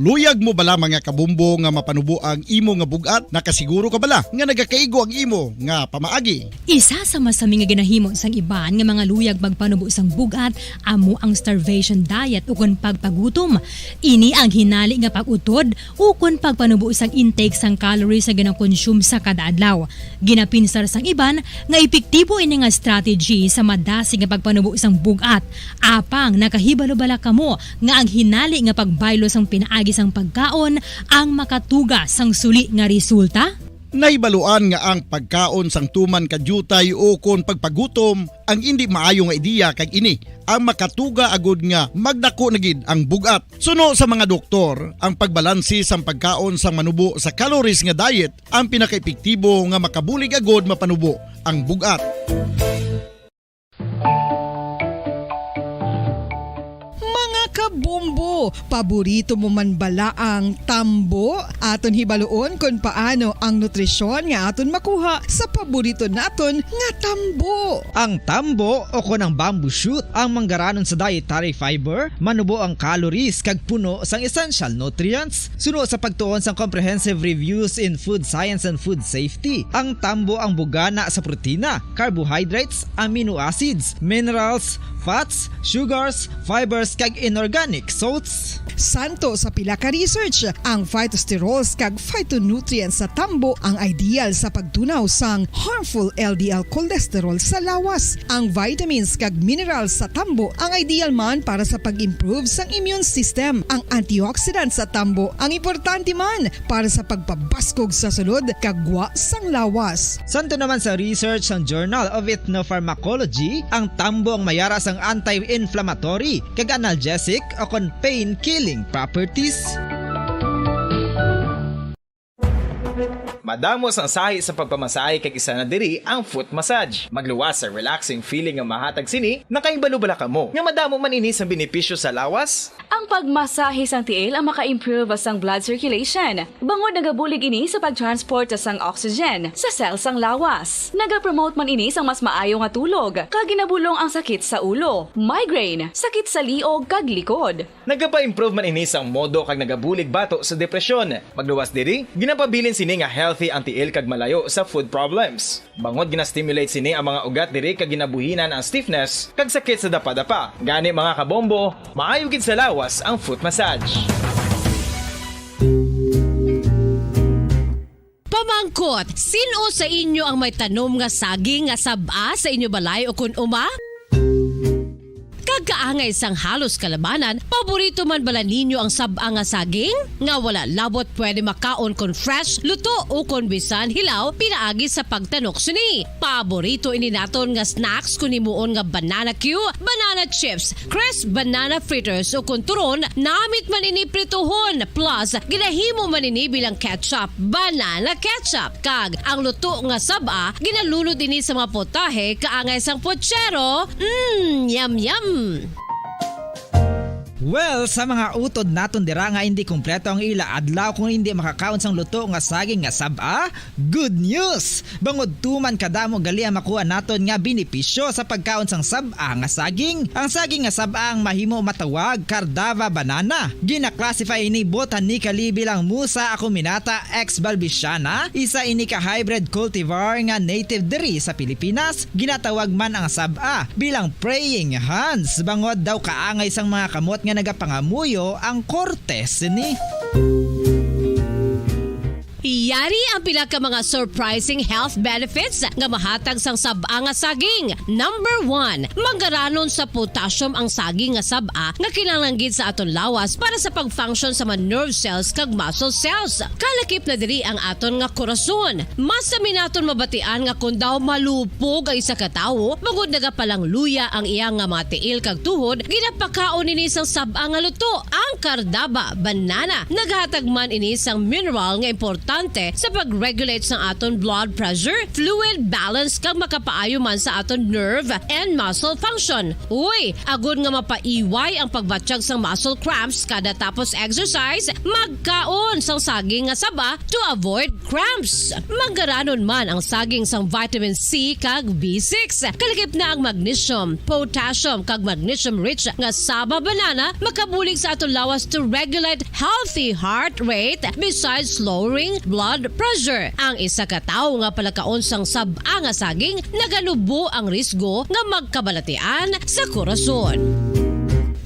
Luyag mo bala, mga kabombo, nga mapanubo ang imo nga bug-at? Nakasiguro ka bala nga nagakaigo ang imo nga pamaagi? Isa sa masami nga ginahimo sang iban nga mga luyag magpanubo sang bug-at amo ang starvation diet ukon pagpagutom. Ini ang hinali nga pag-utod ukon pagpanubo sang intake sang calories nga ginakonsume sa kada adlaw. Ginapinsar sang iban nga epektibo ini nga strategy sa madasig nga pagpanubo sang bug-at. Apang nakahibalo bala kamo nga ang hinali nga pagbaylo sang pinaagi sang pagkaon ang makatuga sang suli nga resulta? Nahibaluan nga ang pagkaon sang tuman ka diutay ukon pagpagutom ang indi maayo nga ideya, kag ini ang makatuga agud nga magdako na gid ang bug-at. Suno sa mga doktor, ang pagbalanse sang pagkaon sang manubo sa calories nga diet ang pinakaepektibo nga makabulig agud mapanubo ang bug-at. Mga kabombo, Paborito mo man bala ang tambo? Aton hibaluon kon paano ang nutrisyon nga aton makuha sa paborito naton nga tambo. Ang tambo, o kon ang bamboo shoot, ang manggaranon sa dietary fiber, manubo ang calories kag puno sang essential nutrients. Suno sa pagtuon sang Comprehensive Reviews in Food Science and Food Safety, ang tambo ang bugana sa protina, carbohydrates, amino acids, minerals, fats, sugars, fibers, kag inorganic salts. Santo sa pila ka research, ang phytosterols kag phytonutrients sa tambo ang ideal sa pagtunaw sang harmful L D L cholesterol sa lawas. Ang vitamins kag minerals sa tambo ang ideal man para sa pag-improve sang immune system. Ang antioxidants sa tambo ang importante man para sa pagpabaskog sa sulod kag gwa sang lawas. Santo naman sa research sang Journal of Ethnopharmacology, ang tambo ang mayara sang anti-inflammatory kag analgesic o kon pain-killing properties. Madamo sang sahi sa pagpamasahe kag isa na diri ang foot massage. Magluwas sa relaxing feeling nga mahatag sini, nakahibalo bala kamo nga madamo man ini sang benepisyo sa lawas? Ang pagmasahe sang tiil ang maka-improve sang blood circulation, bangod nagabulig ini sa pag-transport sang oxygen sa cell sang lawas. Nagapromote man ini sang mas maayo nga tulog, kag ginabulong ang sakit sa ulo, migraine, sakit sa liog, kag likod. Nagapa-improve man ini sang modo kag nagabulig bato sa depresyon. Magluwas diri, ginapabilin sini nga healthy ang tiil kag malayo sa food problems. Bangod gina-stimulate sini ang mga ugat diri kag ginabuhinan ang stiffness kag sakit sa dapadapa. Gani, mga kabombo, maayo gid sa lawas ang foot massage. Pamangkot, sin-o sa inyo ang may tanom nga saging nga sab-a sa inyo balay o kun uma? Kag kaangay sang halos kalabanan, paborito man bala ninyo ang sab-a nga saging? Nga wala labot pwede makaon kon fresh, luto, o kon bisan hilaw pinaagi sa pagtanok sini. Paborito ini naton nga snacks kon himuon nga banana cue, banana chips, crisp banana fritters, o kon turon, namit man ini prituhon, plus ginahimo man ini bilang ketchup, banana ketchup. Kag ang luto nga sab-a, ginalunod ini sa mga putahe kaangay sang puchero. Mm, yum, yum! Well, sa mga utod naton dira nga indi kompleto ang ila adlaw kung indi makakaon sang luto nga saging nga sab-a, good news! Bangod tuman kadamo gali ang makuha naton nga benepisyo sa pagkaon sang sab-a nga saging. Ang saging nga sab-a ang mahimo matawag Cardava banana. Gina-classify ini botanically bilang Musa acuminata ex balbisiana, isa ini ka hybrid cultivar nga native diri sa Pilipinas. Ginatawag man ang sab-a bilang praying hands, bangod daw kaangay sang mga kamot nga nagapangamuyo ang korte sini. Yari ang pila ka mga surprising health benefits nga mahatag sang sab-a nga saging. Number one, manggaranon sa potassium ang saging nga sab-a nga kinahanglan gid sa aton lawas para sa pag-function sa mga nerve cells kag muscle cells. Kalakip na diri ang aton nga korason. Mas sami naton mabatian nga kon daw malupog ang isa ka tawo, bangod nagapalangluya ang iya nga mga tiil kag tuhod, ginapakaon ini sang sab-a nga luto. Ang Cardaba banana naghatag man ini sang mineral nga importante sa pag-regulate sang aton blood pressure, fluid balance, kag makapaayo man sa aton nerve and muscle function. Uy, agod nga mapaiway ang pagbatyag sang muscle cramps kada tapos exercise, magkaon sang saging nga saba to avoid cramps. Manggaranon man ang saging sang vitamin C kag B six. Kalakip na ang magnesium, potassium, kag magnesium-rich nga saba banana makabulig sa aton lawas to regulate healthy heart rate besides lowering blood pressure. Ang isa ka tawo nga palakaon sang sab-a nga saging naganubo ang risgo nga magkabalatian sa korason.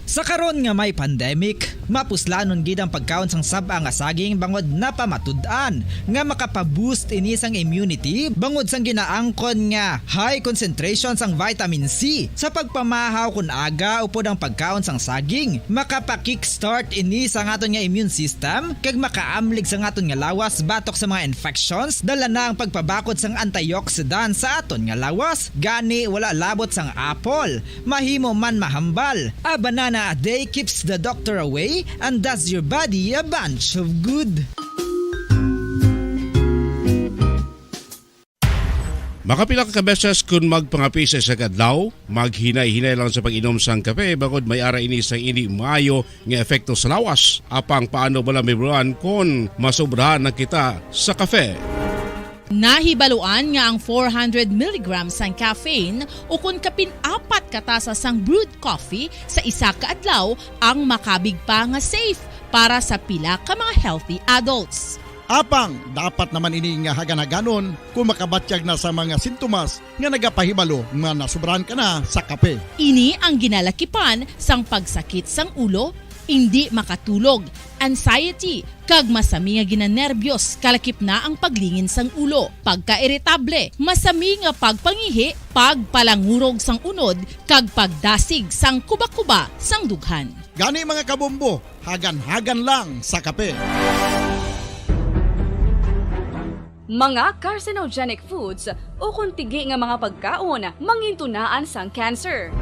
Sa karon nga may pandemic, mapuslanon gid ang pagkaon sang sab-a nga saging bangod napamatud-an nga makapa-boost ini sang immunity bangod sang ginaangkon nga high concentration sang vitamin C. Sa pagpamahaw kon aga upod ang pagkaon sang saging, makapa-kickstart ini sa aton nga immune system kag makaamlig sa aton nga lawas batok sa mga infections, dala na ang pagpabakod sang antioxidant sa aton nga lawas. Gani, wala labot sang apple, mahimo man mahambal. A banana a day keeps the doctor away and does your body a bunch of good. Makapila ka beses kun magpangape sa isa ka adlaw, maghinay-hinay lang sa pag-inom sang kape, bangod may ara ini sang indi maayo nga epekto sa lawas. Apang paano bala mahibaluan kon masobrahan na kita sa kape? Nahibaluan nga ang four hundred milligrams sang caffeine, ukon kapin apat ka tasa sang brewed coffee sa isa ka adlaw, ang makabig pa nga safe para sa pila ka mga healthy adults. Apang dapat naman ini nga hagan-haganon kung makabatyag na sa mga sintomas nga nagapahibalo nga nasobrahan ka na sa kape. Ini ang ginalakipan sang pagsakit sang ulo, indi makatulog, anxiety, kag masami nga ginanerbiyos, kalakip na ang paglingin sang ulo, pagkairitable, masami nga pagpangihi, pagpalangurog sang unod, kag pagdasig sang kuba-kuba sang dughan. Gani, mga kabombo, hagan-hagan lang sa kape. Mga carcinogenic foods o kon tigi nga mga pagkaon mangintunaan sang cancer.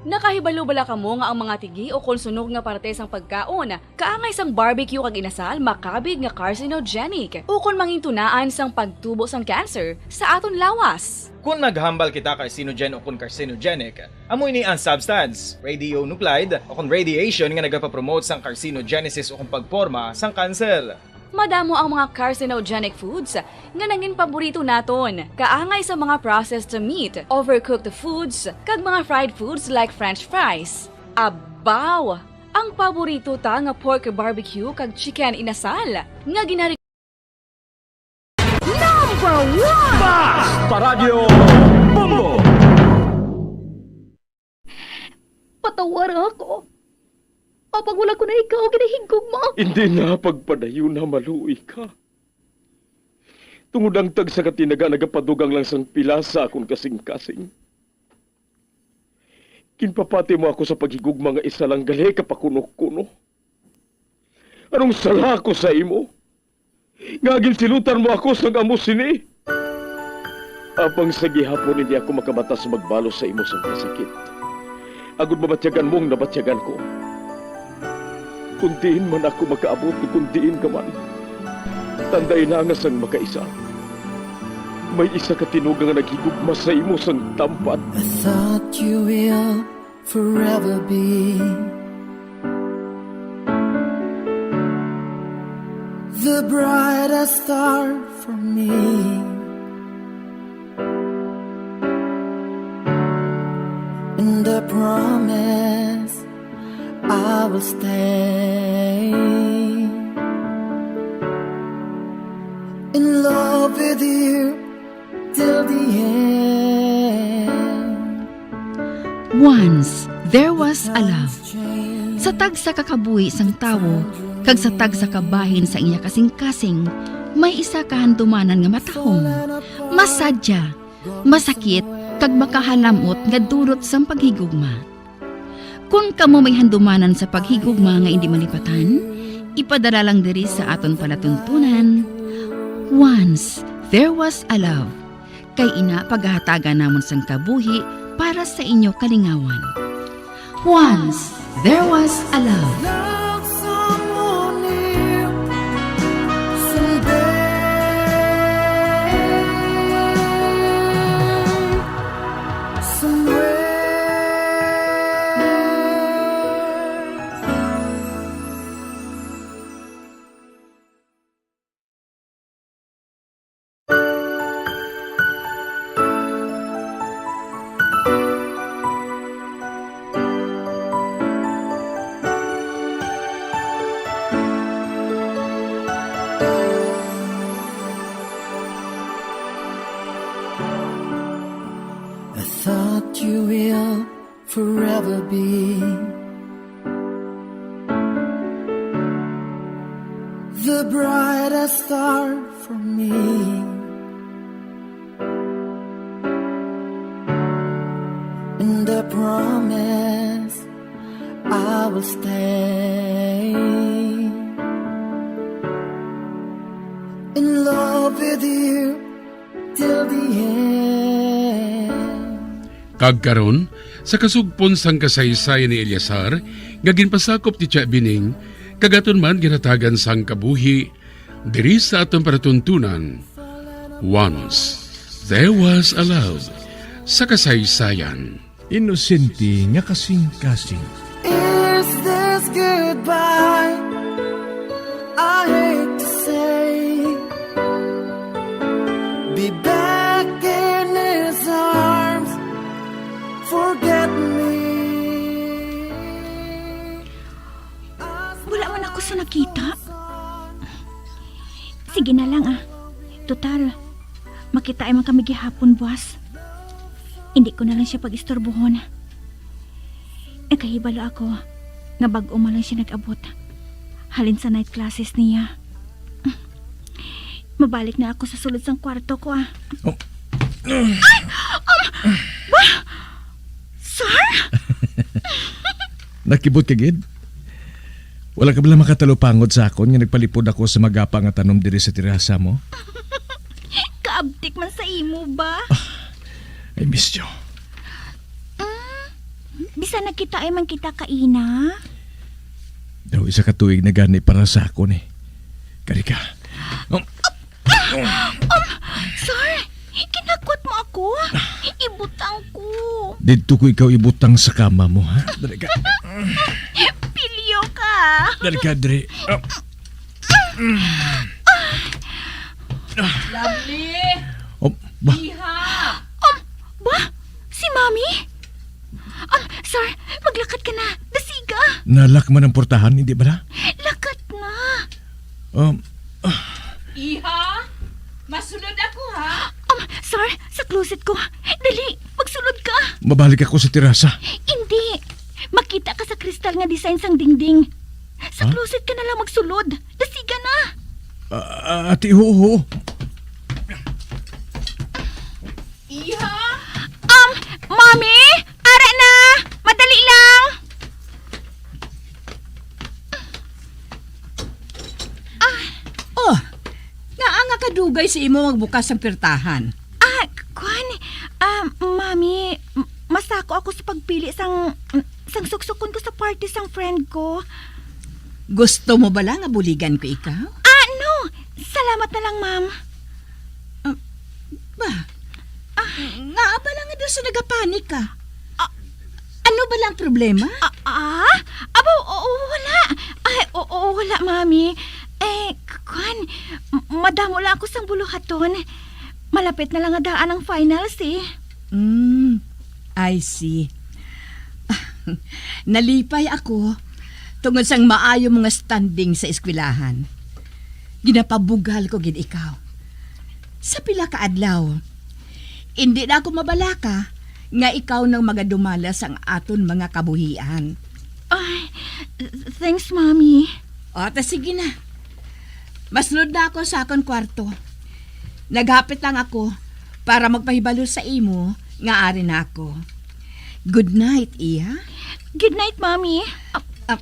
Nakahibalo bala kamo nga ang mga tigi o kon sunog nga parte sang pagkaon kaangay sang barbecue kag inasal makabig nga carcinogenic o kon mangintunaan sang pagtubo sang cancer sa aton lawas? Kon naghambal kita carcinogen o kon carcinogenic, amo ini ang substance, radionuclide, o kon radiation nga nagapapromote sang carcinogenesis o kon pagporma sang kanser. Madamo ang mga carcinogenic foods nga nangin paborito naton, kaangay sa mga processed meat, overcooked foods, kag mga fried foods like french fries. Abaw! Ang paborito ta nga pork barbecue kag chicken inasal nga ginari- Number one! Mas Paradyo Bombo! Patawara ako. Apang wala ko na ikaw ginahigugma. Hindi na pagpadayon na maluoy ka. Tungod ang tagsa ka tinaga nagapadugang lang sang pila sa akon kasing-kasing. Ginpapati mo ako sa paghigugma nga isa lang gali ka pakuno-kuno. Anong sala ako sa imo? Nga ginsilutan mo ako sang amo sini? Apang sa gihapon hindi ako makabatas magbalos sa imo sang kasakit. Agod mabatyagan mo ang nabatyagan ko. Kung diin man ako makaabot, kung diin ka man, tandai lang nga sang makaisa, may isa ka tinuga nga naghigugma sa imo sang tampad. I thought you will forever be the brightest star for me. And I promise I will stay in love with you till the end. Once there was a love. Sa tagsa ka kabuhi sang tawo kag sa tagsa ka bahin sa iya kasing-kasing, may isa ka handumanan nga matahom, masadya, masakit, kag makahalam-ot nga dulot sang paghigugma. Kon kamo may handumanan sa paghigugma nga indi malipatan, ipadala lang diri sa aton palatuntunan. Once there was a love. Kay ina pagahatagan namon sang kabuhi para sa inyo kalingawan. Once there was a love. Love someone new, someday, somewhere. I thought you will forever be the brightest star for me. And I promise I will stay in love with you till the end. Kag karon, sa kasugpon sang kasaysayan ni Eleazar, nga ginpasakop ni Tia Bining, kag aton man ginhatagan sang kabuhi, diri sa aton palatuntunan, Once There was a love sa kasaysayan. Inosente nga kasing-kasing. Is this goodbye? I hate to say. Be back in his arms. Forget me. Wala man ako sa nakita. Sige na lang, ah. Total, makita man kami gihapon buwas. Hindi ko na lang siya pag-istorbohon. Nakahibalo ako nga bag-o man lang siya nag-abot halin sa night classes niya. Mabalik na ako sa sulod sang kwarto ko, ah. Oh. Ay! Um, ba? Sir? Nakibot ka gid? Wala ka bala makatalupangod sa akon nga nagpalipod ako sa magapa nga tanom diri sa terasa mo? Kaabtik man sa imo ba? I miss you. Mm, bisan nagkita ay man kita kaina. Daw isa ka tuig na gani para sa akon eh. Kari ka. Um, Um, sir, kinakwat mo ako. Ibutang ko. Didto ko ikaw ibutang sa kama mo, ha? Dali ka. Pilyo ka. Dali ka, dali. Ah. Lovely! Oh, ba? Iha! Um, ba? Si Mami? Um, sir, maglakat ka na. Dasiga. Nalak man ang portahan, hindi ba na? Lakat na. Um, ah. Iha, masulod ako, ha? Um, sir, sa closet ko. Dali, magsulod ka. Mabalik ako sa terasa. Hindi. Makita ka sa kristal nga design sang dingding. Sa Ha? closet ka na lang magsulod. Dasiga na. Ah, ah, ate, oo, oo. Iha? Um, Mommy! Ara na! Madali lang! Ah. Oh, ngaa nga kadugay sa imo magbukas ang pirtahan? Ah, kwan, ah, Mommy, m-, masako ako sa pagpili sang, sang suksukon ko sa party sang friend ko. Gusto mo bala nga buligan ko ikaw? Ah, no! Salamat na lang, Ma'am. Ah, ba? Ah. Nga pala nga daw sa nagapanik ka. Ah. Ano bala ang problema? Ah, ah? Aba, oo, wala. Ay, oo, wala, Mami. Eh, k-, kwan, m-, madamo lang ako sang buluhaton. Malapit na lang nga daan ang finals, eh. Mm, I see. Nalipay ako tungod sang maayo mo nga standing sa eskwelahan. Ginapabugal ko gid ikaw. Sa pila ka adlaw, indi na ako mabalaka nga ikaw nang magadumala sang aton mga kabuhian. Ay, thanks, Mommy. O, ta sige na. Masulod na ako sa akon kwarto. Naghapit lang ako para magpahibalo sa imo nga ari na ako. Good night, Iha. Good night, Mommy. Ah, ah,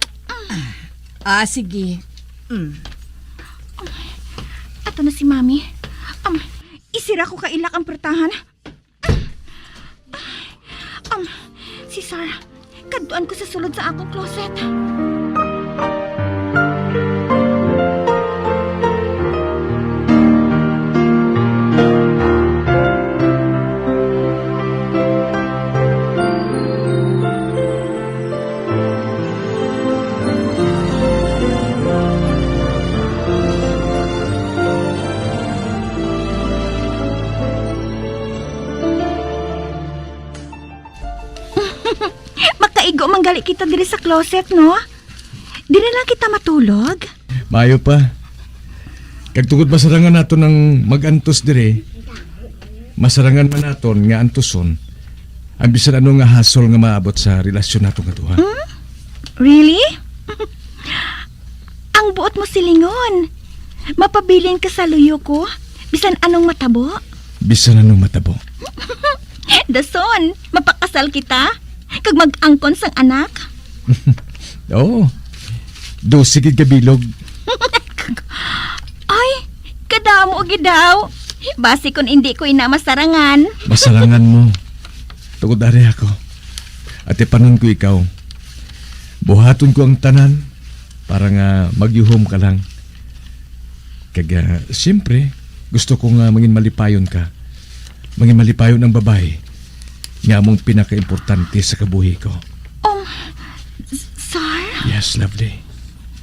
ah, sige. Mm. Ato na si Mami. Um, isira ko kailak ang pertahan. Um, si Sarah, kadtuan ko sa sulod sa akong closet. Makaigo man gali kita diri sa closet, no? Diri lang kita matulog? Maayo pa. Kag tungod masarangan naton ang mag-antos diri, masarangan man naton nga antuson ang bisan ano nga hasol nga maabot sa relasyon nato nga duha. Hmm? Really? Ang buot mo silingon. Mapabilin ka sa luyo ko, bisan anong matabo. Bisan anong matabo. Dason, mapakasal kita, kag mag-angkon sang anak. Oo. Dose gid ka bilog. Ay, kadamo gid daw. Basi kon indi ko ina masarangan. Masarangan mo. Tungod ari ako. Atipanon ko ikaw. Buhaton ko ang tanan para nga magyuhom ka lang. Kag, ah, siyempre, gusto ko nga mangin malipayon ka. Mangin malipayon ang babayi nga among pinakaimportante sa kabuhi ko. Um, s-, sir? Yes, lovely.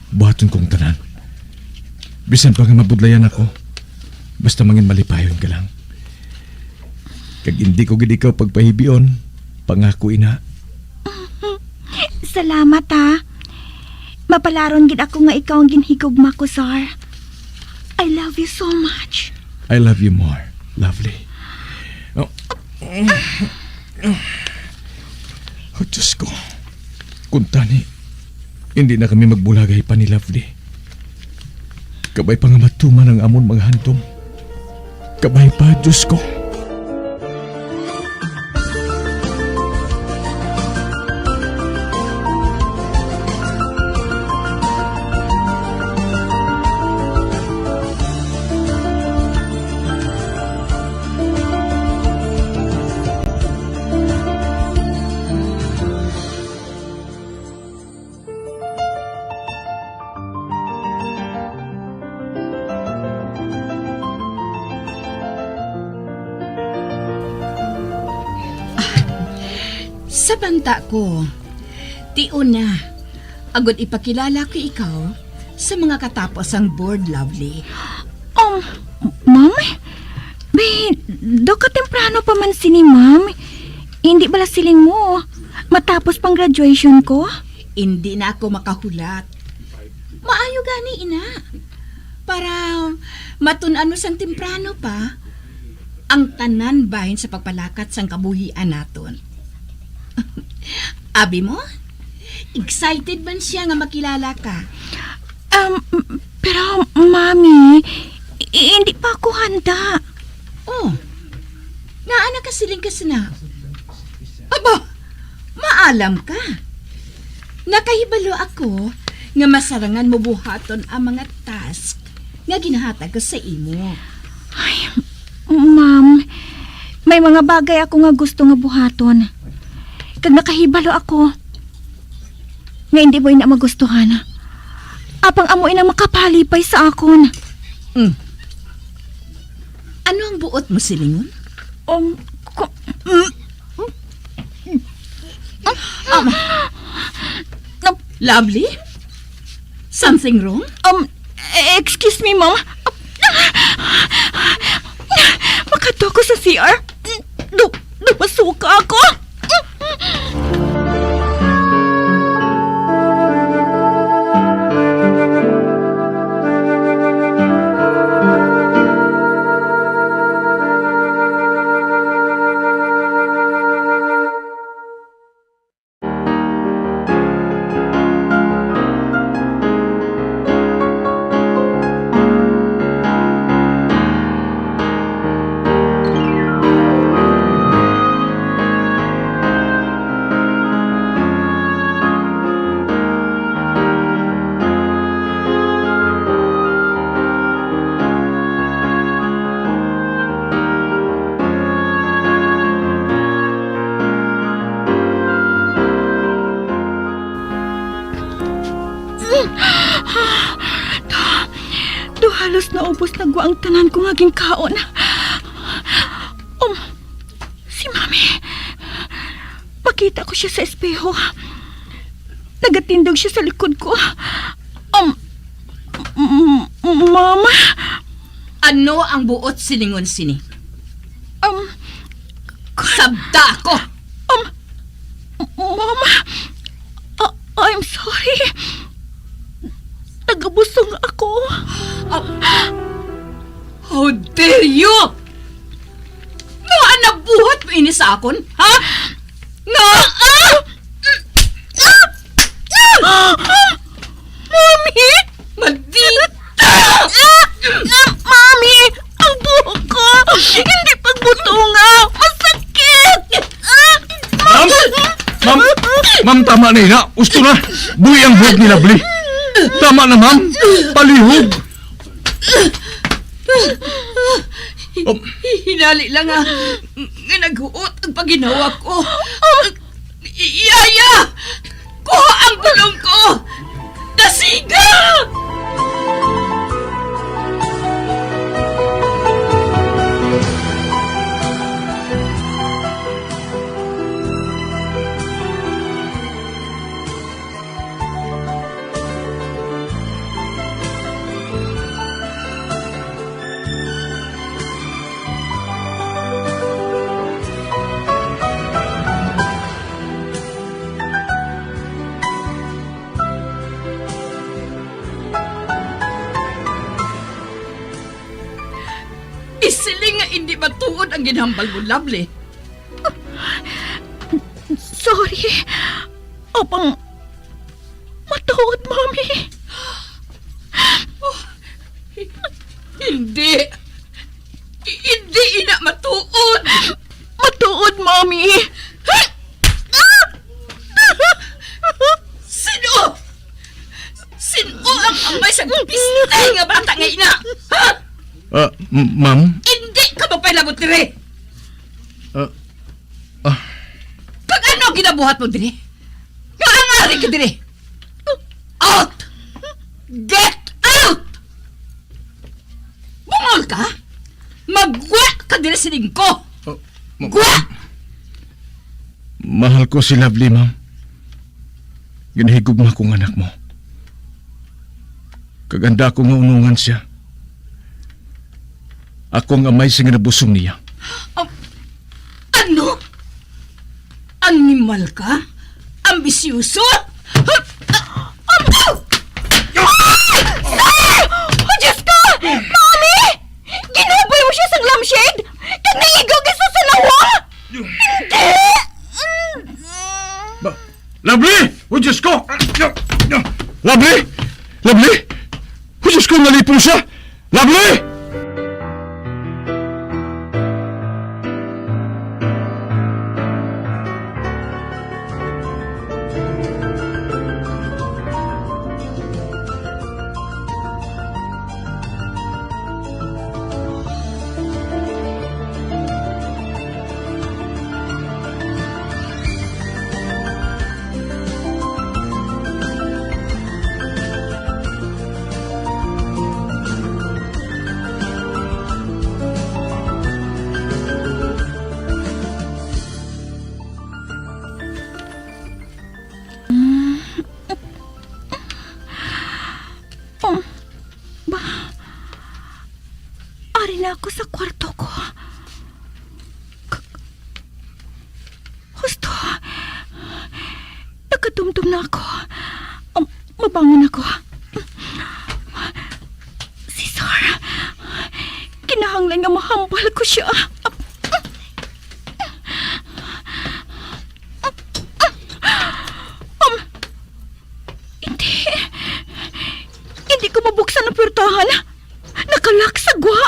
Buhaton kong tanan. Bisan pa nga mabudlayan ako, basta mangin malipayon ka lang. Kag hindi ko gid ikaw pagpahibion, pangako ina. Salamat, ha. Mapalaron gid ako nga ikaw ang ginhigugma ko, sir. I love you so much. I love you more, lovely. Oh. Oh, Diyos ko. Kuntani, hindi na kami magbulagay pa ni Lovely. Kabay pa nga matuman ang amon mga handom. Kabay pa, Diyos ko. Sa banta ko, tion na, agod ipakilala ko ikaw sa mga katapos sang board, Lovely. Um, ma'am? Be, daw ka temprano pa man sini, ma'am. Hindi bala siling mo, matapos pang graduation ko? Hindi na ako makahulat. Maayo gani, ina. Para matun-an mo sang temprano pa ang tanan bahin sa pagpalakat sang kabuhian naton. Abi mo? Excited man siya nga makilala ka. Um, pero, Mami, i-, hindi pa ako handa. Oh, ngaa nakasiling ka sina? Aba, maalam ka. Nakahibalo ako nga masarangan mo buhaton ang mga task nga ginahatag ko sa imo. Ay, ma'am, may mga bagay ako nga gusto nga buhaton. Kag nakahibalo ako nga hindi mo ina magustuhan. Apang amo inang makapalipay sa akon. Mm. Ano ang buot mo silingon? Um, ku-, mm, um, Lovely? Something wrong? Um, excuse me, ma'am. Makadto ko sa C R. Du-, dumasuka ako. Do, do halos naubos na gwa ang tanan ko nga ginkaon. Um, si Mami. Makita ko siya sa espeho. Nagatindog siya sa likod ko. Um, m-, Mama. Ano ang buot silingon sini? Um, Sabta ako! Um, Mama, uh, I'm sorry. Nagabusong ako. Ah, how dare you! Ngaa nabuhat mo ini sa akon, ha? Nga, ah! Mami! Maldita! Mami! Ang buhok ko! Hindi pagbutonga! Masakit! Ma'am! Ma'am! Ma'am, tama na ina! Usto na! Buhi ang buhok ni Lovely! Tama na, ma'am! Palihog! Oh. Hinali lang nga, nga naghuot ang paginhawa ko. Yaya! Kuha ang bulong ko! Dasiga! Siling nga indi matuod ang ginhambal mo, Lovely. Sorry. Apang matuod, Mommy. Oh, hi-, hindi. Hi-, hindi ina matuod. Matuod, Mommy. Sino? Sino ang amay sa piste nga bata nga ina? Ha? Ah, m-, ma'am? Hindi ka magpailabot diri. Ah, ah. Kag ano ang ginabuhat mo diri? Nga ang ari ka diri? Out! Get out! Bungol ka? Magwa ka diri sining ko! Oh, ma-, Gwa! Mahal ko si Lovely, ma'am. Ginahigugma ko nga anak mo. Kag handa ako nga unungan siya. Ako ang amay sa ginabusong niya. Um, ano? Animal ka? Ambisyoso? Um, oh, Diyos ko! Mommy! Ginaboy mo siya sang lampshade? Kag naigo ka sa sanawang? Hindi! Ba-, Lovely! Oh, Diyos ko! Lovely! Lovely! Oh, Diyos ko, nalipong siya! Lovely! Um, ba, ari na ako sa kwarto ko. K-, husto. Nakadumdom na ako. Um, mabangon ako. Cesar, kinahanglan nga mahambal ko siya. Um, hindi. Hindi ko mabuksan ang pwertahan. Nakalak sa gwa.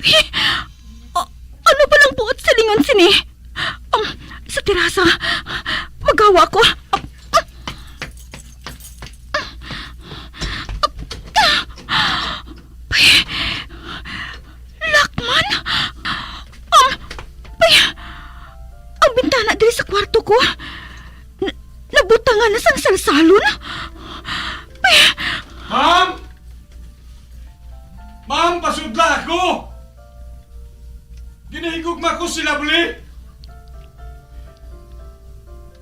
Pi-, a-, ano ba lang buot silingon sini? Um, sa terasa. Magawa ko. Ay, lakman. Um, ay, ang bintana diri sa kwarto ko. N-, nabutangan na sang salsalon. Ay. Ma'am! Ma'am, pasudla ako! Ginahigugma ko si Lovely.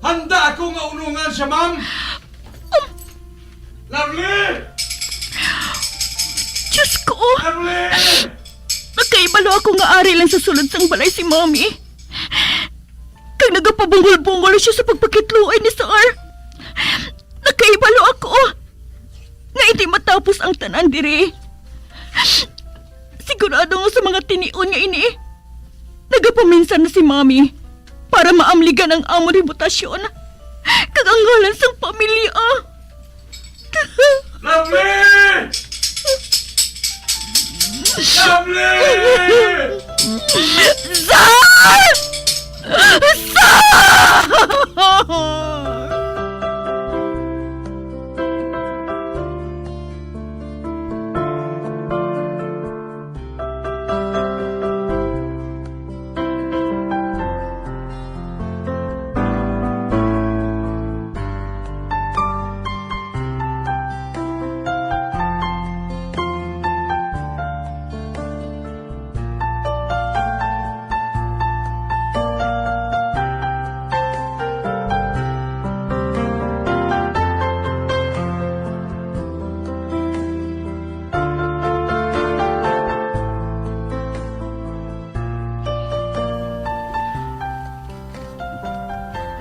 Handa ako nga unungan siya, ma'am. Lovely! Diyos ko! Lovely! Nakahibalo ako nga ari lang sa sulod sang balay si Mommy. Kag nagapabungol-bungol siya sa pagpakitluoy ni Sir. Nakahibalo ako nga indi matapos ang tanan diri. Sigurado nga sa mga tinion nga ini, nagapaminsan na si Mami para maamligan ang amon reputasyon kag ang ngalan sang pamilya. Lovely! Lovely! Sir! Sir!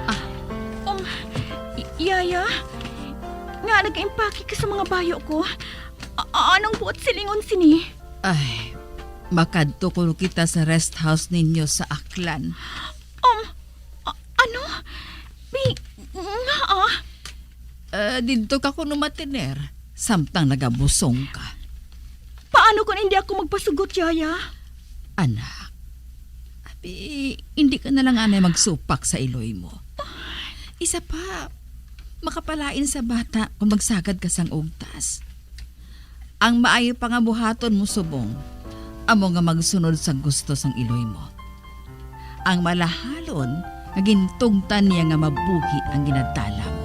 Ah, um, y-, Yaya, nga nagaimpake ka sa mga bayo ko? A-, anong buot silingon sini? Ay, Makadto kuno kita sa rest house ninyo sa Aklan. Um, a-, ano? Pi-, nga, ah? Eh, didto ka kuno matiner, samtang nagabusong ka. Paano kung hindi ako magpasugot, Yaya? Anak, abi, hindi ka na lang anay magsupak sa iloy mo. Isa pa, makapalain sa bata kung magsagad ka sang ugtas. Ang maayo pa nga buhaton mo subong, amo nga magsunod sang gusto sang iloy mo. Ang malahalon nga gintugtan niya nga mabuhi ang ginadala mo.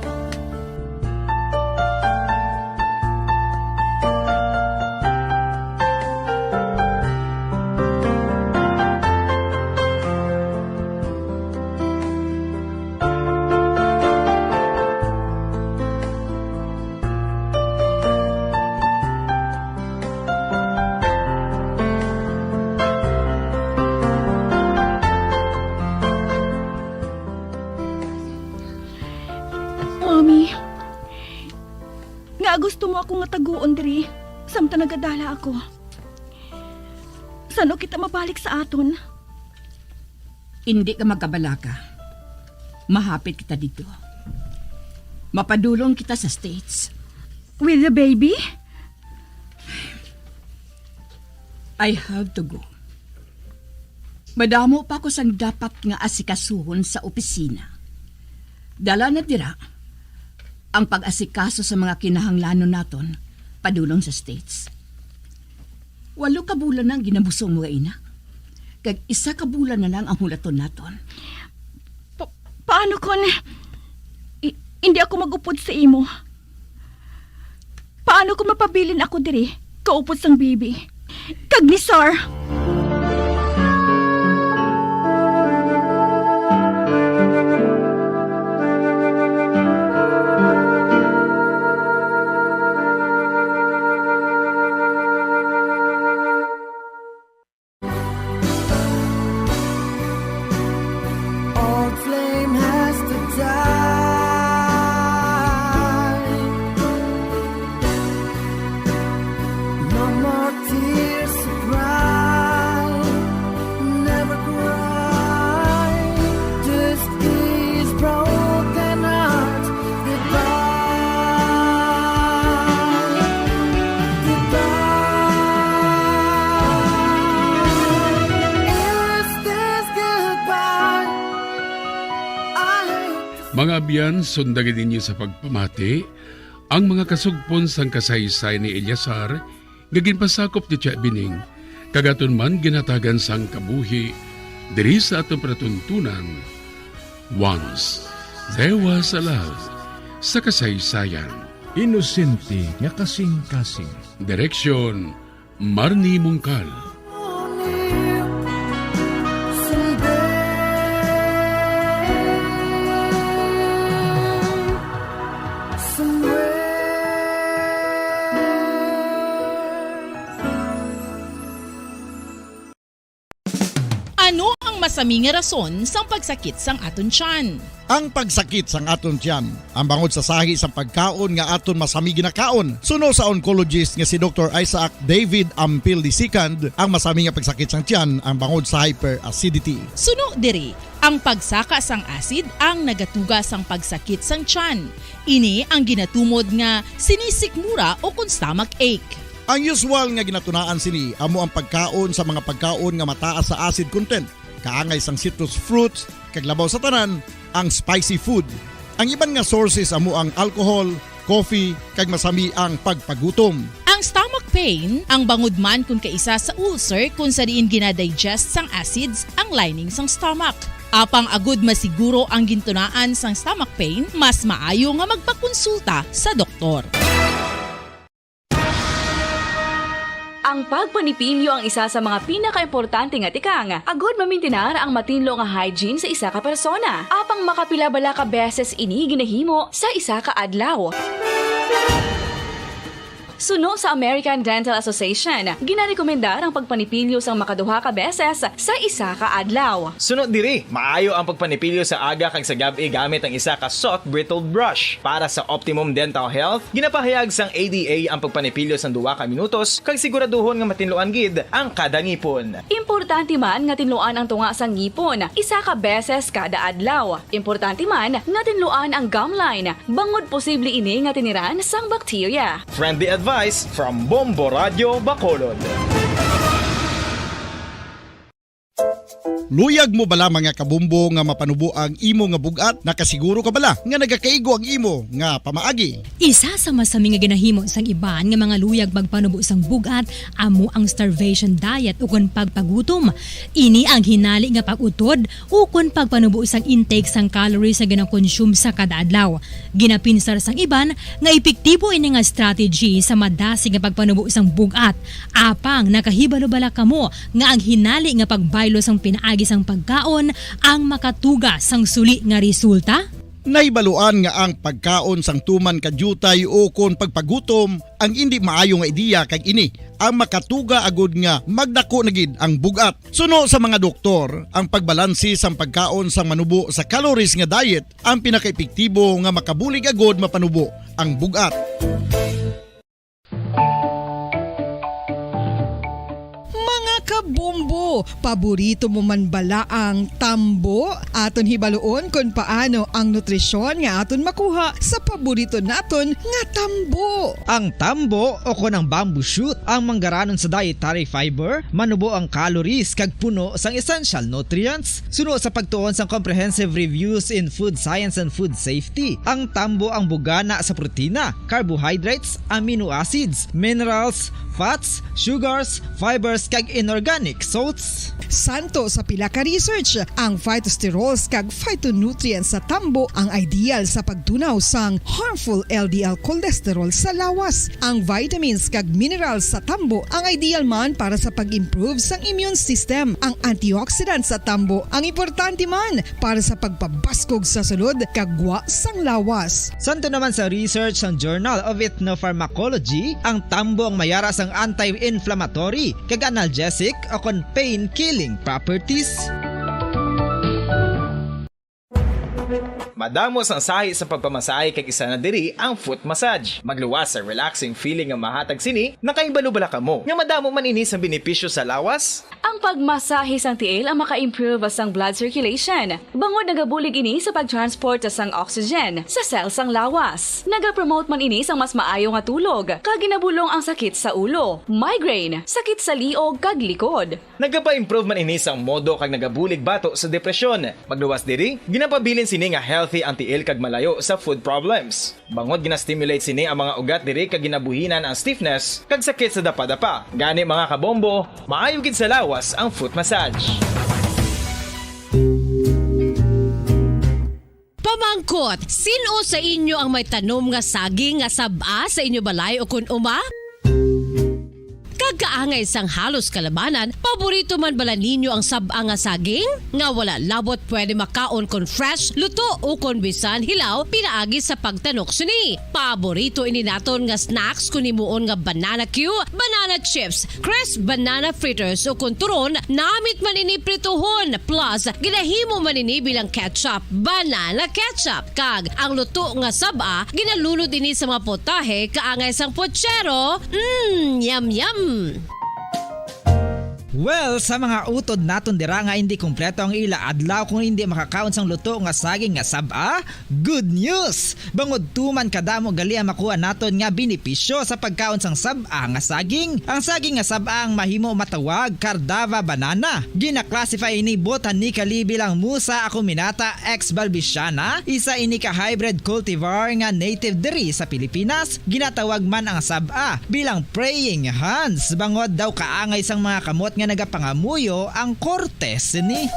Mommy, nga gusto mo ako nga taguon diri, samtang nagadala ako. Sano kita mabalik sa aton? Indi ka magkabalaka. Mahapit kita dito. Mapadulong kita sa States. With the baby? I have to go. Madamo pa ko sang dapat nga asikasuhon sa opisina. Dala na dira ang pag-asikaso sa mga kinahanglanon naton padulong sa States. Walo ka bulan na ang ginabusong mo nga ina, kag isa ka bulan na lang ang hulaton naton. Pa-, paano kon i-, hindi ako mag-upod sa imo? Paano kon mapabilin ako diri, kaupod sang bibi? Kag ni Sir? Old flame has to die. No more tears to cry. Never cry. This is broken heart. Goodbye. Goodbye. Is this goodbye? I hate to Mga abyan, sundagi ninyo sa pagpamati ang mga kasugpon sang kasaysayan ni Eleazar nga ginpasakop ni Tia Bining, kag aton man ginhatagan sang kabuhi diri sa aton palatuntunan. Once there was a love sa kasaysayan. Inosente nga kasing-kasing. Direksyon, Marnie Mungkal. Ano ang masami nga rason sang pagsakit sang aton tiyan? Ang pagsakit sang aton tiyan, ang bangod sa sahi sang pagkaon nga aton masami ginakaon. Suno sa oncologist nga si Doktor Isaac David Ampil the second, ang masami nga pagsakit sang tiyan ang bangod sa hyperacidity. Suno diri, ang pagsaka sang acid ang nagatuga sang pagsakit sang tiyan. Ini ang ginatumod nga sinisikmura o kon stomach ache. Ang usual nga ginatunaan sini amo ang pagkaon sa mga pagkaon nga mataas sa acid content, kaangay sang citrus fruits, kag labaw sa tanan, ang spicy food. Ang iban nga sources amo ang alcohol, coffee, kag masami ang pagpagutom. Ang stomach pain, ang bangod man kon kaisa sa ulcer kon sa diin ginadigest sang acids ang lining sang stomach. Apang agud masiguro ang gintunaan sang stomach pain, mas maayo nga magpakonsulta sa doktor. Ang pagpanipilyo ang isa sa mga pinakaimportante nga tikang agud mamintinar ang matinlo nga hygiene sa isa ka persona. Apang makapila bala ka beses ini ginahimo sa isa ka adlaw? Suno sa American Dental Association, ginarekomendar ang pagpanipilyo sang makaduha ka beses sa isa ka adlaw. Suno diri, maayo ang pagpanipilyo sa aga kag sa gab-i gamit ang isa ka soft bristled brush. Para sa optimum dental health, ginapahayag sang A D A ang pagpanipilyo sang duha ka minutos kag siguraduhon nga matinluan gid ang kada ngipon. Importante man nga tinluan ang tunga sang ngipon isa ka beses kada adlaw. Importante man nga tinluan ang gum line, bangod posible ini nga tiniran sang bakterya. Friendly advice from Bombo Radio Bacolod. Luyag mo bala, mga kabombo, nga mapanubo ang imo nga bug-at? Nakasiguro ka bala nga nagakaigo ang imo nga pamaagi? Isa sa masami nga ginahimo sang iban nga mga luyag magpanubo sang bug-at amo ang starvation diet ukon pagpagutom. Ini ang hinali nga pag-utod ukon pagpanubo sang intake sang calories nga ginakonsume sa kada adlaw. Ginapinsar sang iban nga epektibo ini nga strategy sa madasig nga pagpanubo sang bug-at. Apang nakahibalo bala kamo nga ang hinali nga pagbaylo sang pinaagi sang pagkaon ang makatuga sang suli nga resulta? Nahibaluan nga ang pagkaon sang tuman ka diutay ukon pagpagutom ang indi maayo nga ideya, kag ini ang makatuga agud nga magdako na gid ang bug-at. Suno sa mga doktor, ang pagbalanse sang pagkaon sang manubo sa calories nga diet ang pinakaepektibo nga makabulig agud mapanubo ang bug-at. Mga kabombo, paborito mo man bala ang tambo? Aton hibaluon kon paano ang nutrisyon nga aton makuha sa paborito naton nga tambo. Ang tambo, o kon ang bamboo shoot, ang manggaranon sa dietary fiber, manubo ang calories kag puno sang essential nutrients. Suno sa pagtuon sang Comprehensive Reviews in Food Science and Food Safety, ang tambo ang bugana sa protina, carbohydrates, amino acids, minerals, fats, sugars, fibers, kag inorganic salts. Santo sa pila ka research, ang phytosterols kag phytonutrients sa tambo ang ideal sa pagtunaw sang harmful L D L cholesterol sa lawas. Ang vitamins kag minerals sa tambo ang ideal man para sa pag-improve sang immune system. Ang antioxidants sa tambo ang importante man para sa pagpabaskog sa sulod kag gwa sang lawas. Santo naman sa research sang Journal of Ethnopharmacology, ang tambo ang mayara sang anti-inflammatory kag analgesic o kon pain-killing properties. Madamo sang sahi sa pagpamasahe, kag isa na diri ang foot massage. Magluwas sa relaxing feeling nga mahatag sini. Nakahibalo bala kamo nga madamo man ini sang benepisyo sa lawas? Ang pagmasahe sang tiil ang maka-improve sang blood circulation, bangod nagabulig ini sa pag-transport sang oxygen sa cell sang lawas. Nagapromote man ini sang mas maayo nga tulog, kag ginabulong ang sakit sa ulo, migraine, sakit sa liog kag likod. Nagapa-improve man ini sang modo kag nagabulig bato sa depresyon. Magluwas diri, ginapabilin sini nga healthy ang tiil kag malayo sa foot problems. Bangod gina-stimulate sini ang mga ugat diri kag ginabuhinan ang stiffness kag sakit sa dapadapa. Gani, mga kabombo, maayo gid sa lawas ang foot massage. Pamangkot, sin-o sa inyo ang may tanom nga saging nga sab-a sa inyo balay o kun uma? Kag kaangay sang halos kalabanan, paborito man bala ninyo ang sab-a nga saging? Nga wala labot pwede makaon kon fresh, luto, o kon bisan hilaw pinaagi sa pagtanok sini. Paborito ini naton nga snacks kon himuon nga banana cue, banana chips, crisp banana fritters, o kon turon, namit man ini prituhon, plus ginahimo man ini bilang ketchup, banana ketchup. Kag ang luto nga sab-a, ginalunod ini sa mga putahe kaangay sang putsero. Mm, yum, yum! Well, sa mga utod naton dira nga indi kompleto ang ila adlaw kung indi makakaon sang luto nga saging nga sab-a, good news! Bangod tuman kadamo gali ang makuha naton nga benepisyo sa pagkaon sang sab-a nga saging. Ang saging nga sab-a ang mahimo matawag Cardava banana. Gina-classify ini botanically bilang Musa acuminata ex balbisiana, isa ini ka hybrid cultivar nga native diri sa Pilipinas. Ginatawag man ang sab-a bilang praying hands, bangod daw kaangay sang mga kamot nga nagapangamuyo ang korte sini.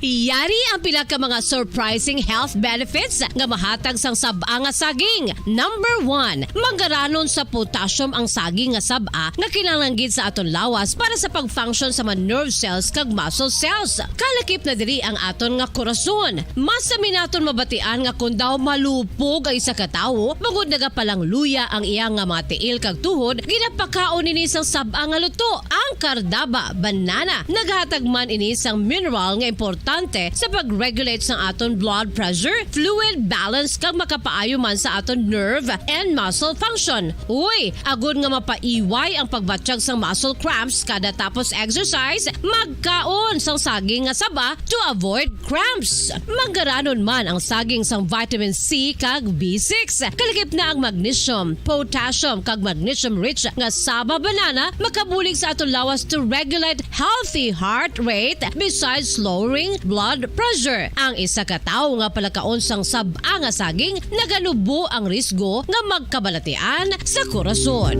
Yari ang pila ka mga surprising health benefits nga mahatag sang sab-a nga saging. Number one, manggaranon sa potassium ang saging nga sab-a nga kinahanglan gid sa aton lawas para sa pag-function sa mga nerve cells kag muscle cells. Kalakip na diri ang aton nga korason. Mas sami naton mabatian nga kon daw malupog ang isa ka tawo bangod nagapalangluya ang iya nga mga tiil kag tuhod, ginapakaon ini sang sab-a nga luto. Ang kardaba, banana, naghatag man ini sang mineral nga importante sa pag-regulate sang aton blood pressure, fluid balance, kag makapaayo man sa aton nerve and muscle function. Uy, agod nga mapaiway ang pagbatyag sang muscle cramps kada tapos exercise, magkaon sang saging nga saba to avoid cramps. Manggaranon man ang saging sang vitamin C kag B six. Kalakip na ang magnesium, potassium, kag magnesium-rich nga saba banana makabulig sa aton lawas to regulate healthy heart rate besides lowering blood pressure. Ang isa ka tawo nga palakaon sang sab-a nga saging naganubo ang risgo nga magkabalatian sa korason.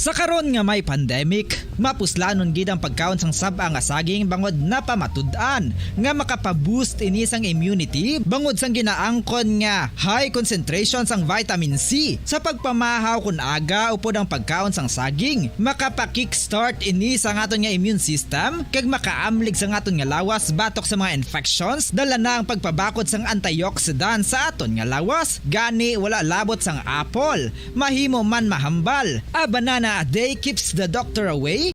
Sa karon nga may pandemic, mapuslanon gid ang pagkaon sang sab-a nga saging bangod napamatud-an nga makapaboost ini sang immunity bangod sang ginaangkon nga high concentration sang vitamin C. Sa pagpamahaw kon aga upod ang pagkaon sang saging, makapa-kickstart ini sa aton nga immune system kag makaamlig sa aton nga lawas batok sa mga infections. Dala na ang pagpabakod sang antioxidant sa aton nga lawas, gani wala labot sang apple. Mahimo man mahambal. A banana a day keeps the doctor away.